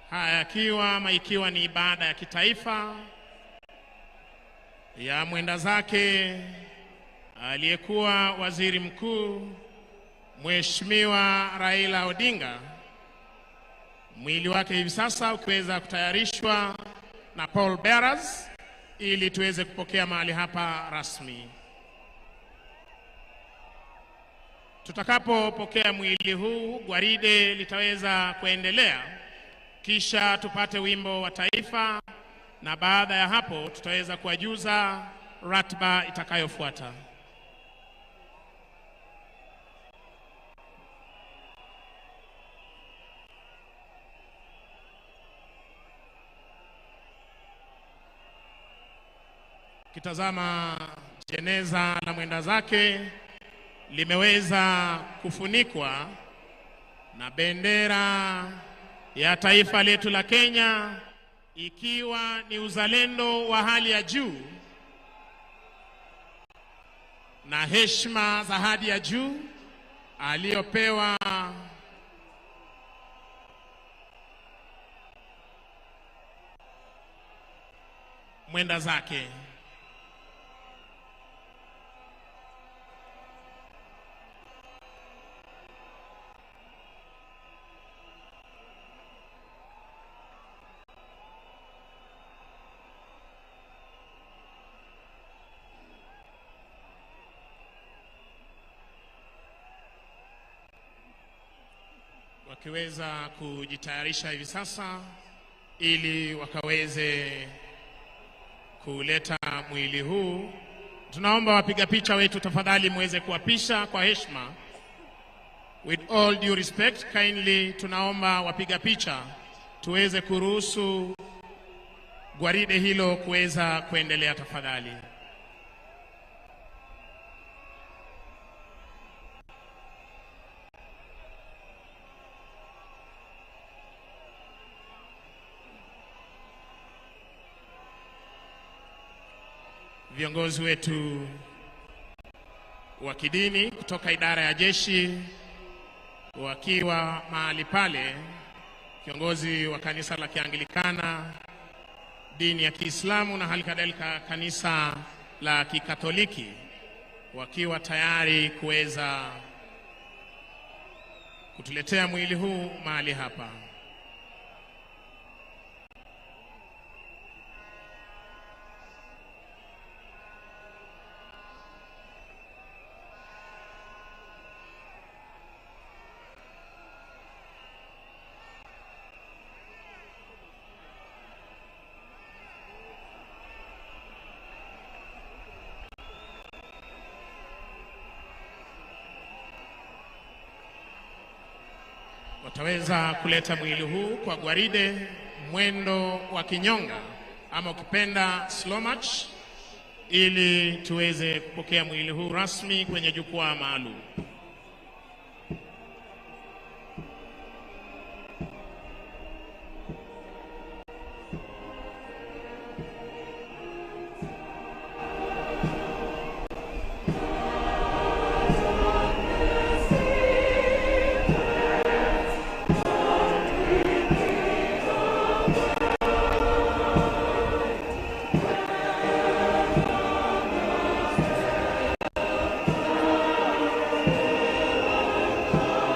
Haya yakiwa ama ikiwa ni ibada ya kitaifa ya mwenda zake aliyekuwa waziri mkuu Mheshimiwa Raila Odinga, mwili wake hivi sasa ukiweza kutayarishwa na Paul Bearers ili tuweze kupokea mahali hapa rasmi. Tutakapopokea mwili huu, gwaride litaweza kuendelea, kisha tupate wimbo wa taifa, na baada ya hapo tutaweza kuwajuza ratiba itakayofuata. Kitazama jeneza la mwenda zake limeweza kufunikwa na bendera ya taifa letu la Kenya, ikiwa ni uzalendo wa hali ya juu na heshima za hali ya juu aliyopewa mwenda zake. Wakiweza kujitayarisha hivi sasa ili wakaweze kuleta mwili huu. Tunaomba wapiga picha wetu tafadhali muweze kuwapisha kwa heshima. With all due respect, kindly tunaomba wapiga picha tuweze kuruhusu gwaride hilo kuweza kuendelea tafadhali. Viongozi wetu wa kidini kutoka idara ya jeshi wakiwa mahali pale, kiongozi wa kanisa la Kianglikana, dini ya Kiislamu na hali kadhalika kanisa la Kikatoliki wakiwa tayari kuweza kutuletea mwili huu mahali hapa. Wataweza kuleta mwili huu kwa gwaride mwendo wa kinyonga ama ukipenda slow march, ili tuweze kupokea mwili huu rasmi kwenye jukwaa maalum.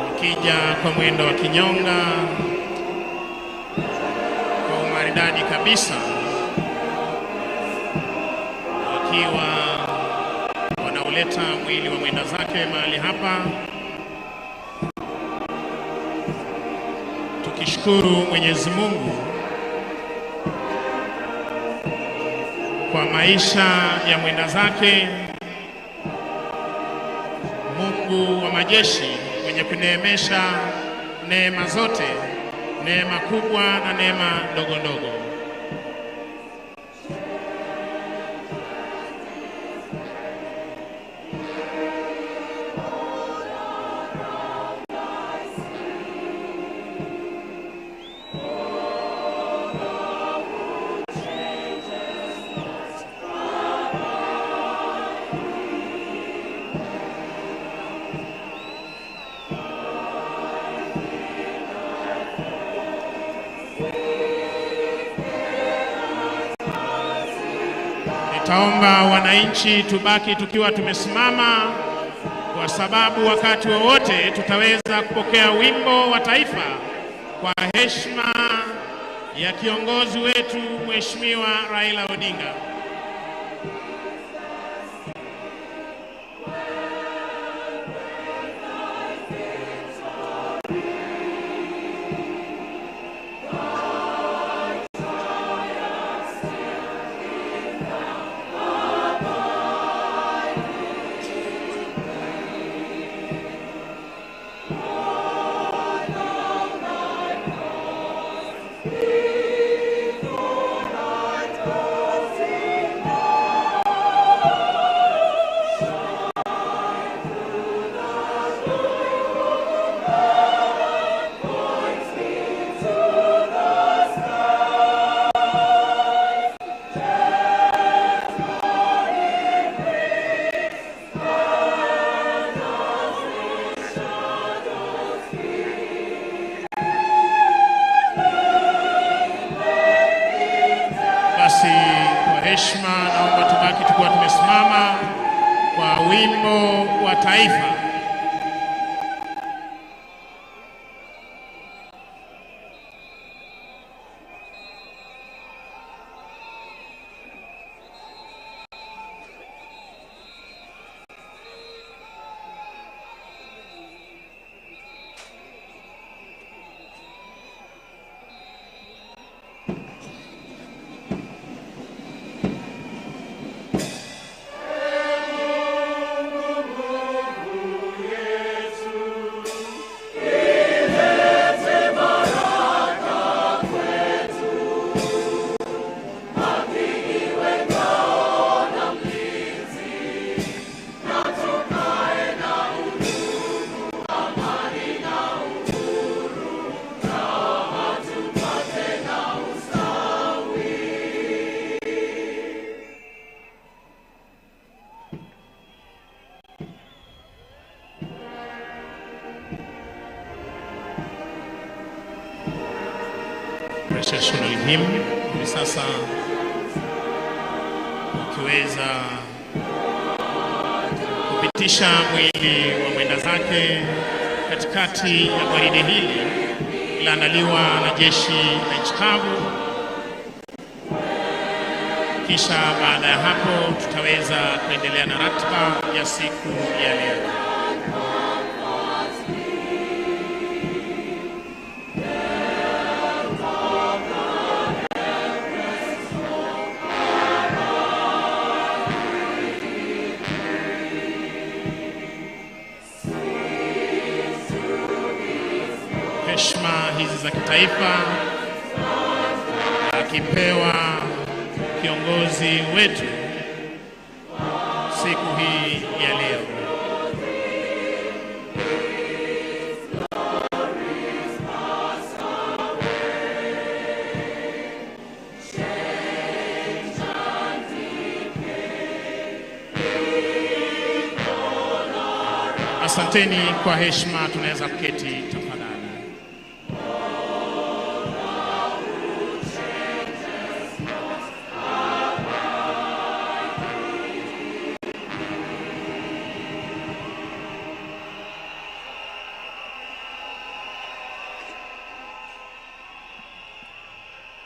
Wakija kwa mwendo wa kinyonga kwa umaridadi kabisa, wakiwa wanauleta mwili wa mwenda zake mahali hapa, tukishukuru Mwenyezi Mungu kwa maisha ya mwenda zake, Mungu wa majeshi mwenye kuneemesha neema zote, neema kubwa na neema ndogo ndogo. Nitaomba wananchi tubaki tukiwa tumesimama, kwa sababu wakati wowote tutaweza kupokea wimbo wa taifa kwa heshima ya kiongozi wetu Mheshimiwa Raila Odinga. Basi kwa heshima, naomba tubaki tukiwa tumesimama kwa wimbo wa taifa. Hymn hivi sasa, ukiweza kupitisha mwili wa mwenda zake katikati ya gwaride hili lililoandaliwa na jeshi la nchi kavu. Kisha baada ya hapo tutaweza kuendelea na ratiba ya siku ya leo. Heshima hizi za kitaifa akipewa kiongozi wetu siku hii ya leo. Asanteni kwa heshima, tunaweza kuketi tafadhali.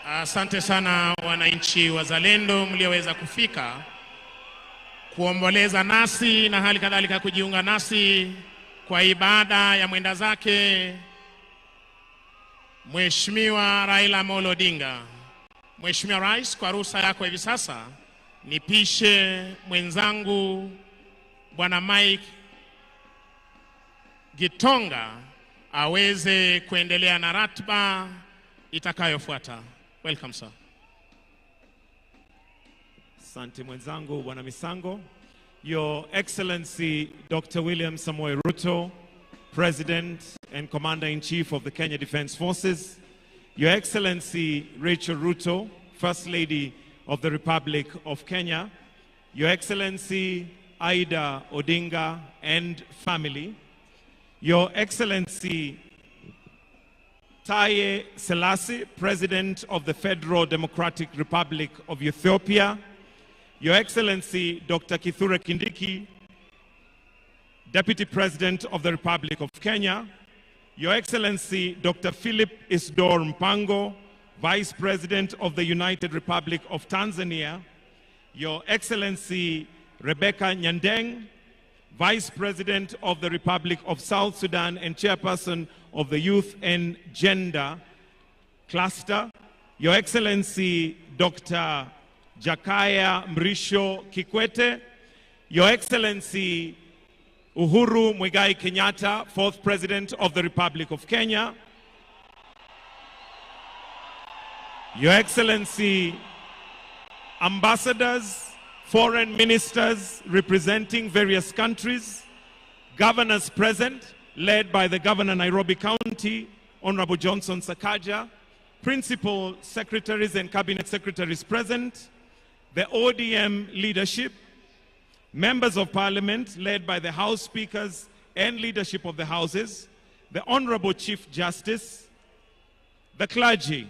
Asante sana wananchi wazalendo mlioweza kufika kuomboleza nasi na hali kadhalika kujiunga nasi kwa ibada ya mwenda zake Mheshimiwa Raila Amolo Odinga. Mheshimiwa Rais, kwa ruhusa yako hivi sasa nipishe mwenzangu Bwana Mike Gitonga aweze kuendelea na ratiba itakayofuata. Welcome sir. Asante mwenzangu Bwana Misango. Your Excellency Dr. William Samoei Ruto, President and Commander-in-Chief of the Kenya Defence Forces. Your Excellency Rachel Ruto, First Lady of the Republic of Kenya. Your Excellency Ida Odinga and family. Your Excellency Taye Selassie, President of the Federal Democratic Republic of Ethiopia. Your Excellency Dr. Kithure Kindiki, Deputy President of the Republic of Kenya. Your Excellency Dr. Philip Isdor Mpango, Vice President of the United Republic of Tanzania. Your Excellency Rebecca Nyandeng, Vice President of the Republic of South Sudan and Chairperson of the Youth and Gender Cluster. Your Excellency Dr. Jakaya Mrisho Kikwete. Your Excellency Uhuru Muigai Kenyatta, fourth President of the Republic of Kenya. Your Excellency, ambassadors, foreign ministers representing various countries, governors present, led by the Governor Nairobi County, Honorable Johnson Sakaja, principal secretaries and cabinet secretaries present, the ODM leadership, members of parliament led by the House speakers and leadership of the houses, the Honorable Chief Justice, the clergy,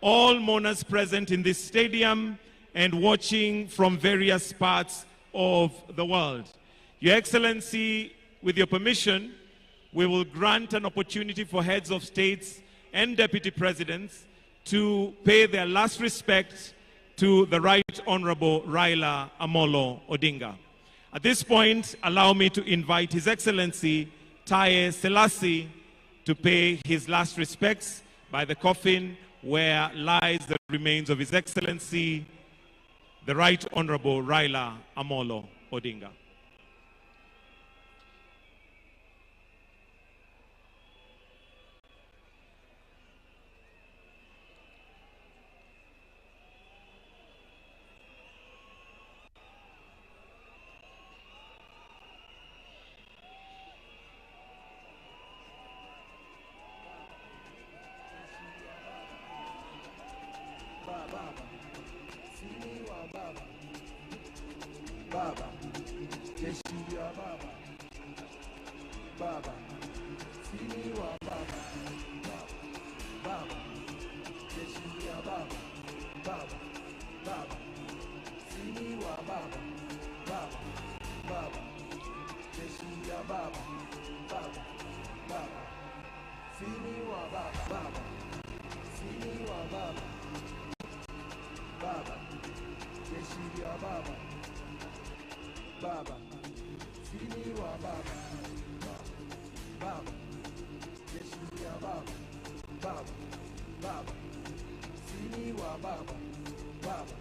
all mourners present in this stadium and watching from various parts of the world. Your Excellency, with your permission, we will grant an opportunity for heads of states and deputy presidents to pay their last respect to the Right Honorable Raila Amolo Odinga. At this point, allow me to invite His Excellency Taye Selassie to pay his last respects by the coffin where lies the remains of His Excellency, the Right Honorable Raila Amolo Odinga. Baba, jeshi ya baba, baba, sini wa baba, baba, jeshi ya baba. Sini wa baba, baba. Sini wa baba. Baba. Jeshi ya baba. Baba. Sini wa baba. Baba. Jeshi ya baba. Baba. Baba. Sini wa baba. Baba.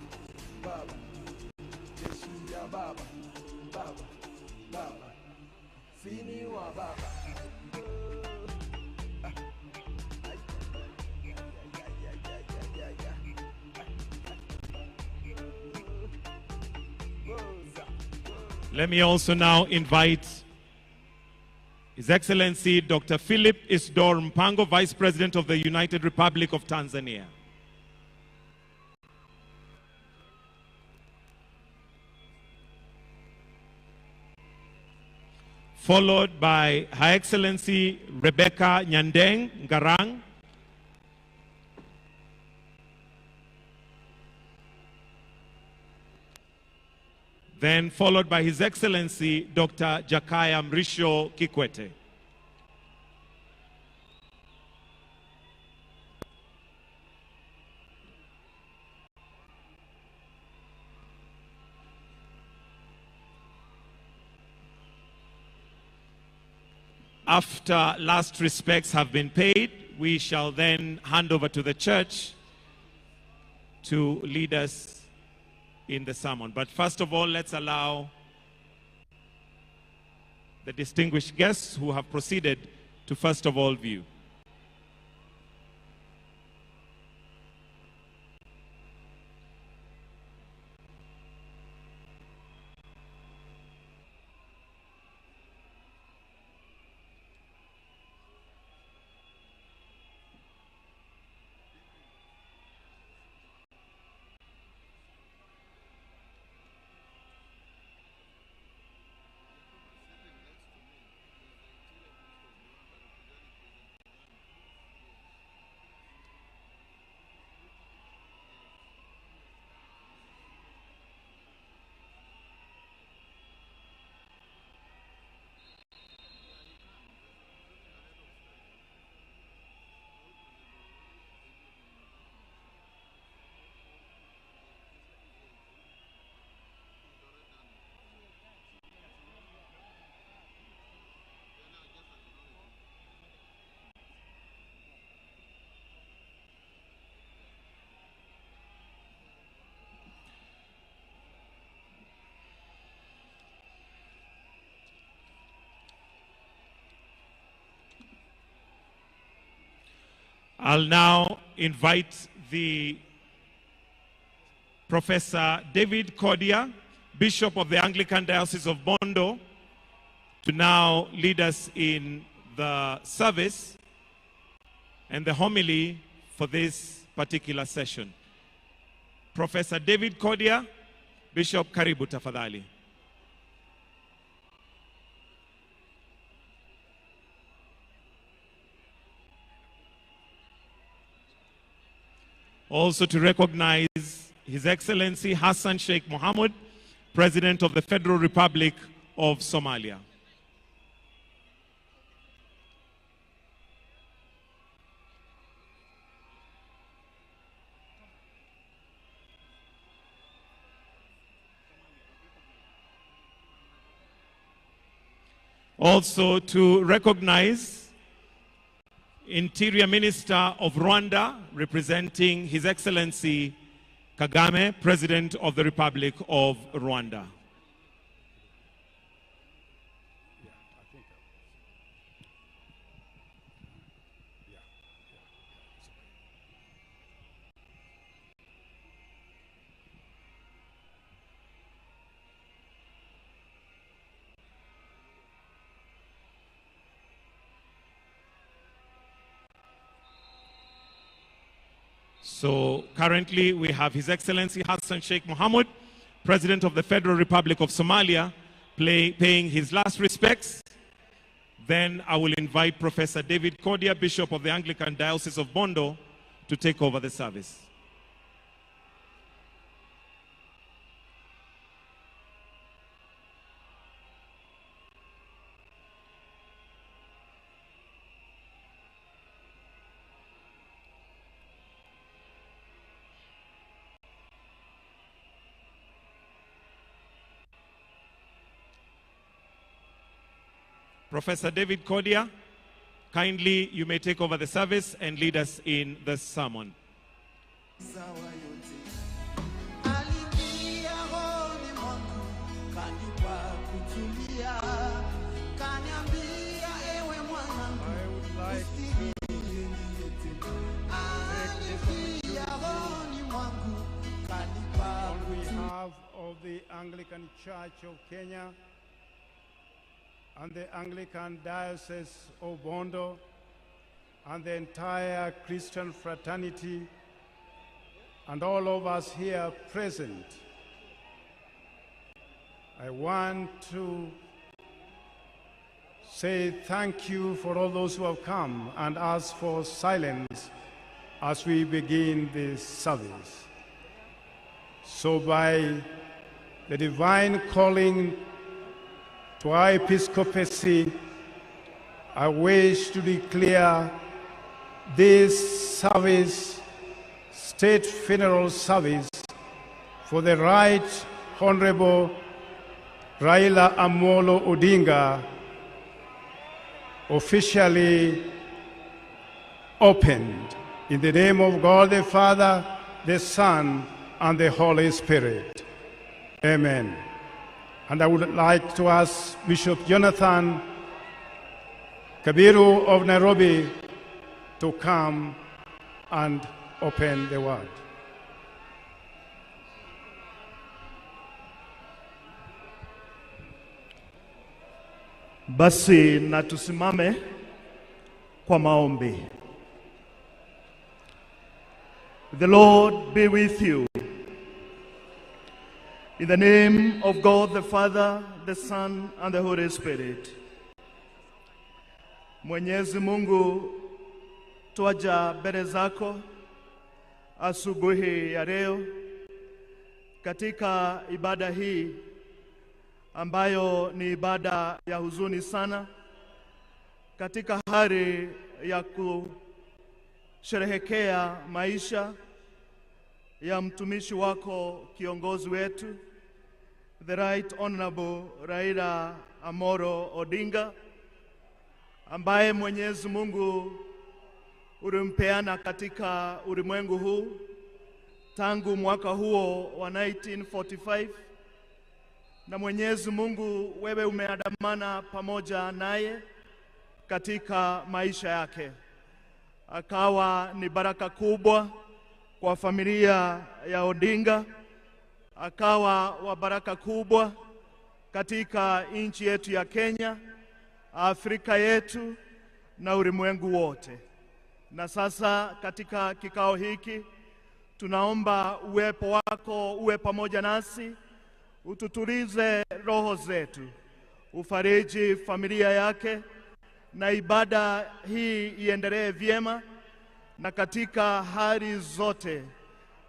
Baba. Jeshi ya baba. Baba. Baba. Sini wa baba. Let me also now invite His Excellency Dr. Philip Isdor Mpango, Vice President of the United Republic of Tanzania. Followed by Her Excellency Rebecca Nyandeng Garang, then followed by His Excellency Dr. Jakaya Mrisho Kikwete. After last respects have been paid, we shall then hand over to the church to lead us in the sermon. But first of all, let's allow the distinguished guests who have proceeded to first of all view. I'll now invite the Professor David Kodia, Bishop of the Anglican Diocese of Bondo, to now lead us in the service and the homily for this particular session. Professor David Kodia, Bishop, karibu tafadhali. Also to recognize His Excellency Hassan Sheikh Mohamud, President of the Federal Republic of Somalia. Also to recognize Interior Minister of Rwanda, representing His Excellency Kagame, President of the Republic of Rwanda. So currently we have His Excellency Hassan Sheikh Mohamud, President of the Federal Republic of Somalia, paying his last respects. Then I will invite Professor David Kodia, Bishop of the Anglican Diocese of Bondo, to take over the service. Professor David Kodia, kindly you may take over the service and lead us in the sermon. Aliingia rohoni mwangu, kanipa kutulia, kaniambia ewe mwanangu, usilie tena. Aliingia rohoni mwangu, kanipa On kutulia. behalf of the Anglican Church of Kenya and the Anglican Diocese of Bondo and the entire Christian fraternity and all of us here present, I want to say thank you for all those who have come and ask for silence as we begin this service. So, by the divine calling to our episcopacy, I wish to declare this service, state funeral service, for the Right Honorable Raila Amolo Odinga officially opened. In the name of God the Father, the Son, and the Holy Spirit. Amen. And I would like to ask Bishop Jonathan Kabiru of Nairobi to come and open the word. Basi na tusimame kwa maombi. The Lord be with you. In the name of God the Father, the Son and the Holy Spirit. Mwenyezi Mungu, twaja mbele zako asubuhi ya leo katika ibada hii ambayo ni ibada ya huzuni sana, katika hali ya kusherehekea maisha ya mtumishi wako kiongozi wetu the Right Honorable Raila Amolo Odinga ambaye Mwenyezi Mungu ulimpeana katika ulimwengu huu tangu mwaka huo wa 1945 na Mwenyezi Mungu wewe umeandamana pamoja naye katika maisha yake, akawa ni baraka kubwa kwa familia ya Odinga, akawa wa baraka kubwa katika nchi yetu ya Kenya, Afrika yetu na ulimwengu wote. Na sasa katika kikao hiki tunaomba uwepo wako uwe pamoja nasi, ututulize roho zetu, ufariji familia yake, na ibada hii iendelee vyema, na katika hali zote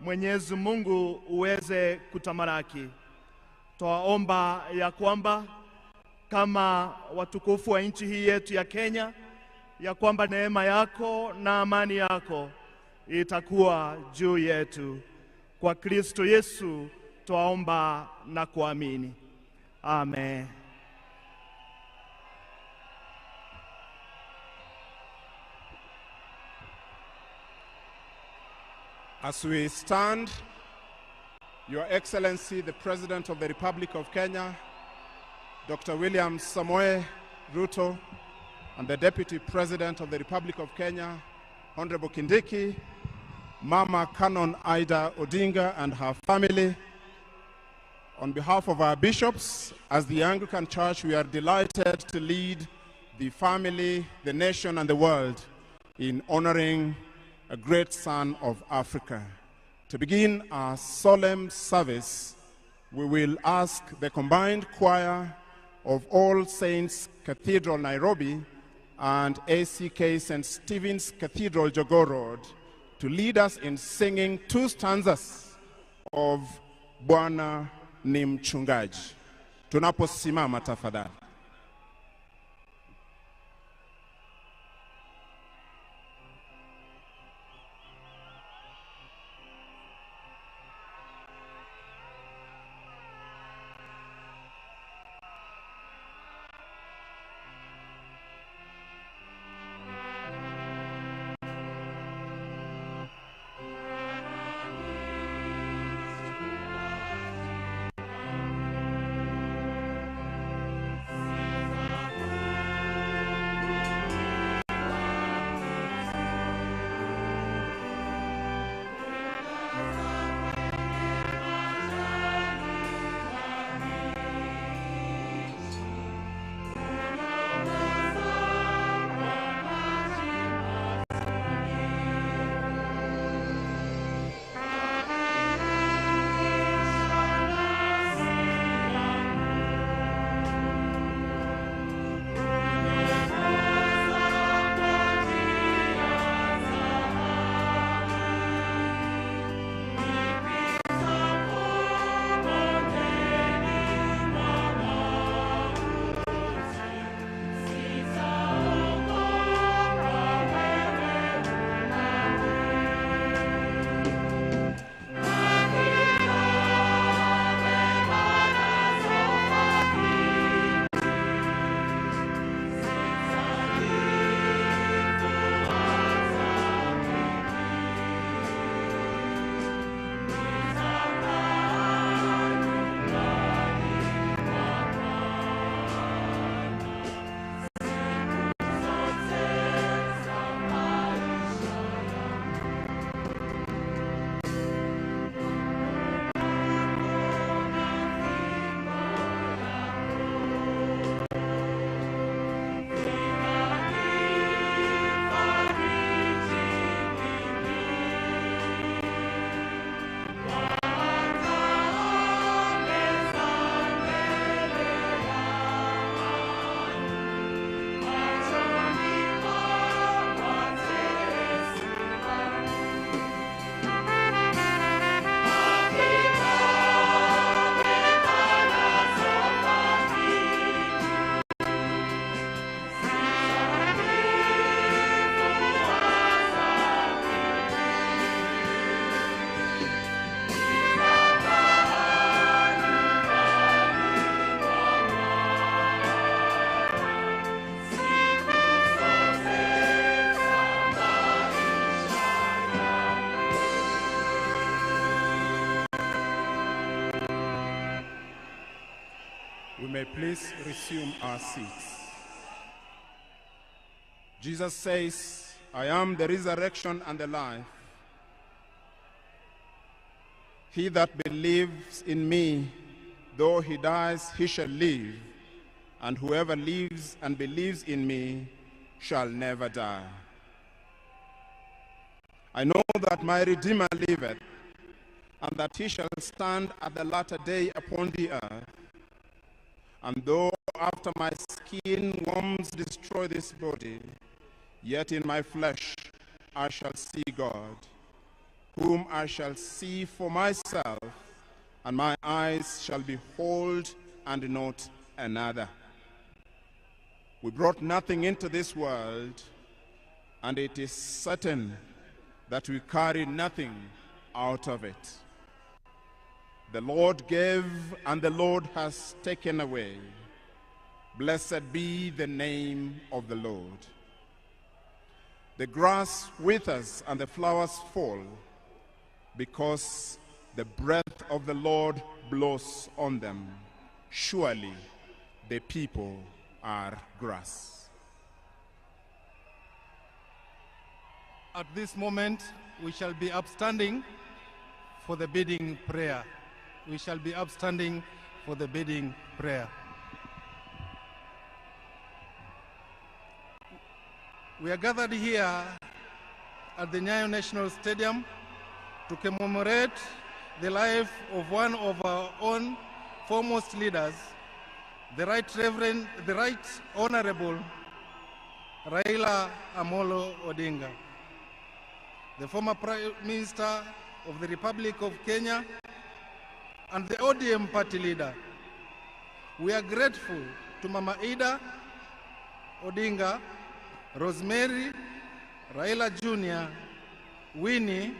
Mwenyezi Mungu uweze kutamalaki. Twaomba ya kwamba kama watukufu wa nchi hii yetu ya Kenya, ya kwamba neema yako na amani yako itakuwa juu yetu. Kwa Kristo Yesu twaomba na kuamini, amen. As we stand, Your Excellency, the President of the Republic of Kenya, Dr. William Samoei Ruto, and the Deputy President of the Republic of Kenya, Honorable Kindiki, Mama Canon Ida Odinga and her family, on behalf of our bishops, as the Anglican Church, we are delighted to lead the family, the nation, and the world in honoring a great son of Africa. To begin our solemn service, we will ask the combined choir of All Saints Cathedral, Nairobi, and ACK St. Stephen's Cathedral, Jogoo Road, to lead us in singing two stanzas of Bwana ni mchungaji. Tunaposimama tafadhali. We may please resume our seats. Jesus says, I am the resurrection and the life. He that believes in me, though he dies, he shall live. And whoever lives and believes in me shall never die. I know that my Redeemer liveth, and that he shall stand at the latter day upon the earth. And though after my skin worms destroy this body, yet in my flesh I shall see God, whom I shall see for myself, and my eyes shall behold and not another. We brought nothing into this world, and it is certain that we carry nothing out of it. The Lord gave, and the Lord has taken away. Blessed be the name of the Lord. The grass withers and the flowers fall, because the breath of the Lord blows on them. Surely the people are grass. At this moment, we shall be upstanding for the bidding prayer. We shall be upstanding for the bidding prayer. We are gathered here at the Nyayo National Stadium to commemorate the life of one of our own foremost leaders, the Right Reverend, the Right Honorable Raila Amolo Odinga, the former Prime Minister of the Republic of Kenya and the ODM party leader. We are grateful to Mama Ida Odinga, Rosemary, Raila Jr., Winnie,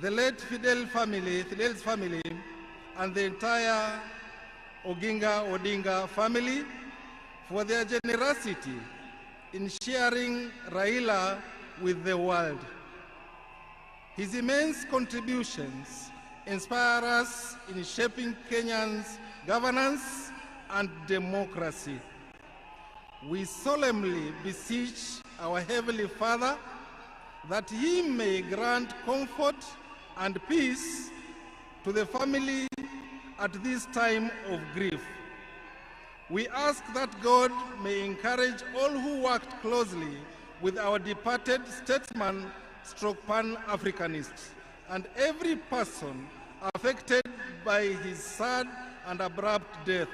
the late Fidel family, Fidel's family, and the entire Oginga Odinga family for their generosity in sharing Raila with the world. His immense contributions inspire us in shaping Kenyan's governance and democracy. We solemnly beseech our Heavenly Father that he may grant comfort and peace to the family at this time of grief. We ask that God may encourage all who worked closely with our departed statesman stroke Pan-Africanist and every person affected by his sad and abrupt death.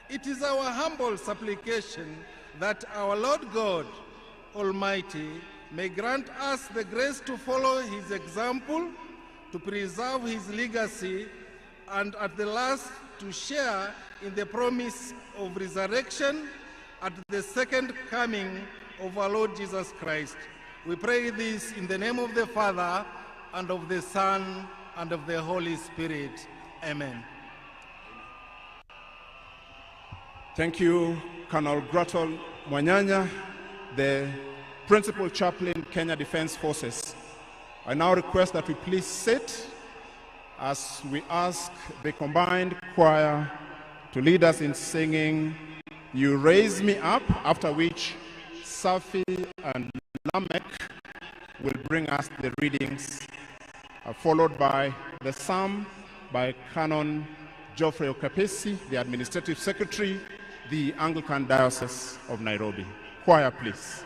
It is our humble supplication that our Lord God Almighty may grant us the grace to follow his example, to preserve his legacy, and at the last to share in the promise of resurrection at the second coming of our Lord Jesus Christ. We pray this in the name of the Father, and of the Son, and of the Holy Spirit. Amen. Thank you, Colonel Graton Mwanyanya, the Principal Chaplain, Kenya Defense Forces. I now request that we please sit as we ask the combined choir to lead us in singing You Raise Me Up, after which Safi and Lamek will bring us the readings, followed by the Psalm by Canon Geoffrey Okapesi, the Administrative Secretary, the Anglican Diocese of Nairobi. Choir, please.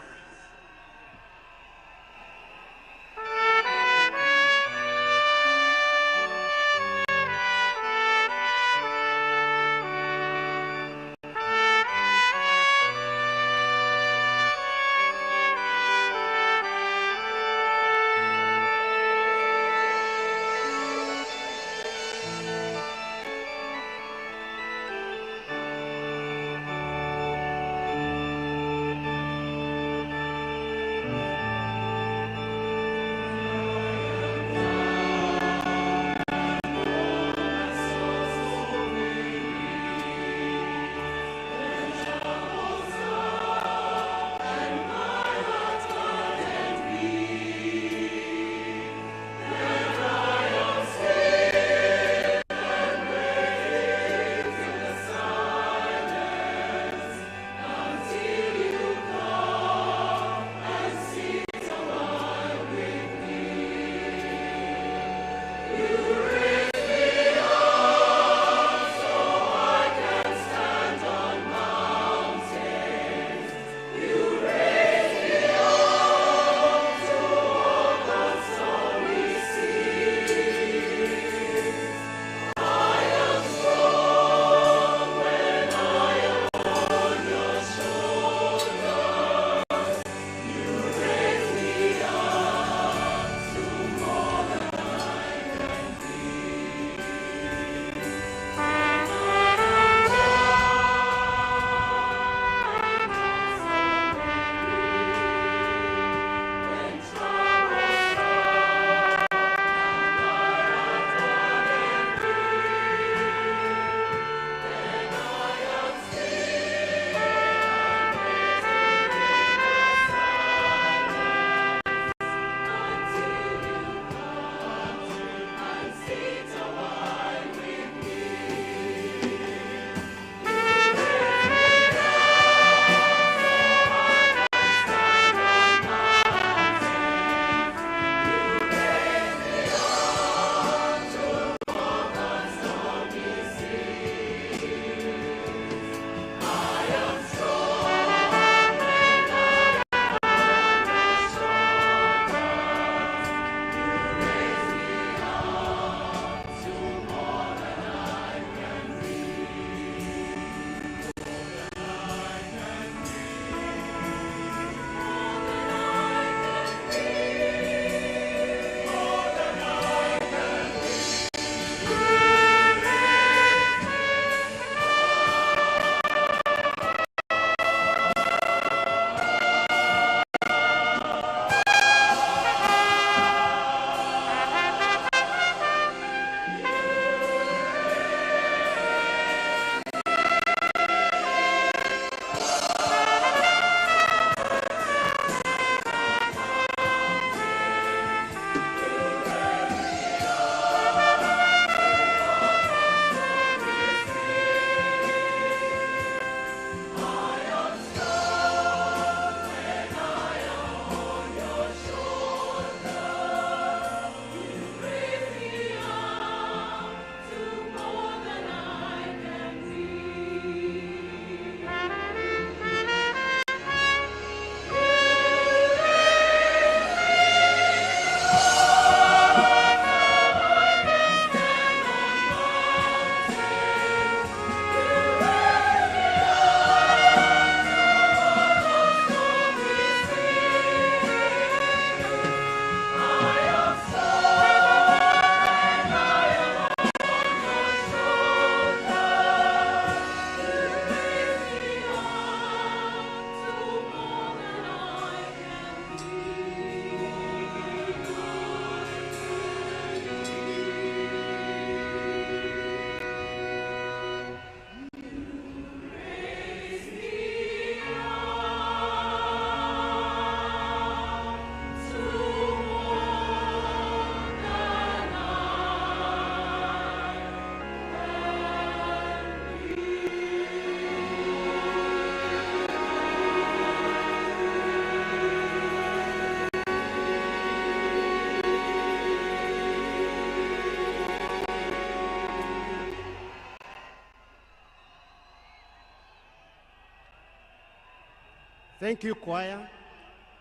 Thank you, choir.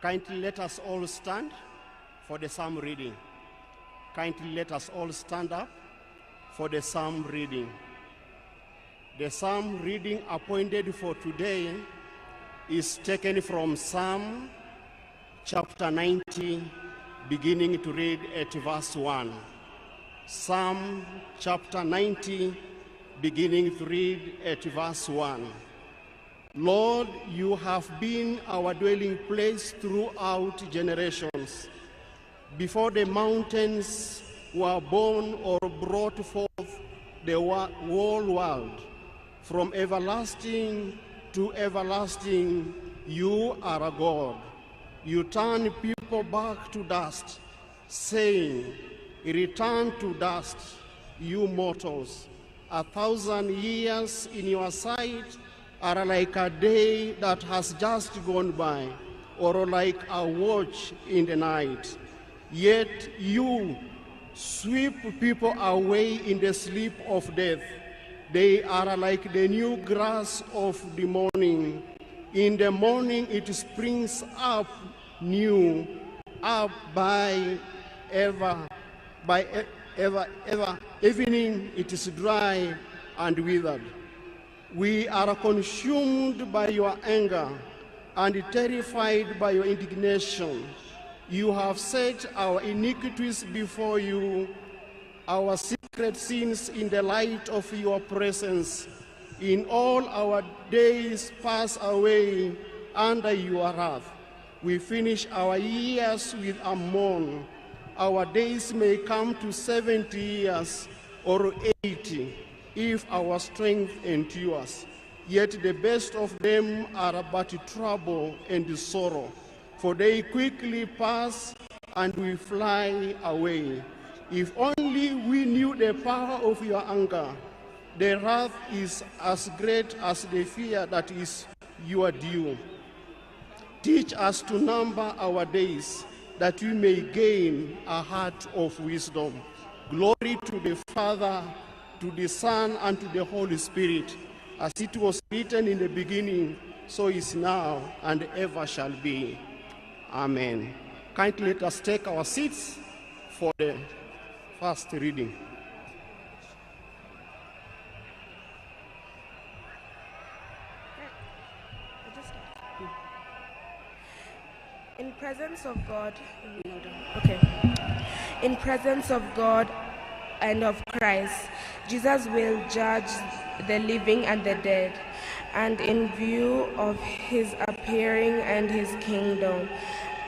Kindly let us all stand for the psalm reading. Kindly let us all stand up for the psalm reading. The psalm reading appointed for today is taken from Psalm chapter 90, beginning to read at verse 1. Psalm chapter 90, beginning to read at verse 1. Lord, you have been our dwelling place throughout generations. Before the mountains were born or brought forth the whole world, from everlasting to everlasting, you are a God. You turn people back to dust, saying, Return to dust, you mortals. 1,000 years in your sight are like a day that has just gone by, or like a watch in the night. Yet you sweep people away in the sleep of death. They are like the new grass of the morning. In the morning it springs up new, up by ever, by ever, ever evening it is dry and withered. We are consumed by your anger and terrified by your indignation. You have set our iniquities before you, our secret sins in the light of your presence. In all our days pass away under your wrath. We finish our years with a moan. Our days may come to 70 years or 80, if our strength endures. Yet the best of them are but trouble and sorrow, for they quickly pass and we fly away. If only we knew the power of your anger. The wrath is as great as the fear that is your due. Teach us to number our days, that we may gain a heart of wisdom. Glory to the Father, to the Son, and to the Holy Spirit, as it was written in the beginning, so is now, and ever shall be. Amen. Kindly let us take our seats for the first reading. In presence of God, okay. In presence of God and of Christ, Jesus will judge the living and the dead, and in view of his appearing and his kingdom,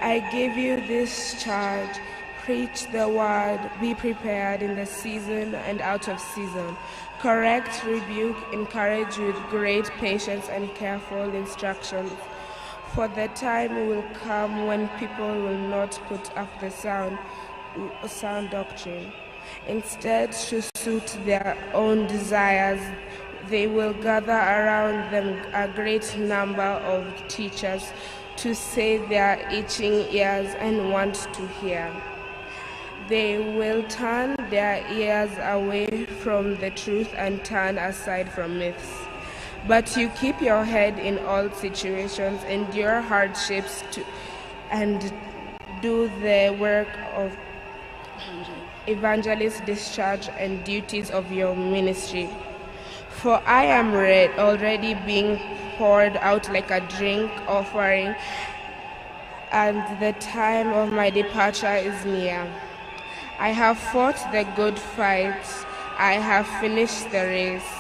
I give you this charge: preach the word, be prepared in the season and out of season, correct, rebuke, encourage with great patience and careful instructions. For the time will come when people will not put up the sound doctrine. Instead, to suit their own desires, they will gather around them a great number of teachers to say their itching ears and want to hear. They will turn their ears away from the truth and turn aside from myths. But you keep your head in all situations, endure hardships, and do the work of evangelist, discharge and duties of your ministry. For I am already being poured out like a drink offering, and the time of my departure is near. I have fought the good fight, I have finished the race,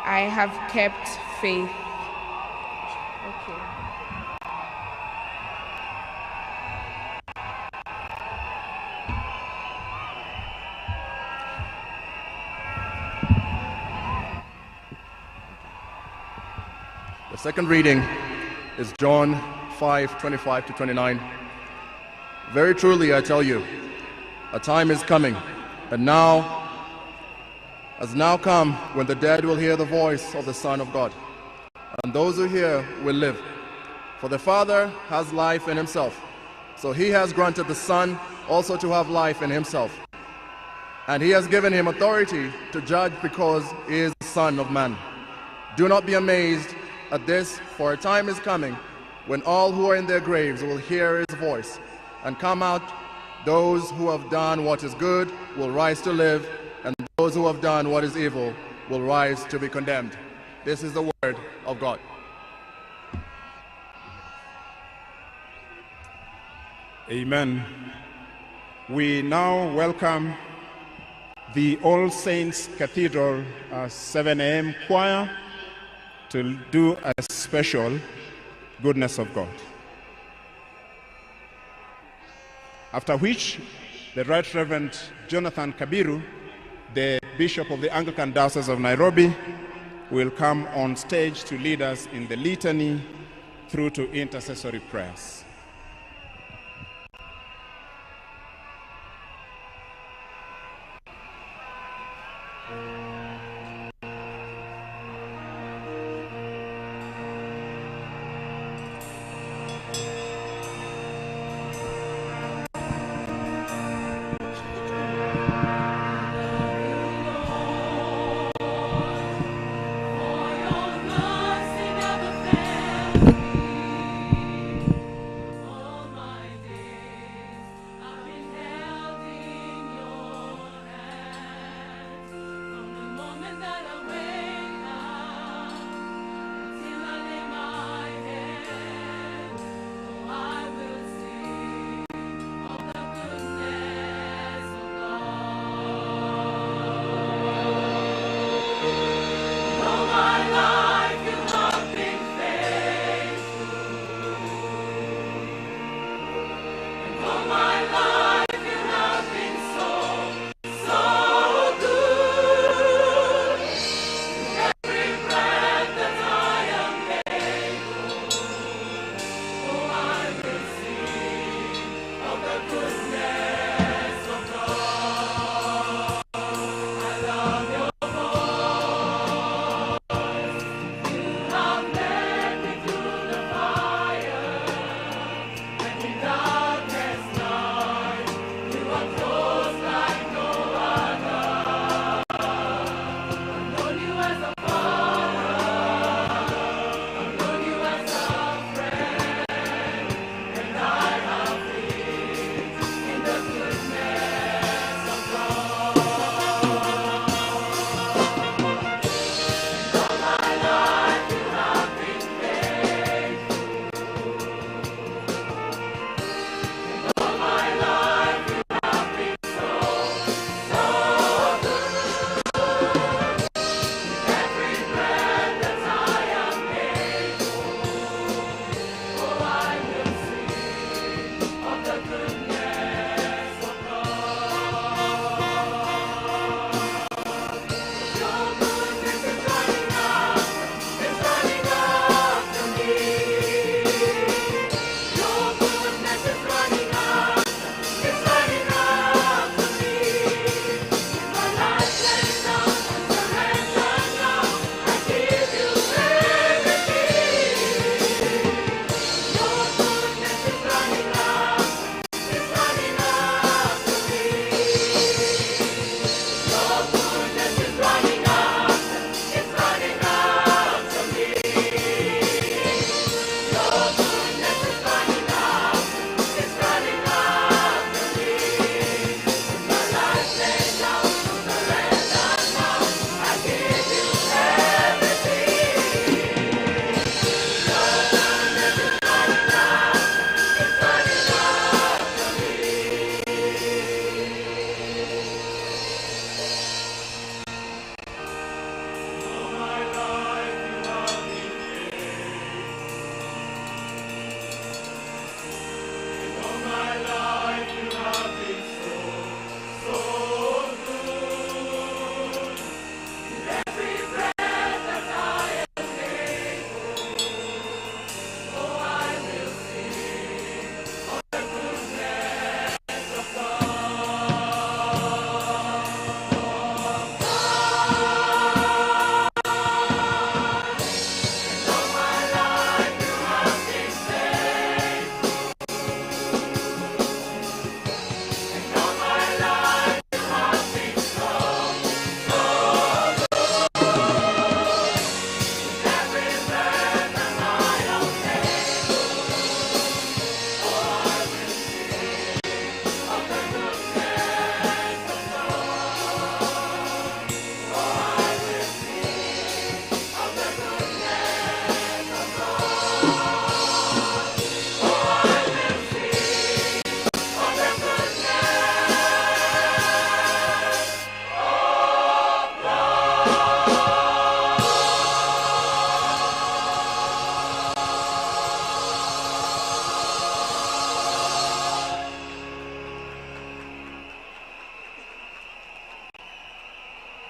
I have kept faith. Okay. The second reading is John 5:25 to 29. Very truly I tell you, a time is coming, and now has now come, when the dead will hear the voice of the Son of God, and those who hear will live. For the Father has life in himself, so he has granted the Son also to have life in himself. And he has given him authority to judge, because he is the Son of Man. Do not be amazed at this, for a time is coming when all who are in their graves will hear his voice and come out. Those who have done what is good will rise to live, and those who have done what is evil will rise to be condemned. This is the word of God. Amen. We now welcome the All Saints Cathedral 7 a.m. choir to do a special goodness of God. After which, the Right Reverend Jonathan Kabiru, the Bishop of the Anglican Diocese of Nairobi, will come on stage to lead us in the litany through to intercessory prayers.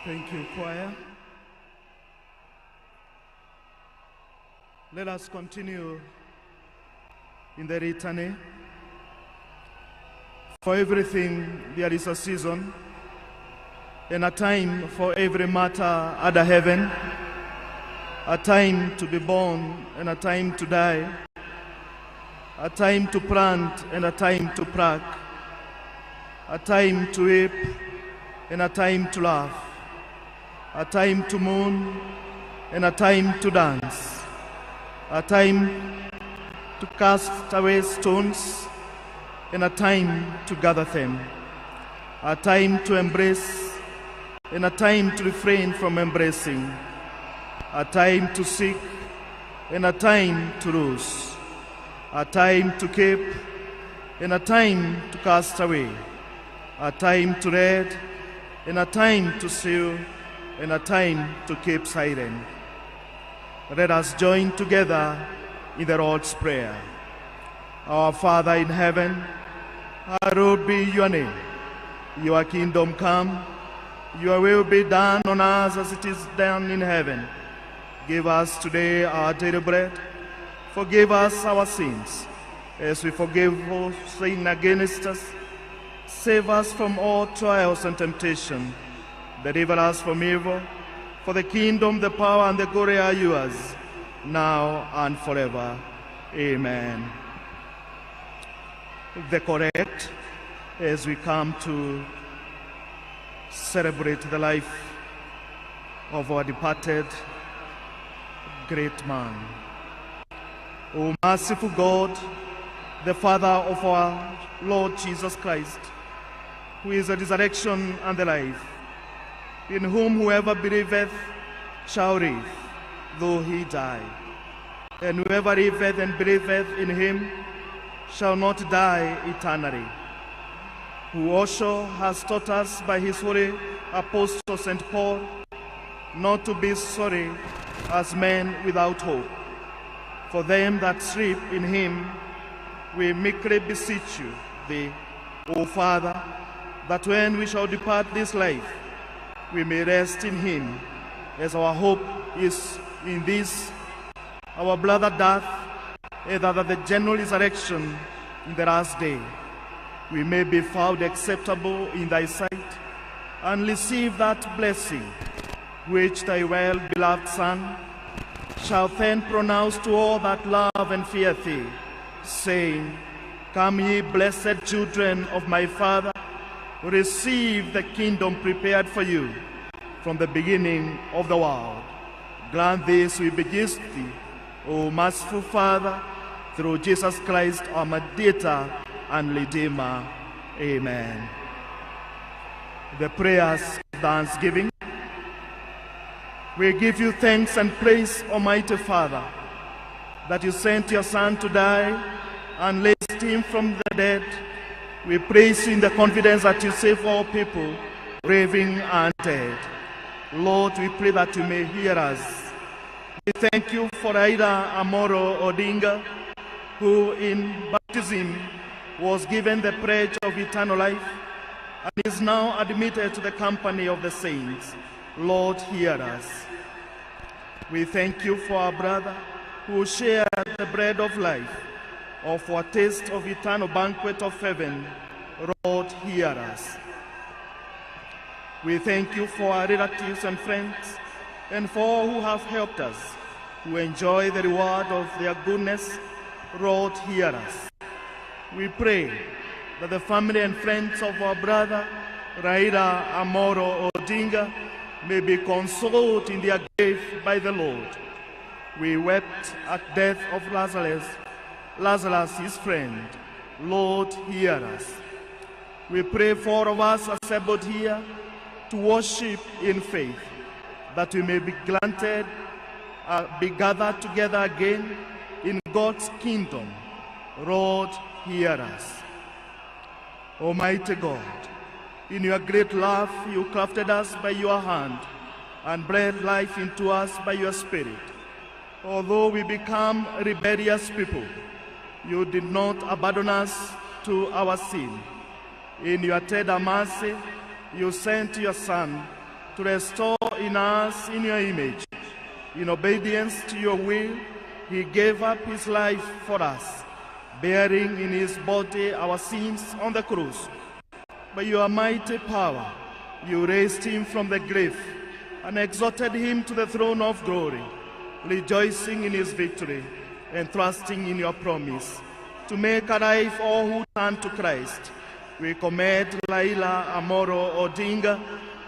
Thank you, choir. Let us continue in the litany. For everything there is a season and a time for every matter under heaven, a time to be born and a time to die, a time to plant and a time to pluck, a time to weep and a time to laugh, a time to mourn and a time to dance, a time to cast away stones and a time to gather them, a time to embrace and a time to refrain from embracing, a time to seek and a time to lose, a time to keep and a time to cast away, a time to read and a time to seal and a time to keep silent. Let us join together in the Lord's Prayer. Our Father in heaven, hallowed be your name. Your kingdom come, your will be done on earth as it is done in heaven. Give us today our daily bread. Forgive us our sins, as we forgive those who sin against us. Save us from all trials and temptation. Deliver us from evil. For the kingdom, the power, and the glory are yours, now and forever. Amen. The correct, as we come to celebrate the life of our departed great man. O merciful God, the Father of our Lord Jesus Christ, who is the resurrection and the life, in whom whoever believeth shall live, though he die. And whoever liveth and believeth in him shall not die eternally. Who also has taught us by his holy apostle St. Paul not to be sorry as men without hope. For them that sleep in him, we meekly beseech you, thee, O Father, that when we shall depart this life, we may rest in him, as our hope is in this, our brother death, and that the general resurrection in the last day, we may be found acceptable in thy sight, and receive that blessing which thy well-beloved Son shall then pronounce to all that love and fear thee, saying, Come ye blessed children of my Father, receive the kingdom prepared for you from the beginning of the world. Grant this, we beseech thee, O merciful Father, through Jesus Christ, our Mediator and Redeemer. Amen. The prayers of thanksgiving. We give you thanks and praise, Almighty Father, that you sent your Son to die and raised him from the dead. We praise you in the confidence that you save all people, raving and dead. Lord, we pray that you may hear us. We thank you for Raila Amolo Odinga, who in baptism was given the pledge of eternal life and is now admitted to the company of the saints. Lord, hear us. We thank you for our brother who shared the bread of life, or for a taste of eternal banquet of heaven. Lord, hear us. We thank you for our relatives and friends, and for all who have helped us, who enjoy the reward of their goodness. Lord, hear us. We pray that the family and friends of our brother Raila Amolo Odinga may be consoled in their grave by the Lord. We wept at death of Lazarus, Lazarus his friend. Lord, hear us. We pray for all of us assembled here to worship in faith, that we may be granted, be gathered together again in God's kingdom. Lord, hear us. Almighty God, in your great love, you crafted us by your hand and breathed life into us by your Spirit. Although we become rebellious people, you did not abandon us to our sin. In your tender mercy, you sent your Son to restore in us in your image. In obedience to your will, he gave up his life for us, bearing in his body our sins on the cross. By your mighty power, you raised him from the grave and exalted him to the throne of glory, rejoicing in his victory and trusting in your promise to make alive all who turn to Christ. We commit Raila Amolo Odinga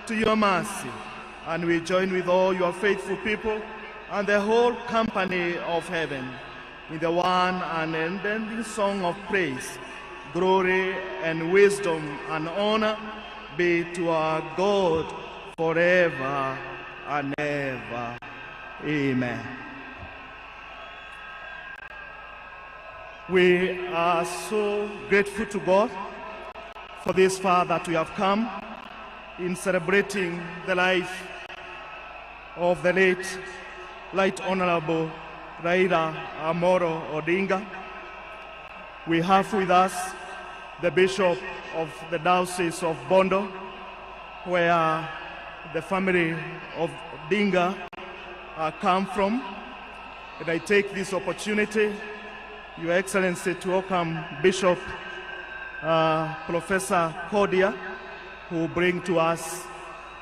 to your mercy, and we join with all your faithful people and the whole company of heaven in the one unending song of praise, glory and wisdom and honor be to our God forever and ever. Amen. We are so grateful to God for this far that we have come in celebrating the life of the late Right Honorable Raila Amolo Odinga. We have with us the Bishop of the Diocese of Bondo, where the family of Odinga come from. And I take this opportunity, Your Excellency, to welcome Bishop Professor Kodia, who will bring to us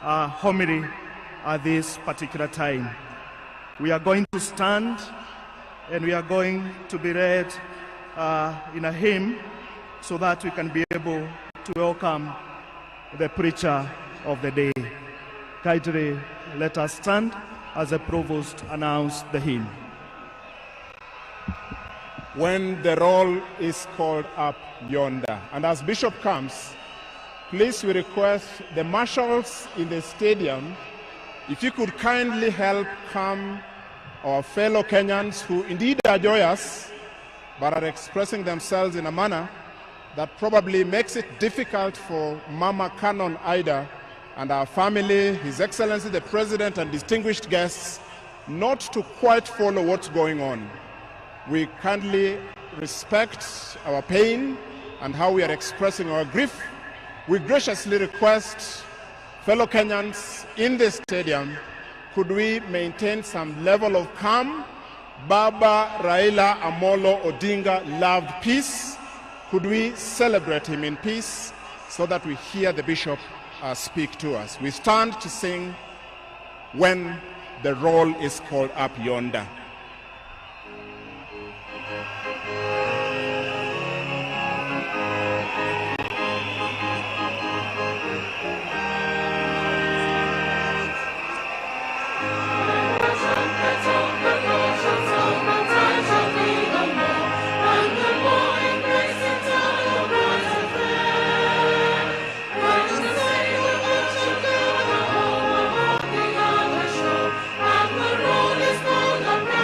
a homily at this particular time. We are going to stand and we are going to be read in a hymn so that we can be able to welcome the preacher of the day. Kindly let us stand as the provost announce the hymn. When the roll is called up yonder. And as Bishop comes, please we request the marshals in the stadium, if you could kindly help come our fellow Kenyans who indeed are joyous, but are expressing themselves in a manner that probably makes it difficult for Mama Canon Ida and our family, His Excellency the President and distinguished guests, not to quite follow what's going on. We kindly respect our pain and how we are expressing our grief. We graciously request fellow Kenyans in this stadium, could we maintain some level of calm? Baba Raila Amolo Odinga loved peace. Could we celebrate him in peace so that we hear the bishop speak to us? We stand to sing when the roll is called up yonder. And the roll is called up.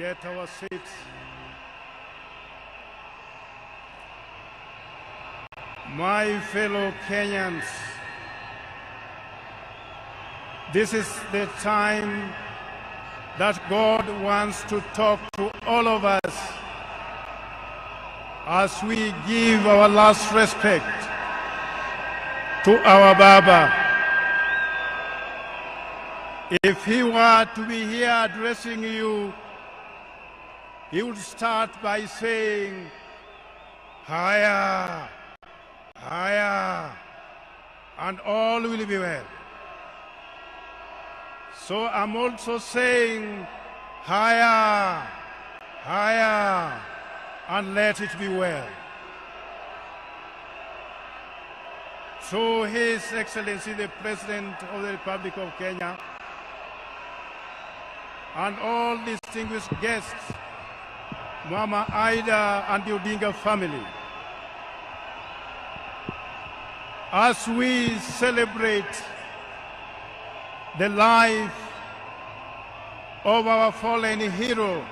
get our seats. My fellow Kenyans, this is the time that God wants to talk to all of us as we give our last respect to our Baba. If he were to be here addressing you, he would start by saying, Higher, higher, and all will be well. So I'm also saying, higher, higher, and let it be well. To His Excellency the President of the Republic of Kenya, and all distinguished guests, Mama Ida and the Odinga family, as we celebrate the life of our fallen hero,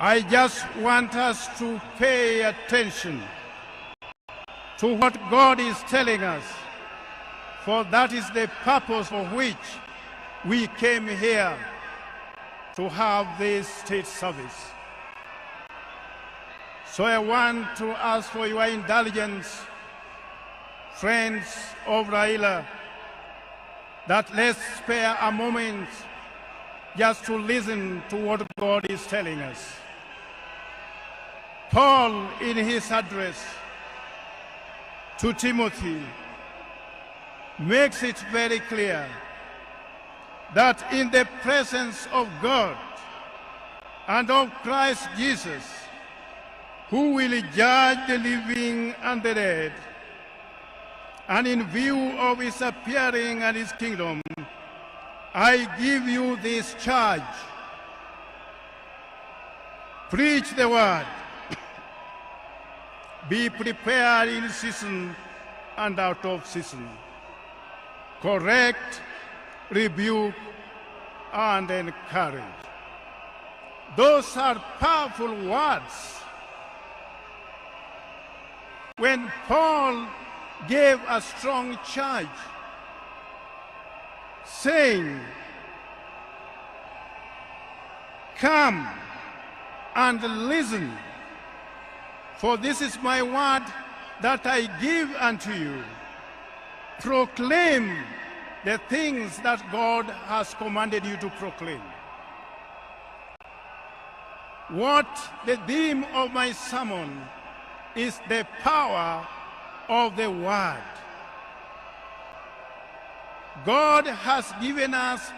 I just want us to pay attention to what God is telling us, for that is the purpose for which we came here to have this state service. So I want to ask for your indulgence, friends of Raila, that let's spare a moment just to listen to what God is telling us. Paul, in his address to Timothy, makes it very clear that in the presence of God and of Christ Jesus, who will judge the living and the dead, and in view of his appearing and his kingdom, I give you this charge. Preach the word. Be prepared in season and out of season. Correct, rebuke, and encourage. Those are powerful words. When Paul gave a strong charge, saying, Come and listen, for this is my word that I give unto you. Proclaim the things that God has commanded you to proclaim. What the theme of my sermon is the power of the word. God has given us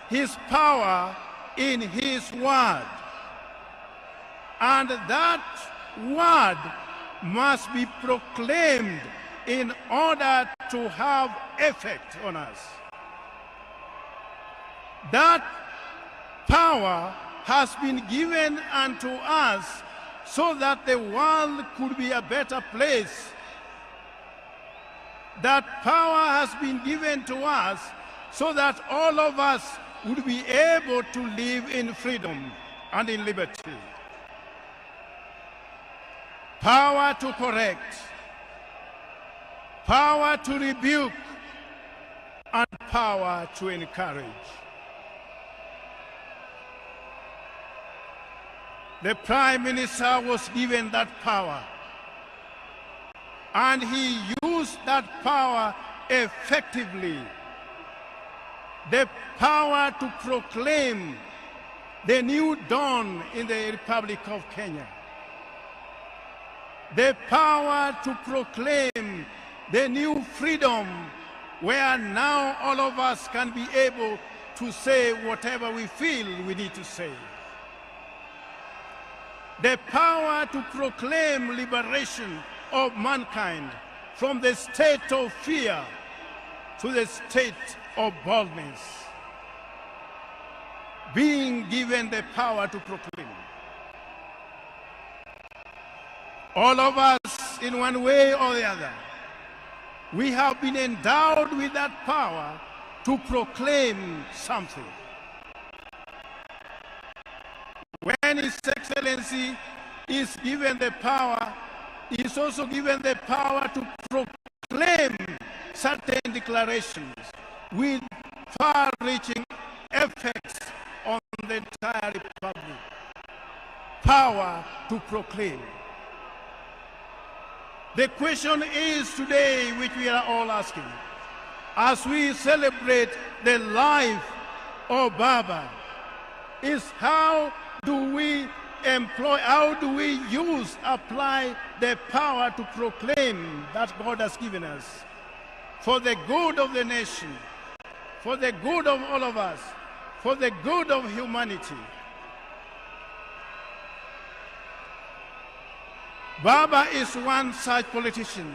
his power in his word. And that word must be proclaimed in order to have effect on us. That power has been given unto us so that the world could be a better place. That power has been given to us so that all of us would be able to live in freedom and in liberty. Power to correct, power to rebuke, and power to encourage. The Prime Minister was given that power, and he used that power effectively. The power to proclaim the new dawn in the Republic of Kenya. The power to proclaim the new freedom where now all of us can be able to say whatever we feel we need to say. The power to proclaim liberation of mankind from the state of fear to the state of boldness. Being given the power to proclaim. All of us, in one way or the other, we have been endowed with that power to proclaim something. When His Excellency is given the power, he is also given the power to proclaim certain declarations with far-reaching effects on the entire republic. Power to proclaim. The question is today, which we are all asking, as we celebrate the life of Baba, is how do we employ, how do we use, apply the power to proclaim that God has given us for the good of the nation, for the good of all of us, for the good of humanity. Baba is one such politician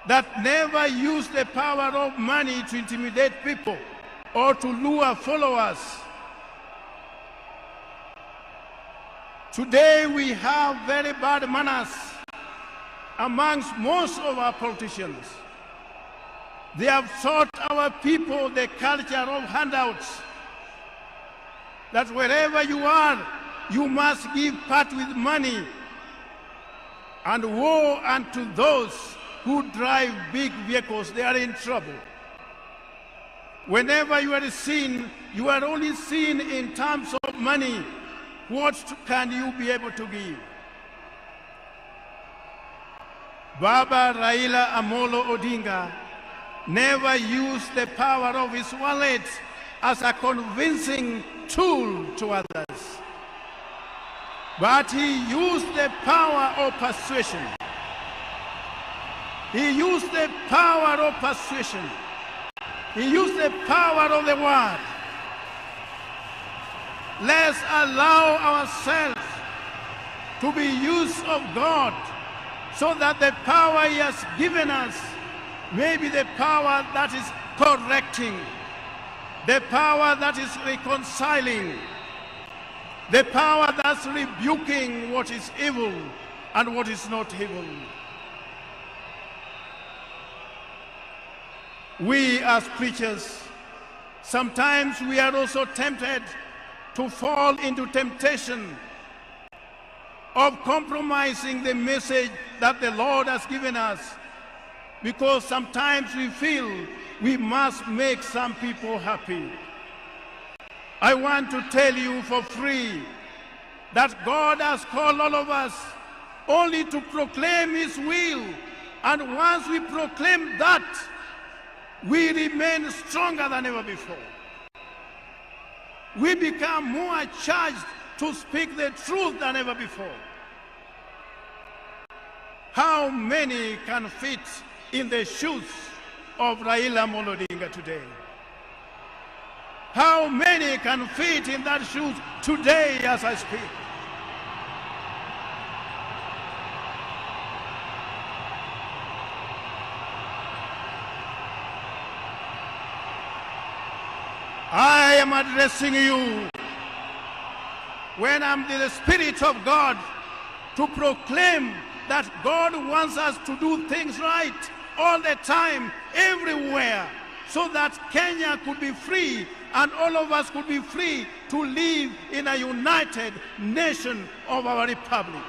that never used the power of money to intimidate people or to lure followers. Today we have very bad manners amongst most of our politicians. They have taught our people the culture of handouts. That wherever you are, you must give part with money. And woe unto those who drive big vehicles, they are in trouble. Whenever you are seen, you are only seen in terms of money. What can you be able to give? Baba Raila Amolo Odinga never used the power of his wallet as a convincing tool to others. But he used the power of persuasion. He used the power of persuasion. He used the power of the word. Let's allow ourselves to be used of God so that the power he has given us may be the power that is correcting, the power that is reconciling, the power that's rebuking what is evil and what is not evil. We as preachers, sometimes we are also tempted to fall into temptation of compromising the message that the Lord has given us, because sometimes we feel we must make some people happy. I want to tell you for free that God has called all of us only to proclaim His will. And once we proclaim that, we remain stronger than ever before. We become more charged to speak the truth than ever before. How many can fit in the shoes of Raila Amolo Odinga today? How many can fit in that shoes today as I speak? I am addressing you when I'm in the Spirit of God to proclaim that God wants us to do things right all the time, everywhere, so that Kenya could be free and all of us could be free to live in a united nation of our republic.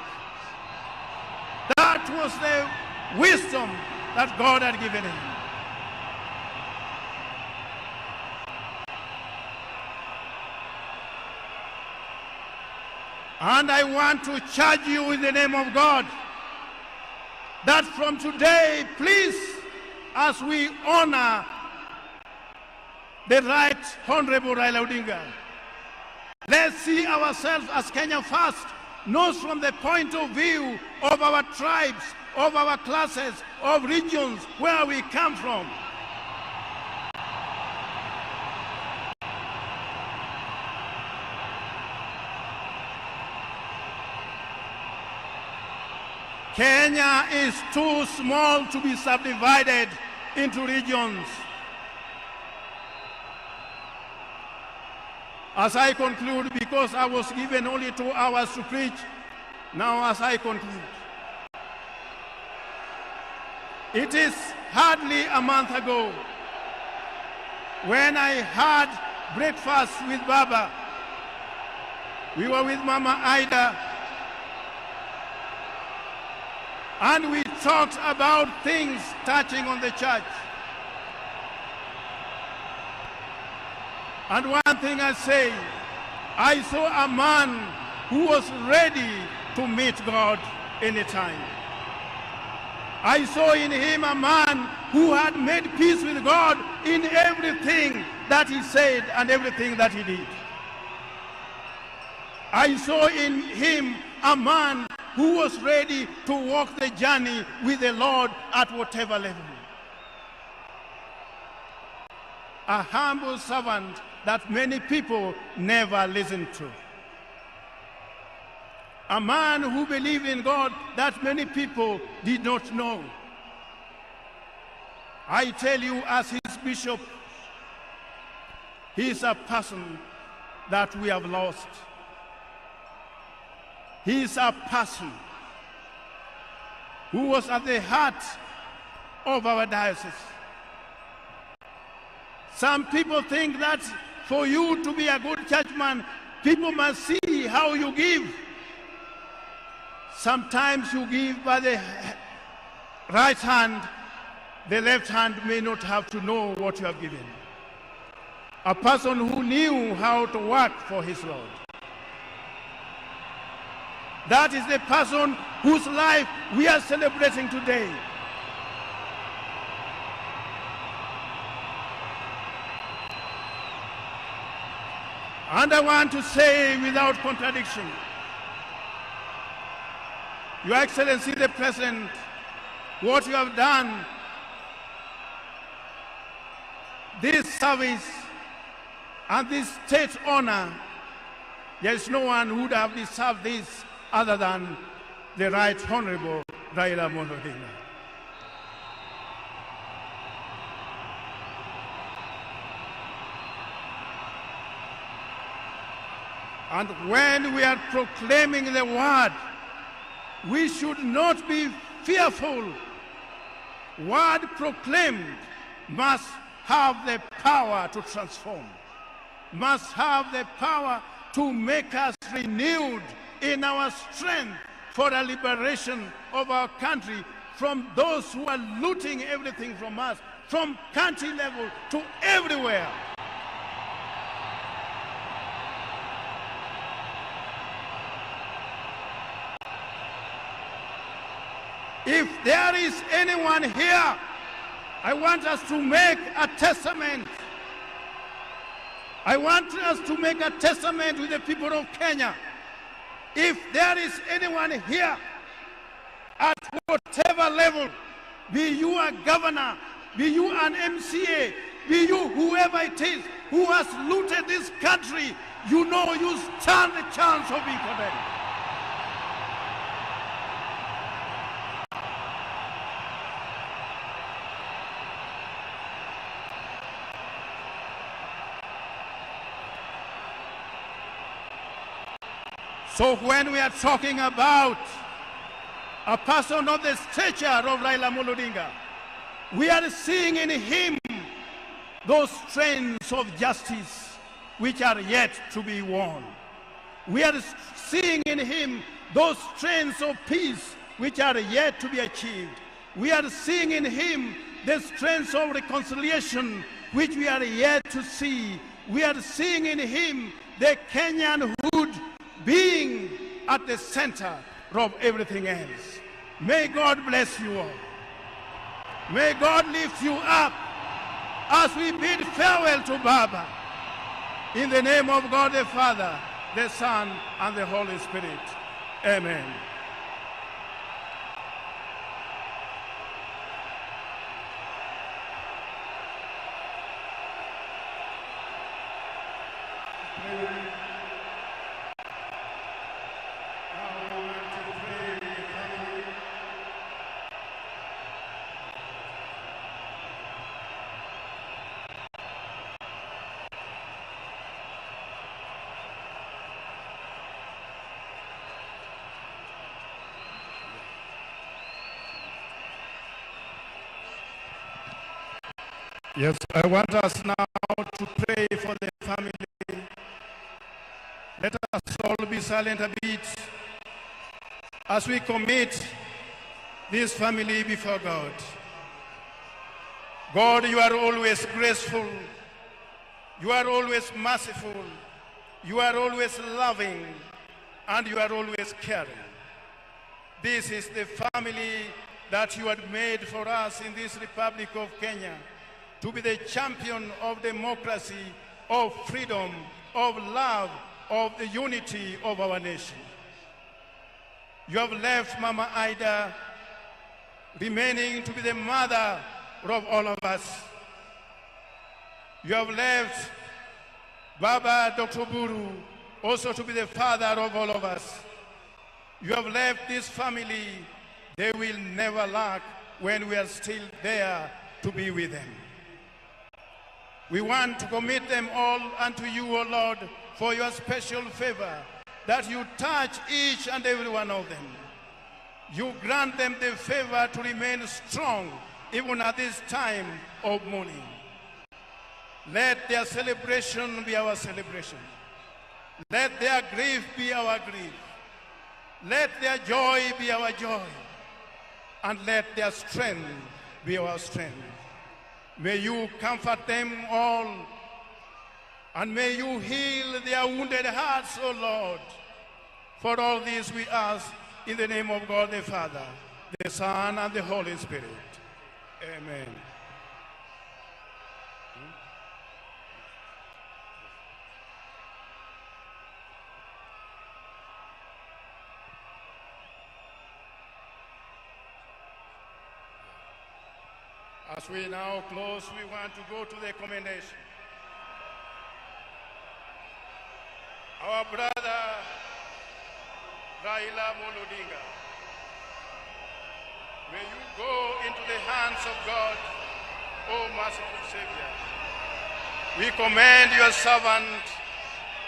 That was the wisdom that God had given him. And I want to charge you in the name of God that from today, please, as we honor the Right Honorable Raila Odinga, let's see ourselves as Kenya first, not from the point of view of our tribes, of our classes, of regions where we come from. Kenya is too small to be subdivided into regions. As I conclude, because I was given only 2 hours to preach, now as I conclude, it is hardly a month ago when I had breakfast with Baba. We were with Mama Ida. And we talked about things touching on the church. And one thing I say, I saw a man who was ready to meet God anytime. I saw in him a man who had made peace with God in everything that he said and everything that he did. I saw in him a man who was ready to walk the journey with the Lord at whatever level. A humble servant that many people never listened to. A man who believed in God that many people did not know. I tell you, as his bishop, he is a person that we have lost. He is a person who was at the heart of our diocese. Some people think that for you to be a good churchman, people must see how you give. Sometimes you give by the right hand, the left hand may not have to know what you have given. A person who knew how to work for his Lord. That is the person whose life we are celebrating today. And I want to say without contradiction, Your Excellency the President, what you have done, this service and this state honor, there is no one who would have deserved this other than the Right Honorable Raila Amolo Odinga. And when we are proclaiming the word, we should not be fearful. Word proclaimed must have the power to transform, must have the power to make us renewed in our strength for the liberation of our country from those who are looting everything from us, from country level to everywhere. If there is anyone here, I want us to make a testament. I want us to make a testament with the people of Kenya. If there is anyone here, at whatever level, be you a governor, be you an MCA, be you whoever it is who has looted this country, you know you stand the chance of being condemned. So when we are talking about a person of the stature of Raila Amolo Odinga, we are seeing in him those strains of justice which are yet to be won. We are seeing in him those strains of peace which are yet to be achieved. We are seeing in him the strengths of reconciliation which we are yet to see. We are seeing in him the Kenyanhood being at the center of everything else. May God bless you all. May God lift you up as we bid farewell to Baba. In the name of God the Father, the Son, and the Holy Spirit. Amen. Yes, I want us now to pray for the family. Let us all be silent a bit as we commit this family before God. God, you are always graceful. You are always merciful. You are always loving. And you are always caring. This is the family that you had made for us in this Republic of Kenya to be the champion of democracy, of freedom, of love, of the unity of our nation. You have left Mama Ida remaining to be the mother of all of us. You have left Baba Dr. Buru also to be the father of all of us. You have left this family. They will never lack when we are still there to be with them. We want to commit them all unto you, O Lord, for your special favor, that you touch each and every one of them. You grant them the favor to remain strong even at this time of mourning. Let their celebration be our celebration. Let their grief be our grief. Let their joy be our joy. And let their strength be our strength. May you comfort them all. And may you heal their wounded hearts, O Lord. For all this we ask in the name of God the Father, the Son, and the Holy Spirit. Amen. As we now close, we want to go to the commendation. Our brother Raila Amolo Odinga, may you go into the hands of God, O merciful Savior. We commend your servant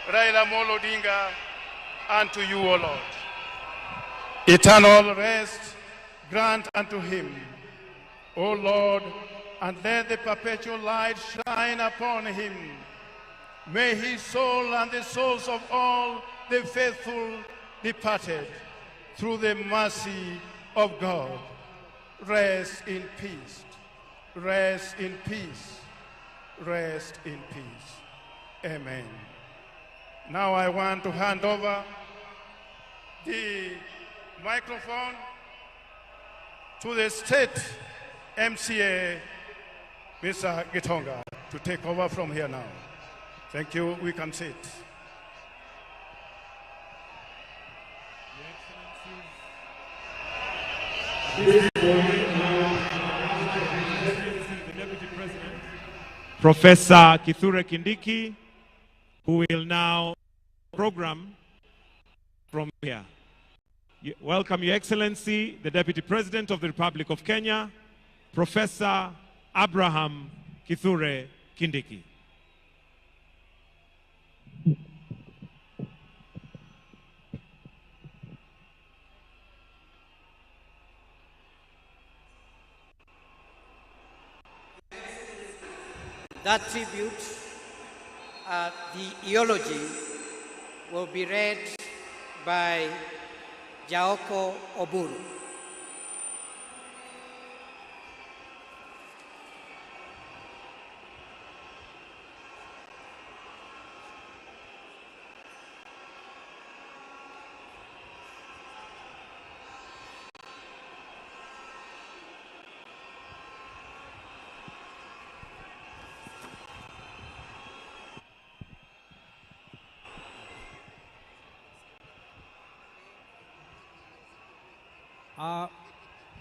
Raila Amolo Odinga unto you, O Lord. Eternal rest grant unto him, O Lord, and let the perpetual light shine upon him. May his soul and the souls of all the faithful departed, through the mercy of God, rest in peace. Rest in peace. Rest in peace. Amen. Now I want to hand over the microphone to the state MCA, Mr. Gitonga, to take over from here now. Thank you. We can sit. This Professor Kithure Kindiki, who will now program from here. Welcome, Your Excellency, the Deputy President of the Republic of Kenya, Professor Abraham Kithure Kindiki. That tribute, the eulogy, will be read by Jaoko Oburu.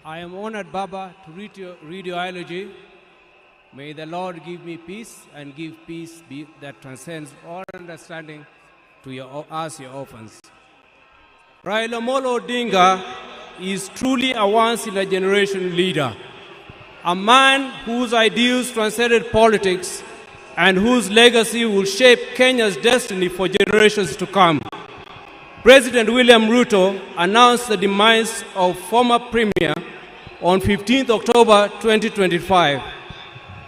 I am honored, Baba, to read your, read your eulogy. May the Lord give me peace and give peace be, that transcends all understanding to your, us, your orphans. Raila Amolo Odinga is truly a once-in-a-generation leader, a man whose ideals transcended politics and whose legacy will shape Kenya's destiny for generations to come. President William Ruto announced the demise of former Premier on 15th October 2025.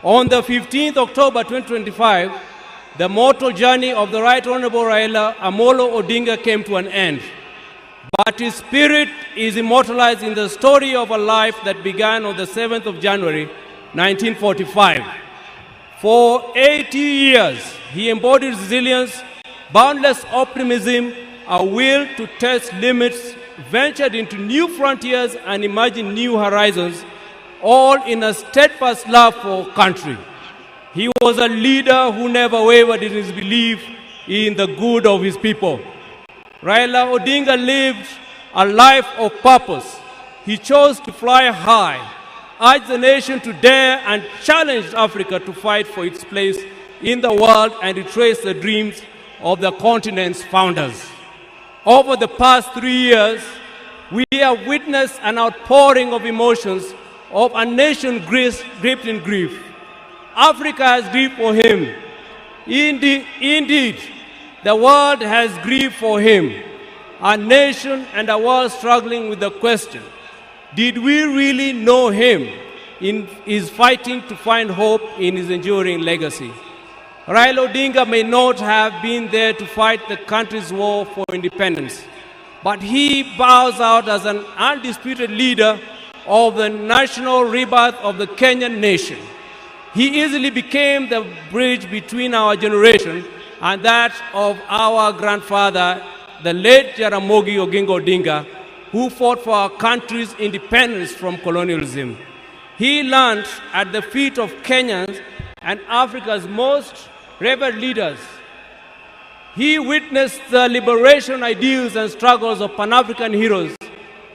On the 15th October 2025, the mortal journey of the Right Honorable Raila Amolo Odinga came to an end. But his spirit is immortalized in the story of a life that began on the 7th of January, 1945. For 80 years, he embodied resilience, boundless optimism, a will to test limits, ventured into new frontiers and imagined new horizons, all in a steadfast love for country. He was a leader who never wavered in his belief in the good of his people. Raila Odinga lived a life of purpose. He chose to fly high, urged the nation to dare, and challenged Africa to fight for its place in the world and retrace the dreams of the continent's founders. Over the past 3 years, we have witnessed an outpouring of emotions of a nation gripped in grief. Africa has grieved for him. Indeed, the world has grieved for him. A nation and a world struggling with the question, did we really know him? In his fighting to find hope in his enduring legacy. Raila Odinga may not have been there to fight the country's war for independence, but he bows out as an undisputed leader of the national rebirth of the Kenyan nation. He easily became the bridge between our generation and that of our grandfather, the late Jaramogi Oginga Odinga, who fought for our country's independence from colonialism. He learned at the feet of Kenyans and Africa's most revered leaders. He witnessed the liberation ideals and struggles of Pan-African heroes,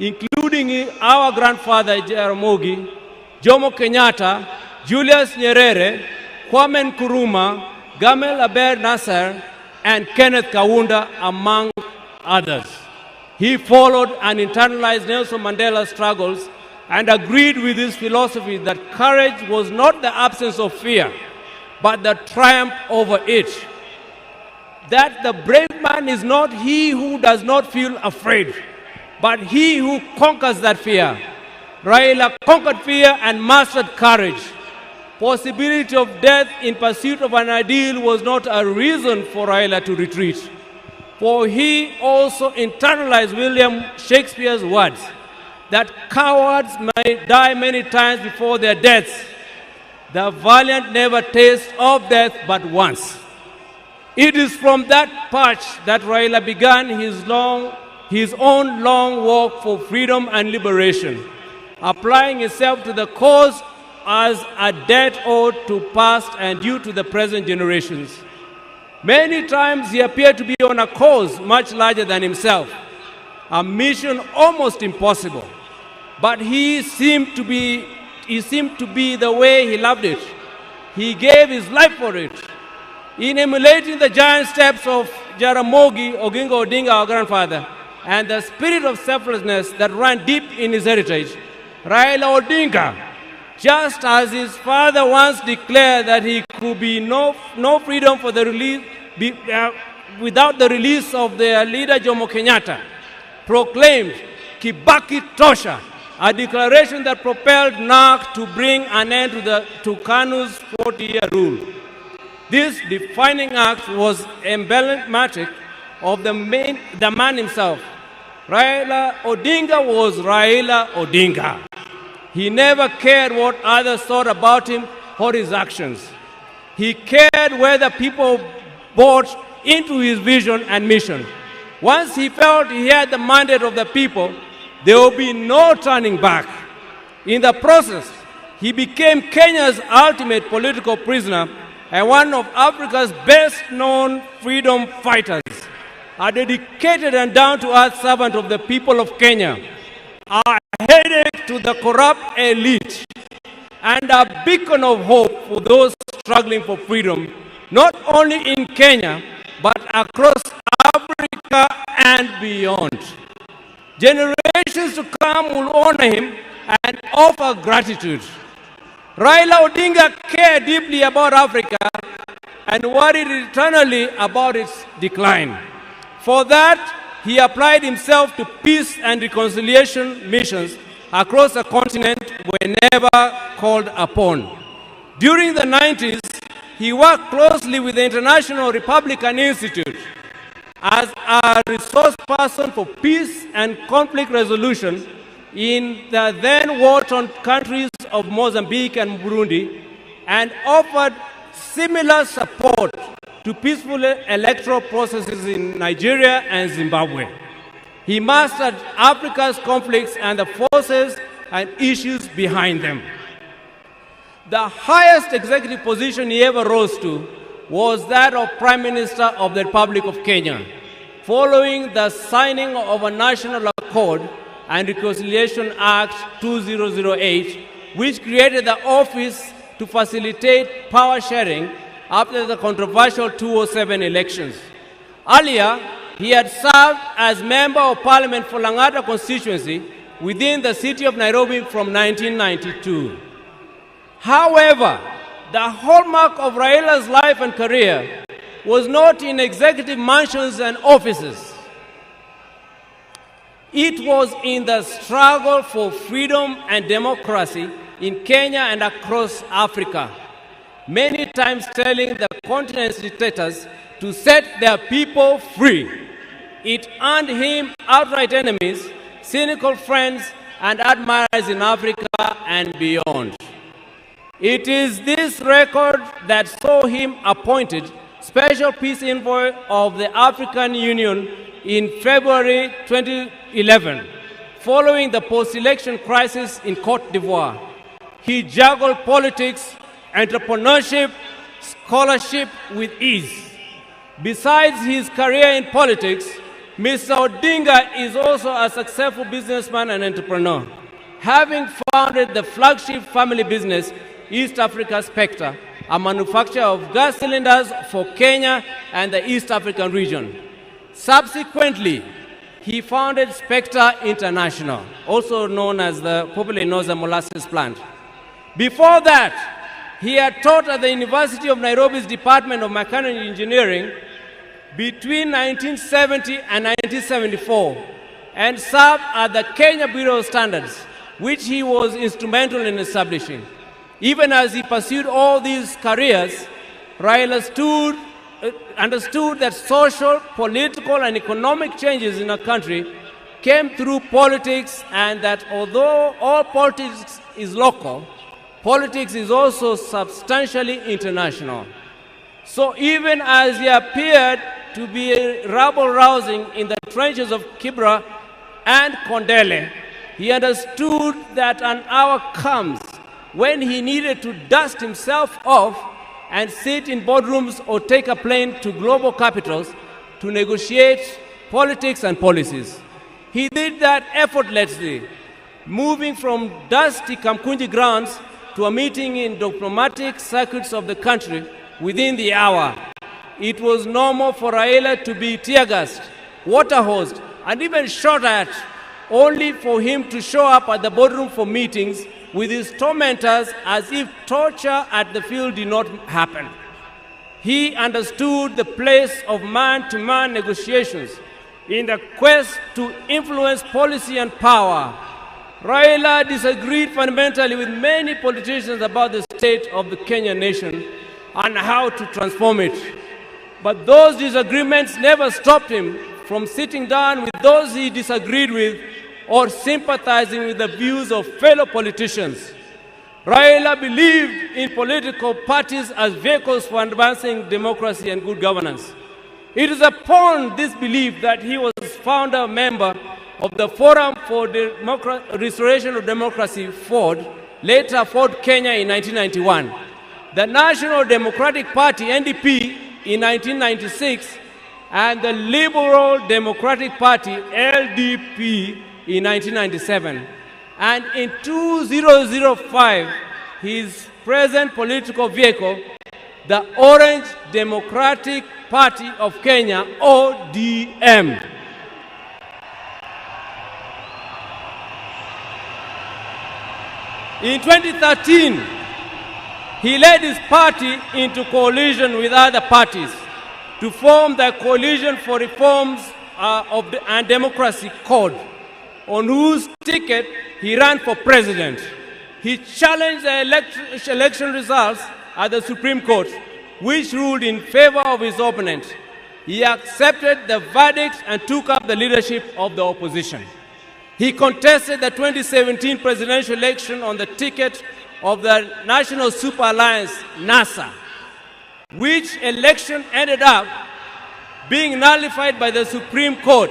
including our grandfather Jaramogi, Jomo Kenyatta, Julius Nyerere, Kwame Nkrumah, Gamal Abdel Nasser, and Kenneth Kaunda, among others. He followed and internalized Nelson Mandela's struggles and agreed with his philosophy that courage was not the absence of fear, but the triumph over it. That the brave man is not he who does not feel afraid, but he who conquers that fear. Raila conquered fear and mastered courage. Possibility of death in pursuit of an ideal was not a reason for Raila to retreat, for he also internalized William Shakespeare's words that cowards may die many times before their deaths. The valiant never taste of death but once. It is from that perch that Raila began his own long walk for freedom and liberation, applying himself to the cause as a debt owed to past and due to the present generations. Many times he appeared to be on a cause much larger than himself, a mission almost impossible. But he seemed to be the way he loved it. He gave his life for it. In emulating the giant steps of Jaramogi Oginga Odinga, our grandfather, and the spirit of selflessness that ran deep in his heritage, Raila Odinga, just as his father once declared that he could be no freedom for the release, be without the release of their leader Jomo Kenyatta, proclaimed Kibaki Tosha, a declaration that propelled NARC to bring an end to KANU's 40-year rule. This defining act was emblematic of the man himself. Raila Odinga was Raila Odinga. He never cared what others thought about him or his actions. He cared whether people bought into his vision and mission. Once he felt he had the mandate of the people, there would be no turning back. In the process, he became Kenya's ultimate political prisoner and one of Africa's best-known freedom fighters, a dedicated and down-to-earth servant of the people of Kenya, a headache to the corrupt elite, and a beacon of hope for those struggling for freedom, not only in Kenya, but across Africa and beyond. Generations to come will honor him and offer gratitude. Raila Odinga cared deeply about Africa and worried eternally about its decline. For that, he applied himself to peace and reconciliation missions across the continent whenever called upon. During the 90s, He worked closely with the International Republican Institute as a resource person for peace and conflict resolution in the then war-torn countries of Mozambique and Burundi and offered similar support to peaceful electoral processes in Nigeria and Zimbabwe. He mastered Africa's conflicts and the forces and issues behind them. The highest executive position he ever rose to was that of Prime Minister of the Republic of Kenya, following the signing of a national accord and Reconciliation Act 2008, which created the office to facilitate power sharing after the controversial 2007 elections. Earlier, he had served as Member of Parliament for Lang'ata constituency within the city of Nairobi from 1992. However, the hallmark of Raila's life and career was not in executive mansions and offices. It was in the struggle for freedom and democracy in Kenya and across Africa, many times telling the continent's dictators to set their people free. It earned him outright enemies, cynical friends, and admirers in Africa and beyond. It is this record that saw him appointed Special Peace Envoy of the African Union in February 2011, following the post-election crisis in Cote d'Ivoire. He juggled politics, entrepreneurship, scholarship with ease. Besides his career in politics, Mr. Odinga is also a successful businessman and entrepreneur, having founded the flagship family business, East Africa Spectre, a manufacturer of gas cylinders for Kenya and the East African region. Subsequently, he founded Spectre International, also known as the popularly known as the molasses plant. Before that, he had taught at the University of Nairobi's Department of Mechanical Engineering between 1970 and 1974 and served at the Kenya Bureau of Standards, which he was instrumental in establishing. Even as he pursued all these careers, Raila stood, uh, understood that social, political, and economic changes in a country came through politics, and that although all politics is local, politics is also substantially international. So even as he appeared to be rabble rousing in the trenches of Kibra and Kondele, he understood that an hour comes when he needed to dust himself off and sit in boardrooms or take a plane to global capitals to negotiate politics and policies. He did that effortlessly, moving from dusty Kamkunji grounds to a meeting in diplomatic circuits of the country within the hour. It was normal for Raila to be tear-gassed, water-hosed, and even shot at, only for him to show up at the boardroom for meetings with his tormentors as if torture at the field did not happen. He understood the place of man-to-man negotiations in the quest to influence policy and power. Raila disagreed fundamentally with many politicians about the state of the Kenyan nation and how to transform it. But those disagreements never stopped him from sitting down with those he disagreed with or sympathizing with the views of fellow politicians. Raila believed in political parties as vehicles for advancing democracy and good governance. It is upon this belief that he was founder member of the Forum for Democra Restoration of Democracy, FORD, later FORD Kenya in 1991, the National Democratic Party, NDP, in 1996, and the Liberal Democratic Party, LDP, in 1997. And in 2005, his present political vehicle, the Orange Democratic Party of Kenya, ODM. In 2013, he led his party into coalition with other parties to form the Coalition for Reforms uh, of the, and Democracy Code, on whose ticket he ran for president. He challenged the elect election results at the Supreme Court, which ruled in favor of his opponent. He accepted the verdict and took up the leadership of the opposition. He contested the 2017 presidential election on the ticket of the National Super Alliance, NASA, which election ended up being nullified by the Supreme Court,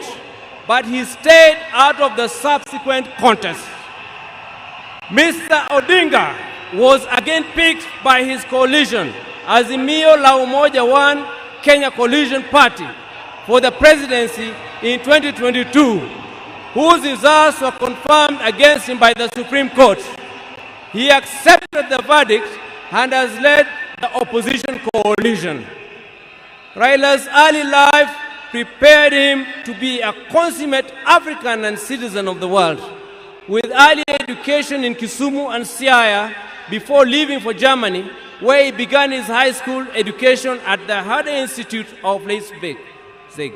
but he stayed out of the subsequent contest. Mr. Odinga was again picked by his coalition, Azimio La Umoja One Kenya Coalition Party, for the presidency in 2022, whose results were confirmed against him by the Supreme Court. He accepted the verdict and has led the opposition coalition. Raila's early life prepared him to be a consummate African and citizen of the world. With early education in Kisumu and Siaya before leaving for Germany, where he began his high school education at the Herder Institute of Leipzig.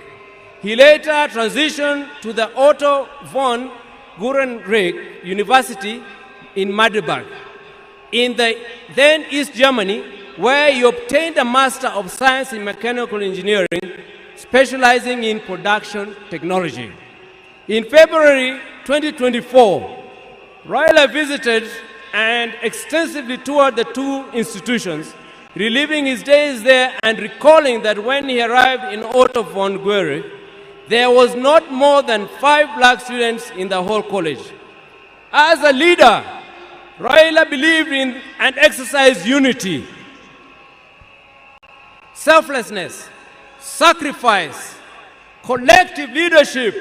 He later transitioned to the Otto von Guericke University in Magdeburg, in the then East Germany, where he obtained a Master of Science in Mechanical Engineering, specializing in production technology. In February 2024, Raila visited and extensively toured the two institutions, reliving his days there and recalling that when he arrived in Otto von Guericke, there was not more than five black students in the whole college. As a leader, Raila believed in and exercised unity, selflessness, sacrifice, collective leadership,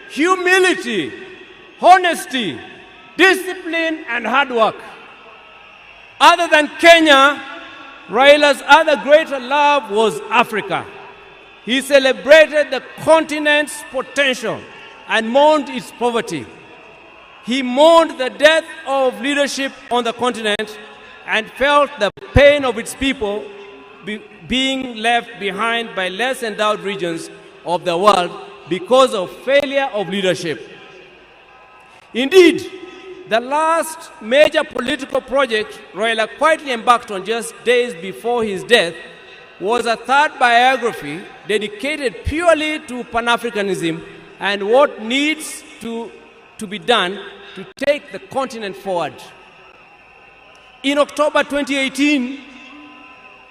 humility, honesty, discipline, and hard work. Other than Kenya, Raila's other greater love was Africa. He celebrated the continent's potential and mourned its poverty. He mourned the death of leadership on the continent and felt the pain of its people be, being left behind by less endowed regions of the world because of failure of leadership. Indeed, the last major political project Raila quietly embarked on just days before his death was a third biography dedicated purely to Pan Africanism and what needs to, to be done to take the continent forward. In October 2018,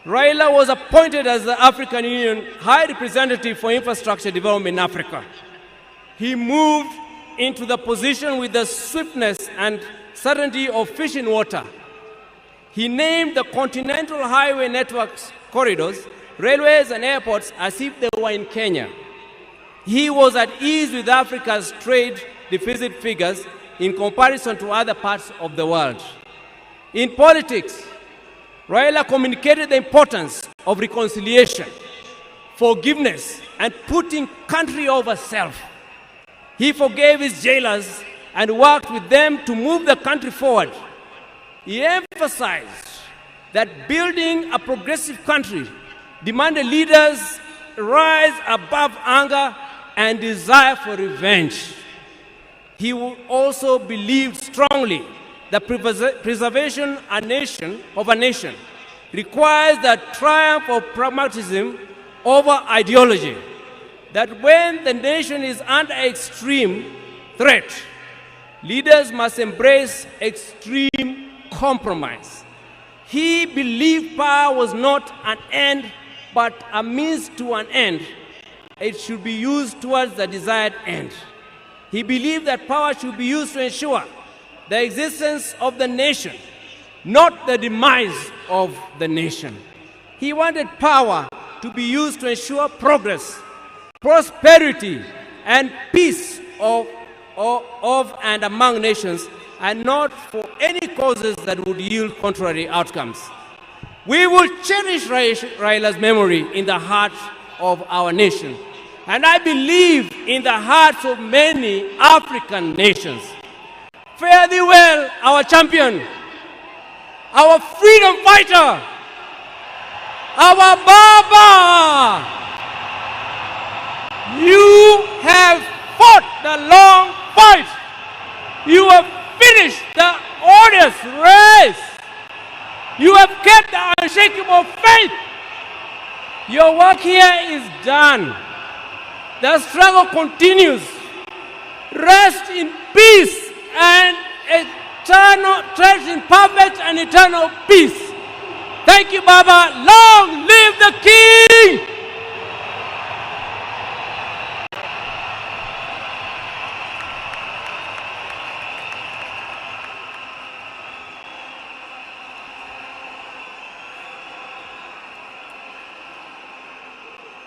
Raila was appointed as the African Union High Representative for Infrastructure Development in Africa. He moved into the position with the swiftness and certainty of fish in water. He named the Continental Highway Networks corridors, railways, and airports as if they were in Kenya. He was at ease with Africa's trade deficit figures in comparison to other parts of the world. In politics, Raila communicated the importance of reconciliation, forgiveness, and putting country over self. He forgave his jailers and worked with them to move the country forward. He emphasized that building a progressive country demanded leaders rise above anger and desire for revenge. He also believed strongly that preservation a nation, of a nation requires the triumph of pragmatism over ideology. That when the nation is under extreme threat, leaders must embrace extreme compromise. He believed power was not an end, but a means to an end. It should be used towards the desired end. He believed that power should be used to ensure the existence of the nation, not the demise of the nation. He wanted power to be used to ensure progress, prosperity, and peace of, of, of and among nations, and not for any causes that would yield contrary outcomes. We will cherish Raila's memory in the heart of our nation. And I believe in the hearts of many African nations. Fare thee well, our champion, our freedom fighter, our Baba. You have fought the long fight. You have finished the honest race. You have kept the unshakable faith. Your work here is done. The struggle continues. Rest in peace and eternal, rest in perfect and eternal peace. Thank you, Baba. Long live the King!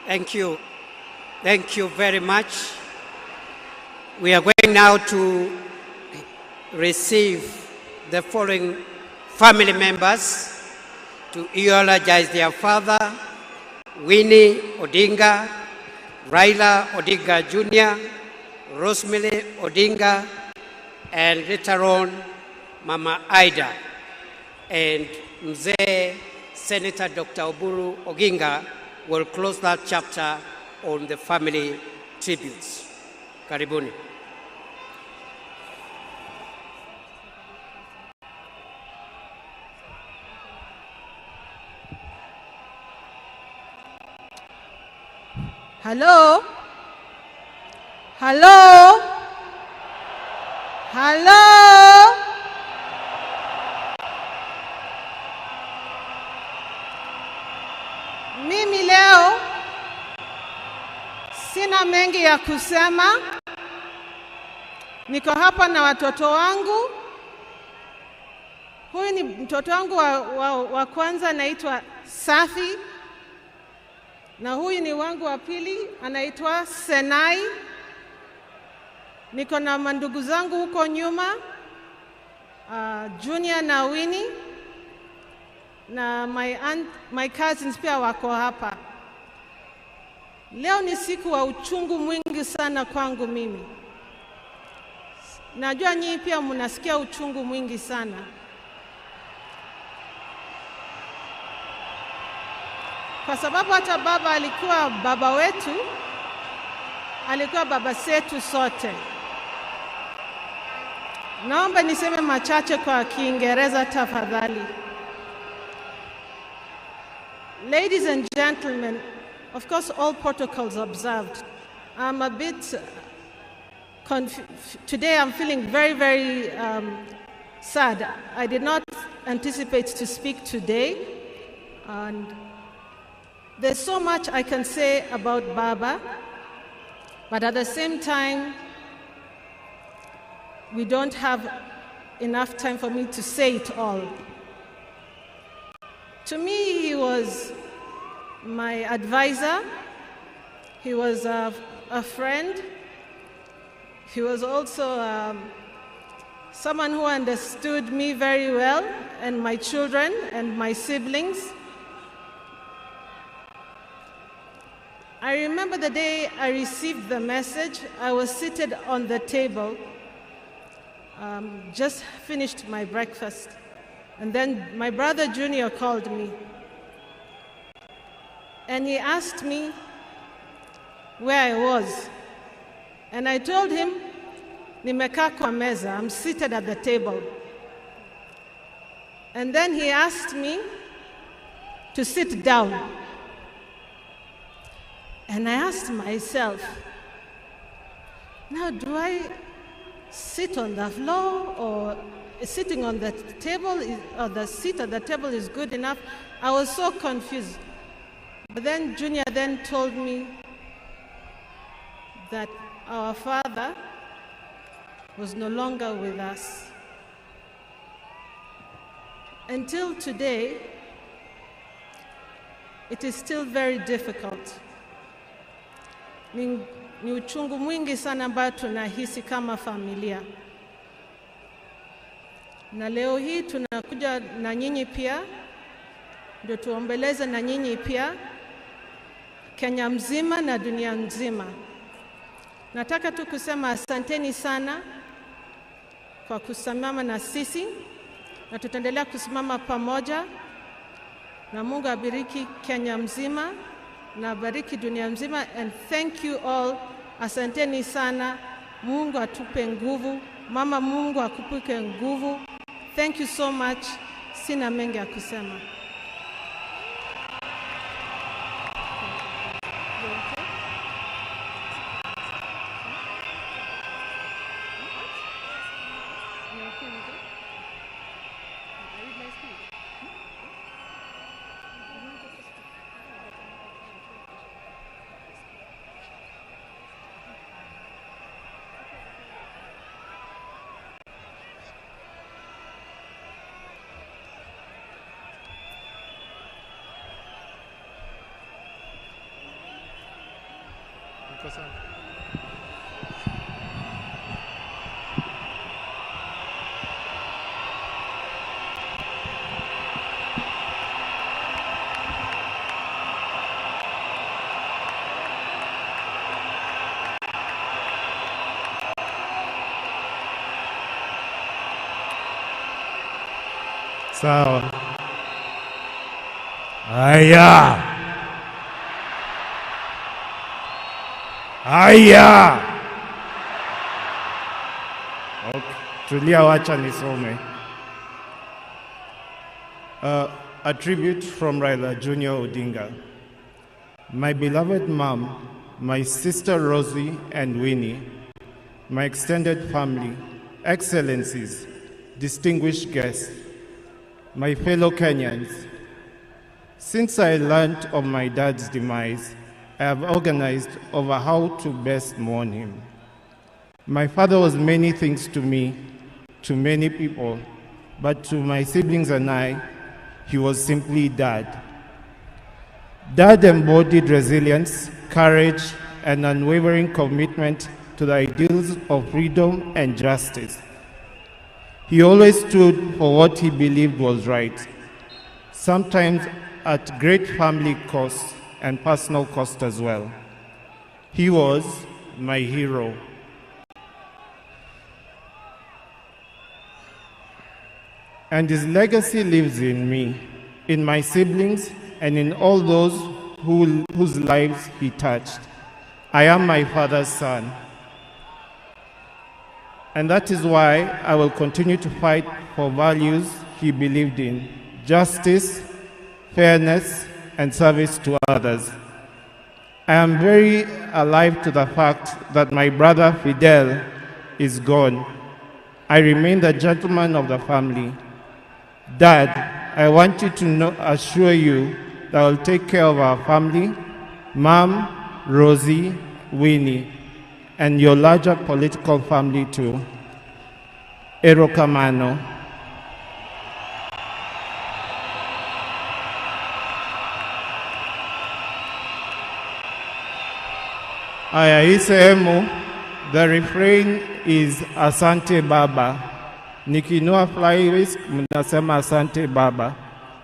Thank you. Thank you very much. We are going now to receive the following family members to eulogize their father, Winnie Odinga, Raila Odinga Jr., Rosemary Odinga, and later on, Mama Ida, and Mzee Senator Dr. Oburu Oginga will close that chapter on the family tributes. Karibuni. Hello? Hello? Hello? Mimi leo sina mengi ya kusema. Niko hapa na watoto wangu. Huyu ni mtoto wangu wa, wa, wa kwanza anaitwa Safi, na huyu ni wangu wa pili anaitwa Senai. Niko na mandugu zangu huko nyuma, uh, Junior na Winnie na my aunt, my cousins pia wako hapa. Leo ni siku wa uchungu mwingi sana kwangu mimi. Najua nyinyi pia mnasikia uchungu mwingi sana. Kwa sababu hata baba alikuwa baba wetu, alikuwa baba zetu sote. Naomba niseme machache kwa Kiingereza tafadhali. Ladies and gentlemen, of course all protocols observed. I'm a bit conf- today I'm feeling very, very sad. I did not anticipate to speak today, and there's so much I can say about Baba, but at the same time, we don't have enough time for me to say it all. To me, he was my advisor, he was a, a friend, he was also someone who understood me very well and my children and my siblings. I remember the day I received the message, I was seated on the table, just finished my breakfast. And then my brother Junior called me. And he asked me where I was. And I told him, Nimekaa kwa meza, I'm seated at the table. And then he asked me to sit down. And I asked myself, now do I sit on the floor or sitting on the table is, or the seat at the table is good enough? I was so confused. But then Junior then told me that our father was no longer with us. Until today, it is still very difficult. Ni, ni uchungu mwingi sana ambayo tunahisi kama familia, na leo hii tunakuja na nyinyi pia ndio tuombeleze na nyinyi pia, Kenya mzima na dunia nzima. Nataka tu kusema asanteni sana kwa kusimama na sisi, na tutaendelea kusimama pamoja, na Mungu abariki Kenya mzima na abariki dunia mzima. And thank you all, asanteni sana. Mungu atupe nguvu, mama Mungu akupe nguvu. Thank you so much. Sina mengi ya kusema. Asante. Sawa. Haya. Haya. Okay. Tulia, wacha nisome. A tribute from Raila Junior Odinga. My beloved mom, my sister Rosie and Winnie, my extended family, excellencies, distinguished guests, my fellow Kenyans, since I learned of my dad's demise, I have organized over how to best mourn him. My father was many things to me, to many people, but to my siblings and I, he was simply dad. Dad embodied resilience, courage, and unwavering commitment to the ideals of freedom and justice. He always stood for what he believed was right, sometimes at great family cost and personal cost as well. He was my hero. And his legacy lives in me, in my siblings, and in all those whose lives he touched. I am my father's son. And that is why I will continue to fight for values he believed in justice, fairness, and service to others. I am very alive to the fact that my brother Fidel is gone. I remain the gentleman of the family. Dad, I want you to know, assure you that I will take care of our family, Mom, Rosie, Winnie, and your larger political family too. Erokamano. Aya, hii sehemu the refrain is asante baba. Nikiinua fly whisk mnasema asante baba.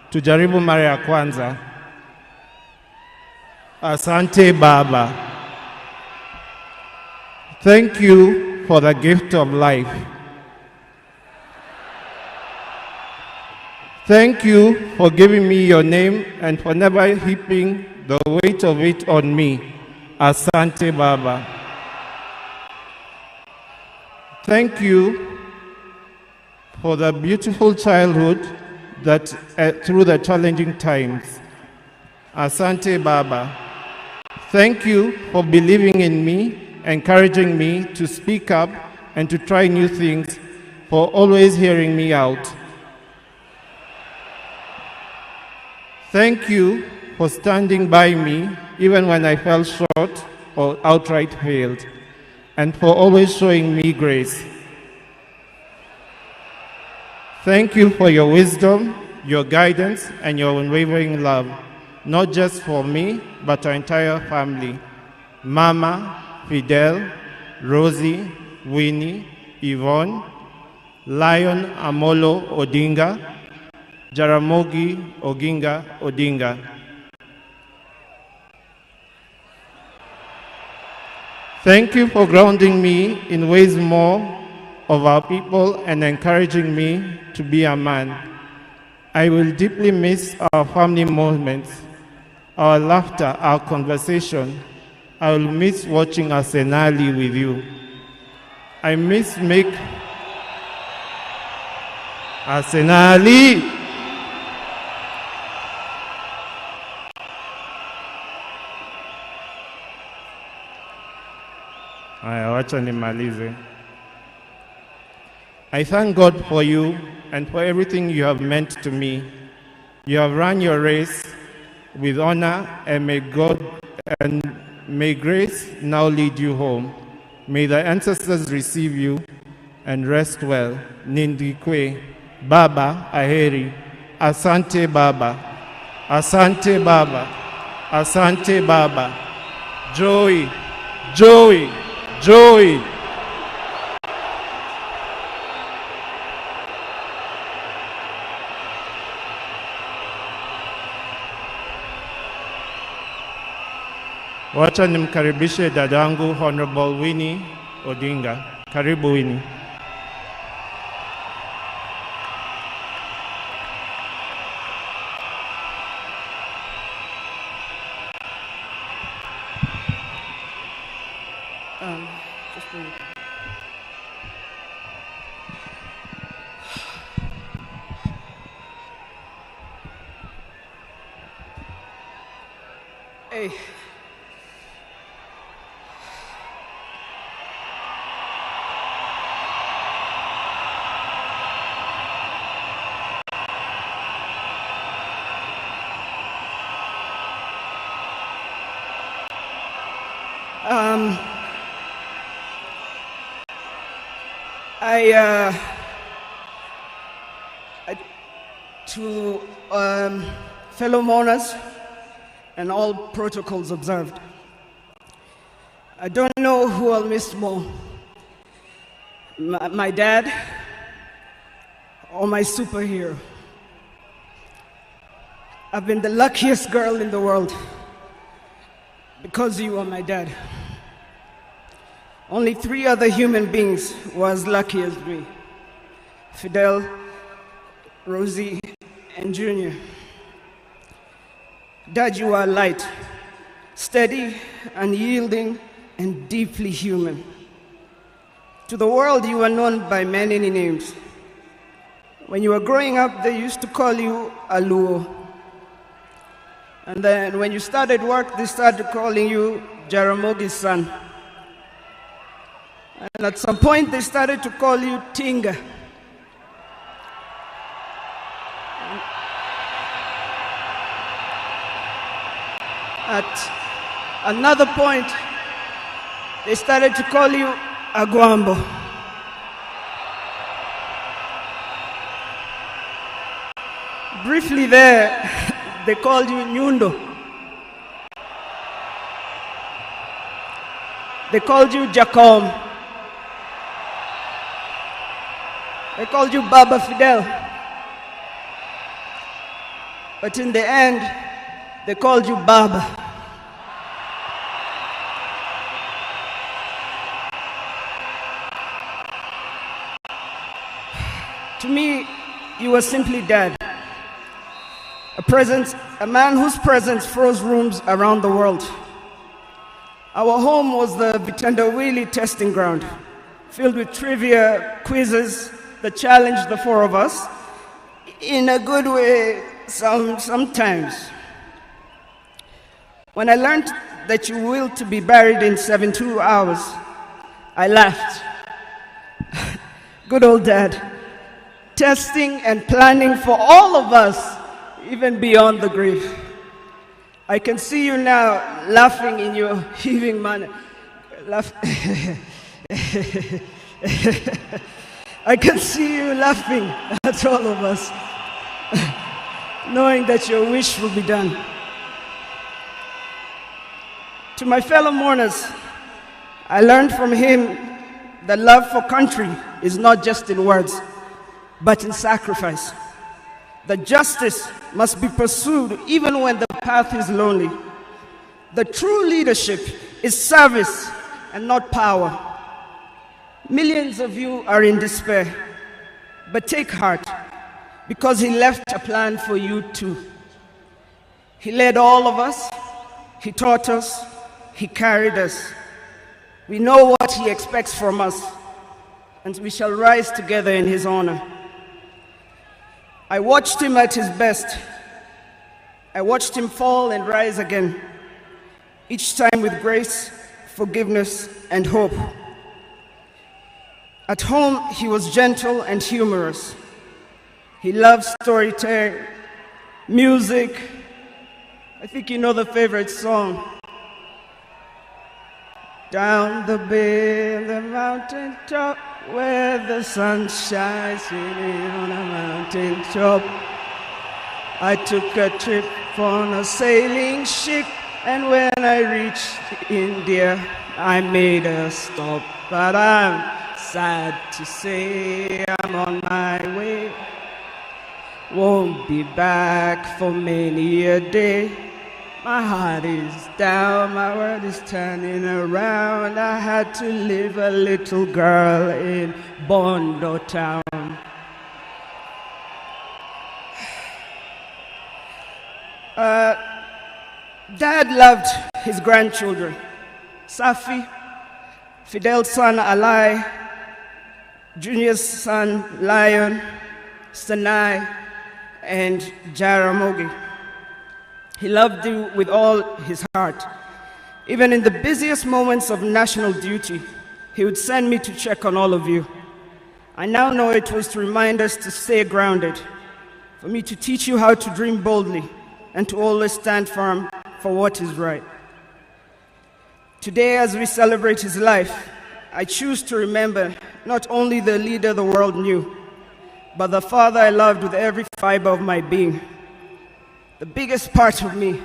Tujaribu mara ya kwanza. Asante baba. Thank you for the gift of life. Thank you for giving me your name and for never heaping the weight of it on me. Asante Baba. Thank you for the beautiful childhood that through the challenging times. Asante Baba. Thank you for believing in me, encouraging me to speak up and to try new things, for always hearing me out. Thank you for standing by me even when I fell short or outright failed, and for always showing me grace. Thank you for your wisdom, your guidance, and your unwavering love, not just for me, but our entire family. Mama, Fidel, Rosie, Winnie, Yvonne, Lion Amolo Odinga, Jaramogi Oginga Odinga. Thank you for grounding me in ways more of our people and encouraging me to be a man. I will deeply miss our family moments, our laughter, our conversation. I will miss watching Arsenali with you. I miss make Arsenali. Aya, wacha nimalize. I thank God for you and for everything you have meant to me. You have run your race with honor, and may God and may grace now lead you home. May the ancestors receive you and rest well. Nindikwe, Baba Aheri, Asante Baba, Asante Baba, Asante Baba, Joey, Joey, Joey. Wacha nimkaribishe dadangu Honorable Winnie Odinga. Karibu Winnie. Just bring it. Hey. I, to fellow mourners and all protocols observed, I don't know who I'll miss more, my dad or my superhero. I've been the luckiest girl in the world because you are my dad. Only 3 other human beings were as lucky as me: Fidel, Rosie, and Junior. Dad, you are light, steady, unyielding, and deeply human. To the world, you are known by many names. When you were growing up, they used to call you Aluo. And then when you started work, they started calling you Jaramogi's son. And at some point, they started to call you Tinga. At another point, they started to call you Agwambo. Briefly there, they called you Nyundo. They called you Jacom. They called you Baba Fidel. But in the end, they called you Baba. To me, you were simply dad. A man whose presence froze rooms around the world. Our home was the Vitendawili testing ground, filled with trivia, quizzes that challenged the 4 of us in a good way sometimes. When I learned that you willed to be buried in 72 hours, I laughed. Good old dad, testing and planning for all of us, even beyond the grave. I can see you now laughing in your heaving manner. Laugh. I can see you laughing at all of us, knowing that your wish will be done. To my fellow mourners, I learned from him that love for country is not just in words, but in sacrifice. That justice must be pursued even when the path is lonely. The true leadership is service and not power. Millions of you are in despair, but take heart, because he left a plan for you too. He led all of us, he taught us, he carried us. We know what he expects from us, and we shall rise together in his honor. I watched him at his best. I watched him fall and rise again, each time with grace, forgiveness, and hope. At home, he was gentle and humorous. He loved storytelling, music. I think you know the favorite song. Down the bay, the mountain top, where the sun shines on a mountain top. I took a trip on a sailing ship. And when I reached India, I made a stop. But I'm sad to say I'm on my way. Won't be back for many a day. My heart is down, my world is turning around. I had to leave a little girl in Bondo Town. Uh, Dad loved his grandchildren, Safi, Fidel's son Alai, Junior's son Lion, Sanai, and Jaramogi. He loved you with all his heart. Even in the busiest moments of national duty, he would send me to check on all of you. I now know it was to remind us to stay grounded, for me to teach you how to dream boldly and to always stand firm for what is right. Today, as we celebrate his life, I choose to remember not only the leader the world knew, but the father I loved with every fiber of my being. The biggest part of me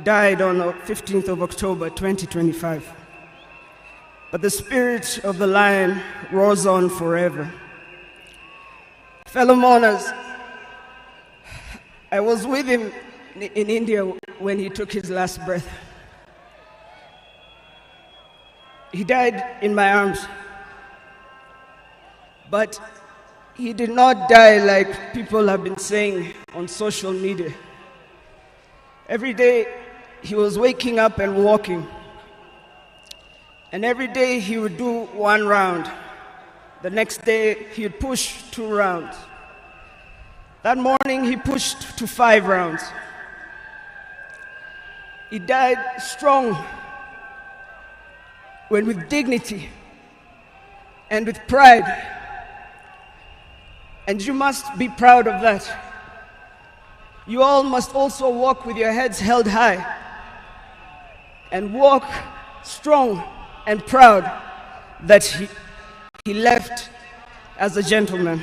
died on the 15th of October 2025. But the spirit of the lion roars on forever. Fellow mourners, I was with him in India when he took his last breath. He died in my arms. But he did not die like people have been saying on social media. Every day he was waking up and walking. And every day he would do one round. The next day he would push two rounds. That morning he pushed to five rounds. He died strong when with dignity and with pride. And you must be proud of that. You all must also walk with your heads held high and walk strong and proud that he, he left as a gentleman.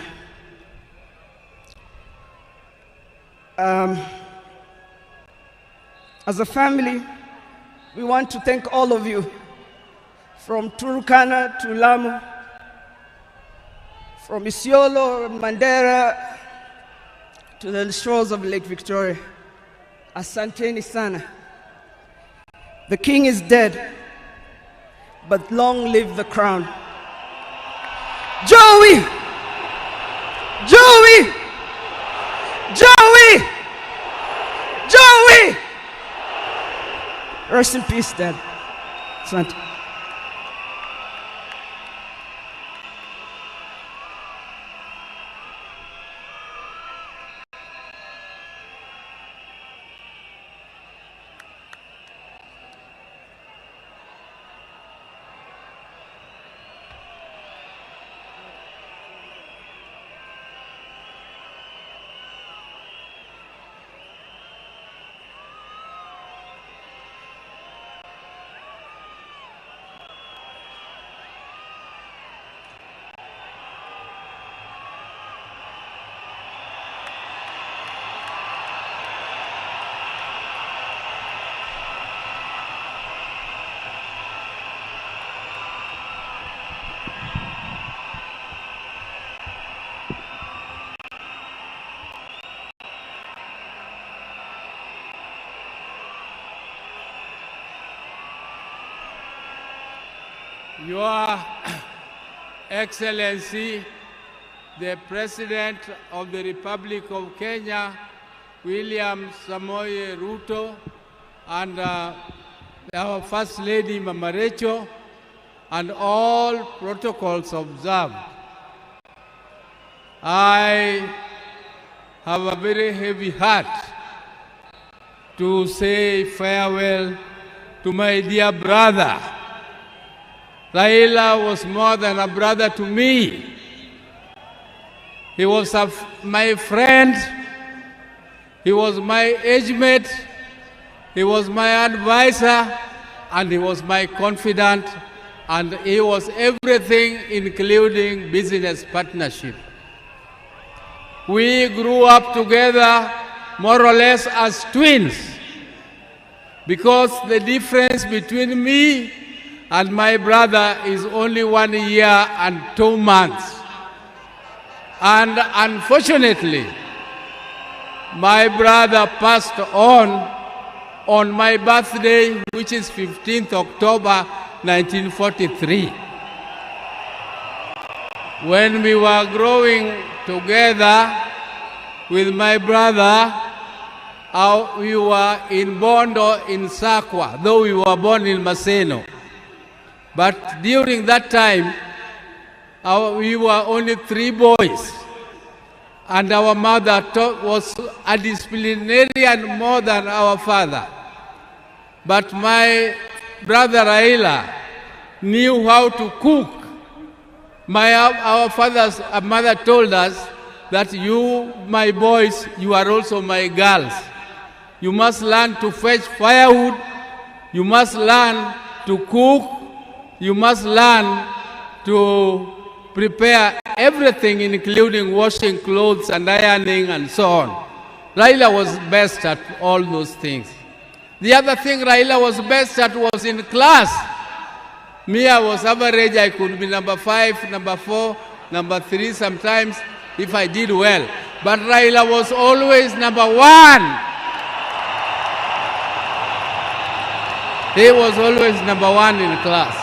Um, as a family, we want to thank all of you from Turkana to Lamu, from Isiolo, Mandera to the shores of Lake Victoria. Asanteni sana. The king is dead, but long live the crown. Joey! Joey! Joey! Joey! Rest in peace, Dad. Asante. Your Excellency, the President of the Republic of Kenya, William Samoei Ruto, and uh, our First Lady, Mama Rachel, and all protocols observed. I have a very heavy heart to say farewell to my dear brother. Raila was more than a brother to me. He was a, my friend. He was my age mate. He was my advisor. And he was my confidant. And he was everything, including business partnership. We grew up together more or less as twins. Because the difference between me and my brother is only one year and 2 months. And unfortunately, my brother passed on my birthday, which is 15th October 1943. When we were growing together with my brother, we were in Bondo in Sakwa, though we were born in Maseno. But during that time, we were only 3 boys. And our mother was a disciplinarian more than our father. But my brother Raila knew how to cook. Our father's mother told us that you, my boys, you are also my girls. You must learn to fetch firewood. You must learn to cook. You must learn to prepare everything, including washing clothes and ironing and so on. Raila was best at all those things. The other thing Raila was best at was in class. Me, I was average. I could be number 5, number 4, number 3 sometimes if I did well. But Raila was always number 1. He was always number 1 in class.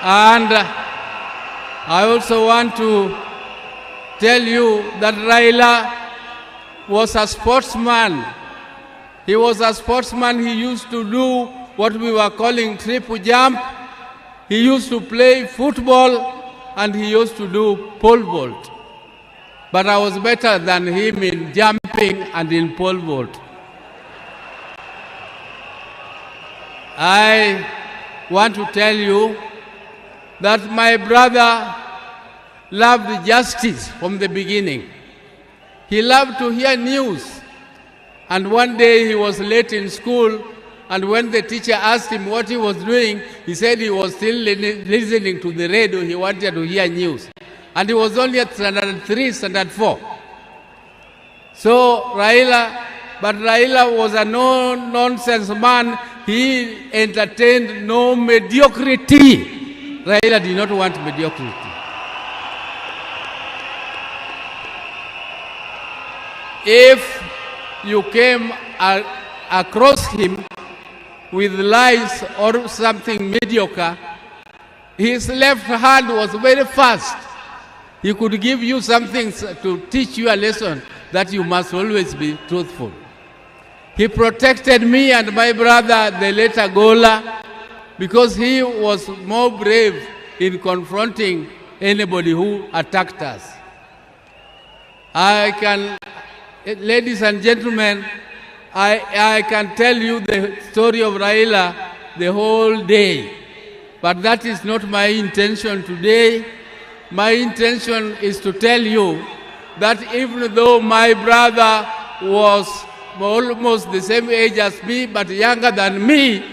And I also want to tell you that Raila was a sportsman. He was a sportsman. He used to do what we were calling triple jump. He used to play football and he used to do pole vault. But I was better than him in jumping and in pole vault. I want to tell you that my brother loved justice from the beginning. He loved to hear news. And one day he was late in school, and when the teacher asked him what he was doing, he said he was still listening to the radio. He wanted to hear news. And he was only at standard 3, standard 4. But Raila was a no-nonsense man. He entertained no mediocrity. Raila did not want mediocrity. If you came across him with lies or something mediocre, his left hand was very fast. He could give you something to teach you a lesson that you must always be truthful. He protected me and my brother, the late Agola, because he was more brave in confronting anybody who attacked us. Ladies and gentlemen, I can tell you the story of Raila the whole day, but that is not my intention today. My intention is to tell you that even though my brother was almost the same age as me, but younger than me,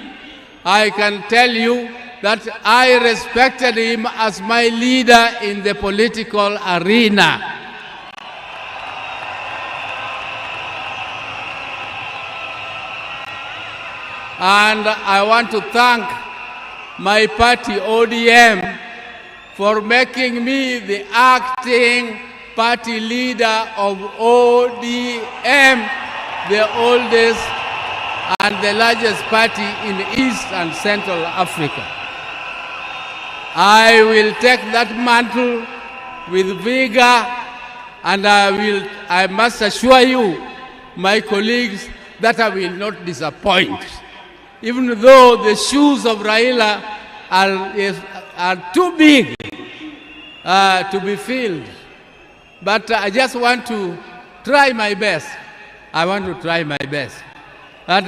I can tell you that I respected him as my leader in the political arena. And I want to thank my party, ODM, for making me the acting party leader of ODM, the oldest and the largest party in East and Central Africa. I will take that mantle with vigor, and I must assure you, my colleagues, that I will not disappoint. Even though the shoes of Raila are too big to be filled, but I just want to try my best. I want to try my best. But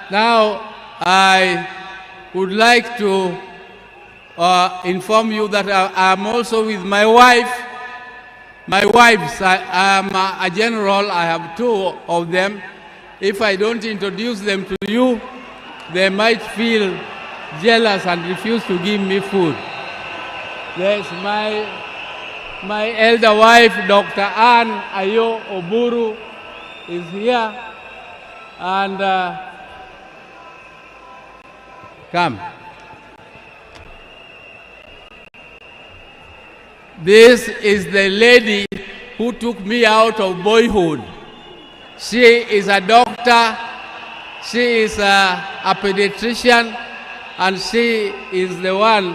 now I would like to inform you that I am also with my wife. My wives, I am a general, I have two of them. If I don't introduce them to you, they might feel jealous and refuse to give me food. There's my elder wife, Dr. Anne Ayo Oburu, is here. And uh, come. This is the lady who took me out of boyhood. She is a doctor, she is a, a pediatrician, and she is the one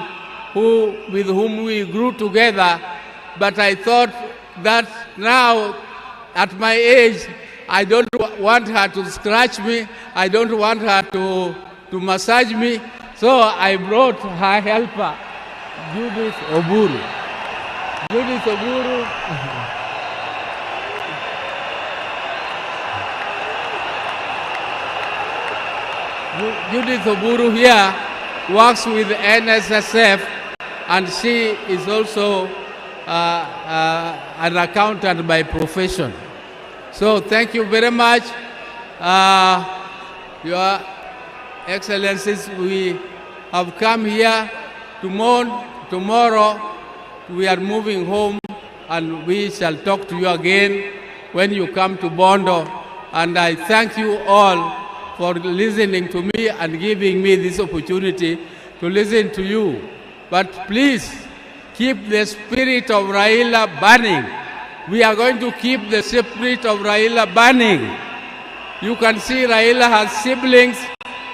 who, with whom we grew together. But I thought that now, at my age, I don't want her to scratch me, I don't want her to, to massage me. So I brought her helper, Judith Oburu. Judith Oburu. Judith Oburu here works with NSSF and she is also uh, uh, an accountant by profession. So thank you very much. Uh, Your Excellencies, we have come here to mourn. Tomorrow we are moving home and we shall talk to you again when you come to Bondo. And I thank you all for listening to me and giving me this opportunity to listen to you. But please keep the spirit of Raila burning. We are going to keep the spirit of Raila burning. You can see Raila has siblings.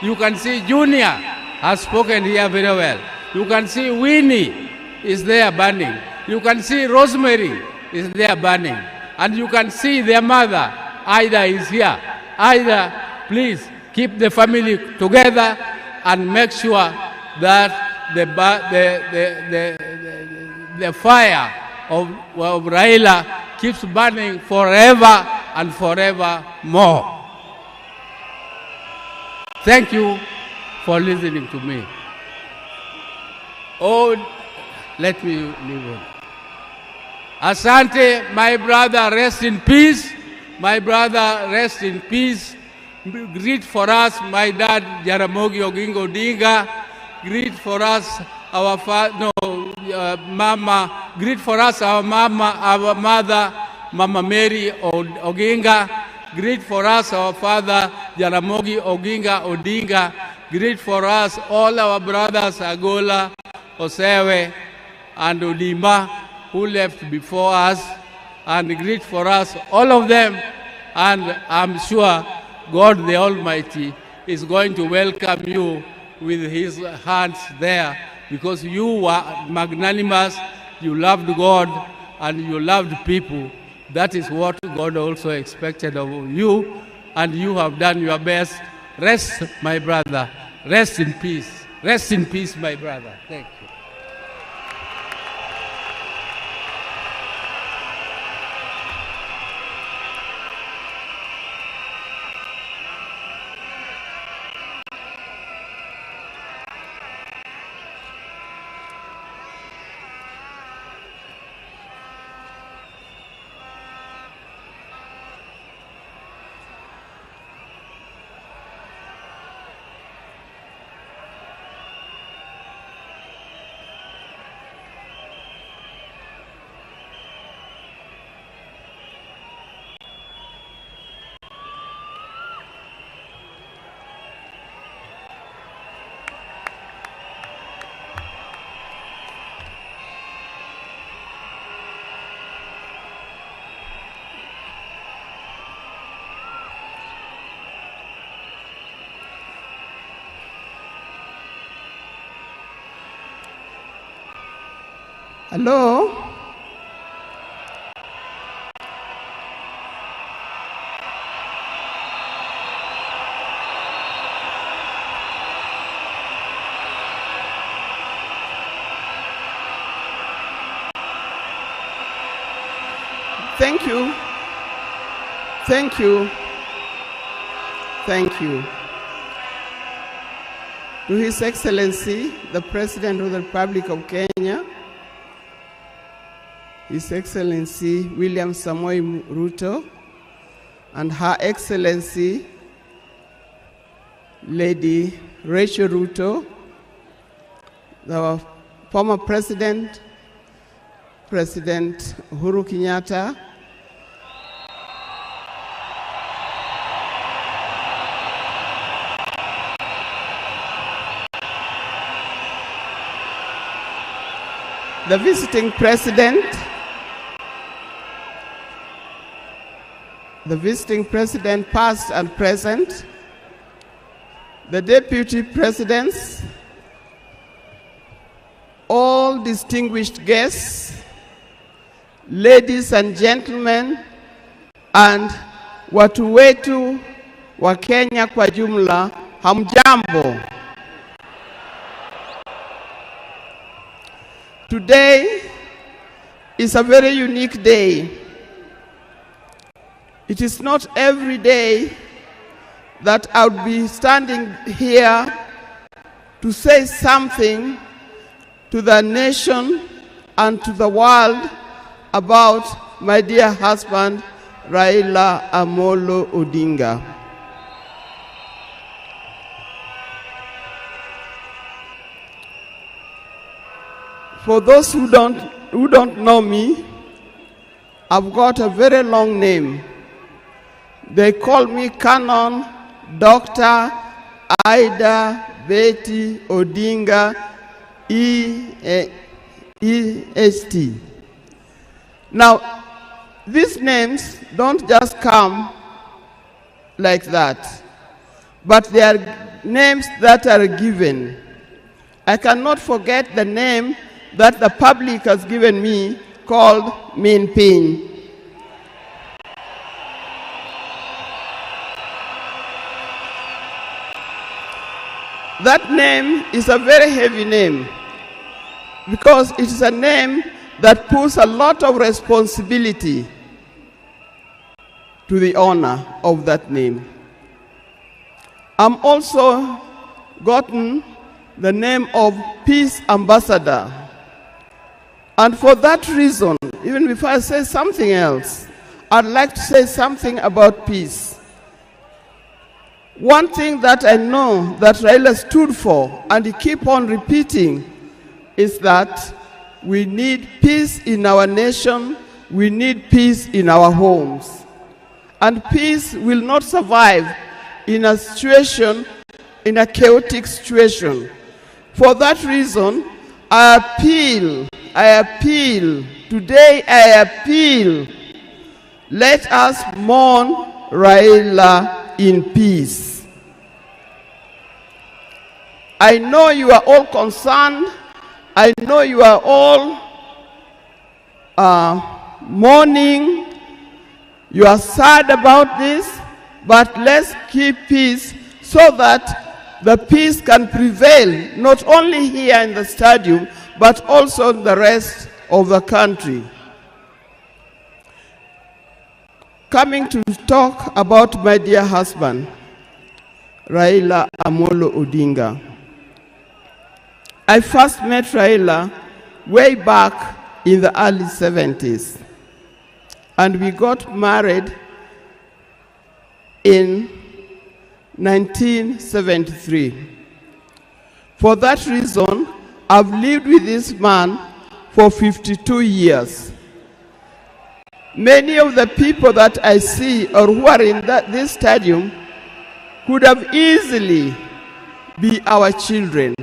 You can see Junior has spoken here very well. You can see Winnie is there burning. You can see Rosemary is there burning. And you can see their mother, Ida, is here. Ida, please keep the family together and make sure that the, the, the, the, the, fire of, of Raila keeps burning forever and forever more. Thank you for listening to me. Oh, let me leave on. Asante, my brother, rest in peace. My brother, rest in peace. Greet for us, my dad, Jaramogi Oginga Odinga. Greet for us, our father, no, uh, mama. Greet for us, our mama, our mother, Mama Mary Oginga. Greet for us, our father, Jaramogi Oginga Odinga. Greet for us, all our brothers, Agola, Osewe, and Odima, who left before us. And greet for us, all of them. And I'm sure God the Almighty is going to welcome you with his hands there because you were magnanimous, you loved God, and you loved people. That is what God also expected of you, and you have done your best. Rest, my brother. Rest in peace. Rest in peace, my brother. Thank you. Hello? Thank you. Thank you. Thank you. To His Excellency, the President of the Republic of Kenya, His Excellency William Samoei Ruto, and Her Excellency Lady Rachel Ruto, the former President, President Uhuru Kenyatta, the visiting president, the visiting president past and present, the deputy presidents, all distinguished guests, ladies and gentlemen, and watu wetu wa Kenya kwa jumla, hamjambo. Today is a very unique day. It is not every day that I would be standing here to say something to the nation and to the world about my dear husband, Raila Amolo Odinga. For those who don't, who don't know me, I've got a very long name. They call me Canon Dr. Ida Betty Odinga E E S T. Now, these names don't just come like that, but they are names that are given. I cannot forget the name that the public has given me called Min Pin. That name is a very heavy name because it is a name that puts a lot of responsibility to the owner of that name. I'm also gotten the name of Peace Ambassador. And for that reason, even before I say something else, I'd like to say something about peace. One thing that I know that Raila stood for and he keep on repeating is that we need peace in our nation, we need peace in our homes. And peace will not survive in a situation, in a chaotic situation. For that reason, I appeal, I appeal, today I appeal, let us mourn Raila in peace. I know you are all concerned. I know you are all uh, mourning. You are sad about this, but let's keep peace so that the peace can prevail not only here in the stadium, but also in the rest of the country. Coming to talk about my dear husband, Raila Amolo Odinga. I first met Raila way back in the early 70s, and we got married in 1973. For that reason, I've lived with this man for 52 years. Many of the people that I see or who are in that, this stadium could have easily be our children.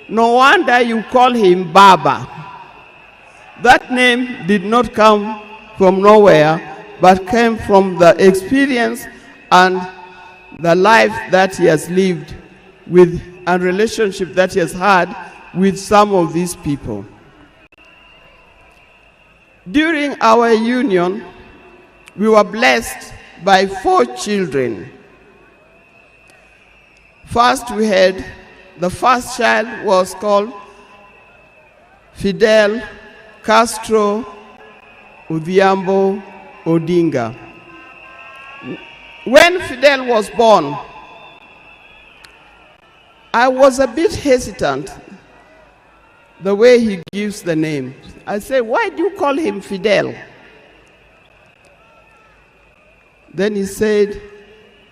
No wonder you call him Baba. That name did not come from nowhere, but came from the experience and the life that he has lived with and relationship that he has had with some of these people. During our union, we were blessed by four children. First, we had the first child was called Fidel Castro Odhiambo Odinga. When Fidel was born, I was a bit hesitant the way he gives the name. I say, why do you call him Fidel? Then he said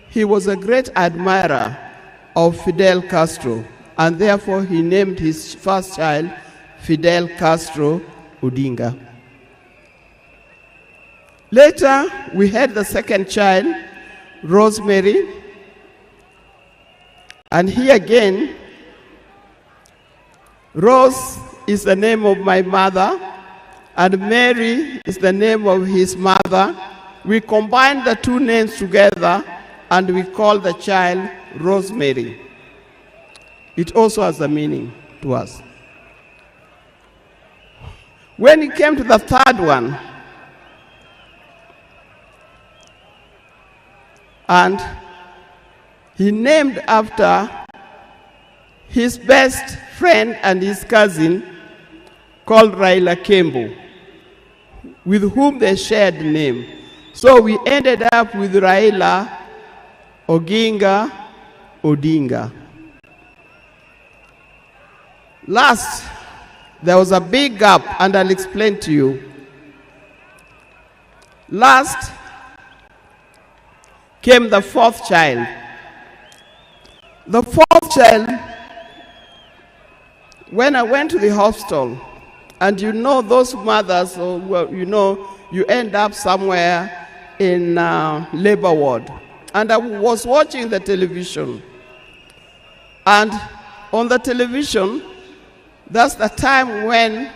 he was a great admirer of Fidel Castro, and therefore he named his first child Fidel Castro Odinga. Later, we had the second child, Rosemary, and he again, Rose is the name of my mother and Mary is the name of his mother. We combine the two names together and we call the child Rosemary. It also has a meaning to us. When it came to the third one, and he named after his best friend and his cousin called Raila Kembo, with whom they shared name. So we ended up with Raila Oginga Odinga. Last, there was a big gap, and I'll explain to you. Last came the fourth child. The fourth child, when I went to the hospital, and you know those mothers, oh, well, you know, you end up somewhere in uh, labor ward. And I was watching the television. And on the television, that's the time when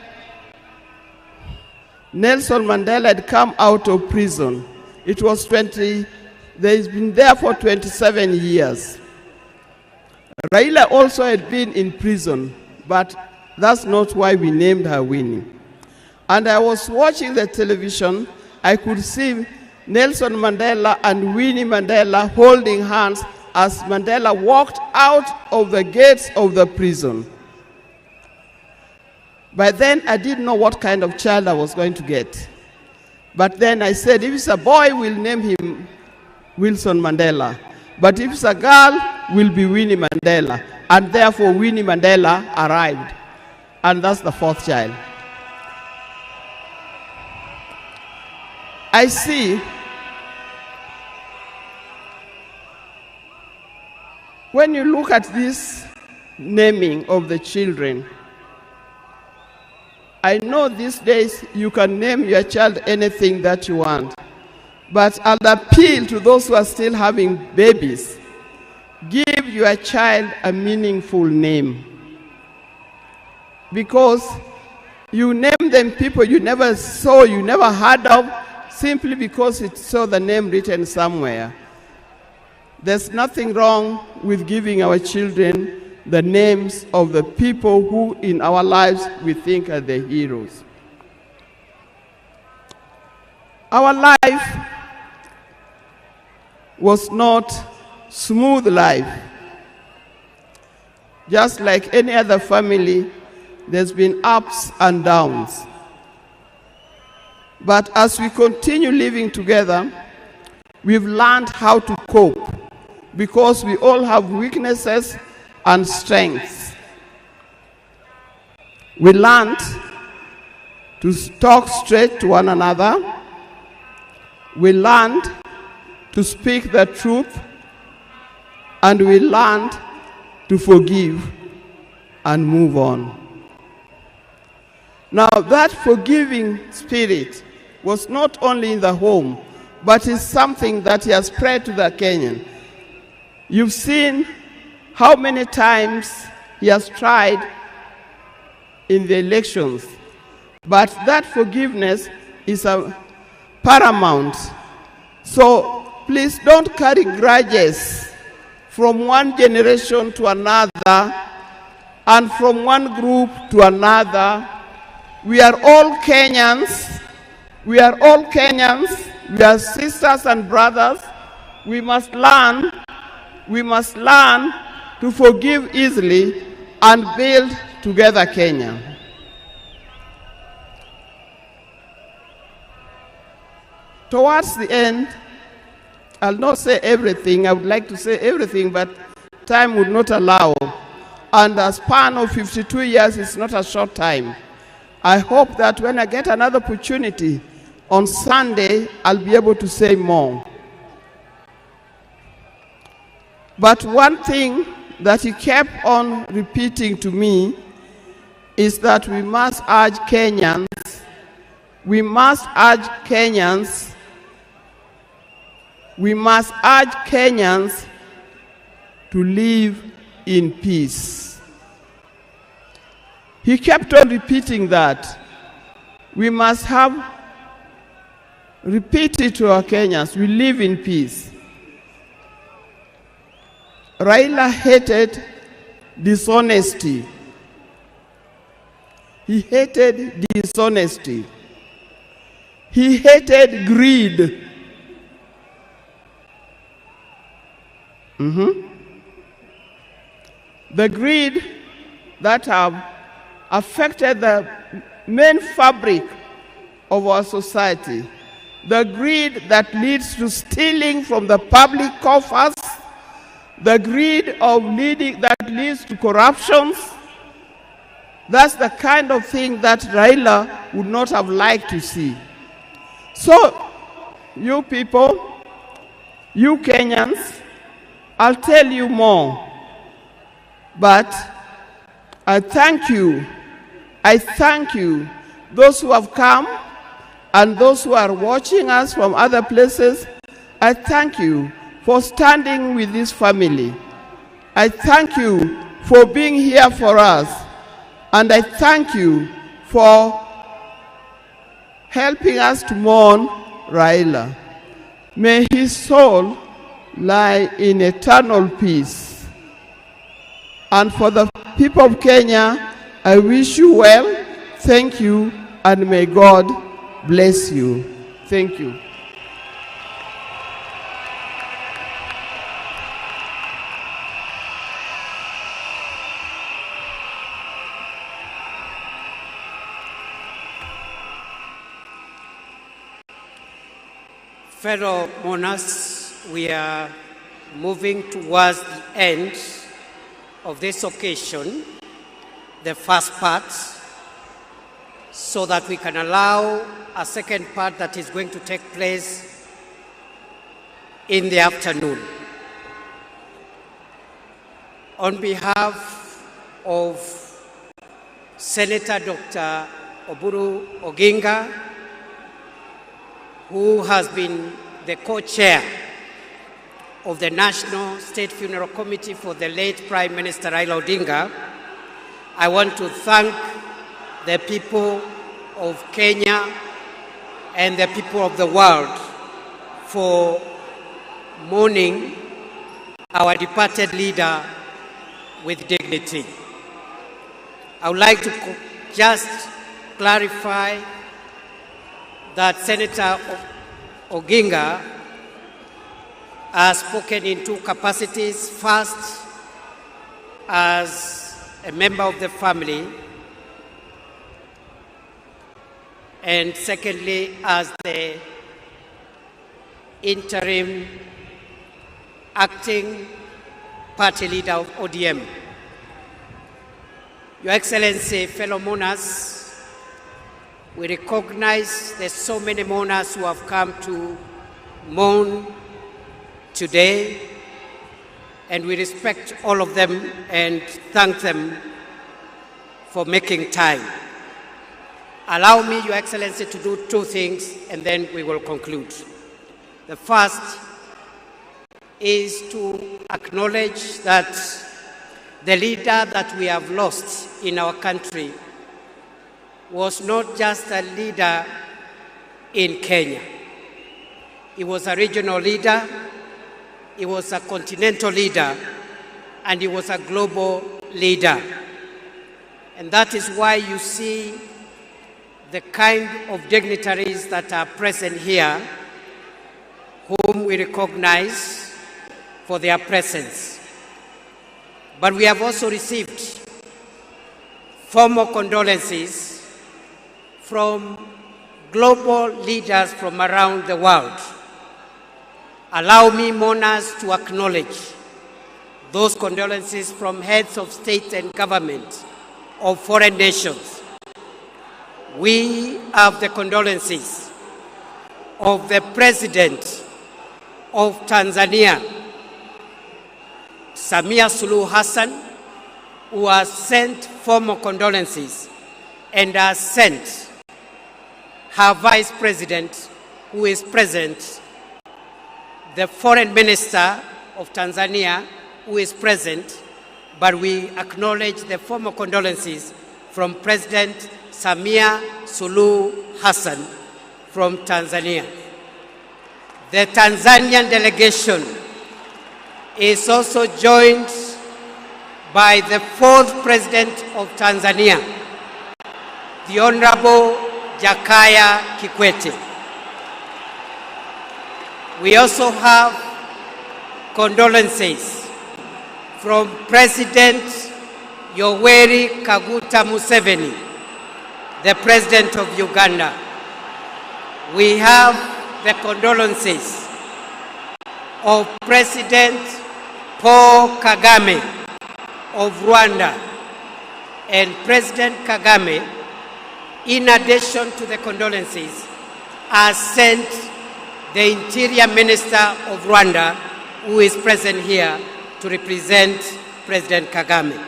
Nelson Mandela had come out of prison. It was 20, he's been there for 27 years. Raila also had been in prison, but that's not why we named her Winnie. And I was watching the television, I could see Nelson Mandela and Winnie Mandela holding hands as Mandela walked out of the gates of the prison. By then, I didn't know what kind of child I was going to get. But then I said, if it's a boy, we'll name him Wilson Mandela. But if it's a girl, will be Winnie Mandela. And therefore, Winnie Mandela arrived. And that's the fourth child. I see when you look at this naming of the children, I know these days you can name your child anything that you want. But I'll appeal to those who are still having babies. Give your child a meaningful name. Because you name them people you never saw, you never heard of, simply because it saw the name written somewhere. There's nothing wrong with giving our children the names of the people who in our lives we think are the heroes. Our life was not smooth life. Just like any other family, there's been ups and downs. But as we continue living together, we've learned how to cope because we all have weaknesses and strengths. We learned to talk straight to one another. We learned to speak the truth. And we learned to forgive and move on. Now, that forgiving spirit was not only in the home, but is something that he has spread to the Kenyan. You've seen how many times he has tried in the elections, but that forgiveness is a paramount. So please don't carry grudges from one generation to another and from one group to another. We are all Kenyans. We are all Kenyans. We are sisters and brothers. We must learn. We must learn to forgive easily and build together Kenya. Towards the end, I'll not say everything. I would like to say everything, but time would not allow. And a span of 52 years is not a short time. I hope that when I get another opportunity on Sunday, I'll be able to say more. But one thing that he kept on repeating to me is that we must urge Kenyans, we must urge Kenyans, we must urge Kenyans to live in peace. He kept on repeating that we must have repeat it to our Kenyans, we live in peace. Raila hated dishonesty. He hated dishonesty. He hated greed. The greed that have affected the main fabric of our society, the greed that leads to stealing from the public coffers, the greed of leading that leads to corruptions. That's the kind of thing that Raila would not have liked to see. So, you people, you Kenyans, I'll tell you more. But I thank you. I thank you, those who have come and those who are watching us from other places. I thank you for standing with this family. I thank you for being here for us. And I thank you for helping us to mourn Raila. May his soul lie in eternal peace. And for the people of Kenya, I wish you well. Thank you, and may God bless you. Thank you. Fellow mourners, we are moving towards the end of this occasion, the first part, so that we can allow a second part that is going to take place in the afternoon. On behalf of Senator Dr. Oburu Oginga, who has been the co-chair of the National State Funeral Committee for the late Prime Minister Raila Odinga, I want to thank the people of Kenya and the people of the world for mourning our departed leader with dignity. I would like to just clarify that Senator Oginga has spoken in two capacities. First, as a member of the family, and secondly, as the interim acting party leader of ODM. Your Excellency, fellow mourners, we recognize there's so many mourners who have come to mourn today, and we respect all of them and thank them for making time. Allow me, Your Excellency, to do two things, and then we will conclude. The first is to acknowledge that the leader that we have lost in our country was not just a leader in Kenya. He was a regional leader, he was a continental leader, and he was a global leader. And that is why you see the kind of dignitaries that are present here, whom we recognize for their presence. But we have also received formal condolences from global leaders from around the world. Allow me, mourners, to acknowledge those condolences from heads of state and government of foreign nations. We have the condolences of the President of Tanzania, Samia Suluhu Hassan, who has sent formal condolences and has sent her Vice President, who is present, the Foreign Minister of Tanzania, who is present, but we acknowledge the formal condolences from President Samia Suluhu Hassan from Tanzania. The Tanzanian delegation is also joined by the fourth president of Tanzania, the Honorable Jakaya Kikwete. We also have condolences from President Yoweri Kaguta Museveni, the President of Uganda. We have the condolences of President Paul Kagame of Rwanda and President Kagame, in addition to the condolences, has sent the Interior Minister of Rwanda, who is present here to represent President Kagame.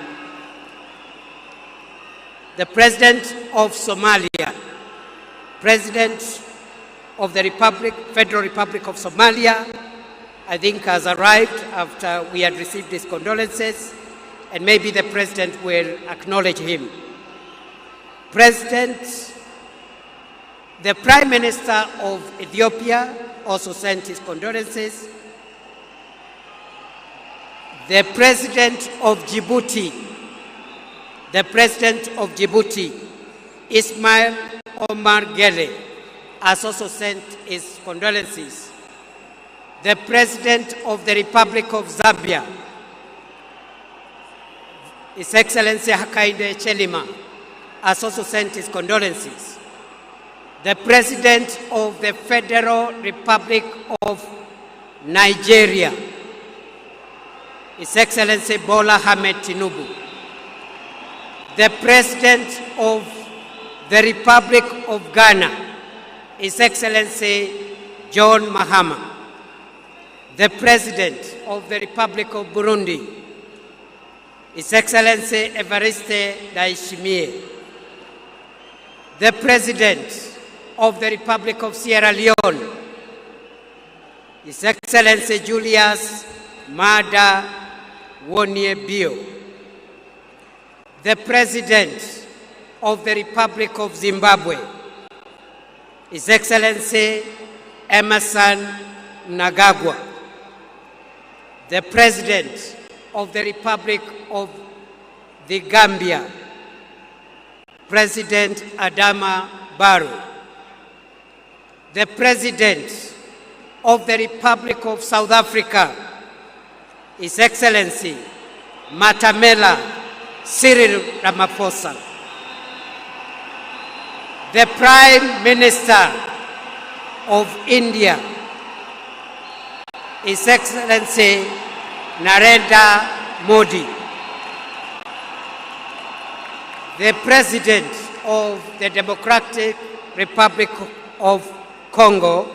The President of Somalia, President of the Republic, Federal Republic of Somalia, I think has arrived after we had received his condolences, and maybe the President will acknowledge him. President, the Prime Minister of Ethiopia also sent his condolences. The President of Djibouti, the President of Djibouti, Ismail Omar Guelleh, has also sent his condolences. The President of the Republic of Zambia, His Excellency Hakainde Hichilema, has also sent his condolences. The President of the Federal Republic of Nigeria, His Excellency Bola Ahmed Tinubu. The President of the Republic of Ghana, His Excellency John Mahama. The President of the Republic of Burundi, His Excellency Evariste Ndayishimiye. The President of the Republic of Sierra Leone, His Excellency Julius Maada Wonie Bio. The President of the Republic of Zimbabwe, His Excellency Emmerson Mnangagwa. The President of the Republic of the Gambia, President Adama Barrow. The President of the Republic of South Africa, His Excellency Matamela Cyril Ramaphosa. The Prime Minister of India, His Excellency Narendra Modi. The President of the Democratic Republic of Congo,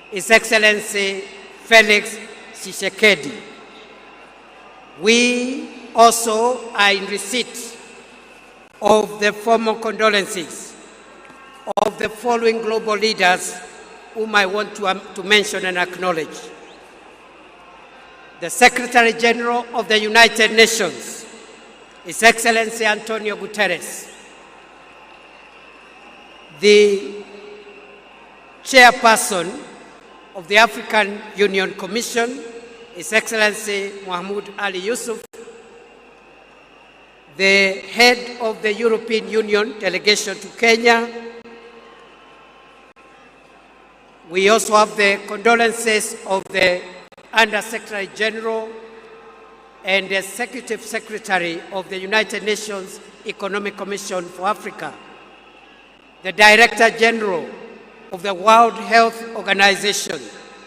His Excellency Felix Tshisekedi. We also are in receipt of the formal condolences of the following global leaders whom I want to mention and acknowledge. The Secretary General of the United Nations, His Excellency Antonio Guterres. The Chairperson of the African Union Commission, His Excellency Mahmoud Ali Youssouf. The head of the European Union delegation to Kenya. We also have the condolences of the Under Secretary General and the Executive Secretary of the United Nations Economic Commission for Africa, the Director General of the World Health Organization,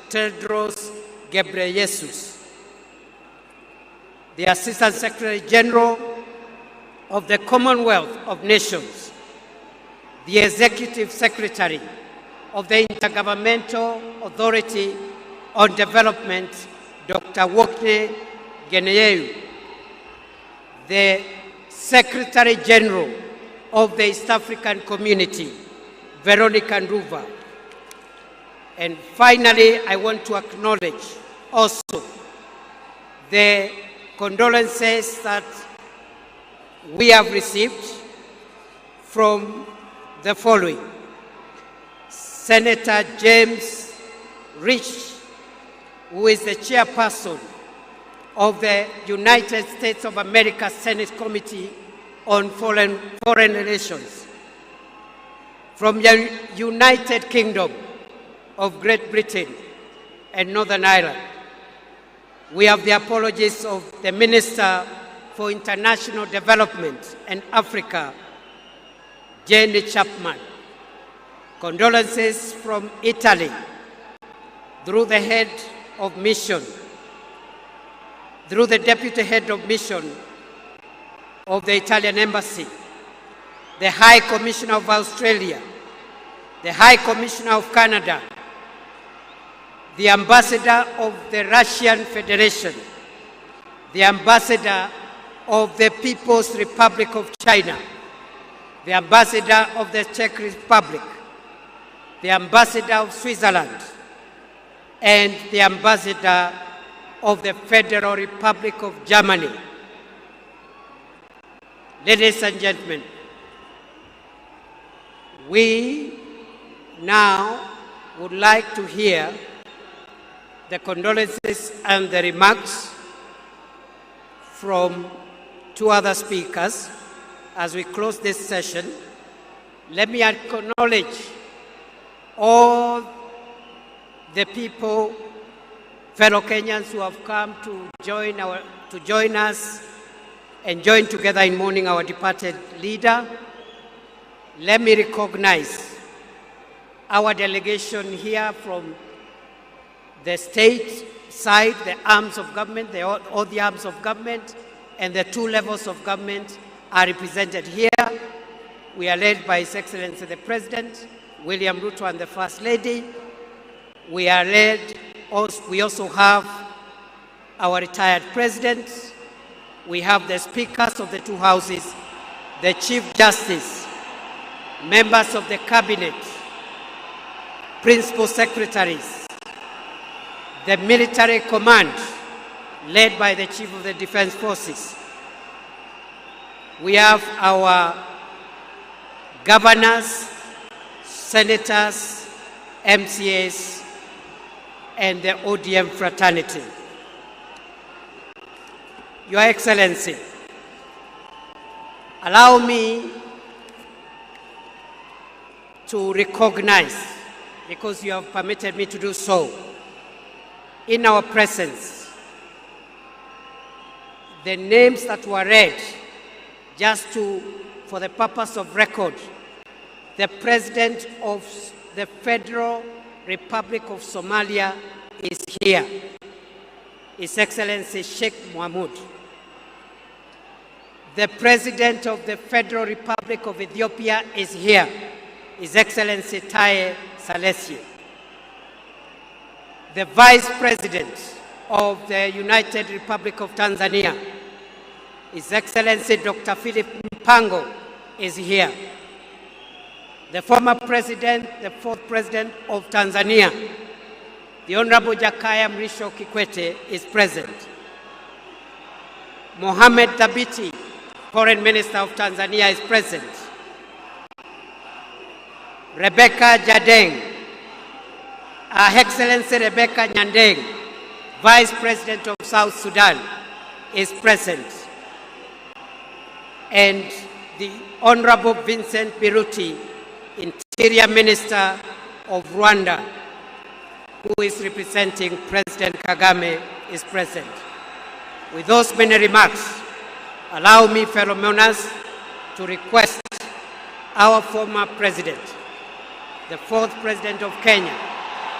Tedros Ghebreyesus, the Assistant Secretary General of the Commonwealth of Nations, the Executive Secretary of the Intergovernmental Authority on Development, Dr. Workneh Gebeyehu, the Secretary General of the East African Community, Veronica Nduva. And finally, I want to acknowledge also the condolences that we have received from the following Senator James Rich, who is the chairperson of the United States of America Senate Committee on Foreign, Foreign Relations. From the United Kingdom of Great Britain and Northern Ireland, we have the apologies of the Minister for International Development and Africa, Jenny Chapman. Condolences from Italy through the head of mission, through the deputy head of mission of the Italian Embassy, the High Commissioner of Australia, the High Commissioner of Canada, the Ambassador of the Russian Federation, the Ambassador of the People's Republic of China, the Ambassador of the Czech Republic, the Ambassador of Switzerland, and the Ambassador of the Federal Republic of Germany. Ladies and gentlemen, we now would like to hear the condolences and the remarks from two other speakers as we close this session. Let me acknowledge all the people, fellow Kenyans who have come to join, our, to join us and join together in mourning our departed leader. Let me recognize our delegation here from the state side, the arms of government, the, all, all the arms of government, and the two levels of government are represented here. We are led by His Excellency the President, William Ruto, and the First Lady. We are led, we also have our retired president. We have the speakers of the two houses, the Chief Justice, members of the cabinet, principal secretaries, the military command led by the Chief of the Defense Forces. We have our governors, senators, MCAs, and the ODM fraternity. Your Excellency, allow me to recognize, because you have permitted me to do so, in our presence, the names that were read, just to, for the purpose of record, the President of the Federal Republic of Somalia is here, His Excellency Sheikh Mohamud. The President of the Federal Republic of Ethiopia is here, His Excellency Taye Salesi. The Vice President of the United Republic of Tanzania, His Excellency Dr. Philip Mpango, is here. The former president, the fourth president of Tanzania, the Honorable Jakaya Mrisho Kikwete, is present. Mohamed Thabiti, Foreign Minister of Tanzania, is present. Rebecca Jadeng, Her Excellency Rebecca Nyandeng, Vice President of South Sudan, is present. And the Honorable Vincent Biruti, Interior Minister of Rwanda, who is representing President Kagame, is present. With those many remarks, allow me, fellow mourners, to request our former president, the fourth president of Kenya,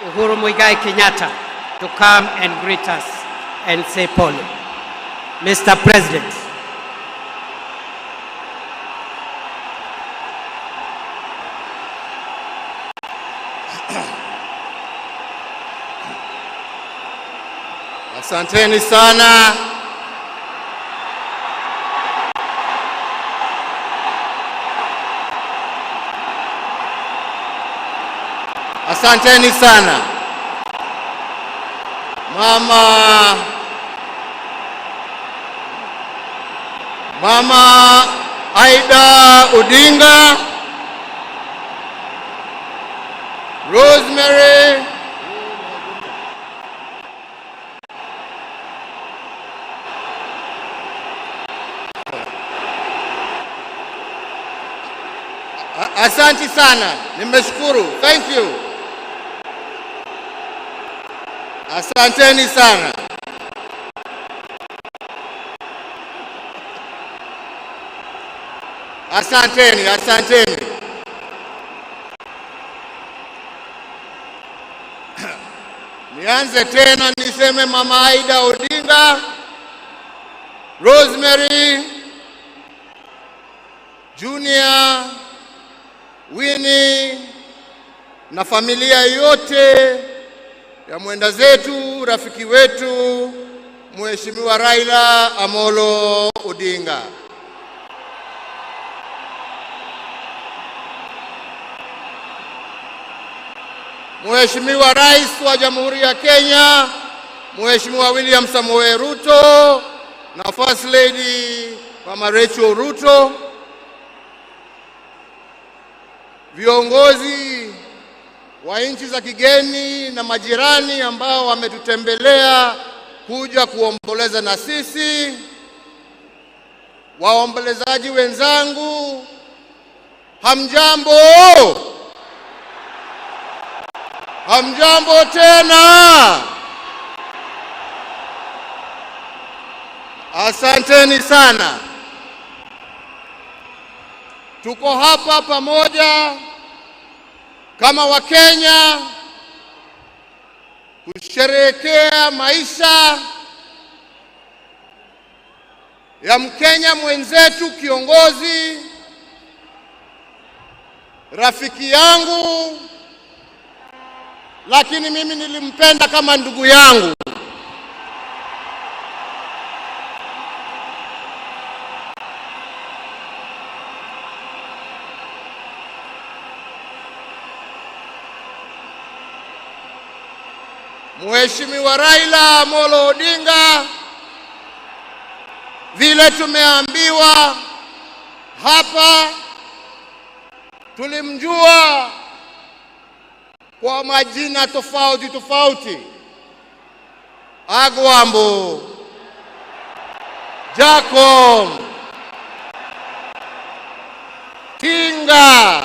Uhuru Muigai Kenyatta, to come and greet us and say pole. Mr. President. Asanteni sana. Asanteni sana. Mama Mama Aida Odinga, Rosemary, Asanti sana, nimeshukuru. Thank you. Asanteni sana. Asanteni, asanteni. Nianze tena niseme Mama Aida Odinga, Rosemary, Junior, Winnie na familia yote ya mwenda zetu, rafiki wetu Mheshimiwa Raila Amolo Odinga. Mheshimiwa Rais wa Jamhuri ya Kenya, Mheshimiwa William Samoei Ruto na First Lady Mama Rachel Ruto, viongozi wa nchi za kigeni na majirani ambao wametutembelea kuja kuomboleza na sisi, waombolezaji wenzangu, hamjambo? Hamjambo tena? Asanteni sana. Tuko hapa pamoja kama Wakenya kusherehekea maisha ya Mkenya mwenzetu, kiongozi, rafiki yangu, lakini mimi nilimpenda kama ndugu yangu. Mheshimiwa Raila Amolo Odinga, vile tumeambiwa hapa, tulimjua kwa majina tofauti tofauti: Agwambo, Jacom, Tinga.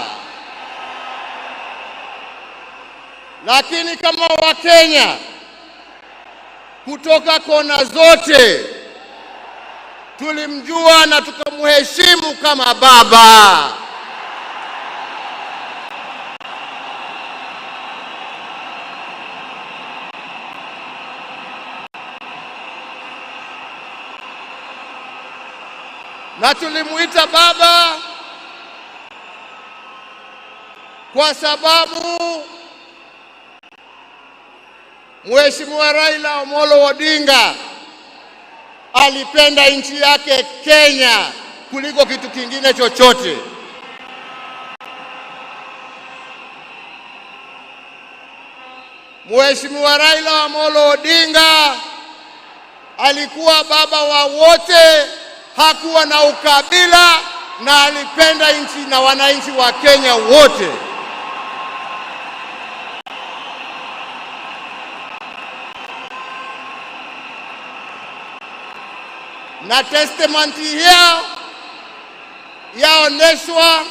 Lakini kama Wakenya kutoka kona zote tulimjua na tukamheshimu kama baba. Na tulimuita baba kwa sababu Mheshimiwa Raila Amolo Odinga alipenda nchi yake Kenya kuliko kitu kingine chochote. Mheshimiwa Raila Amolo Odinga alikuwa baba wa wote, hakuwa na ukabila na alipenda nchi na wananchi wa Kenya wote. Na testament hiyo yaoneshwa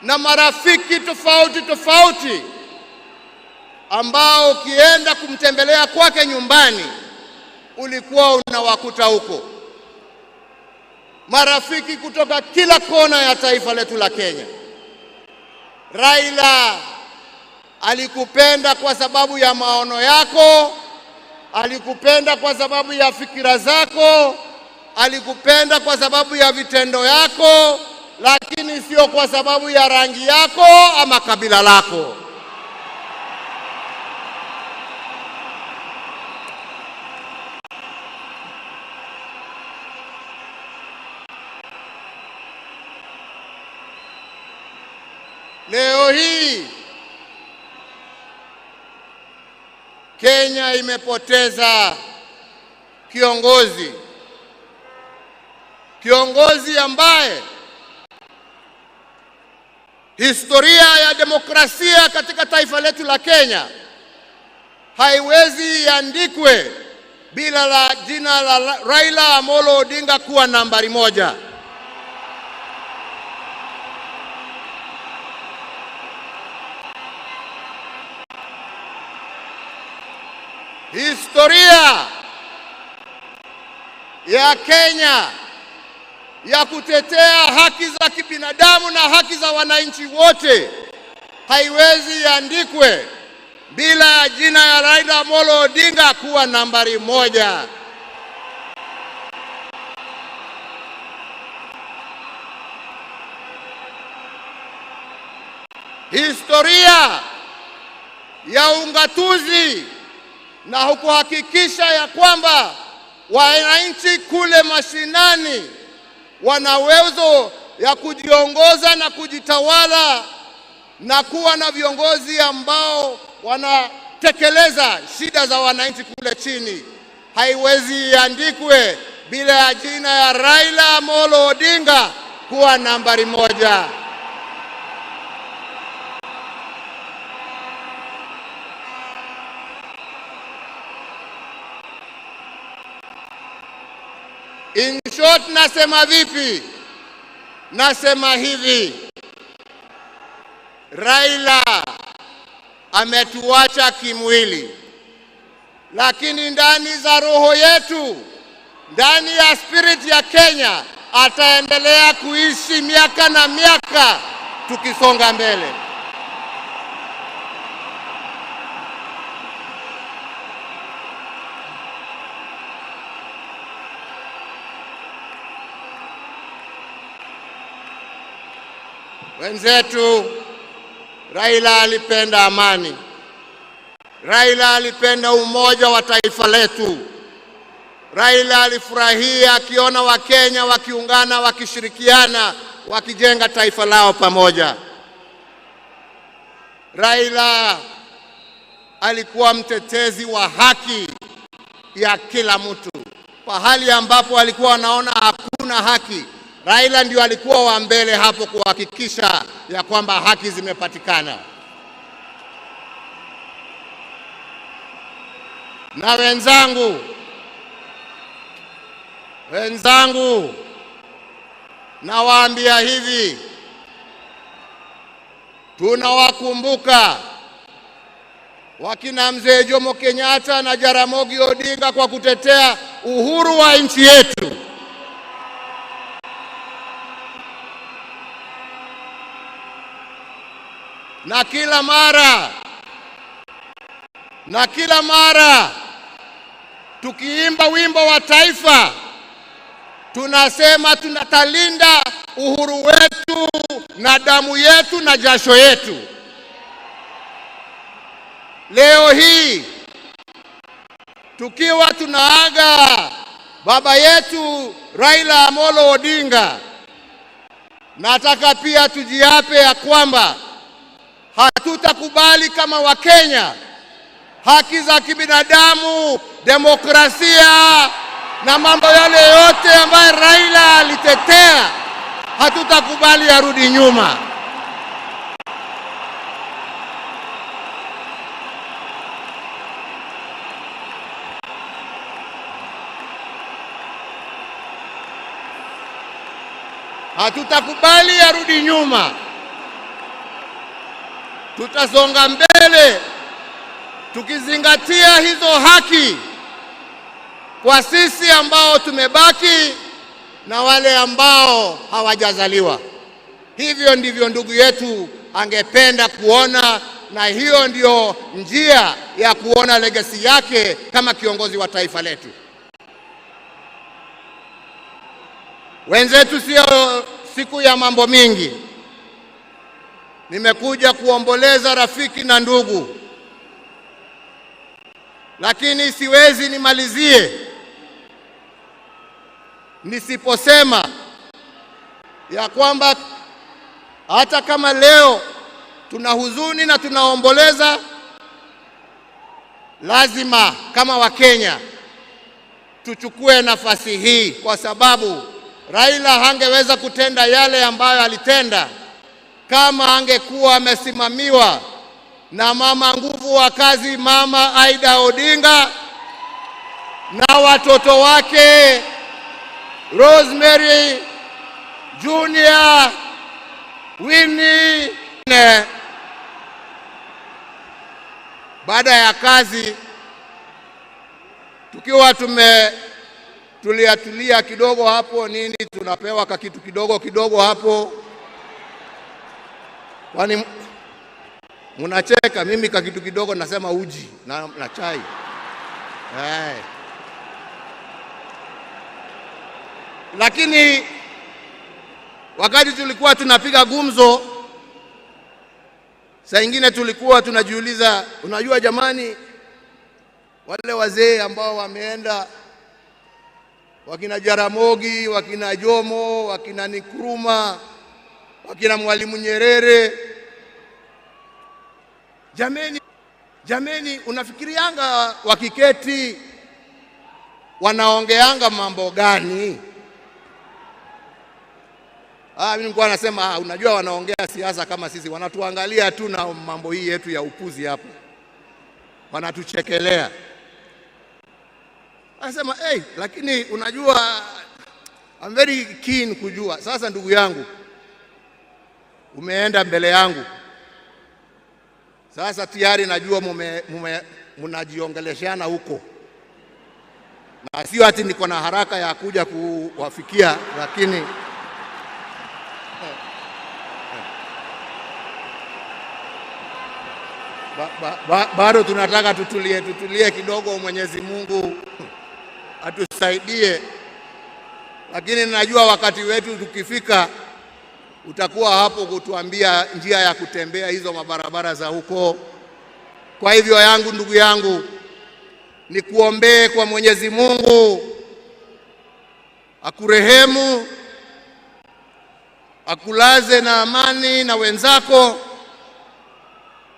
na marafiki tofauti tofauti ambao ukienda kumtembelea kwake nyumbani ulikuwa unawakuta huko, marafiki kutoka kila kona ya taifa letu la Kenya. Raila alikupenda kwa sababu ya maono yako, alikupenda kwa sababu ya fikira zako, alikupenda kwa sababu ya vitendo yako, lakini sio kwa sababu ya rangi yako ama kabila lako. Leo hii Kenya imepoteza kiongozi, kiongozi ambaye Historia ya demokrasia katika taifa letu la Kenya haiwezi iandikwe bila la jina la Raila Amolo Odinga kuwa nambari moja. Historia ya Kenya ya kutetea haki za kibinadamu na haki za wananchi wote haiwezi iandikwe bila ya jina ya Raila Amolo Odinga kuwa nambari moja. Historia ya ungatuzi na kuhakikisha ya kwamba wananchi kule mashinani wana uwezo ya kujiongoza na kujitawala na kuwa na viongozi ambao wanatekeleza shida za wananchi kule chini, haiwezi iandikwe bila ya jina ya Raila Amolo Odinga kuwa nambari moja. In short, nasema vipi? Nasema hivi, Raila ametuacha kimwili, lakini ndani za roho yetu, ndani ya spirit ya Kenya, ataendelea kuishi miaka na miaka tukisonga mbele. Wenzetu, Raila alipenda amani. Raila alipenda umoja wa taifa letu. Raila alifurahia akiona Wakenya wakiungana, wakishirikiana, wakijenga taifa lao pamoja. Raila alikuwa mtetezi wa haki ya kila mtu. Pahali ambapo alikuwa anaona hakuna haki, Raila ndio alikuwa wa mbele hapo kuhakikisha ya kwamba haki zimepatikana. Na wenzangu, wenzangu, nawaambia hivi, tunawakumbuka wakina mzee Jomo Kenyatta na Jaramogi Odinga kwa kutetea uhuru wa nchi yetu. Na kila mara, na kila mara tukiimba wimbo wa taifa tunasema tunatalinda uhuru wetu na damu yetu na jasho yetu. Leo hii tukiwa tunaaga baba yetu Raila Amolo Odinga, nataka pia tujiape ya kwamba hatutakubali kama Wakenya haki za kibinadamu, demokrasia na mambo yale yote ambayo Raila alitetea, hatutakubali yarudi nyuma. Hatutakubali yarudi nyuma. Tutasonga mbele tukizingatia hizo haki kwa sisi ambao tumebaki na wale ambao hawajazaliwa. Hivyo ndivyo ndugu yetu angependa kuona, na hiyo ndiyo njia ya kuona legacy yake kama kiongozi wa taifa letu. Wenzetu, sio siku ya mambo mingi. Nimekuja kuomboleza rafiki na ndugu, lakini siwezi nimalizie nisiposema ya kwamba hata kama leo tuna huzuni na tunaomboleza, lazima kama Wakenya tuchukue nafasi hii, kwa sababu Raila hangeweza kutenda yale ambayo alitenda kama angekuwa amesimamiwa na mama nguvu wa kazi, Mama Aida Odinga na watoto wake Rosemary, Junior, Winnie. Baada ya kazi tukiwa tume tulia tulia kidogo hapo nini, tunapewa kakitu kidogo kidogo hapo. Kwani mnacheka? Mimi kakitu kidogo nasema uji na chai hey. Lakini wakati tulikuwa tunapiga gumzo, saa ingine tulikuwa tunajiuliza, unajua jamani, wale wazee ambao wameenda wakina Jaramogi, wakina Jomo, wakina Nkrumah, wakina Mwalimu Nyerere, jameni, jameni, unafikirianga wakiketi wanaongeanga mambo gani? Mimi nilikuwa nasema, unajua wanaongea siasa kama sisi, wanatuangalia tu na mambo hii yetu ya upuzi hapa, wanatuchekelea. Anasema hey, lakini unajua I'm very keen kujua. Sasa ndugu yangu, umeenda mbele yangu, sasa tayari najua mnajiongeleshana huko, na sio ati niko na haraka ya kuja kuwafikia, lakini bado tunataka tutulie, tutulie kidogo. Mwenyezi Mungu atusaidie, lakini najua wakati wetu tukifika utakuwa hapo kutuambia njia ya kutembea hizo mabarabara za huko. Kwa hivyo yangu, ndugu yangu, nikuombee kwa Mwenyezi Mungu akurehemu, akulaze na amani na wenzako,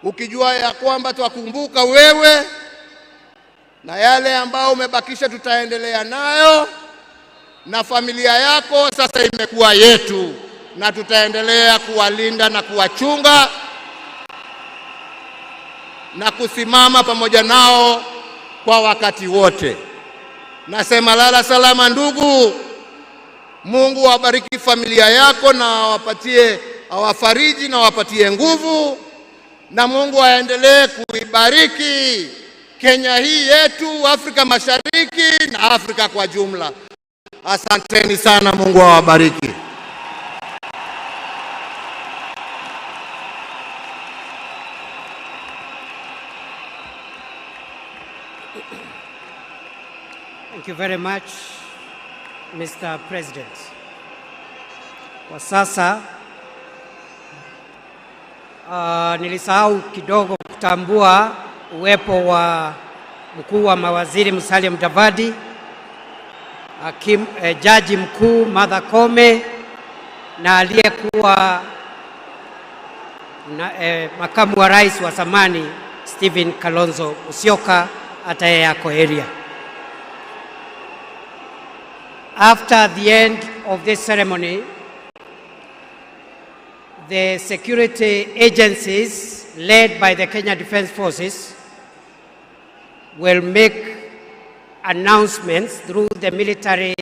ukijua ya kwamba twakumbuka wewe na yale ambao umebakisha tutaendelea nayo, na familia yako sasa imekuwa yetu, na tutaendelea kuwalinda na kuwachunga na kusimama pamoja nao kwa wakati wote. Nasema lala salama ndugu. Mungu awabariki familia yako na awapatie, awafariji na awapatie nguvu, na Mungu aendelee kuibariki Kenya hii yetu, Afrika Mashariki na Afrika kwa jumla. Asanteni sana, Mungu awabariki. Thank you very much, Mr. President. Kwa sasa nilisahau kidogo kutambua uwepo wa mkuu wa mawaziri Musalia Mudavadi, jaji mkuu Martha Koome na aliyekuwa na makamu wa rais wa zamani Stephen Kalonzo Musyoka, hata yeye ako area. After the end of this ceremony, the security agencies led by the Kenya Defence Forces will make announcements through the military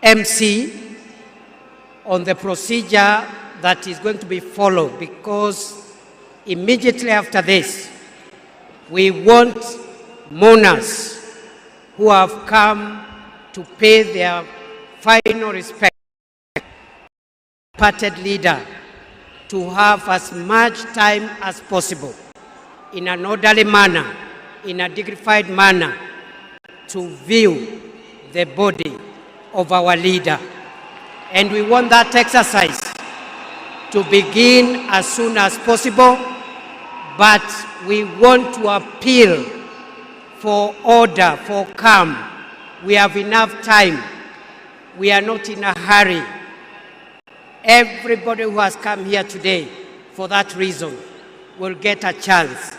MC on the procedure that is going to be followed, because immediately after this, we want mourners who have come to pay their final respect to the departed leader to have as much time as possible in an orderly manner, in a dignified manner, to view the body of our leader. And we want that exercise to begin as soon as possible, but we want to appeal for order, for calm. We have enough time. We are not in a hurry. Everybody who has come here today for that reason will get a chance.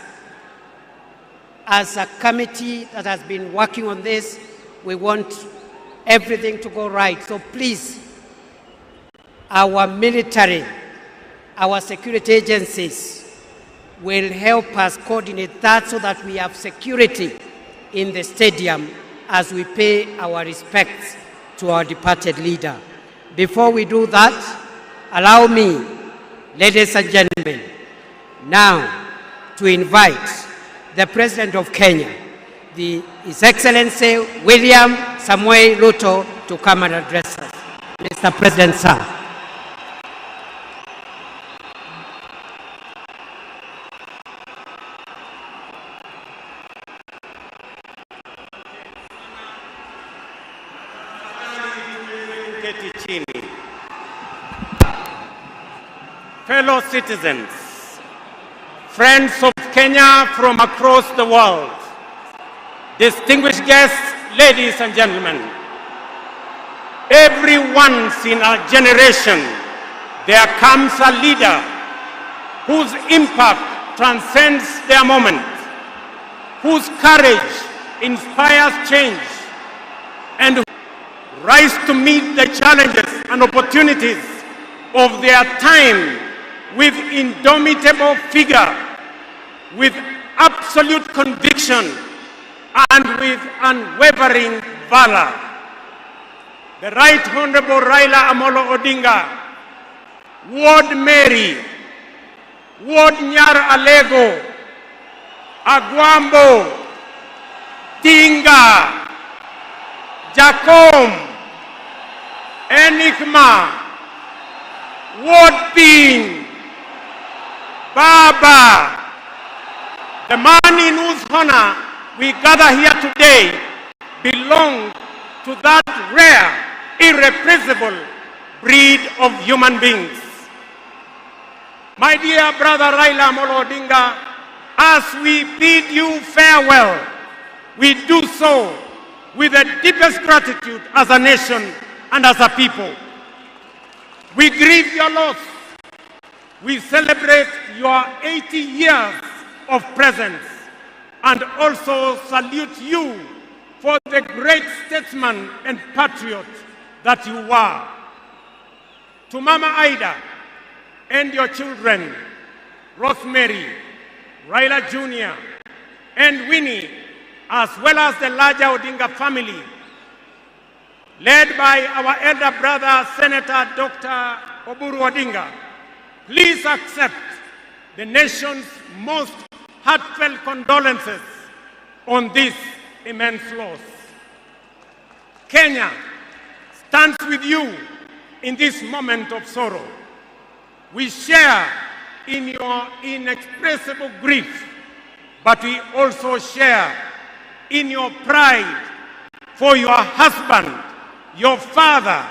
As a committee that has been working on this, we want everything to go right. So please, Our military, our security agencies will help us coordinate that so that we have security in the stadium as we pay our respects to our departed leader. Before we do that, allow me, ladies and gentlemen, now to invite the President of Kenya, the, His Excellency William Samoei Ruto, to come and address us. Mr. President, sir. Keti chini. Fellow citizens, friends of Kenya from across the world, distinguished guests, ladies and gentlemen, every once in a generation there comes a leader whose impact transcends their moment, whose courage inspires change, and rise to meet the challenges and opportunities of their time with indomitable figure, with absolute conviction, and with unwavering valor. The Right Honorable Raila Amolo Odinga, Ward Mary, Ward Nyar Alego, Agwambo, Tinga, Jacom, Enigma, Ward Ping, Baba, the man in whose honor we gather here today belonged to that rare, irrepressible breed of human beings. My dear brother Raila Amolo Odinga, as we bid you farewell, we do so with the deepest gratitude as a nation and as a people. We grieve your loss. We celebrate your 80 years of presence and also salute you for the great statesman and patriot that you were. To Mama Ida and your children, Rosemary, Raila Jr., and Winnie, as well as the larger Odinga family, led by our elder brother, Senator Dr. Oburu Odinga, please accept the nation's most heartfelt condolences on this immense loss. Kenya stands with you in this moment of sorrow. We share in your inexpressible grief, but we also share in your pride for your husband, your father,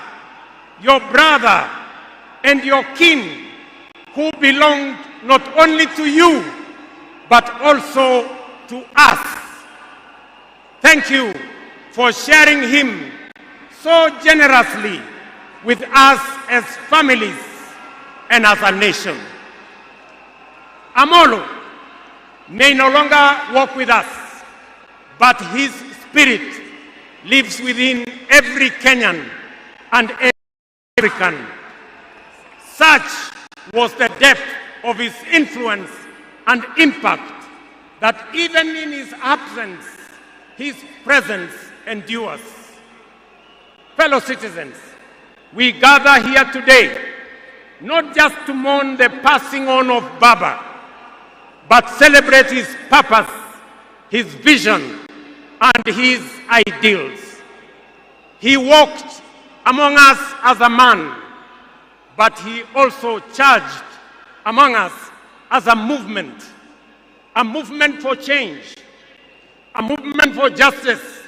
your brother, and your kin who belonged not only to you, but also to us. Thank you for sharing him so generously with us as families and as a nation. Amolo may no longer walk with us, but his spirit lives within every Kenyan and every African. Such was the depth of his influence and impact that even in his absence, his presence endures. Fellow citizens, we gather here today not just to mourn the passing on of Baba, but celebrate his purpose, his vision, and his ideals. He walked among us as a man, but he also charged among us as a movement for change, a movement for justice,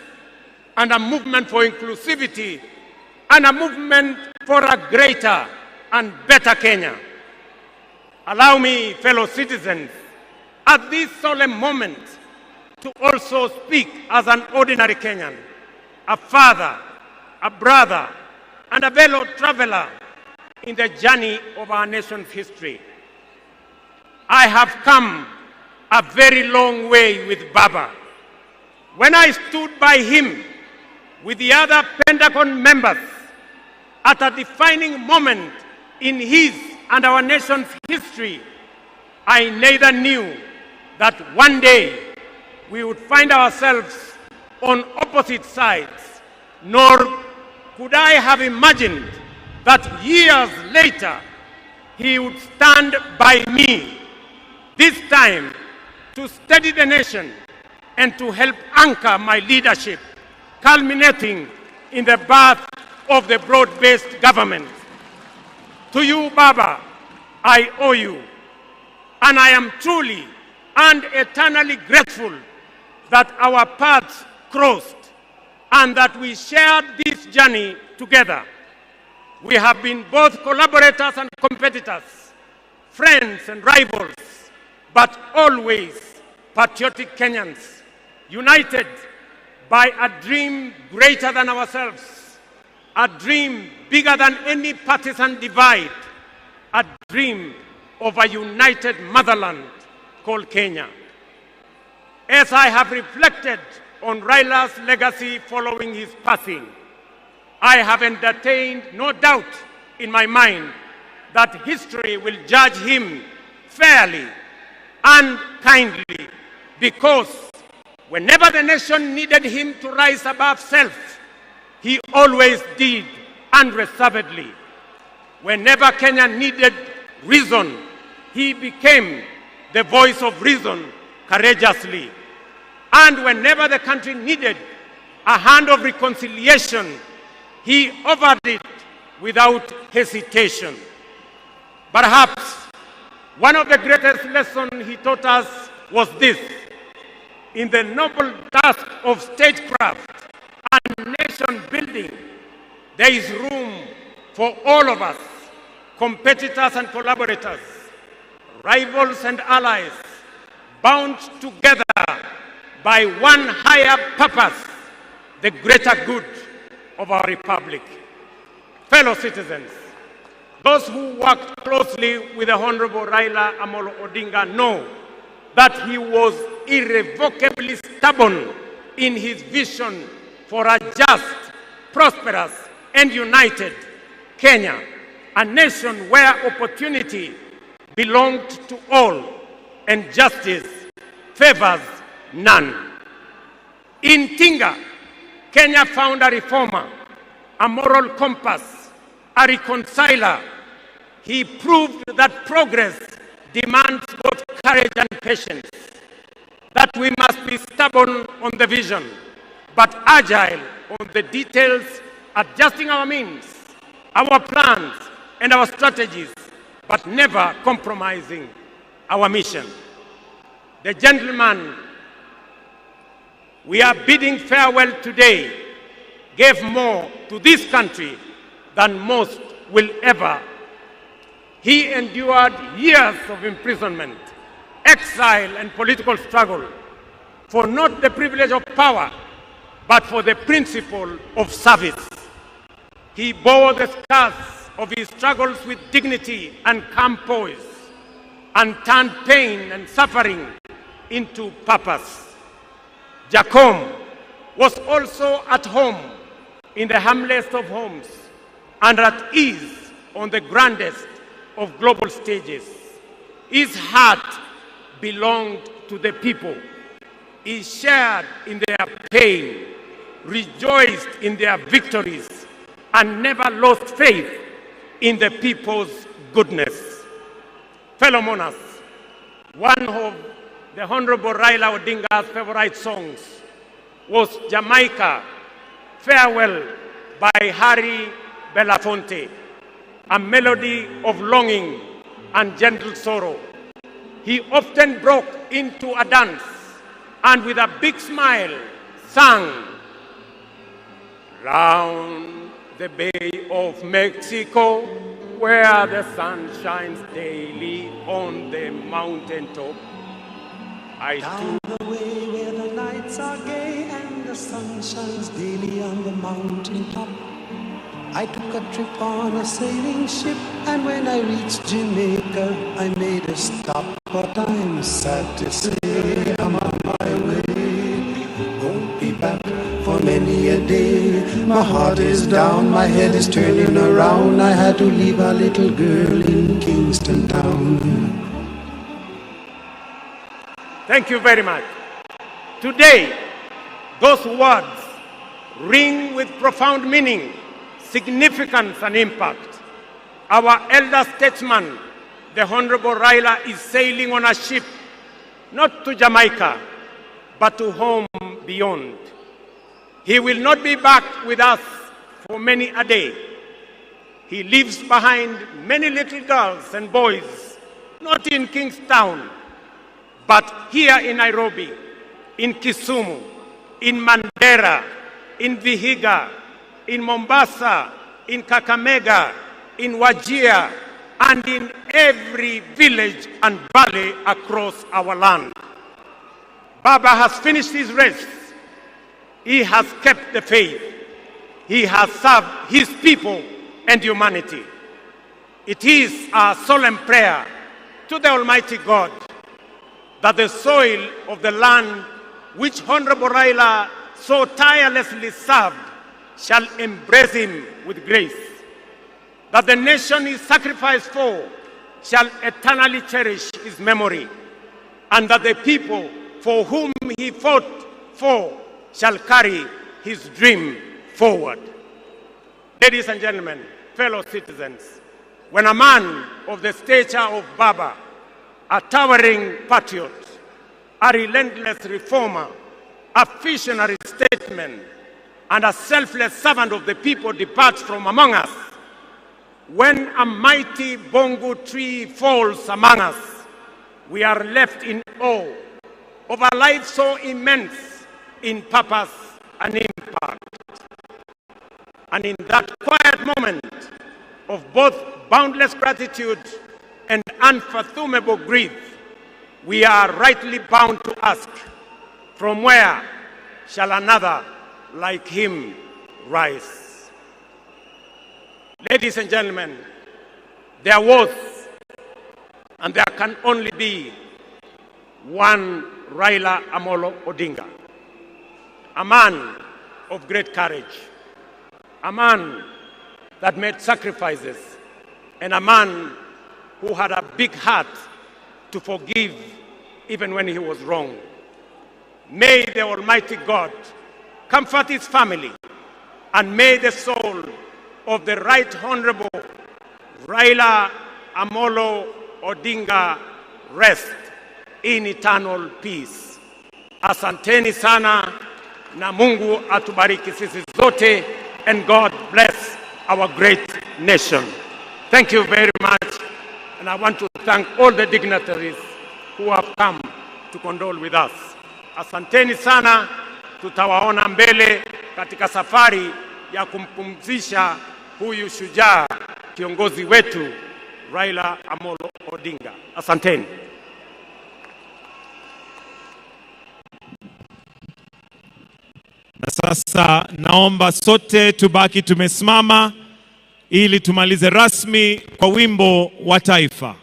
and a movement for inclusivity, and a movement for a greater and better Kenya. Allow me, fellow citizens, at this solemn moment to also speak as an ordinary Kenyan, a father, a brother, and a fellow traveler in the journey of our nation's history. I have come a very long way with Baba. When I stood by him with the other Pentagon members at a defining moment in his and our nation's history, I neither knew that one day we would find ourselves on opposite sides, nor could I have imagined that years later he would stand by me, this time to steady the nation and to help anchor my leadership, culminating in the birth of the broad-based government. To you, Baba, I owe you, and I am truly and eternally grateful that our paths crossed and that we shared this journey together. We have been both collaborators and competitors, friends and rivals, but always patriotic Kenyans, united by a dream greater than ourselves, a dream bigger than any partisan divide, a dream of a united motherland called Kenya. As I have reflected on Raila's legacy following his passing, I have entertained no doubt in my mind that history will judge him fairly and kindly because whenever the nation needed him to rise above self, he always did unreservedly. Whenever Kenya needed reason, he became the voice of reason courageously. And whenever the country needed a hand of reconciliation, he offered it without hesitation. Perhaps one of the greatest lessons he taught us was this. In the noble task of statecraft and nation building, there is room for all of us, competitors and collaborators, rivals and allies, bound together by one higher purpose, the greater good of our republic. Fellow citizens, those who worked closely with the Honorable Raila Amolo Odinga know that he was irrevocably stubborn in his vision for a just, prosperous, and united Kenya, a nation where opportunity belonged to all and justice favors none. In Tinga, Kenya found a reformer, a moral compass, a reconciler. He proved that progress demands both courage and patience, that we must be stubborn on the vision, but agile on the details, adjusting our means, our plans, and our strategies, but never compromising our mission. The gentleman we are bidding farewell today gave more to this country than most will ever. He endured years of imprisonment, exile, and political struggle for not the privilege of power, but for the principle of service. He bore the scars of his struggles with dignity and calm poise, and turned pain and suffering into purpose. Jakom was also at home in the humblest of homes and at ease on the grandest of global stages. His heart belonged to the people. He shared in their pain, rejoiced in their victories, and never lost faith in the people's goodness. Fellow mourners, one of the Honorable Raila Odinga's favorite songs was Jamaica Farewell by Harry Belafonte, a melody of longing and gentle sorrow. He often broke into a dance and with a big smile sang, Round the Bay of Mexico, where the sun shines daily on the mountain top. I Down the way where the nights are gay and the sun shines daily on the mountain top. I took a trip on a sailing ship, and when I reached Jamaica, I made a stop. But I'm sad to say I'm on my way. Won't be back for many a day. My heart is down, my head is turning around. I had to leave a little girl in Kingston Town. Thank you very much. Today, those words ring with profound meaning, significance, and impact. Our elder statesman, the Honorable Raila, is sailing on a ship not to Jamaica, but to home beyond. He will not be back with us for many a day. He leaves behind many little girls and boys, not in Kingstown, but here in Nairobi, in Kisumu, in Mandera, in Vihiga, in Mombasa, in Kakamega, in Wajir, and in every village and valley across our land. Baba has finished his race. He has kept the faith. He has served his people and humanity. It is our solemn prayer to the Almighty God that the soil of the land which Honorable Raila so tirelessly served shall embrace him with grace, that the nation he sacrificed for shall eternally cherish his memory, and that the people for whom he fought for shall carry his dream forward. Ladies and gentlemen, fellow citizens, when a man of the stature of Baba, a towering patriot, a relentless reformer, a visionary statesman, and a selfless servant of the people departs from among us, when a mighty bongo tree falls among us, we are left in awe of a life so immense in purpose and impact. And in that quiet moment of both boundless gratitude and unfathomable grief, we are rightly bound to ask, from where shall another like him rise? Ladies and gentlemen, there was and there can only be one Raila Amolo Odinga, a man of great courage, a man that made sacrifices, and a man who had a big heart to forgive even when he was wrong. May the Almighty God comfort his family, and may the soul of the Right Honorable Raila Amolo Odinga rest in eternal peace. Asanteni sana na Mungu atubariki sisi zote and God bless our great nation. Thank you very much and I want to thank all the dignitaries who have come to condole with us. Asanteni sana, tutawaona mbele katika safari ya kumpumzisha huyu shujaa kiongozi wetu Raila Amolo Odinga. Asanteni. Na sasa naomba sote tubaki tumesimama ili tumalize rasmi kwa wimbo wa taifa.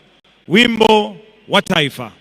Wimbo wa taifa.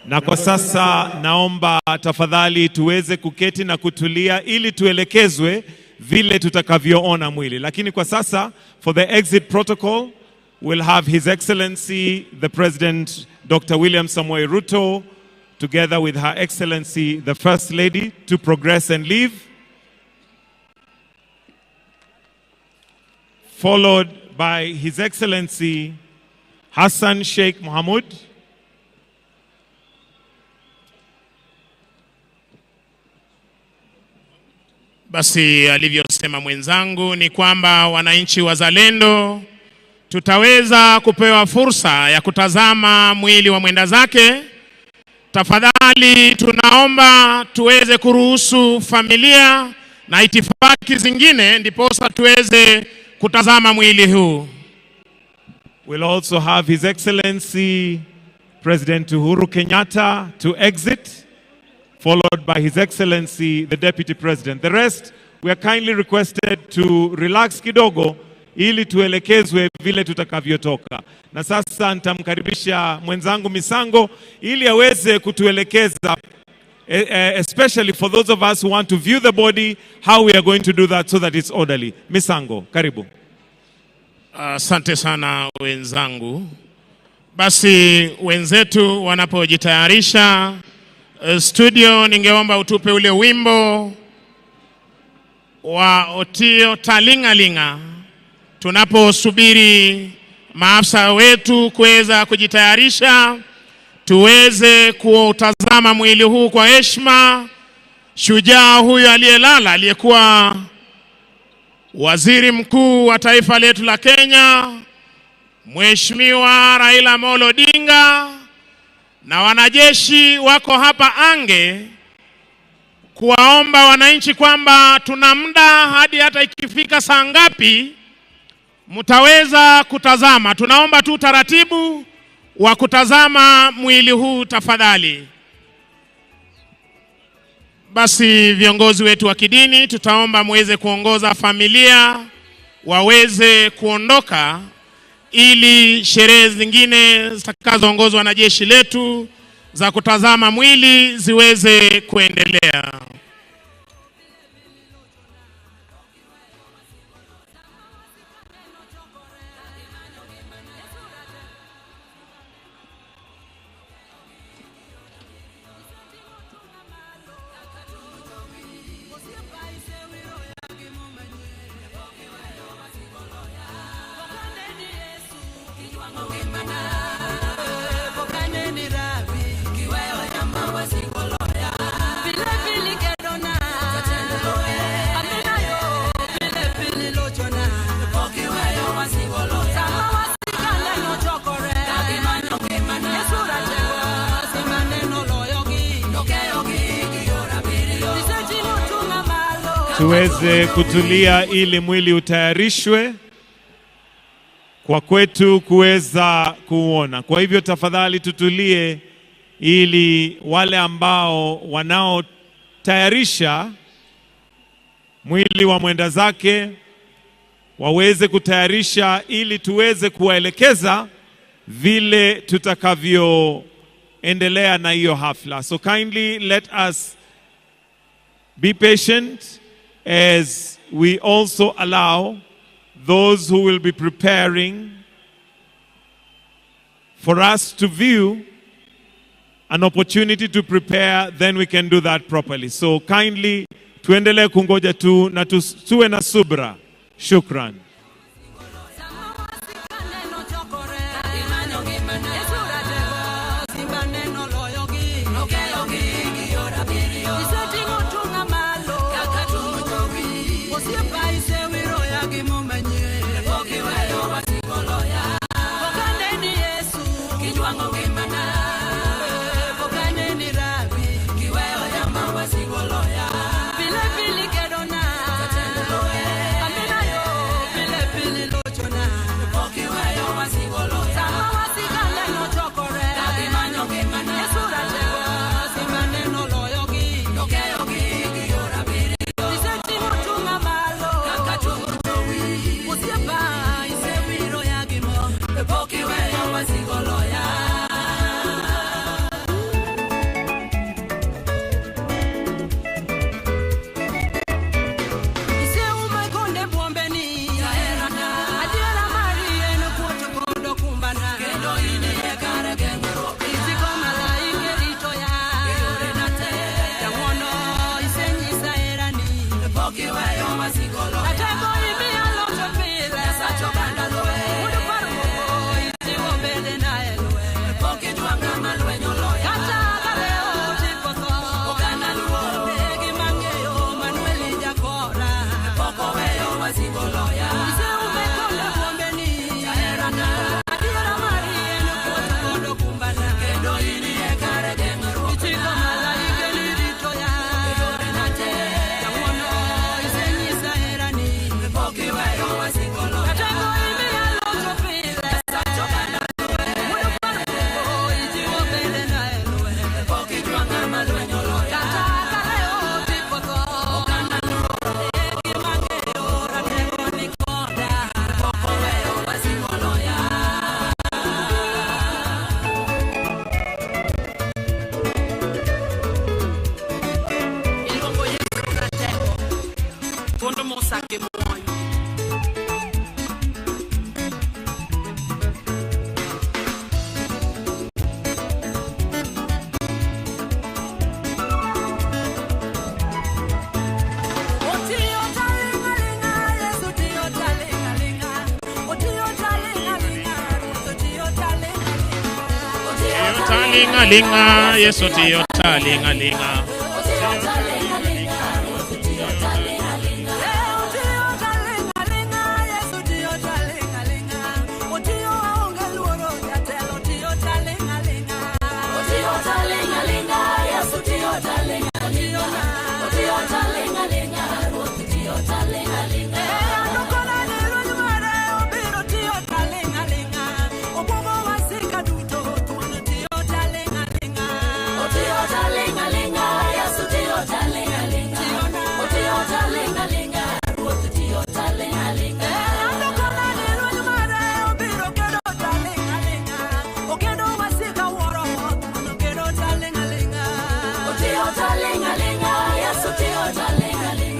Na kwa sasa naomba tafadhali tuweze kuketi na kutulia ili tuelekezwe vile tutakavyoona mwili. Lakini kwa sasa for the exit protocol we'll have His Excellency the President Dr. William Samoei Ruto together with Her Excellency the First Lady to progress and leave, followed by His Excellency Hassan Sheikh Mohamud, Basi alivyosema mwenzangu ni kwamba wananchi wazalendo, tutaweza kupewa fursa ya kutazama mwili wa mwenda zake. Tafadhali tunaomba tuweze kuruhusu familia na itifaki zingine, ndiposa tuweze kutazama mwili huu. We'll also have His Excellency President Uhuru Kenyatta to exit, followed by His Excellency the Deputy President. The rest, we are kindly requested to relax kidogo ili tuelekezwe vile tutakavyotoka. Na sasa nitamkaribisha mwenzangu Misango ili aweze kutuelekeza especially for those of us who want to view the body, how we are going to do that so that it's orderly. Misango, karibu. Asante sana wenzangu. Basi wenzetu wanapojitayarisha studio, ningeomba utupe ule wimbo wa Otio Talingalinga tunaposubiri maafisa wetu kuweza kujitayarisha tuweze kuutazama mwili huu kwa heshima. Shujaa huyu aliyelala, aliyekuwa waziri mkuu wa taifa letu la Kenya, Mheshimiwa Raila Amolo Odinga, na wanajeshi wako hapa Ange kuwaomba wananchi kwamba tuna muda hadi hata ikifika saa ngapi mtaweza kutazama. Tunaomba tu taratibu wa kutazama mwili huu tafadhali. Basi viongozi wetu wa kidini, tutaomba muweze kuongoza familia waweze kuondoka ili sherehe zingine zitakazoongozwa na jeshi letu za kutazama mwili ziweze kuendelea. Tuweze kutulia ili mwili utayarishwe kwa kwetu kuweza kuuona. Kwa hivyo tafadhali tutulie ili wale ambao wanaotayarisha mwili wa mwenda zake waweze kutayarisha ili tuweze kuwaelekeza vile tutakavyoendelea na hiyo hafla. So kindly let us be patient as we also allow those who will be preparing for us to view an opportunity to prepare, then we can do that properly. So kindly tuendelee kungoja tu na tuwe na subra. Shukran. Ling'a ling'a, Yesu tiyo ta ling'a ling'a.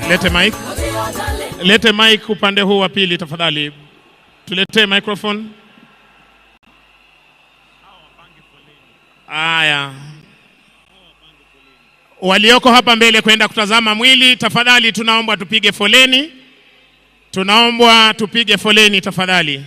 Lete mic. Lete mic upande huu wa pili tafadhali. Tuletee microphone. Aya. Walioko hapa mbele kwenda kutazama mwili, tafadhali tunaomba tupige foleni. Tunaombwa tupige foleni tafadhali.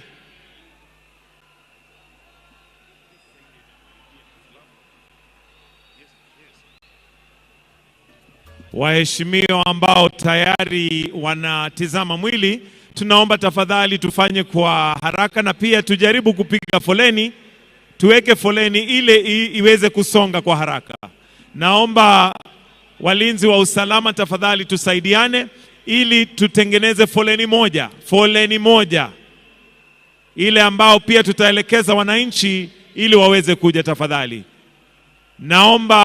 Waheshimiwa ambao tayari wanatizama mwili, tunaomba tafadhali tufanye kwa haraka na pia tujaribu kupiga foleni, tuweke foleni ile iweze kusonga kwa haraka. Naomba walinzi wa usalama tafadhali tusaidiane ili tutengeneze foleni moja, foleni moja ile ambao pia tutaelekeza wananchi ili waweze kuja tafadhali. Naomba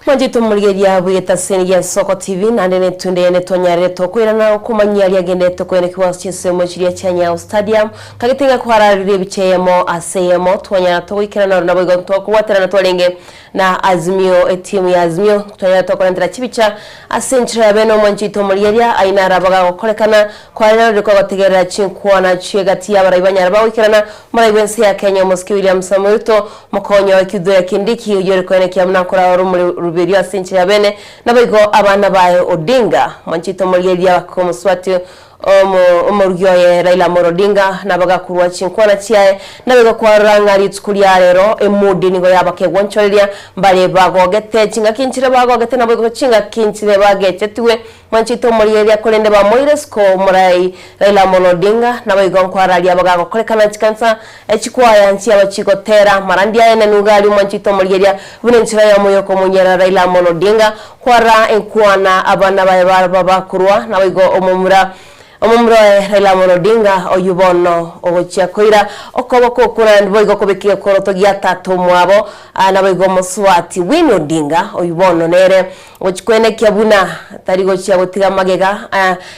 Mwanchete omorigereria bw'egetaseni gia Soko TV naende netunde yane twanyarire tokoirana okomanyia aria agendete koenekigwa ase chinsemo chiria chia Nyayo Stadium kagete ng'a kwararirie ebicha eyemo ase eyemo twanyara togoikerana oro naboigo ntokobwaterana twarenge na Azimio etimu ya Azimio twanyara tokorentera chibicha ase enchera ya bene omwanchete omorigereria aye naro abaga gokorekana kware narorire kogotegerera chinkwana chi'egati y'abarai banyara bagoikerana omorai bw'ense ya Kenya omosike William Samoei Ruto mokonyi oye Kithure Kindiki oyio ore koenekia buna akorara ore omoruberio ase enchera ya bene naboigo abana baye Odinga mwanchete omorigereria bakomoswati Omo omorugi oye Raila Amolo Odinga nabagakurwa chinkwana chiaye, naboigo kwarora ng'a rituko ria rero emudi nigo yabakegwanchoreria mbare bagogete chingaki nchire bagogete naboigo chingaki nchire bagechetigwe mwanchete omorigereria korende bamoire isiko omorai Raila Amolo Odinga naboigo nkwararia bagagokorekana chikansa echikwaya nchiaba chigotera marandi aye nenuga aria omwanchete omorigereria buna enchera yomo yokomonyera Raila Amolo Odinga Kwarora enkwana abana baye baraba bakorwa, naboigo omomura omomura oye Raila Amolo Odinga, oyio bono ogochia koira okoboko okwo naende boigo kobeka egekoroto gia tata omwabo, naboigo omosubati Winnie Odinga, oyio bono nere ogochia koenekia buna tari gochia gotiga magega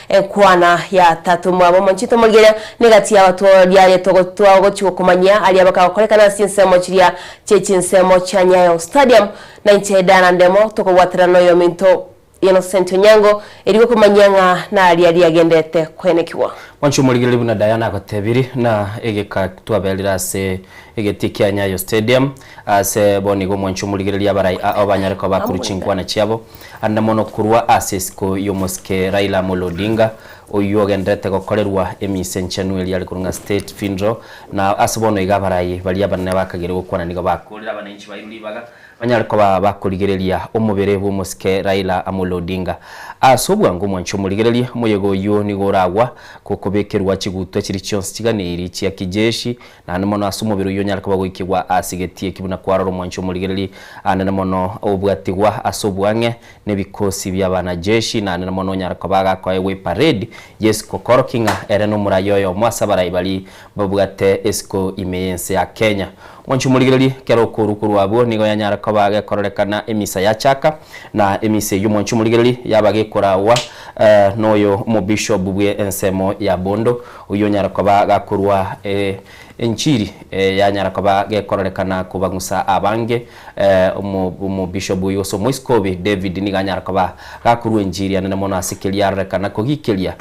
enkwana ya tata omwabo. Omonchete omorigereria negati y'abatwori aria togochia gokomanyia aria bakagokorekana ase chinsemo chiria chie chinsemo chia Nyayo Stadium. Na inche Diana Ndemo tokobwaterana noyominto Innocent Onyango, erio gokomanyia ng'a naria riagenderete koenekigwa. Mwanche omorigereria buna Diana agotebiri na egeka twaberire ase egetii kia Nyayo Stadium ase bono igo mwanche omorigereria abarai ao banyare koba bakorwa chinkwana chiabo ande mono korwa ase isiko y'omosike Raila Amolo Odinga oyio ogendererete gokorerwa emisa enchenu eria are korwa ng'a State Funeral na ase bono iga abarai baria abanene bakagere gokwana nigo bakorire abananchi bairwe ribaga Banyare koba bakorigereria omobere bw'omosike Raila Amolo Odinga. Ase obwango omwanche omorigererie, omoyega oyio nigo oragwa gokobekerwa chigutwa chiria chionsi chiganeiri chia kijeshi, naende mono ase omobere oyio onyare koba goikigwa ase egetii eki buna kwarora omwanche omorigererie anene mono obwatigwa ase oboang'e nebikosi bi'abanajeshi, naende mono onyare koba agakoegwa eparade y'esiko korokia ng'a ere nomorai oyomo ase abarai baria babwate esiko ime y'ense ya Kenya. Mwanche omorigererie, kera okoru korwa abwo nigo yanyara koba gekororekana emisa yachaka, na emisa eyio mwanche omorigererie yaba gekoragwa noyo omobishop bwe ensemo ya Bondo, oyio onyara koba gakorwa. Enchiri yanyara koba gekororekana kobang'usa abange. Omobishop oyio gose omoiskobi David nigo anyara koba gakorua enchiri anene mono ase keria arorekana kogikeria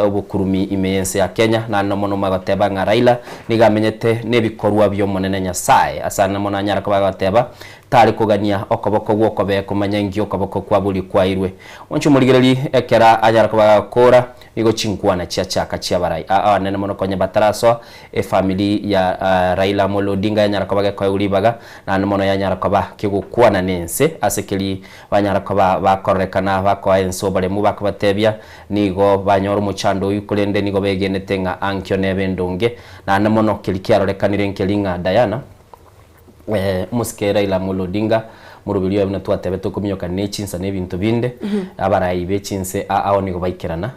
obokurumi ime y'ense ya Kenya. Naende mono omagoteba ng'a Raila nigo amenyete nebikorwa bi'Omonene Nyasae. Ase anene mono anyara koba agoteba tare kogania okoboko gw'okobee komanya inki okoboko kwa borio kwairwe. Mwanche omorigererie ekero anyara koba agakora. Nigo chinkwana chiachaka chi'abarai aa abanene mono konya batarasoa efamiri ya Raila Amolo Odinga yanyara koba gekoegwa ribaga naende mono yanyara koba kegokwana nense ase keri banyara koba bakororekana bakoa ense oboremu bakobatebia nigo banyora omochando oyio korende nigo begenete ng'a ankio nebe endonge naende mono keri kiarorekanire nkeri ng'a Diana Omosike Raila Amolo Odinga, moroberi oye buna twatebete okominyoka ne chinsa na ebinto binde, abarai be chinse ao nigo baikerana.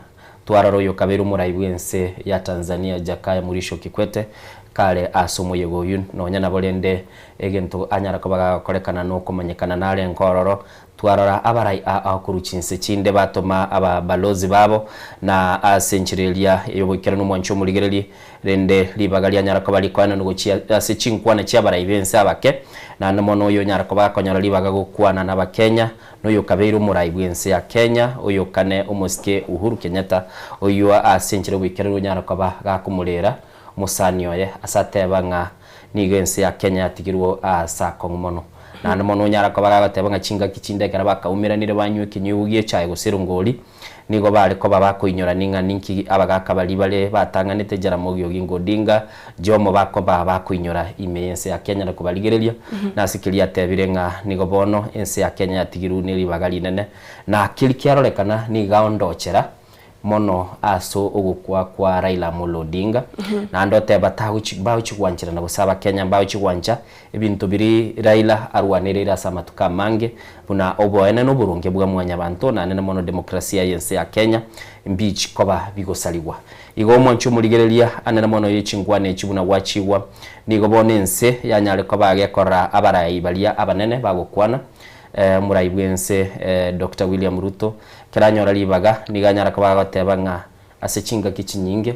Twarora oyo okabeire omorai bw'ense ya Tanzania Jakaya Mrisho Kikwete kare ase omoyega oyio nonya nabo rende egento anyara koba gagokorekana nokomanyekana narenge ororo Twarora abarai ao korwa chinse chinde batoma ababalozi babo, na ase enchera eria y'oboikeranu omwanche omorigererie, rende ribaga rianyara koba rikoenanwa gochia ase chinkwana chi'abarai b'ense abake, naende mono oyonyara koba akonyora ribaga gokwana n'Abakenya, noyokabeire omorai bw'ense ya Kenya, oyokane omosike Uhuru Kenyatta, oyio ase enchera y'oboikeranu onyara koba gakomorera omosani oye, ase ateba ng'a Nigo ense ya Kenya yatigirwe aase akong'u mono. Naende mono onyara koba gagoteba ng'a chingaki chinde ekero bakaumeranire banywa ekenyugwa gi'echae gose erongori, nigo bare koba bakoinyorania ng'a ninki abagaka baria bare batang'anete Jaramogi Oginga Odinga, Jomo bakoba bakoinyora ime y'ense ya Kenya na kobarigereria. Nase keria atebire ng'a nigo bono ense ya Kenya yatigirwe ne ribaga rinene na keri kiarorekana nigo aondochera mono ase ogokwa kwa Raila Amolo Odinga, naende oteba tagochi mbagochi gwancherana gose abakenya mbagochi gwancha ebinto biria Raila arwanereire ase amatuko amange buna oboene na oboronge bwa mwanyabanto naende na mono demokrasia y'ense ya Kenya mbichi koba bigosarigwa. Igo omwanchi omorigereria anene mono ye chinkwana echi buna gwachigwa nigo bono ense yanyare koba gekorora abarai baria abanene bagokwana Omorai bw'ense Doctor William Ruto ekero anyora ribaga nigo anyara koba agoteba ng'a ase chingaki chinyinge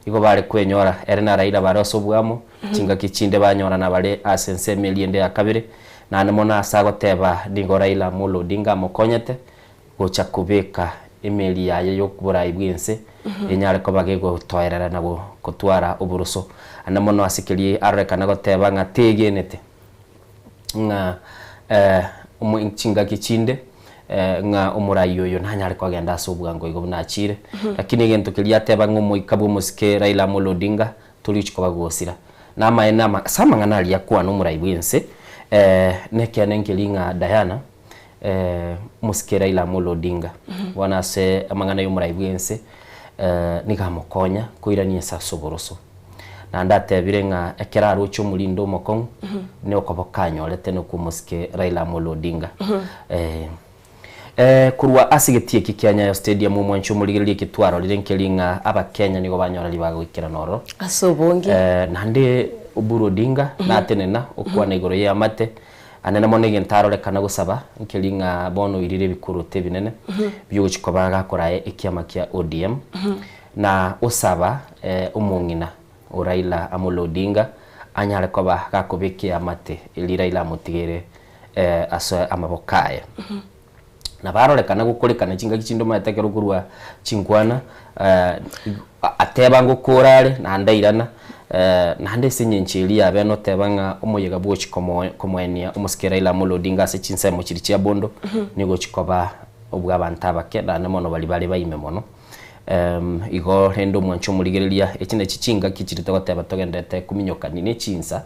igo bare kwenyora ere na Raila bare ase oboamo, chingaki chinde banyorana bare ase ensemo eria ende ya kabere, naende mono ase agoteba nigo Raila Amolo Odinga amokonyete gocha kobeka emeri yaye y'oborai bw'ense enyare koba gegotoerera na gotwara oboroso. Naende mono ase keria arorekana goteba ng'a tegenete. Ng'a chingaki chinde ng'a omorai oyo nanyare kogenda ase obwango igo buna achiire, lakini egento keria ateba ng'a omoika bw'omosike Raila Amolo Odinga tori gochia koba gosira. Namaene ama ase amang'ana aria akwana omorai bw'ense, nekeene nkeria ng'a Diana omosike Raila Amolo Odinga bono ase amang'ana y'omorai bw'ense nigo amokonya koirania ense ase oboroso. Naende atebire ng'a ekero aroche omorinde omokong'u, nokoboka anyorete nokwo omosike Raila Amolo Odinga. Eh, korwa ase egetii eki kia Nyayo Stadium omwancho omorigereria eki twarorire nkeri ng'a Abakenya nigo banyora ribaga goikerana ororo. Ase obonge. Eh, naende Oburu Odinga natenena okwana igoro y'eamate, anene mono egento arorekana gosaba nkeri ng'a bono oirire ebikoroto ebinene biogochia koba gakorae ekiama kia ODM. Na osaba omong'ina o Raila Amolo Odinga anyare koba gakobeka eamate eria Raila amotigeire ase amaboko aye. Nabo arorekana gokorekana chingaki chinde omanyete ekero okorua chinkwana ateba ngokora are naende airana naende ase eng'encho eria ya bene oteba ng'a omoyega bwochi komoenia omosike Raila Amolo Odinga ase chinsemo chiria chia Bondo nigo ochi koba obw'abanto abake naende mono baria bare baime mono. Igo rende omwanche omorigereria, echi nachi chingaki chiria togoteba togenderete kominyokania ne chinsa,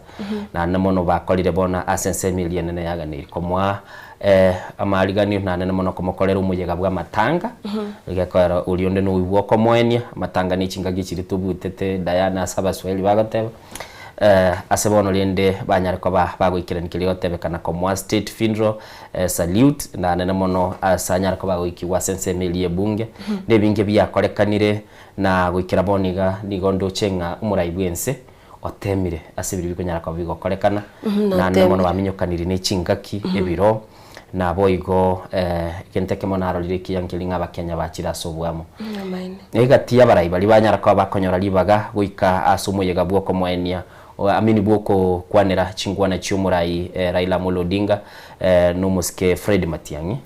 naende mono bakorire bono ase ensemo eria enene yaganeiri komoa amariganio naende mono komokorera omoyega bw'amatanga, gekoera oria onde noigwa okomoenia, amatanga ne chingaki chiria tobutete Diana ase abaswahili bagoteba. Ase bono rende banyare koba bagoikerania keria gotebekana komoa state funeral salute na nene mono ase anyare koba agoikigwa ase ensemo eria y'ebunge na ebinge biakorekanire na goikera bono iga nigo ndoche ng'a omorai bw'ense otemire ase biria bikonyara koba bigokorekana na nene mono Notemire. baminyokaniri ne chingaki ebiro. Naboigo egento ekemo narorire ekiya nkeri ng'a Abakenya bachire ase oboamo. Egati y'abarai baria banyara koba bakonyora ribaga goika ase omoyega bw'okomoenia I mean bw'okokwanera chinkwana chi'omorai Raila Amolo Odinga na omosike Fred Matiang'i.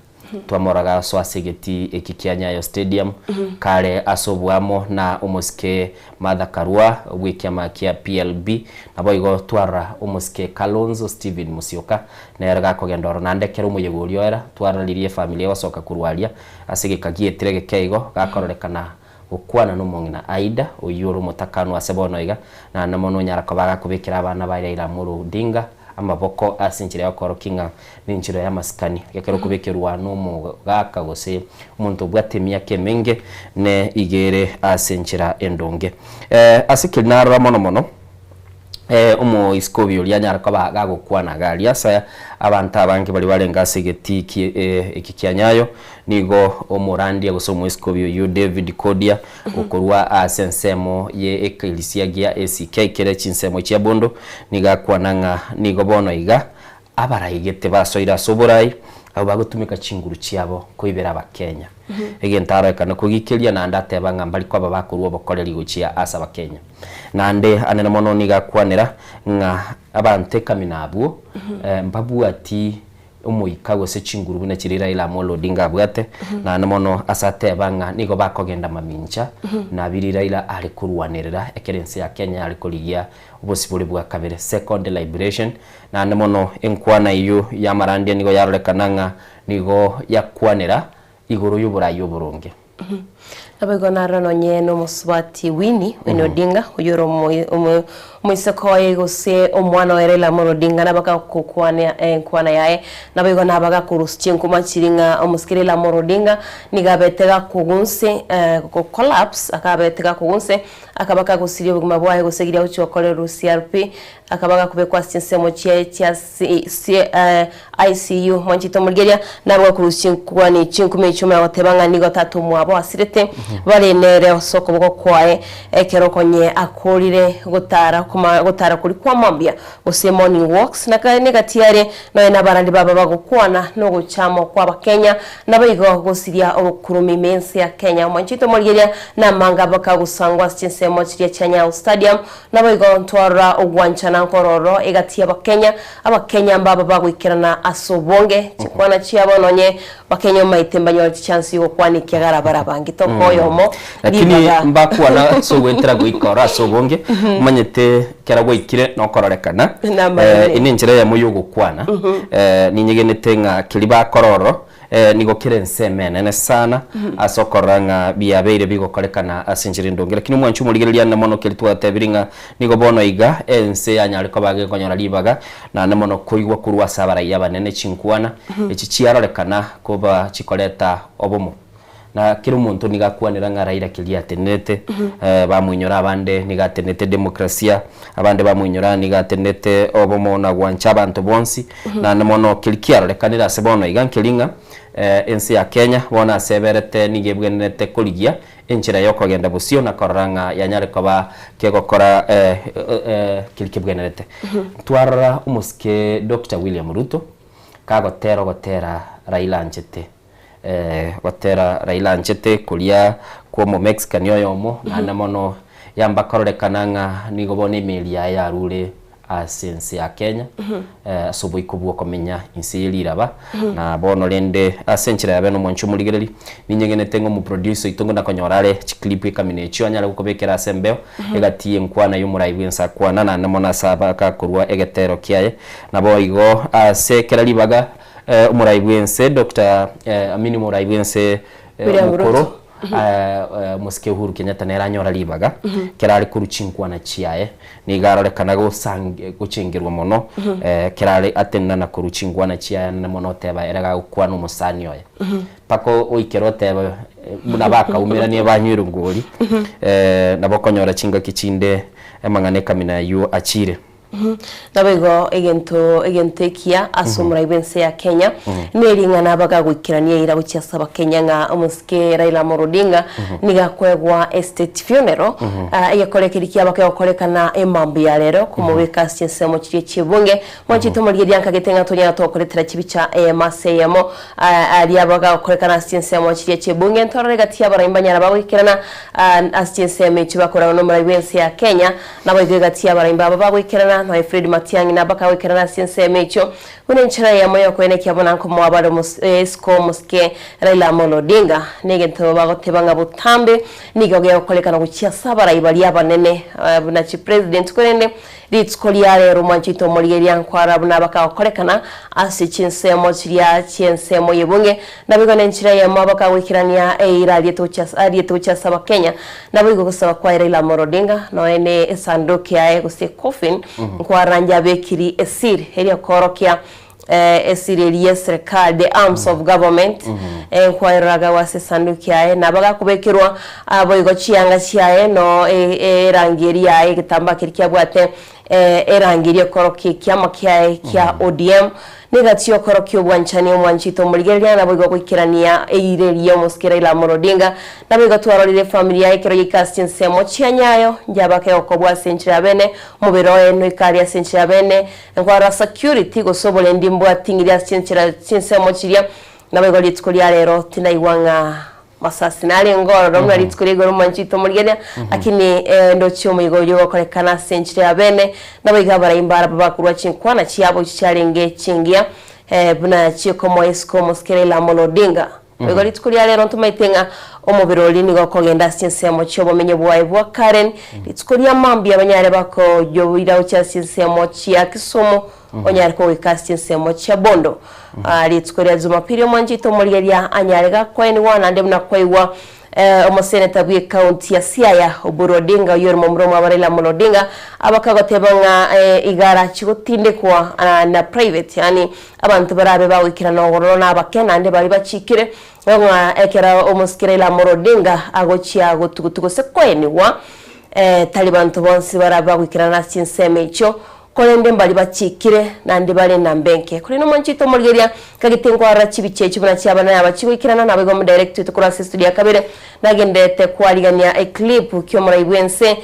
Twamoraga aso ase egetii eki kia Nyayo Stadium kare ase oboamo na omosike Martha Karua bw'ekiama kia PLB. Naboigo twarora omosike Kalonzo Stephen Musyoka nere gakogenda oro naende ekero omoyega oria oera twarora riria efamiri egosoka korwa aria ase egeka gietire egeke igo gakororekana gokwana nomong'ina Aida oyio ore omotakanwa ase bono iga naende mono onyara koba agakobekera abana ba Raila Amolo Odinga amaboko ase enchera yokorokia ng'a nenchera y'amasikani ekero okobekerwa nomogaka gose omonto obwate emiaka emenge ne igere ase enchera endonge. Ase keri narora mono mono omoiskobi oria anyare koba gagokwana iga aria ase abanto abange baria barenge ase egetii kie eki kia Nyayo, nigo omorandia gose omoiskobi oyio David Kodia okorwa ase ensemo ye ekerisia gia ACK kere chinsemo chia Bondo, nigo akwana ng'a nigo bono iga abaraigete basoire ase oborai, abwo bagotumeka chinguru chiabo koibera Abakenya. Egento arorekane kogikeria naende ateba ng'a mbari koba bakorua obokoreri gochia ase Abakenya. Naende anene mono nigo akwanera ng'a abanto ekamina abwo mbabwati omoika gose chinguru buna chiria Raila Amolo Odinga abwate, naende mono ase ateba ng'a nigo bakogenda mamincha na biria Raila are korwanerera ekero ense ya Kenya yare korigia obosibore bwa kabere, second liberation. Naende mono enkwana eyio y'amarandia nigo yarorekana ng'a nigo yakwanera igoro y'oborai oboronge. Naboigo narora nonye nomosubati Winnie, Winnie Odinga, oyio ore omo- omo- omoiseke oye gose omwana oye Raila Amolo Odinga, nabagakokwania enkwana yaye, naboigo nabagakorusia chinkuma chiria ng'a omosike Raila Amolo Odinga nigo abete gakogunse go collapse, akabete gakogunse, akaba kagosiria obogima bwaye gose riria agochia gokorerwa CRP, akaba gakobekwa ase chinsemo chiaye chia ICU. Mwanchete omorigereria, narwo akorusia chinkwani chinkumi echio omanye goteba ng'a nigo tata omwabo asirete, bare nere ase okoboko kwaye, ekero konye akorire gotara koma gotara koria kwa mambia, gose morning walks, na kare negati are nonya nabarandi baba bagokwana nogochama kwa abakenya, Naboigo gosiria obokurumi ime ense ya Kenya. Omwanchete omorigereria namanga bakagosangwa ase chinsemo chiria chia Nyayo Stadium. Naboigo ntwarora ogwanchana nkororo egati y'Abakenya. Abakenya mbaba bagoikerana ase obonge chikwana chiabo nonye Bakenya omaete mbanyore chichansi yogokwana ekiagera bare abange toka oyomo Lakini ribaga. mbakwana ase ogwetera goika oro ase obonge omanyete kera gwaikire nokororekana Namaene. eh, ine enchera eyemo yogokwana eh, ninyegenete ng'a keria bakora oro eh, nigo kere ensemo enene sana ase okorora ng'a biabeire bigokorekana ase enchera endonge. Lakini omwanchi omorigereria ande mono keria twatebire ng'a nigo bono iga ense yanyare koba gekonyora ribaga naende mono koigwa korwa ase abaraiyo abanene chinkwana echi chiarorekana koba chikoreta obomo. Na kera omonto nigo akwanera ng'a Raila keria atenenete, bamoinyora abande nigo atenenete demokrasia, abande bamoinyora nigo atenenete obomo na gwancha abanto bonsi, naende mono keria kiarorekanire ase bono iga nkeri ng'a ense ya Kenya bono ase eberete nigo ebwenerete korigia enchera yokogenda bosio na korora ng'a yanyare koba kegokora keria kebwenerete. Twarora omosike Doctor William Ruto kagotera ogotera Raila anchete. Gotera Raila anchete koria kw'Omomexican oyomo, naende mono yamba kororekana ng'a nigo bono emeri yaye yarure ase ense ya Kenya ase oboiko bw'okomenya inse ye riraba. Na bono rende ase enchera ya bene omwanchi omorigereri, ninyegenete ng'a omoproducer oito ng'o nakonyora are chiclip ekamina echio anyare gokobekera ase embeo egati y'enkwana y'omorai bw'ense akwana naende mono ase abagakorwa egetero kiaye. Naboigo ase kera ribaga Omorai bw'ense Doctor Amini omorai bw'ense William omokoro Ruto. Omosike Uhuru Kenyatta nere anyora ribaga ekero are korwa chinkwana chiaye nigo arorekana gosange gochengerwa mono ekero are atenena na korwa chinkwana chiaye anene mono oteba ere gagokwana omosani oye mpaka oikere oteba buna bakaumeranie banywa erongori nabo okonyora chingaki chinde amang'ana ekamina aywo achire. Naboigo egento egento ekiya ase omorai bw'ense ya Kenya nering'ana bagagoikerania eira gochia ase abakenya ng'a omosike Raila Amolo Odinga nigo akoegwa estate funeral egekora ekeri kiaba kegokorekana emambia ya rero komobeka ase chinsemo chiria chi'ebunge. Mwanchete omorigereria nkagete ng'a tonyara tokoretera chibicha eyemo ase eyemo aria bagagokorekana ase chinsemo chiria chi'ebunge ntorore egati y'abarai mbanyara bagoikerana ase chinsemo echio bakorana nomorai bw'ense ya Kenya. Naboigo egati y'abarai babo bagoikerana, nonya Fred Matiang'i na bakagoikerana ase ensemo echio, buna enchera eyemo y'okoenekia buna nkomoa bare isiko omosike Raila Amolo Odinga. Negento bagoteba ng'a botambe nigo gegokorekana gochia ase abarai baria abanene buna chipresident korende rituko ria rero mwanche oito omorigereria nkwara buna bakagokorekana ase chinsemo chiria chi'ensemo y'ebunge. Naboigo nenchera eyemo bakagoikerania eira ariete gochia ase abakenya. Naboigo gosaba kwaye Raila Amolo Odinga noe ne esanduki yaye gose coffin nkwaranja abekiri esiri eria koorokia esiri eria y'eserekari the arms of government nkwaeroraga ase esanduki yaye nabo agakobekerwa boigo chianga chiaye no erangi eria yaye egetambaa keria kiabwate erangi eria ekorokia ekiama kiaye kia ODM Negati y'okorokia obwanchani omwanchete omorigereria naboigo goikerania eira eria omosike Raila Amolo Odinga. Naboigo twarorire efamiri yaye ekero yaika ase chinsemo chia Nyayo njabake gokobwa ase enchera ya bene, omobere oye noika aria ase enchera ya bene, nkwarora security gose oborendi mbwating'irie ase chinchera chinsemo chiria. Naboigo rituko ria rero tinaigwa ng'a Masasi narenge ororo buna rituko ria igoro mwanchete omorigereria, lakini ndoche omoigo oyio ogokorekana ase enchera ya bene, naboigo abarai mbarabwo bakorua chinkwana chiabo echio chiarenge chingiya, buna chiokomoa isiko omosike Raila Amolo Odinga. Boigo rituko ria rero ntomaete ng'a omobere oria nigo okogenda ase chinsemo chi'obomenyo bwaye bwa Karen, rituko ria mambia banyare bakoyoira gochia ase chinsemo chia Kisumu, onyare kogoika ase chinsemo chia Bondo. Rituko ria Jumapili omwanchete omorigereria anyare gakwaenigwa naende buna kwaigwa omoseneta bw'ecounty ya Siaya Oburu Odinga oyio ore momura omwabo Raila Amolo Odinga abakagoteba ng'a igara chigotindekwa na private yaani abanto barabe bagoikerana ogororo na abake naende baria bachikire ng'a ekero omosike Raila Amolo Odinga agochia gotugutu gose koenigwa tari banto bonsi barabe bagoikerana ase chinsemo echio Korende mbaria bachiikire, naende bare enamba enke. Korende omwanchi oito omorigereria, kagete nkwarora chibicha echio buna chiaba naye abachigoikerana, naboigo omodirect oito korwa ase estudio ya kabere nagenderete kwarigania eclip ki'omorai bw'ense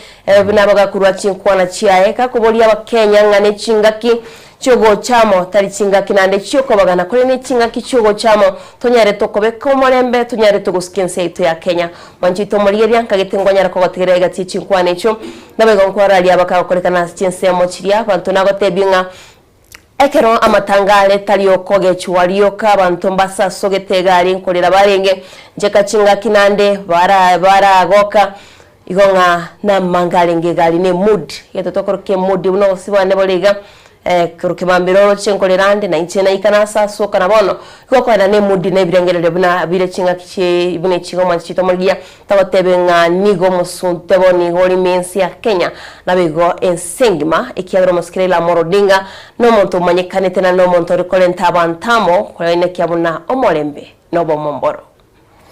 buna bagakorwa chinkwana chiaye gakoboria abakenya ng'a nechingaki chiogocha amo tari chingaki naende chiokobagana korende nechingaki chiogocha amo tonyare tokobeka omorembe tonyare togosuka ense yaito ya Kenya. Mwanchi oito omorigereria, nkagete ngonyara kogotegerera egati ye chinkwana echio. Naboigo nkoraria abakagokorekana ase chinsemo chiria abanto nagotebie ng'a ekero amatanga are tari okogechwa rioka abanto mbasasogete egari nkorera barenge ncheka chingaki nande bara baragoka igo ng'a namanga arenge egari ne emood egento tokoroka emood buna obosibane bore iga Ekero kebambire oroche nkorera ande, na inche naika nasasoka, na bono igo okoenda nemudi na ebirengererio buna bire ching'aki chie buna echiga omwanchi chitomorigia, tagotebe ng'a nigo omosunte bono igo ore ime ense ya Kenya, naboigo ense engima, ekiagera omosike Raila Amolo Odinga nomonto omanyekanete na nomonto ore korenta abanto amo, koenekia buna omorembe na obomomboro.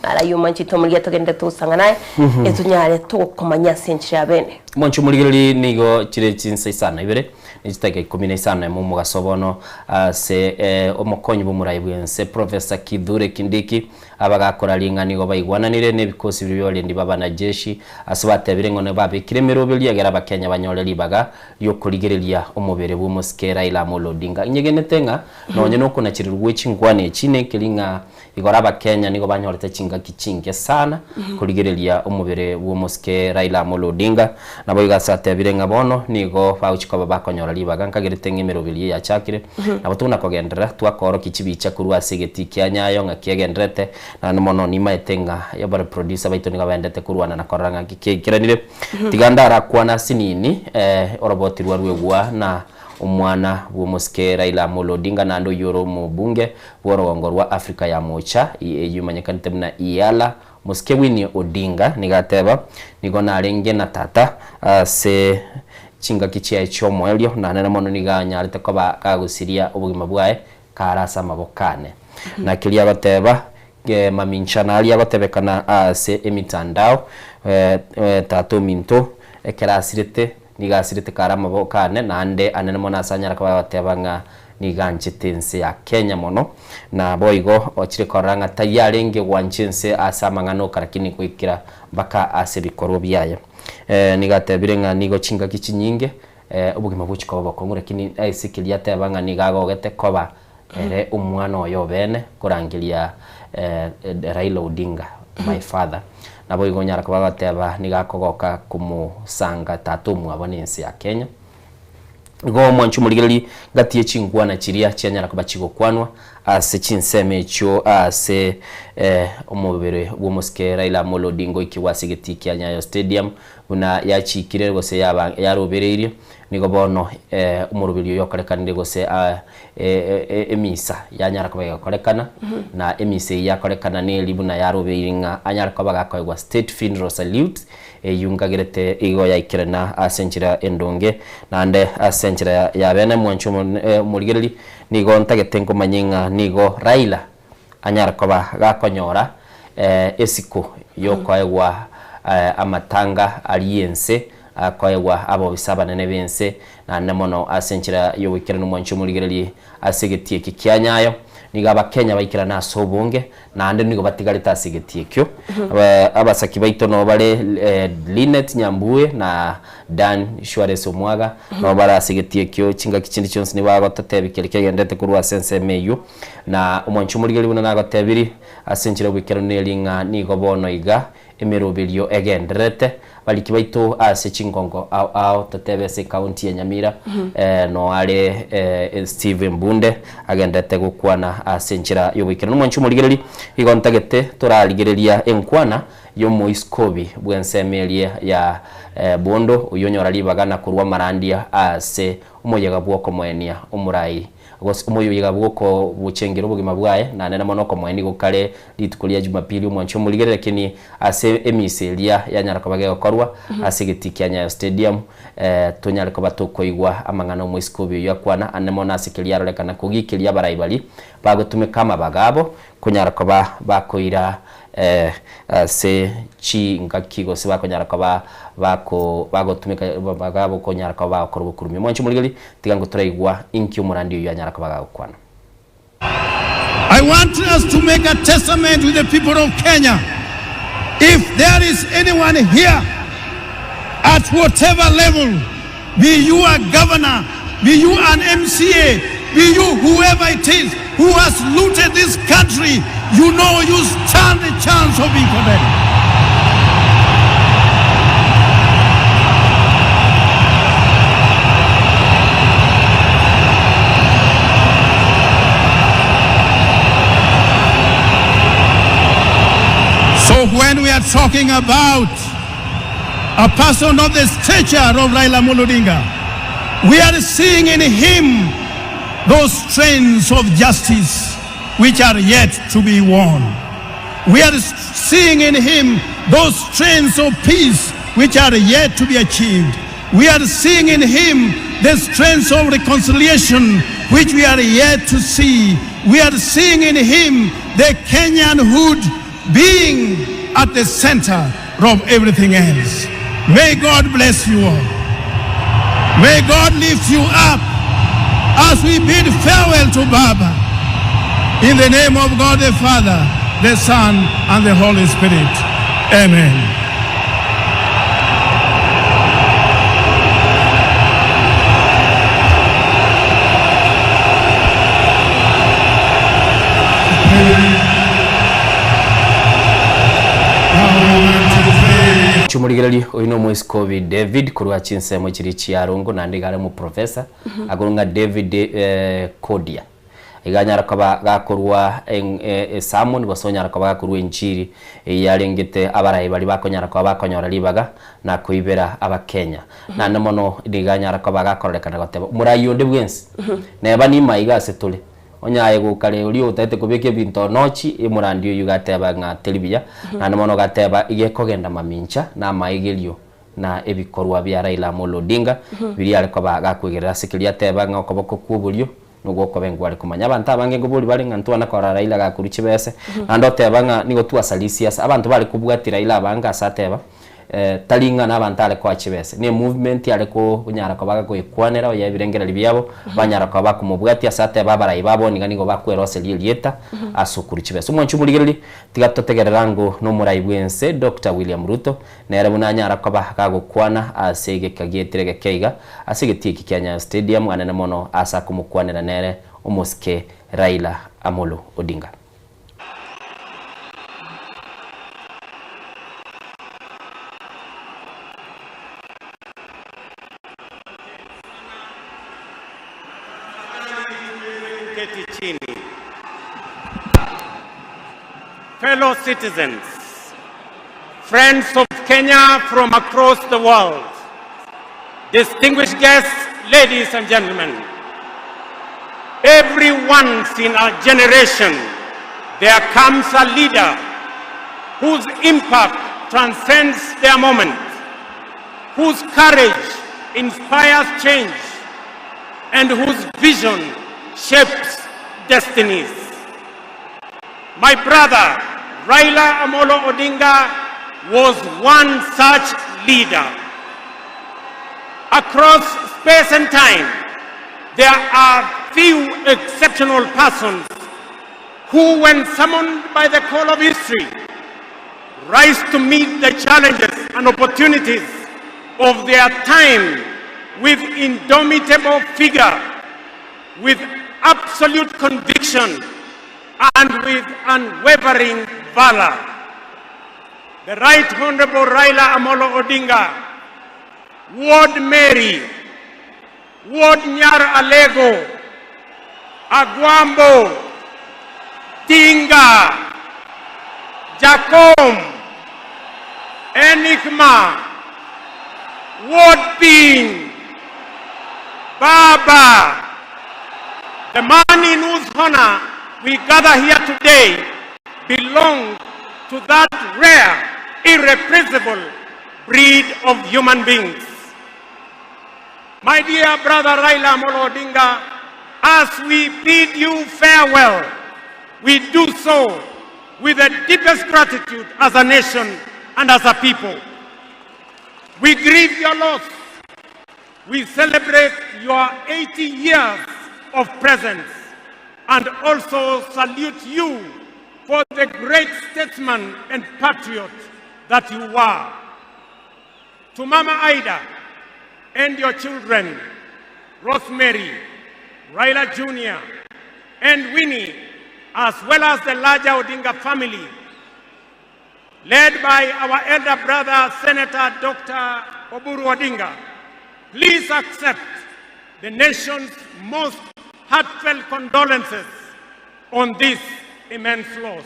Naro ayio omwanchi oitomorigia togende togosang'a naye, etonyare togokomanya ase enchera ya bene. Mwanche omorigererie nigo chire chinsa isano na ibere ne chidakika ikomi na isano emo omogaso bono ase omokonyi bw'omorai bw'ense Professor Kithure Kindiki abagakora ring'a nigo baigwananire n'ebikosi biria bi'abarendi b'abanajeshi ase batebire ng'a babekire emeroberio egere abakenya banyore ribaga ri'okorigereria omobere bw'omosike Raila Amolo Odinga. Inyegenete ng'a nonye nokonachererwa gwe chinkwana echi nekeri ng'a Igoro Abakenya nigo banyorete chingaki chinke sana korigereria omobere bw'omosike Raila Amolo Odinga. Naboigo ase atebire ng'a bono nigo bagochia koba bakonyora ribaga nkagerete ng'a emeroberi eye yachakire. Nabo tokona kogenderera twakoorokia chibicha korwa ase egetii kia Nyayo ng'a kiegendererete naende mono nimaete ng'a abare producer baito nigo baendete korwana na korora ng'a kiaikeranire. Tiga ndarakwane ase nini oroboti rwarwegwa na omwana bw'omosike Raila Amolo Odinga naende oyio ore omobunge bw'orogongo rwa Africa ya Mocha, eyio emanyekanete buna EALA, Mosike Winnie Odinga nigo ateba, Nigo narenge na tata ase chingaki chiaye chi'omoerio, na nere mono nigo anyarete koba kagosiria obogima bwaye kare ase amaboko ane. Na keria agoteba, mamincha naria agotebekana ase emitandao, Tata ominto ekero asirete. Nigo asirete kare amaboko ane, naende anene mono ase anyare koba agoteba ng'a nigo anchete ense ya Kenya mono, na boigo ochire korora ng'a tari arenge gwancha ense ase amang'ana oka lakini goikera mpaka ase ebikorwa biaye. Nigo atebire ng'a nigo chingaki chinyinge obogima bochia koba obokong'u lakini ase keria ateba ng'a nigo agogete koba ere omwana oye obene korangeria Raila Odinga my father. Naboigo onyara koba agoteba nigo akogoka komosanga tata omwabo na ense ya Kenya. Igo omwanchi omorigereria gati ye chinkwana chiria chianyara koba chigokwanwa ase chinsemo echio ase omobere bw'omosike Raila Amolo Odinga oikigwe ase egetii kia Nyayo Stadium buna yachikire gose yaba yarobereirie nigo bono omoroberi oyo okorekanire gose emisa yanyara koba egokorekana na emisa eyio yakorekana neri buna yarobeire ng'a anyare koba gakoegwa state funeral salute Eyio nkagerete igo yaikerana ase enchera endonge, naende ase enchera ya bene mwanche omorigereria, nigo ntagete nkomanye ng'a nigo Raila anyare koba gakonyora esiko y'okoegwa amatanga aria ense, akoegwa abobisa abanene b'ense, naende mono ase enchera y'ogoikeranu mwanche omorigereria ase egetii eke kia Nyayo, nigo Abakenya baikerane ase obonge, Naende nigo batigarete ase egetii ekio. Abasaki baito nabo bare Linet Nyambue na Dan Shuares Omwaga, nabo bare ase egetii ekio. Chingaki chinde chionsi nigo bagototebia keria kegenderete korwa ase ensemo eyio. Na omwanchi omorigereria buna nagotebirie, ase enchera y'oboikeranu neri ng'a nigo bono iga emeroberio egendererete. Bariki baito ase chingongo ao ao totebe ase ecounty ya Nyamira no are Steve Mbunde agenderete gokwana ase enchera y'oboikeranu. Omwanchi omorigereria, igo ntagete torarigereria enkwana y'omoiskobi bw'ensemo eria ya Bondo oyio onyora ribaga na korwa amarandia ase omoyega bw'okomoenia omorai Gose omoyega bw'okobochengera obogima bwaye, naende namo nokomoe nigo kare rituko ria Jumapili omwanche omorigerere, lakini ase emisa eria yanyara koba gegokorwa ase egetii kia Nyayo Stadium, tonyare koba tokoigwa amang'ana omoisikobi oyio akwana, ande mono ase keria arorekana kogiikeria abarai baria bagotumeka amabaga abo konyara koba bakoira ase chingaki gose bakonyara koba bako bagotumeka amabaga abo konyara koba bagokora obokurumi. Omwanche omorigereria, Tiga ngo toraigwa inki omorandi oyio anyara koba gagokwana. I want us to make a testament with the people of Kenya. If there is anyone here at whatever level, be you a governor, be you an MCA, be you whoever it is who has looted this country, you know you stand a chance of being condemned. So when we are talking about a person of the stature of Raila Amolo Odinga, we are seeing in him those strains of justice which are yet to be won. We are seeing in him those strains of peace which are yet to be achieved. We are seeing in him the strength of reconciliation which we are yet to see. We are seeing in him the Kenyanhood being at the center of everything else. May God bless you all. May God lift you up as we bid farewell to Baba. In the name of God the Father, the Son, and the Holy Spirit. Amen. Chimorigererie oyo nomoiskobi David korwa chinsemo chiria chiarongo naende iga are omoprofessor akorwa ng'a David Kodia iga anyara koba gakorwa esermon gose onyara koba gakorwa enchiri eyio yarengete abarai baria bakonyara koba bakonyora ribaga na koibera abakenya naende mono niga anyara koba gakororekana goteba morai onde bwensi neba nima iga ase tore Onye aye gokare oria otagete kobeka ebinto nochi, omorandi oyio gateba ng'a teri buya, naende mono gateba iga ekogenda mamincha na amaigerio na ebikorwa bia Raila Amolo Odinga biria are koba gakwegerera ase keria ateba ng'a okoboko kw'oborio nogwo okobe ngware komanya. Abanto abange nkobori bare ng'a ntwana korora Raila gakorwa chibese, naende oteba ng'a nigo twasaria siasa. Abanto bare kobwatia Raila abange ase ateba. Tari ng'a nabanto are koa chibesa, ne movement are konyara koba gagoekwanera oye ebirengererio biabo, banyara koba bakomobwatia ase atebe abarai babo niga nigo bakweroseria erieta ase okorua chibesa. Omwanchi omorigereria, tiga totegerere ango nomorai bwense Doctor William Ruto, nere buna anyara koba gagokwana ase egeka gietire egeke iga ase egetii eki kia Nyayo Stadium anene mono ase akomokwanera nere omosike Raila Amolo Odinga. Keti chini. Fellow citizens, friends of Kenya from across the world, distinguished guests, ladies and gentlemen, every once in a generation there comes a leader whose impact transcends their moment, whose courage inspires change, and whose vision shapes destinies. My brother, Raila Amolo Odinga, was one such leader. Across space and time, there are few exceptional persons who, when summoned by the call of history, rise to meet the challenges and opportunities of their time with indomitable figure, with absolute conviction, and with unwavering valor. The Right Honorable Raila Amolo Odinga, Ward Mary, Ward Nyar Alego, Agwambo, Tinga, Jacom, Enigma, Ward Ping, Baba, the man in whose honor we gather here today belonged to that rare, irrepressible breed of human beings. My dear brother Raila Amolo Odinga, as we bid you farewell, we do so with the deepest gratitude as a nation and as a people. We grieve your loss. We celebrate your 80 years of presence and also salute you for the great statesman and patriot that you were. To Mama Ida and your children, Rosemary, Raila Jr., and Winnie, as well as the larger Odinga family, led by our elder brother, Senator Dr. Oburu Odinga, please accept the nation's most heartfelt condolences on this immense loss.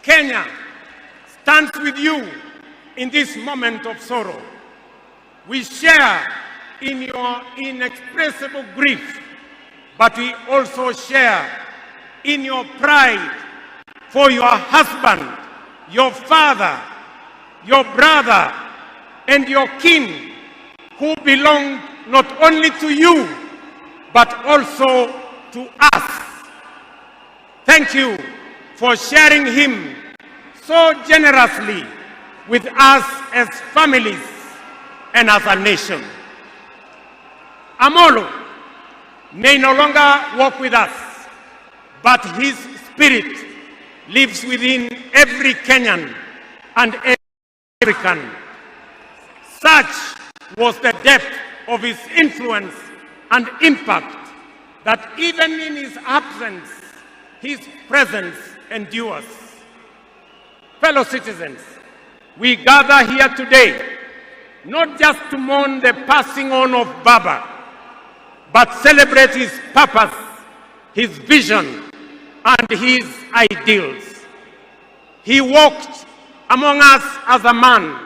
Kenya stands with you in this moment of sorrow. We share in your inexpressible grief, but we also share in your pride for your husband, your father, your brother, and your kin who belong not only to you, but also to us. Thank you for sharing him so generously with us as families and as a nation. Amolo may no longer walk with us, but his spirit lives within every Kenyan and every African. Such was the depth of his influence and impact that even in his absence, his presence endures. Fellow citizens, we gather here today not just to mourn the passing on of Baba, but celebrate his purpose, his vision, and his ideals. He walked among us as a man,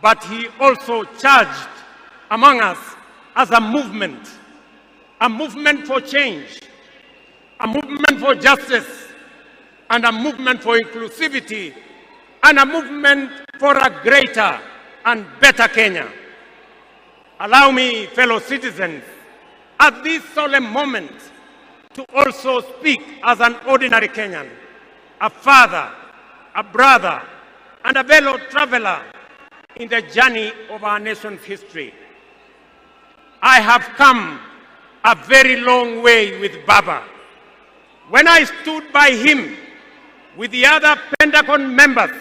but he also charged among us as a movement, a movement for change, a movement for justice, and a movement for inclusivity, and a movement for a greater and better Kenya. Allow me, fellow citizens, at this solemn moment to also speak as an ordinary Kenyan, a father, a brother, and a fellow traveler in the journey of our nation's history. I have come a very long way with Baba. When I stood by him with the other Pentagon members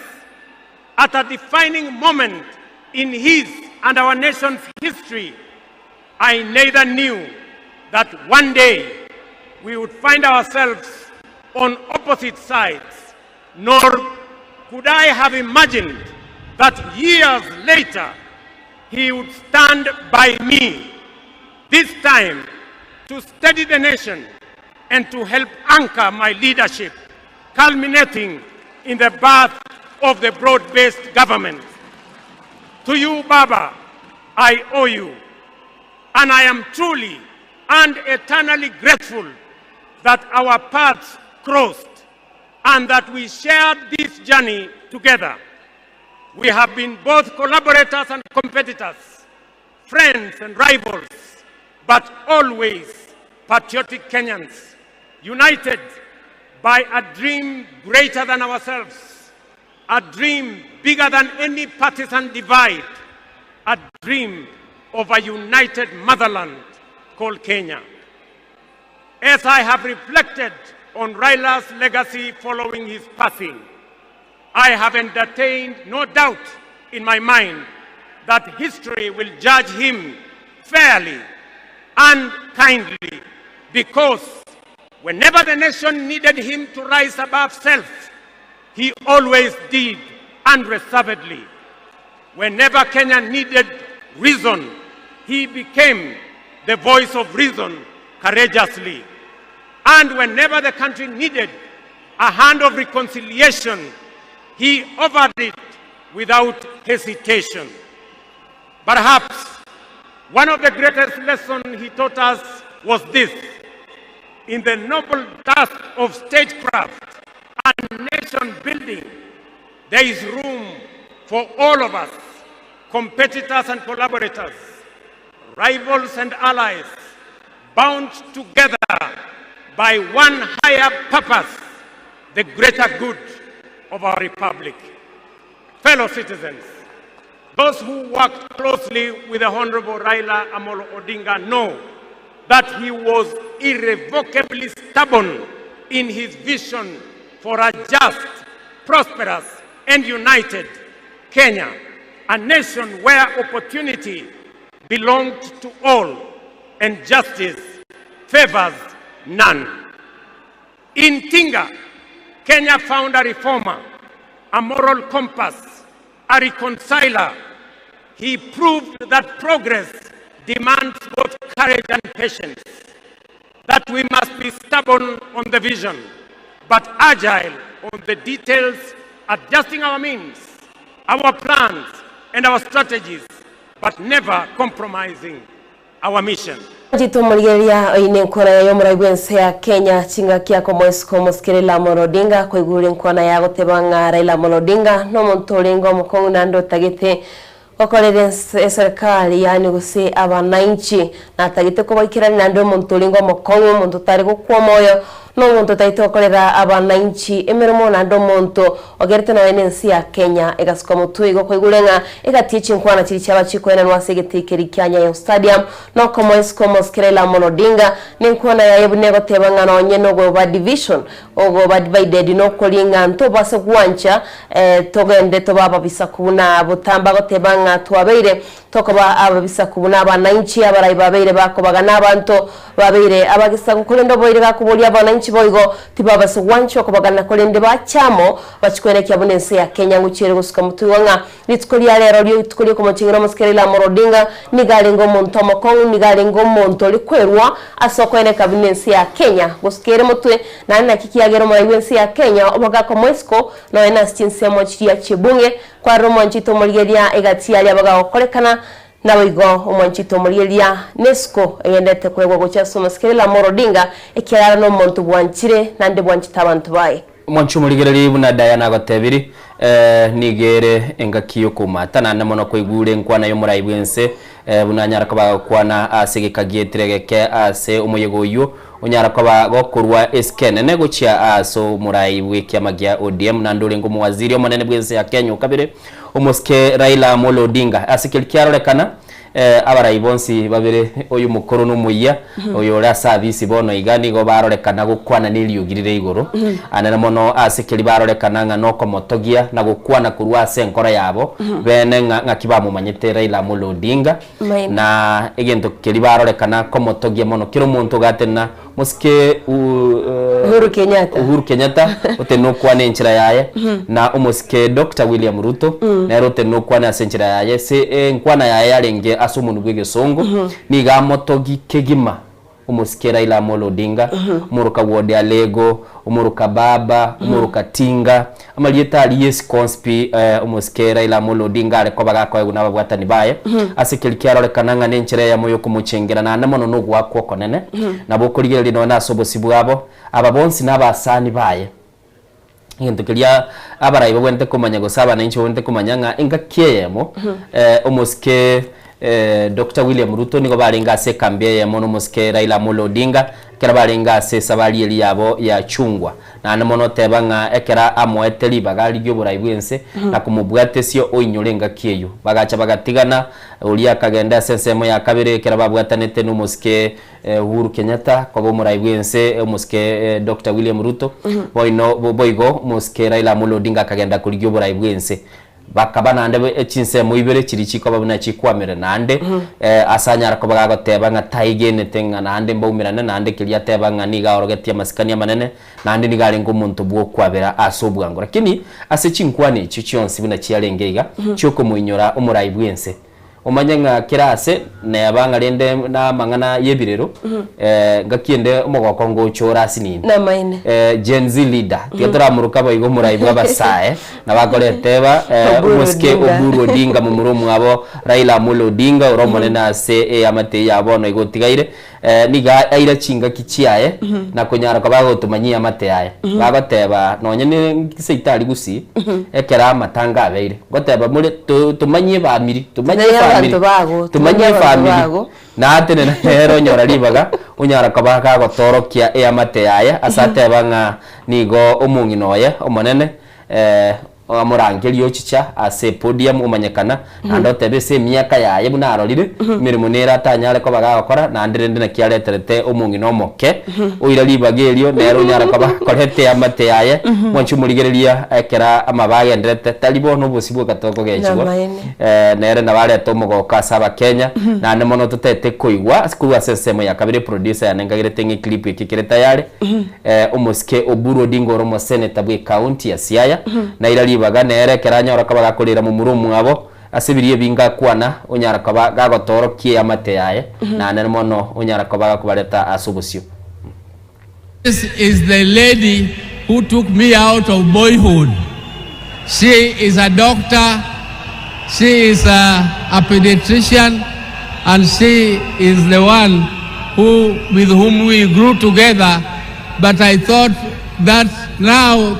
at a defining moment in his and our nation's history, I neither knew that one day we would find ourselves on opposite sides, nor could I have imagined that years later he would stand by me, this time to steady the nation and to help anchor my leadership, culminating in the birth of the broad-based government. To you, Baba, I owe you, and I am truly and eternally grateful that our paths crossed and that we shared this journey together. We have been both collaborators and competitors, friends and rivals, but always patriotic Kenyans, united by a dream greater than ourselves, a dream bigger than any partisan divide, a dream of a united motherland called Kenya. As I have reflected on Raila's legacy following his passing, I have entertained no doubt in my mind that history will judge him fairly and kindly because whenever the nation needed him to rise above self, he always did unreservedly. Whenever Kenya needed reason, he became the voice of reason courageously. And whenever the country needed a hand of reconciliation, he offered it without hesitation. Perhaps one of the greatest lessons he taught us was this. In the noble task of statecraft and nation building, there is room for all of us, competitors and collaborators, rivals and allies, bound together by one higher purpose, the greater good of our republic. Fellow citizens, those who worked closely with the Honorable Raila Amolo Odinga know that he was irrevocably stubborn in his vision for a just, prosperous, and united Kenya, a nation where opportunity belonged to all and justice favors none. In Tinga, Kenya found a reformer, a moral compass, a reconciler. He proved that progress demands both courage and patience, that we must be stubborn on the vision, but agile on the details, adjusting our means, our plans, and our strategies, but never compromising our mission. Ntito morigereria oine enkwana yaye omorai bw'ense ya Kenya chingaki akomoisiko omosike Raila Amolo Odinga koigure enkwana ya goteba ng'a Raila Amolo Odinga nomonto orenge omokong'u naende otagete gokorera ense eserikali yaani gose abananchi natagete kobaikerania naende omonto orenge omokong'u omonto otare gokwa omoyo Nomonto otaete gokorera abananchi emeremo naende omonto ogerete nonya nense ya Kenya egasuka motwe igo koigure ng'a egati ye chinkwana chiria chiaba chikoenanwa ase egetii keria kia Nyayo Stadium nokomoa isiko omosike Raila Amolo Odinga nenkwana yaye buna egoteba ng'a nonye nogoba division ogoba divided nokoria ng'a ntobase gwancha togende tobe ababisaku buna botambe agoteba ng'a twabeire Tokoba ababisaku buna abanainchi abarai babeire bakobagana abanto babeire abagesaku, korende oboire gakoboria abanainchi boigo tibabasa gwanchwa kobagana korende bache amo bachikwenekia buna ense ya Kenya ngochia ere gosuka motwe igo ng'a rituko ria rero rio rituko riokomochengera omosike Raila Amolo Odinga nigo arenge omonto omokong'u nigo arenge omonto ore kwerwa ase okoeneka buna ense ya Kenya gosuka ere motwe naende naki kiagera omorai bwense ya Kenya obogaka omoisiko nonya nase chinsemo chiria chiebunge Kwarora omwanchete omorigereria egati y'aria bagagokorekana, naboigo omwanchete omorigereria nesiko egendete koegwa gochia ase omosike Raila Amolo Odinga, ekiagera nomonto bwanchire naende bwanchete abanto baye. Mwanche omorigereria buna Diana agotebiri, eh, nigo ere engaki y'okoumata, naende mono koigure enkwana y'omorai bw'ense, eh, buna anyara koba agokwana ase egeka gietire egeke ase omoyega oyio, onyara koba gokorwa esike enene gochia ase omorai bw'ekiama gia ODM naende orenge omowaziri omonene bw'ense ya Kenya okabere, omosike Raila Amolo Odinga. Ase keria kiarorekana, Abarai bonsi babere, oyo omokoro na omoyia, oyo ore ase abisi bono iga, nigo barorekana gokwana neriogi rire igoro, anene mono ase keria barorekana ng'a nokomotogia na gokwana korwa ase enkoro yabo bene ng'a ng'aki bamomanyete Raila Amolo Odinga, na egento keria barorekana komotogia mono. Kera omonto ogatenena Mosike Uhuru Kenyatta. Uhuru Kenyatta otenene okwane enchera yaye na omosike Doctor William Ruto nere otenene okwane ase enchera yaye ase enkwana yaye yarenge ase omonwa bw'egesongo nigo amotogi kegima omosike Raila Amolo Odinga omoroka Wode Alego omoroka Baba omoroka Tinga Amarieta aria Yesu konsi pi omosike Raila Amolo Odinga are koba gakoegwa nababwatani baye, ase keria kiarorekana ng'a nenchera eyemo yokomochengera naende mono nogoakwa okonene, nabo okorigereria nonya nase obosio bwabo, aba bonsi nabasani baye. Egento keria abarai babwenerete komanya gose abananchi babwenerete komanya ng'a engaki eyemo omosike Doctor William Ruto nigo barenge ase ekambi eyemo nomosike Raila Amolo Odinga ekero barenge ase esabari eria yabo ya chungwa. Naende mono oteba ng'a ekero amoete ribaga ri'oborai bw'ense na komobwatesia oinyore engaki eyio. Bagacha bagatigana, oria akagenda ase ensemo ya kabere ekero babwatanete nomosike Uhuru Kenyatta koba omorai bw'ense omosike Doctor William Ruto. Boino boigo omosike Raila Amolo Odinga akagenda korigia oborai bw'ense. Bakaba naende be chinsemo ibere chiria chikoba buna chikwamire naende, ase anyare koba gagoteba ng'a taigenete ng'a naende mbaumerane naende keria ateba ng'a nigo aorogetie amasikani amanene, naende nigo arenge omonto bw'okwabera ase obwango. Lakini ase chinkwana echio chionsi buna chiarenge iga, chiokomoinyora omorai bw'ense. Omanye ng'a kera ase neba ng'a rende namang'ana y'ebirero, ngaki ende omogoko ngocha ore ase nini. Namaene. Gen Z leader, tiga toramoroka boigo omorai bw'abasae, nabo akoreteba Oburu omosike Odinga. Oburu Odinga momura omwabo Raila Amolo Odinga ore omonene ase eamate eye ya bono iga otigaire, nigo aira chingaki chiaye na konyara koba agotomanyia eamate yaye. Bagoteba nonye ne seitari gusii, ekero amatanga abeire, ngoteba more to tomanyie efamiri, tomanyie Tumanyie efamiri, abanto bago, tomanyie tumanyie abanto efamiri. bago. Natenena nere onyora ribaga, onyara koba gagotorokia eamate yaye, ase ateba ng'a nigo omong'ina oye omonene Omorangerie ochicha ase epodium omanyekana, naende otebe ase emiaka yaye buna arorire, emeremo nere atanyare koba gagokora, naende rende naki areterete omong'ina omoke, oira ribaga erio, nere onyare koba akorete eamate yaye, mwanche omorigereria ekero amabe agendererete, tari bono obosio bwoka tokogechigwa, Namaene. nere nabo arete omogoko ase abakenya, naende mono totete koigwa ase korwa ase ensemo ya kabere eproducer yane nkagerete ng'a eclip eke kere tayari. Omosike Oburu Odinga ore omoseneta bw'ecounty ya Siaya, naira ribaga nere ekero anyora koba gakorera momura omwabo ase ebiria ebinge akwana, onyara koba gagotoorokia eamate yaye, naende mono onyara koba gakobareta ase obosio. This is the lady who took me out of boyhood. She is a doctor, she is a, a pediatrician, and she is the one who, with whom we grew together. But I thought that now,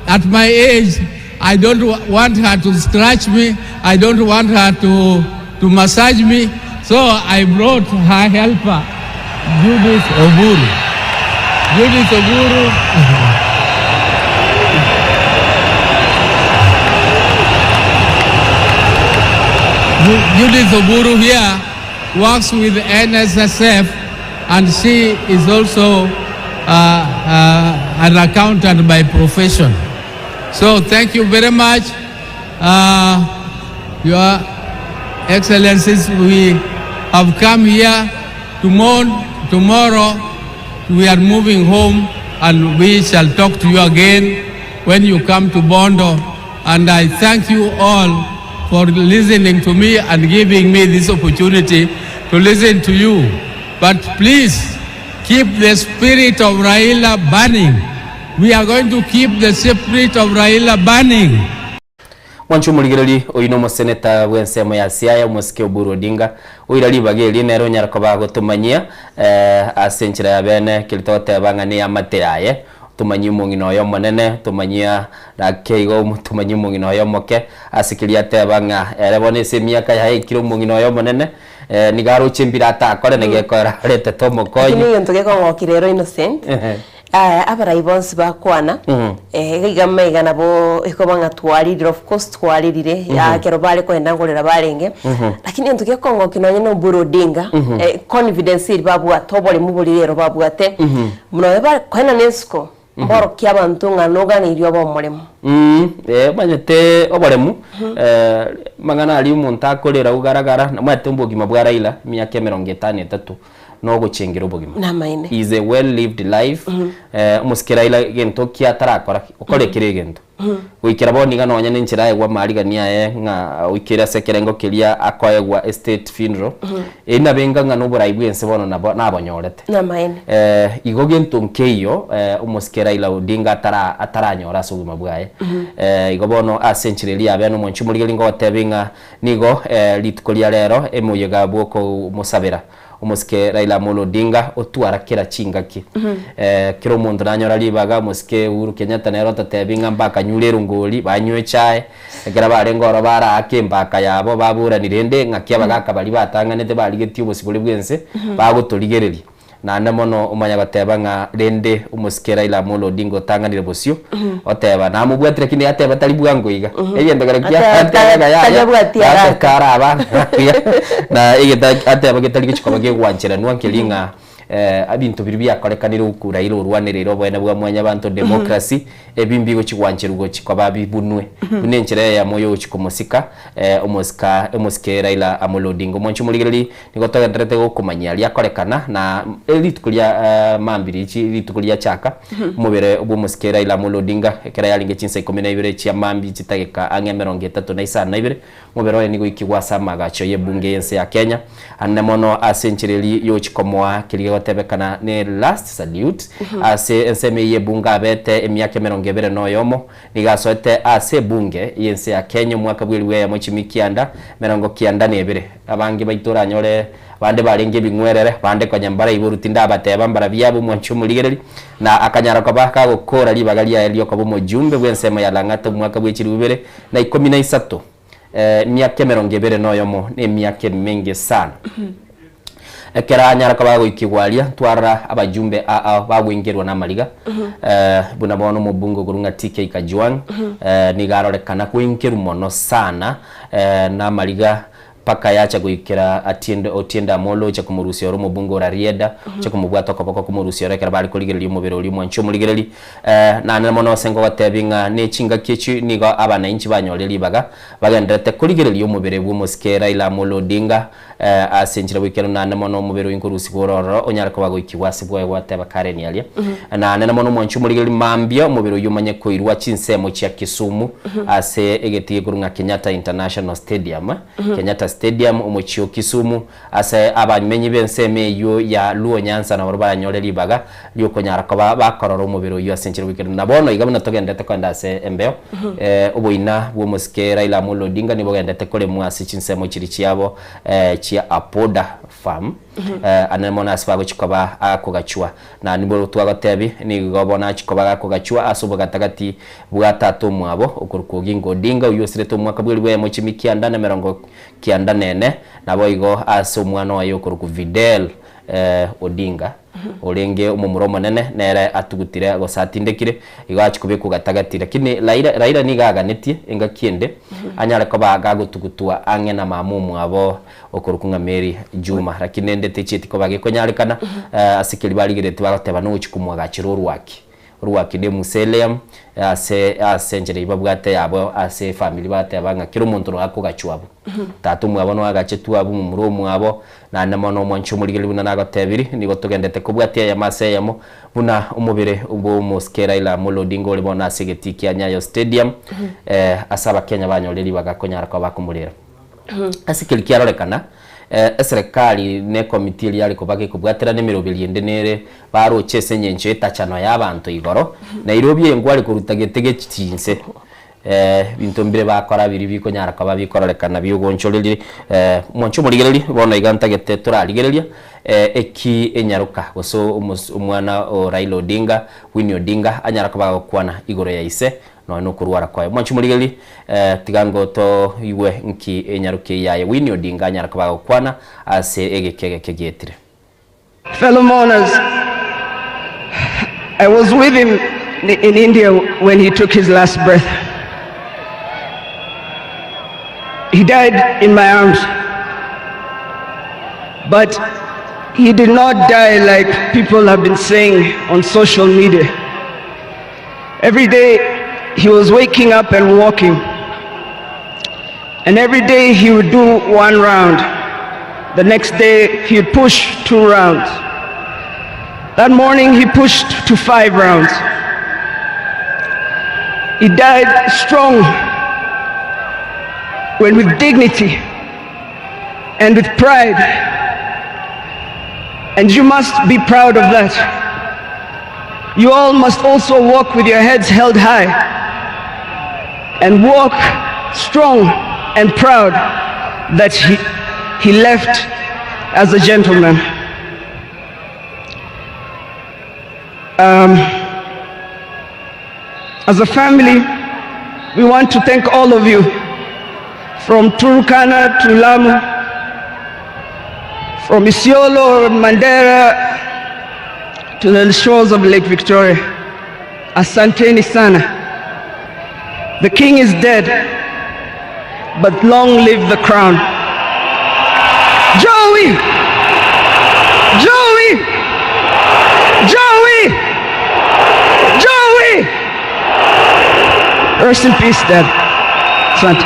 at my age, I don't want her to scratch me. I don't want her to, to massage me. So I brought her helper, Judith Oburu. Judith Oburu. Judith Oburu here works with NSSF and she is also uh, uh, an accountant by profession. So thank you very much. Uh, Your Excellencies, we have come here to mourn. Tomorrow we are moving home and we shall talk to you again when you come to Bondo. And I thank you all for listening to me and giving me this opportunity to listen to you. But please keep the spirit of Raila burning. We are going to keep the spirit of Raila burning. Mwanche omorigereria oyio nomoseneta bw'ensemo ya Siaya omosike Oburu Odinga oira ribaga erio nere onyare koba agotomanyia ase enchera ya bene keria togoteba ng'a neamate yaye. Tomanyie omong'ina oye omonene, tomanyia ake igo tomanyie omong'ina oye omoke, ase keria ateba ng'a ere bono ase emiaka yaye aikire omong'ina oye omonene, nigo aroche mbire atakore na gekoera aretete omokonyi. Lakini egento gekong'okia rero Innocent, abarai bonsi bakwana, iga iga maiga nabo ekoba ng'a twaririre of course twaririre, ekero bare kogenda nkorera barenge, lakini egento gekong'okia nonye na Oburu Odinga, confidence eria babwate, oboremu boria rero babwate, Buna oyo bare koenana esiko, mborokie abanto ng'a noganeirie obe omoremu. Eh, omanyete oboremu, amang'ana aria omonto akorera ugaragara, omanyete obogima bwa Raila emiaka emerongo etano etato, na ogochengera obogima. Namaene. Is a well lived life, omosike Raila egento ki atarakora, okore kera egento. Goikera bono iga nonya nenchera aegwe amarigani aye ng'a oikere ase ekerengo keria akoegwa estate funeral, eri nabo enga ng'a noborai bw'ense bono nabo nabonyorete. Namaene. Igo gento nkeiyo omosike Raila Odinga atara ataranyora ase obogima bwaye. Igo bono ase enchera eria yabene omonche omorigereria ngogotebia ng'a nigo rituko ria rero emoyega bw'okomosabera Omosike Raila Amolo Odinga otwara kera chingaki. Kera omonto nanyora ribaga, omosike Uhuru Kenyatta nere ototebi ng'a mbakanyure erongori, banywe echae, ekero barenge oro baraake embaka yabo baborani rende ng'aki abagaka baria batang'anete barigetie obosibore bwense bagotorigereria. Naende mono omanya goteba ng'a rende omosike Raila Amolo Odinga otang'anire bosio, oteba namobwatire lakini ateba tari bwango iga. Egento keria kia Ateba ateba ng'a yaya, tanyabwati haraka. karaba na egento ateba getari gochia koba gegwancheranwa nkeri ng'a ebinto biria biakorekanire oku Raila orwanereire oboene bwa mwanyabanto, democracy, ebi mbigochi gwancherwa gochi koba bibunwe. Buna enchera eyemo yogochi komosika omosika omosike Raila Amolo Odinga. Omwanchi omorigereri Nigo togendererete gokomanyia riakorekana na rituko ria mambia richi rituko riachaka omobere bw'omosike Raila Amolo Odinga ekero yarenge chinsa ikomi na ibere chia mambia chitageka ang'e emerongo etato na isano na ibere omobere oye nigo oikigwe ase amagacho y'ebunge y'ense ya Kenya anene mono ase enchera eria yochi komoa keria gegotebekana ne last salute ase ensemo eye y'ebunge abete emiaka emerongo ebere na oyomo Nigo asoete ase ebunge y'ense ya Kenya omwaka bw'elifu eyemo chimi kianda merongo kianda na ebere. Abange baito oranyore bande barenge ebing'werere, bande konya mbaraiboru tindabateba mbarabia abwo mwanche omorigereri, na akanyara koba kagokora ribaga riaye riokoba omojumbe bw'ensemo ya Lang'ata omwaka bwe chilifu ibere na ikomi na isato. Emiaka emerongo ebere na oyomo nemiaka emenge sana. Ekero anyara koba agoikigwa aria, twarora abajumbe ao bagwengerwa namariga, buna bono omobunge okorwa ng'a TK Kajwang', nigo arorekana gwenkerwa mono sana namariga mpaka yacha goikera Atiende Otiende Amolo ocha komorusia ore omobunge o Rarieda, ocha komobwata okoboko komorusia ore ekero bare korigereria omobere oria omwanchi omorigereri. Naende mono ase ngogotebia ng'a ne chingaki echi nigo abanainchi banyorire ribaga bagendererete korigereria omobere bw'omosike Raila Amolo Odinga Ase enchera goikeranu naende mono omobere oyo nkorusigwa ore ororo, onyare koba goikigwa ase bwoye gwateba Karen aria. Naende na mono omwanchi omorigereria mambia omobere oyio omanye koirwa chinsemo chia Kisumu ase egetii gekorwa ng'a Kenyatta International Stadium, Kenyatta Stadium, omochie o Kisumu, ase abamenyi b'ensemo eyio ya Luo Nyanza nabarobwo baranyore ribaga ri'okonyara koba bakorora omobere oyio ase enchera goikeranu. Na bono iga buna togenderete kogenda ase embeo, oboina bw'omosike Raila Amolo Odinga nibogenderete koremwa ase chinsemo chiria chiabo chia Apoda Farm, ane mono ase bagochia koba akogachwa. Na nibo twagotebia, nigo bono achia koba gakogachwa ase obogatagati bwa tata omwabo, okorokwa Oginga Odinga, oyio osirete omwaka bw'elifu eyemo chimi kianda na emerongo kianda na ene, naboigo ase omwana oye okorokwa Fidel Odinga, orenge omomura omonene, nere atugutire gose atindekire, igo achia kobekwa gatagati. Lakini Raila, Raila nigo aganetie engaki ende anyare koba gagotugutwa ang'e na mama omwabo okorokwa ng'a Mary Juma. Lakini ende techieti koba gekonyarekana ase keria barigereretie bagoteba nogochia komwagachera orwaki. Orwaki ne mausoleum ase ase enchera eyio babwate yabo ase efamiri bateba ng'a kera omonto noyo akogachwa abwo. Tata omwabo noyo agachetwe abwo, momura omwabo, naende mono omwanchi omorigereria buna nagotebirie, nigo togendete kobwatia eyemo ase eyemo buna omobere bw'omosike Raila Amolo Odinga ore bono ase egetii kia Nyayo Stadium, ase abakenya banyorire ribaga konyara koba bakomorera. Ase keria kiarorekana, eserekari na ekomiti eria yare koba gekobwaterana emeroberi ende nere baroche ase engencho y'etachano y'abanto igoro, Nairobi eye nkware koruta gete gechinse. Ebinto mbire bakora biria bikonyara koba bikororekana biogonchoreria. Mwanche omorigereria, bono iga ntagete torarigereria eki enyaroka gose omwana o Raila Odinga, Winnie Odinga anyara koba agokwana igoro ya ise nonya nokorwara kwaye. Mwanche omorigereria, tiga ngo toigwe nki enyaroka eye yaye Winnie Odinga anyara koba agokwana ase egeka egeke gietire. Fellow mourners, I was with him in India when he took his last breath. He died in my arms. But he did not die like people have been saying on social media. Every day he was waking up and walking. And every day he would do one round. The next day he would push two rounds. That morning he pushed to five rounds. He died strong when with dignity and with pride. And you must be proud of that. You all must also walk with your heads held high and walk strong and proud that he, he left as a gentleman. Um, as a family, we want to thank all of you from Turkana to Lamu, from Isiolo, Mandera to the shores of Lake Victoria. Asanteni sana. The king is dead, but long live the crown. Joey! Joey! Joey! Joey! Rest in peace, Dad. Asante.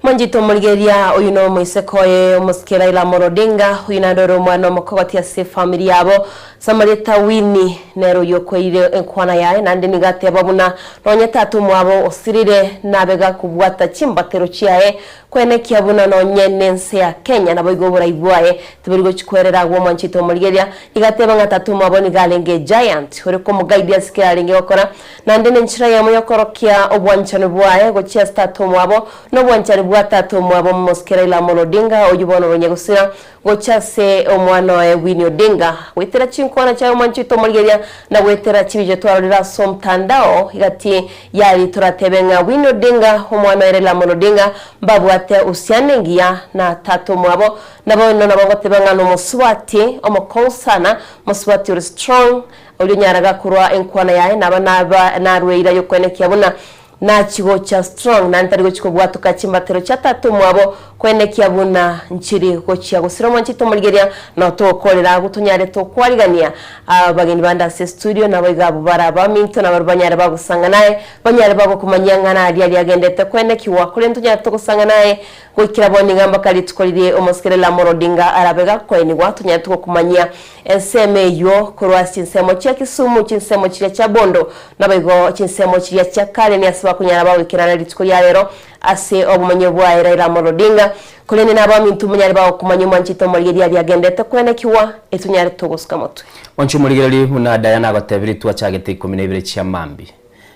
Mwanchete omorigereria oyio nomoiseke oye omosike Raila Amolo Odinga, oyio naende ore omwana omokogoti ase efamiri yabo. Samarieta Winnie nere oyio okoeire enkwana yaye naende nigo ateba buna nonye tata omwabo osirire nabe gakobwata chimbatero chiaye kwenekia buna nonye nense ya Kenya naboigo oborai bwaye tibori gochi kwerera agwo Mwanchete omorigereria nigo ateba ng'a tata omwabo nigo arenge egiant ore komoguide ase kera arenge gokora Naende nenchera eyemo y'okorokia obwanchani bwaye gochia ase tata omwabo, na obwanchani bwa tata omwabo Omosike Raila Amolo Odinga, oyio bono oronye gosira gocha ase omwana oye Winnie Odinga, goetera chinkwana chiaye omwanchi oito omorigereria, na goetera chibicha twarorire ase omotandao egati yaria toratebe ng'a Winnie Odinga omwana oye Raila Amolo Odinga mbabwate uhusiano engiya na tata omwabo, nabono nabo ngoteba ng'a nomosubati omokong'u sana, mosubati ore strong, Oria onyaraga korwa enkwana yaye naba naba narue eira y'okwenekia buna nachia gocha strong naende tari gochia kobwatoka chimbatero chia tata omwabo kwenekia buna nchiri gochia gosira omwanchete omorigeria nao togokorera agwo tonyare tokwarigania abageni bande ase estudio nabo iga abwo bare abaminto nabarabwo banyare bagosanga naye banyare bagokomanyia ng'a aria aria agendete kwenekiwa korende tonyare togosanga naye Goikera bono iga mpaka rituko riria omosikere Lamoro Odinga arabe gakoenigwa, tonyare togokumanyia ensemo eyio korwa ase chinsemo chia Kisumu, chinsemo chiria chia Bondo, naboigo chinsemo chiria chia Karen ase bakonyara bagoikerana rituko ria rero ase obomanyi bwaye Raila Amolo Odinga. Korende nabaminto monyare bagokumanyia omwanchete omorigereria aria agendete koenekigwa, etonyare togosuka motwe. Mwanche omorigereria buna Diana agotebirie twachagete ikomi na ibere chia mambia.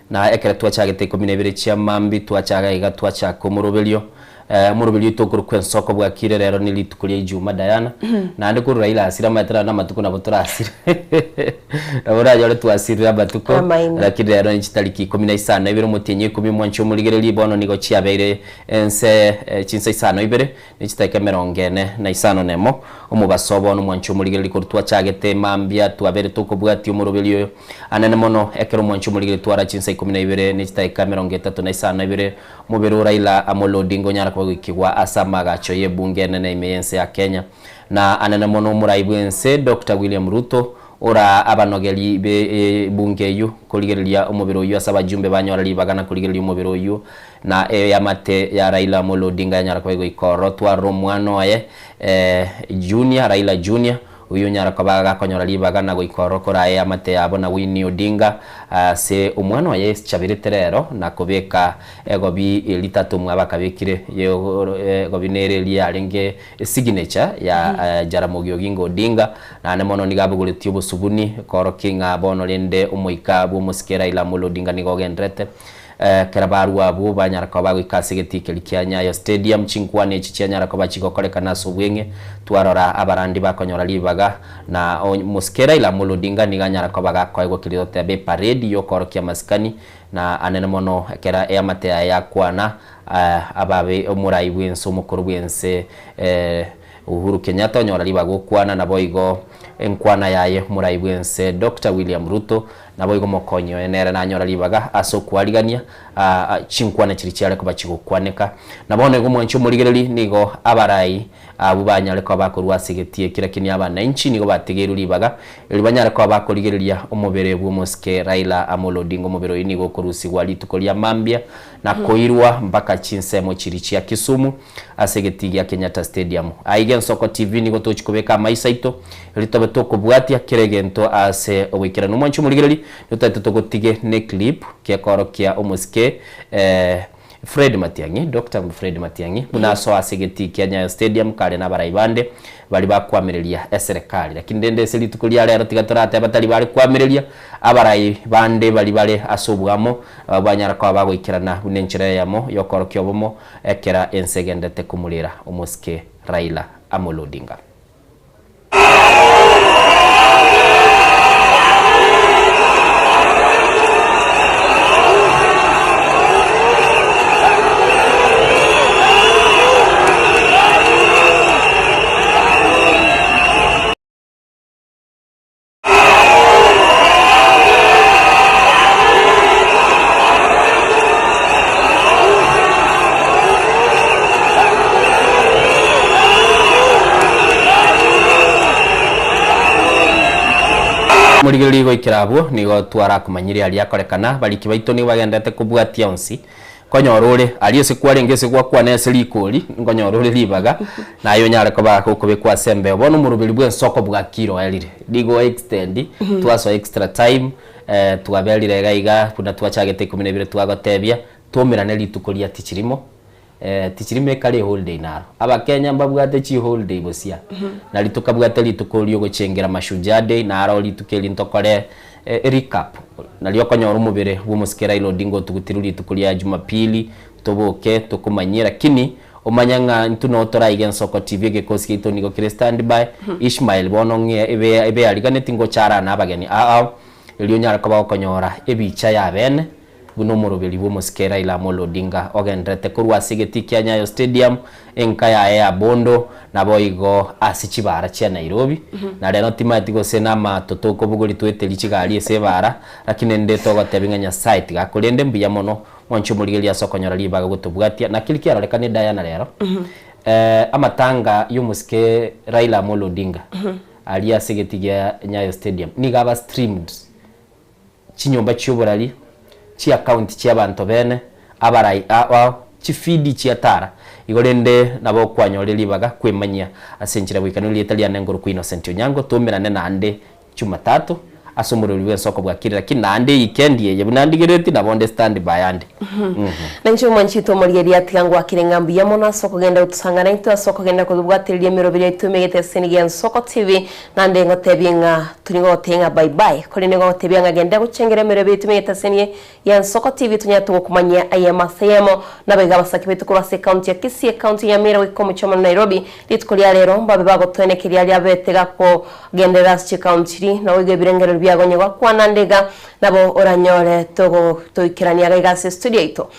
Na ekero twachagete ikomi na ibere chia mambia twachaga iga twachaka omoroberio eh, omoroberio oito okorokwa ensoko bwakire rero ni rituko ria ijuma Diana naende korwa Raila asire amaete rero namatuko nabo torasire nabo oranyore twasirire amatuko Amaino. lakini rero ni chitariki ikomi na isano ibere omotienyi ikomi omwanche omorigereria bono nigo chiabeire ense eh, chinsa isano ibere ne chidakika emerongo ene na isano nemo omobaso bono omwanche omorigereria korwa twachagete mambia twabere tokobwatia omoroberio oyo Anene mono, ekero omwanchi omorigeri twara chinsa ikomi na ibere ne chidakika emerongo etato na isano na ibere, omobere o Raila Amolo Odinga onyara koba goikigwa ase amaagacho y'ebunge enene ime y'ense ya Kenya. Na anene mono omorai bw'ense Doctor William Ruto ora abanogeri be ebunge eyio korigereria omobere oyio ase abajumbe banyora ribaga na korigereria omobere oyio na eamate ya Raila Amolo Odinga yanyara koba egoika ororo twarora omwana oye Junior, Raila Junior. Oyio onyara koba gakonyora ribaga na goika ororo korae eamate yabo na Winnie Odinga ase omwana oye esichabirete rero na kobeka egobi ritato mwabo akabekire egobi nere eria yarenge esignature ya Jaramogi Oginga Odinga naende mono nigo abogoretie obosubuni koorokia ng'a bono rende omoika bw'omosike Raila Amolo Odinga nigo ogenderete Ekero barua abwo, banyara koba bagoika ase egetii keria kia Nyayo Stadium. Chinkwana echi chianyara koba chigokorekana ase obweng'e. Twarora abarandi bakonyora ribaga, na omosike Raila Amolo Odinga nigo anyara koba gakoegwa keria toteba eparedi y'okoorokia amasikani, na anene mono ekero eamate yaye yakwana ababe omorai bw'ense omokoro bw'ense Uhuru Kenyatta onyora ribaga gokwana, naboigo enkwana yaye omorai bw'ense Doctor William Ruto Naboigo omokonyi oye nere nanyora ribaga ase okwarigania chinkwana chiria chiare koba chigokwaneka. Na bono igo mwanche omorigereri, nigo abarai abwo banyare koba bakorua ase egetii eki, lakini abananchi nigo bategeirwe ribaga erio banyare koba bakorigereria omobere bw'omosike Raila Amolo Odinga. Omobere oyio nigo okorusigwa rituko ria mambia na koirwa mpaka chinsemo chiria chia Kisumu. Ase egetii gia Kenyatta Stadium. Aiga Ensoko TV nigo tochi kobeka amaiso aito erio tobe tokobwatia kera egento ase ogoikeranu. Omwanchi omorigereri notagete togotige ne clip gekoorokia omosike Fred Matiang'i, Doctor Fred Matiang'i buna asoa ase egetii kia Nyayo Stadium kare nabarai bande baria bakwamireria eserekari. Lakini rende ase rituko ria rero tiga toratebe tari bare kwamireria abarai bande baria bare ase oboamo banyara koba bagoikerana buna enchera eyemo yokorokia obomo Ekera ense egenderete komorera omosike Raila Amolo Odinga. Morigererie goikera abwo nigo twarakomanyirie aria akorekana, abariki baito nigo bagenderete kobwatia onsi. Nkonyora ore aria ase kwarenge ase gwakwana ase rikori, nkonyora ore ribaga, naye onyare koba gokobekwa ase embeo. Bono omoroberi bw'ensoko bwakire oerire, nigo extend, twasoa extra time, twaberire iga iga buna twachagete ikomi na ibere twagotebia, twaumerane rituko ria tichirimo, tichirimo ekare eholiday naro. Abakenya mbabwate chiholiday bosia, nari tokabwate rituko riogochengera Mashujaa day, naro rituko eri ntokore Recap, Nario okonyora omobere bw'omosike Raila Odinga otugutirwe rituko ria Jumapili, toboke tokomanyie lakini omanye ng'a intwe noo toraiga Ensoko TV egekosi giaito nigo kere standby. Ishmael bono ng'e ebe ebeyariganeti ngocha arane abageni ao erio onyare koba gokonyora ebicha yabene Buna omoroberi bw'omosike Raila Amolo Odinga ogendererete korwa ase egetii kia Nyayo Stadium, enka yaye ya Bondo, naboigo ase chibara chia Nairobi. Na rero timaeti gose namato tokobogori toeteri chigari ase ebara, lakini rende togotebia ng'a Nyasaye tiga akorende mbuya mono mwanche omorigereria ase okonyora ribaga gotobwatia. Naki rikiarorekane Diana rero, amatanga y'omosike Raila Amolo Odinga aria ase egetii gia Nyayo Stadium nigo aba streamed chinyomba chi'oborari, chi'akaunti chi'abanto bene, abarai ao, chifidi chia tara. Igo rende nabo okwanyorire ribaga kwemanyia ase enchera goika nerieta riane nkorokwa Innocent Onyango, toumerane naende Jumatatu ase omorweri bw'ensoko bwakire lakini naende eyikendi eye buna ndigerereti nabo nde stand by ande. Na inche omwanchete omorigereria tiga ngwakire ng'a mbuya mono ase okogenda gotosang'ana intwe ase okogenda kobwatereria emeroberi yaito emegete ase nigo ya Ensoko TV. Naende ngotebie ng'a tori gotebia ng'a bye bye, korende ngogotebia ng'a genda gochengera emerero yaito emegetasenie ya Nsoko TV tonyare togokomanyia ayemo ase ayemo. Nabaiga abasake baito korwa ase ecounty ya Kisii, ecounty ya Nyamira goika omochie omonene Nairobi, rituko ria rero mbabe bagotoenekeria aria abete gakogenderera ase chicounty chiria naboigo ebirengererio biago onye gwakwana ande iga nabo oranyore togo toikerania iga iga ase estudio yaito.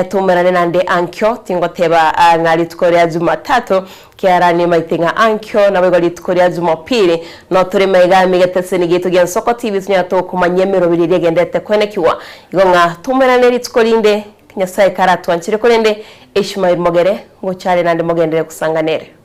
Toumerane naende ankio, tingoteba ng'a rituko ria Jumatatu, Kiara nimaite ng'a ankio naboigo rituko ria Jumapili notore maiga emigeteseni giaito gia Nsoko TV tonyare tokomanyia emeroberi eria egenderete kwenekigwa. Igo ng'a toumerane rituko rinde Nyasae karatwanchire korende Ishmael mogere ngocha are naende mogenderere gosangana ere.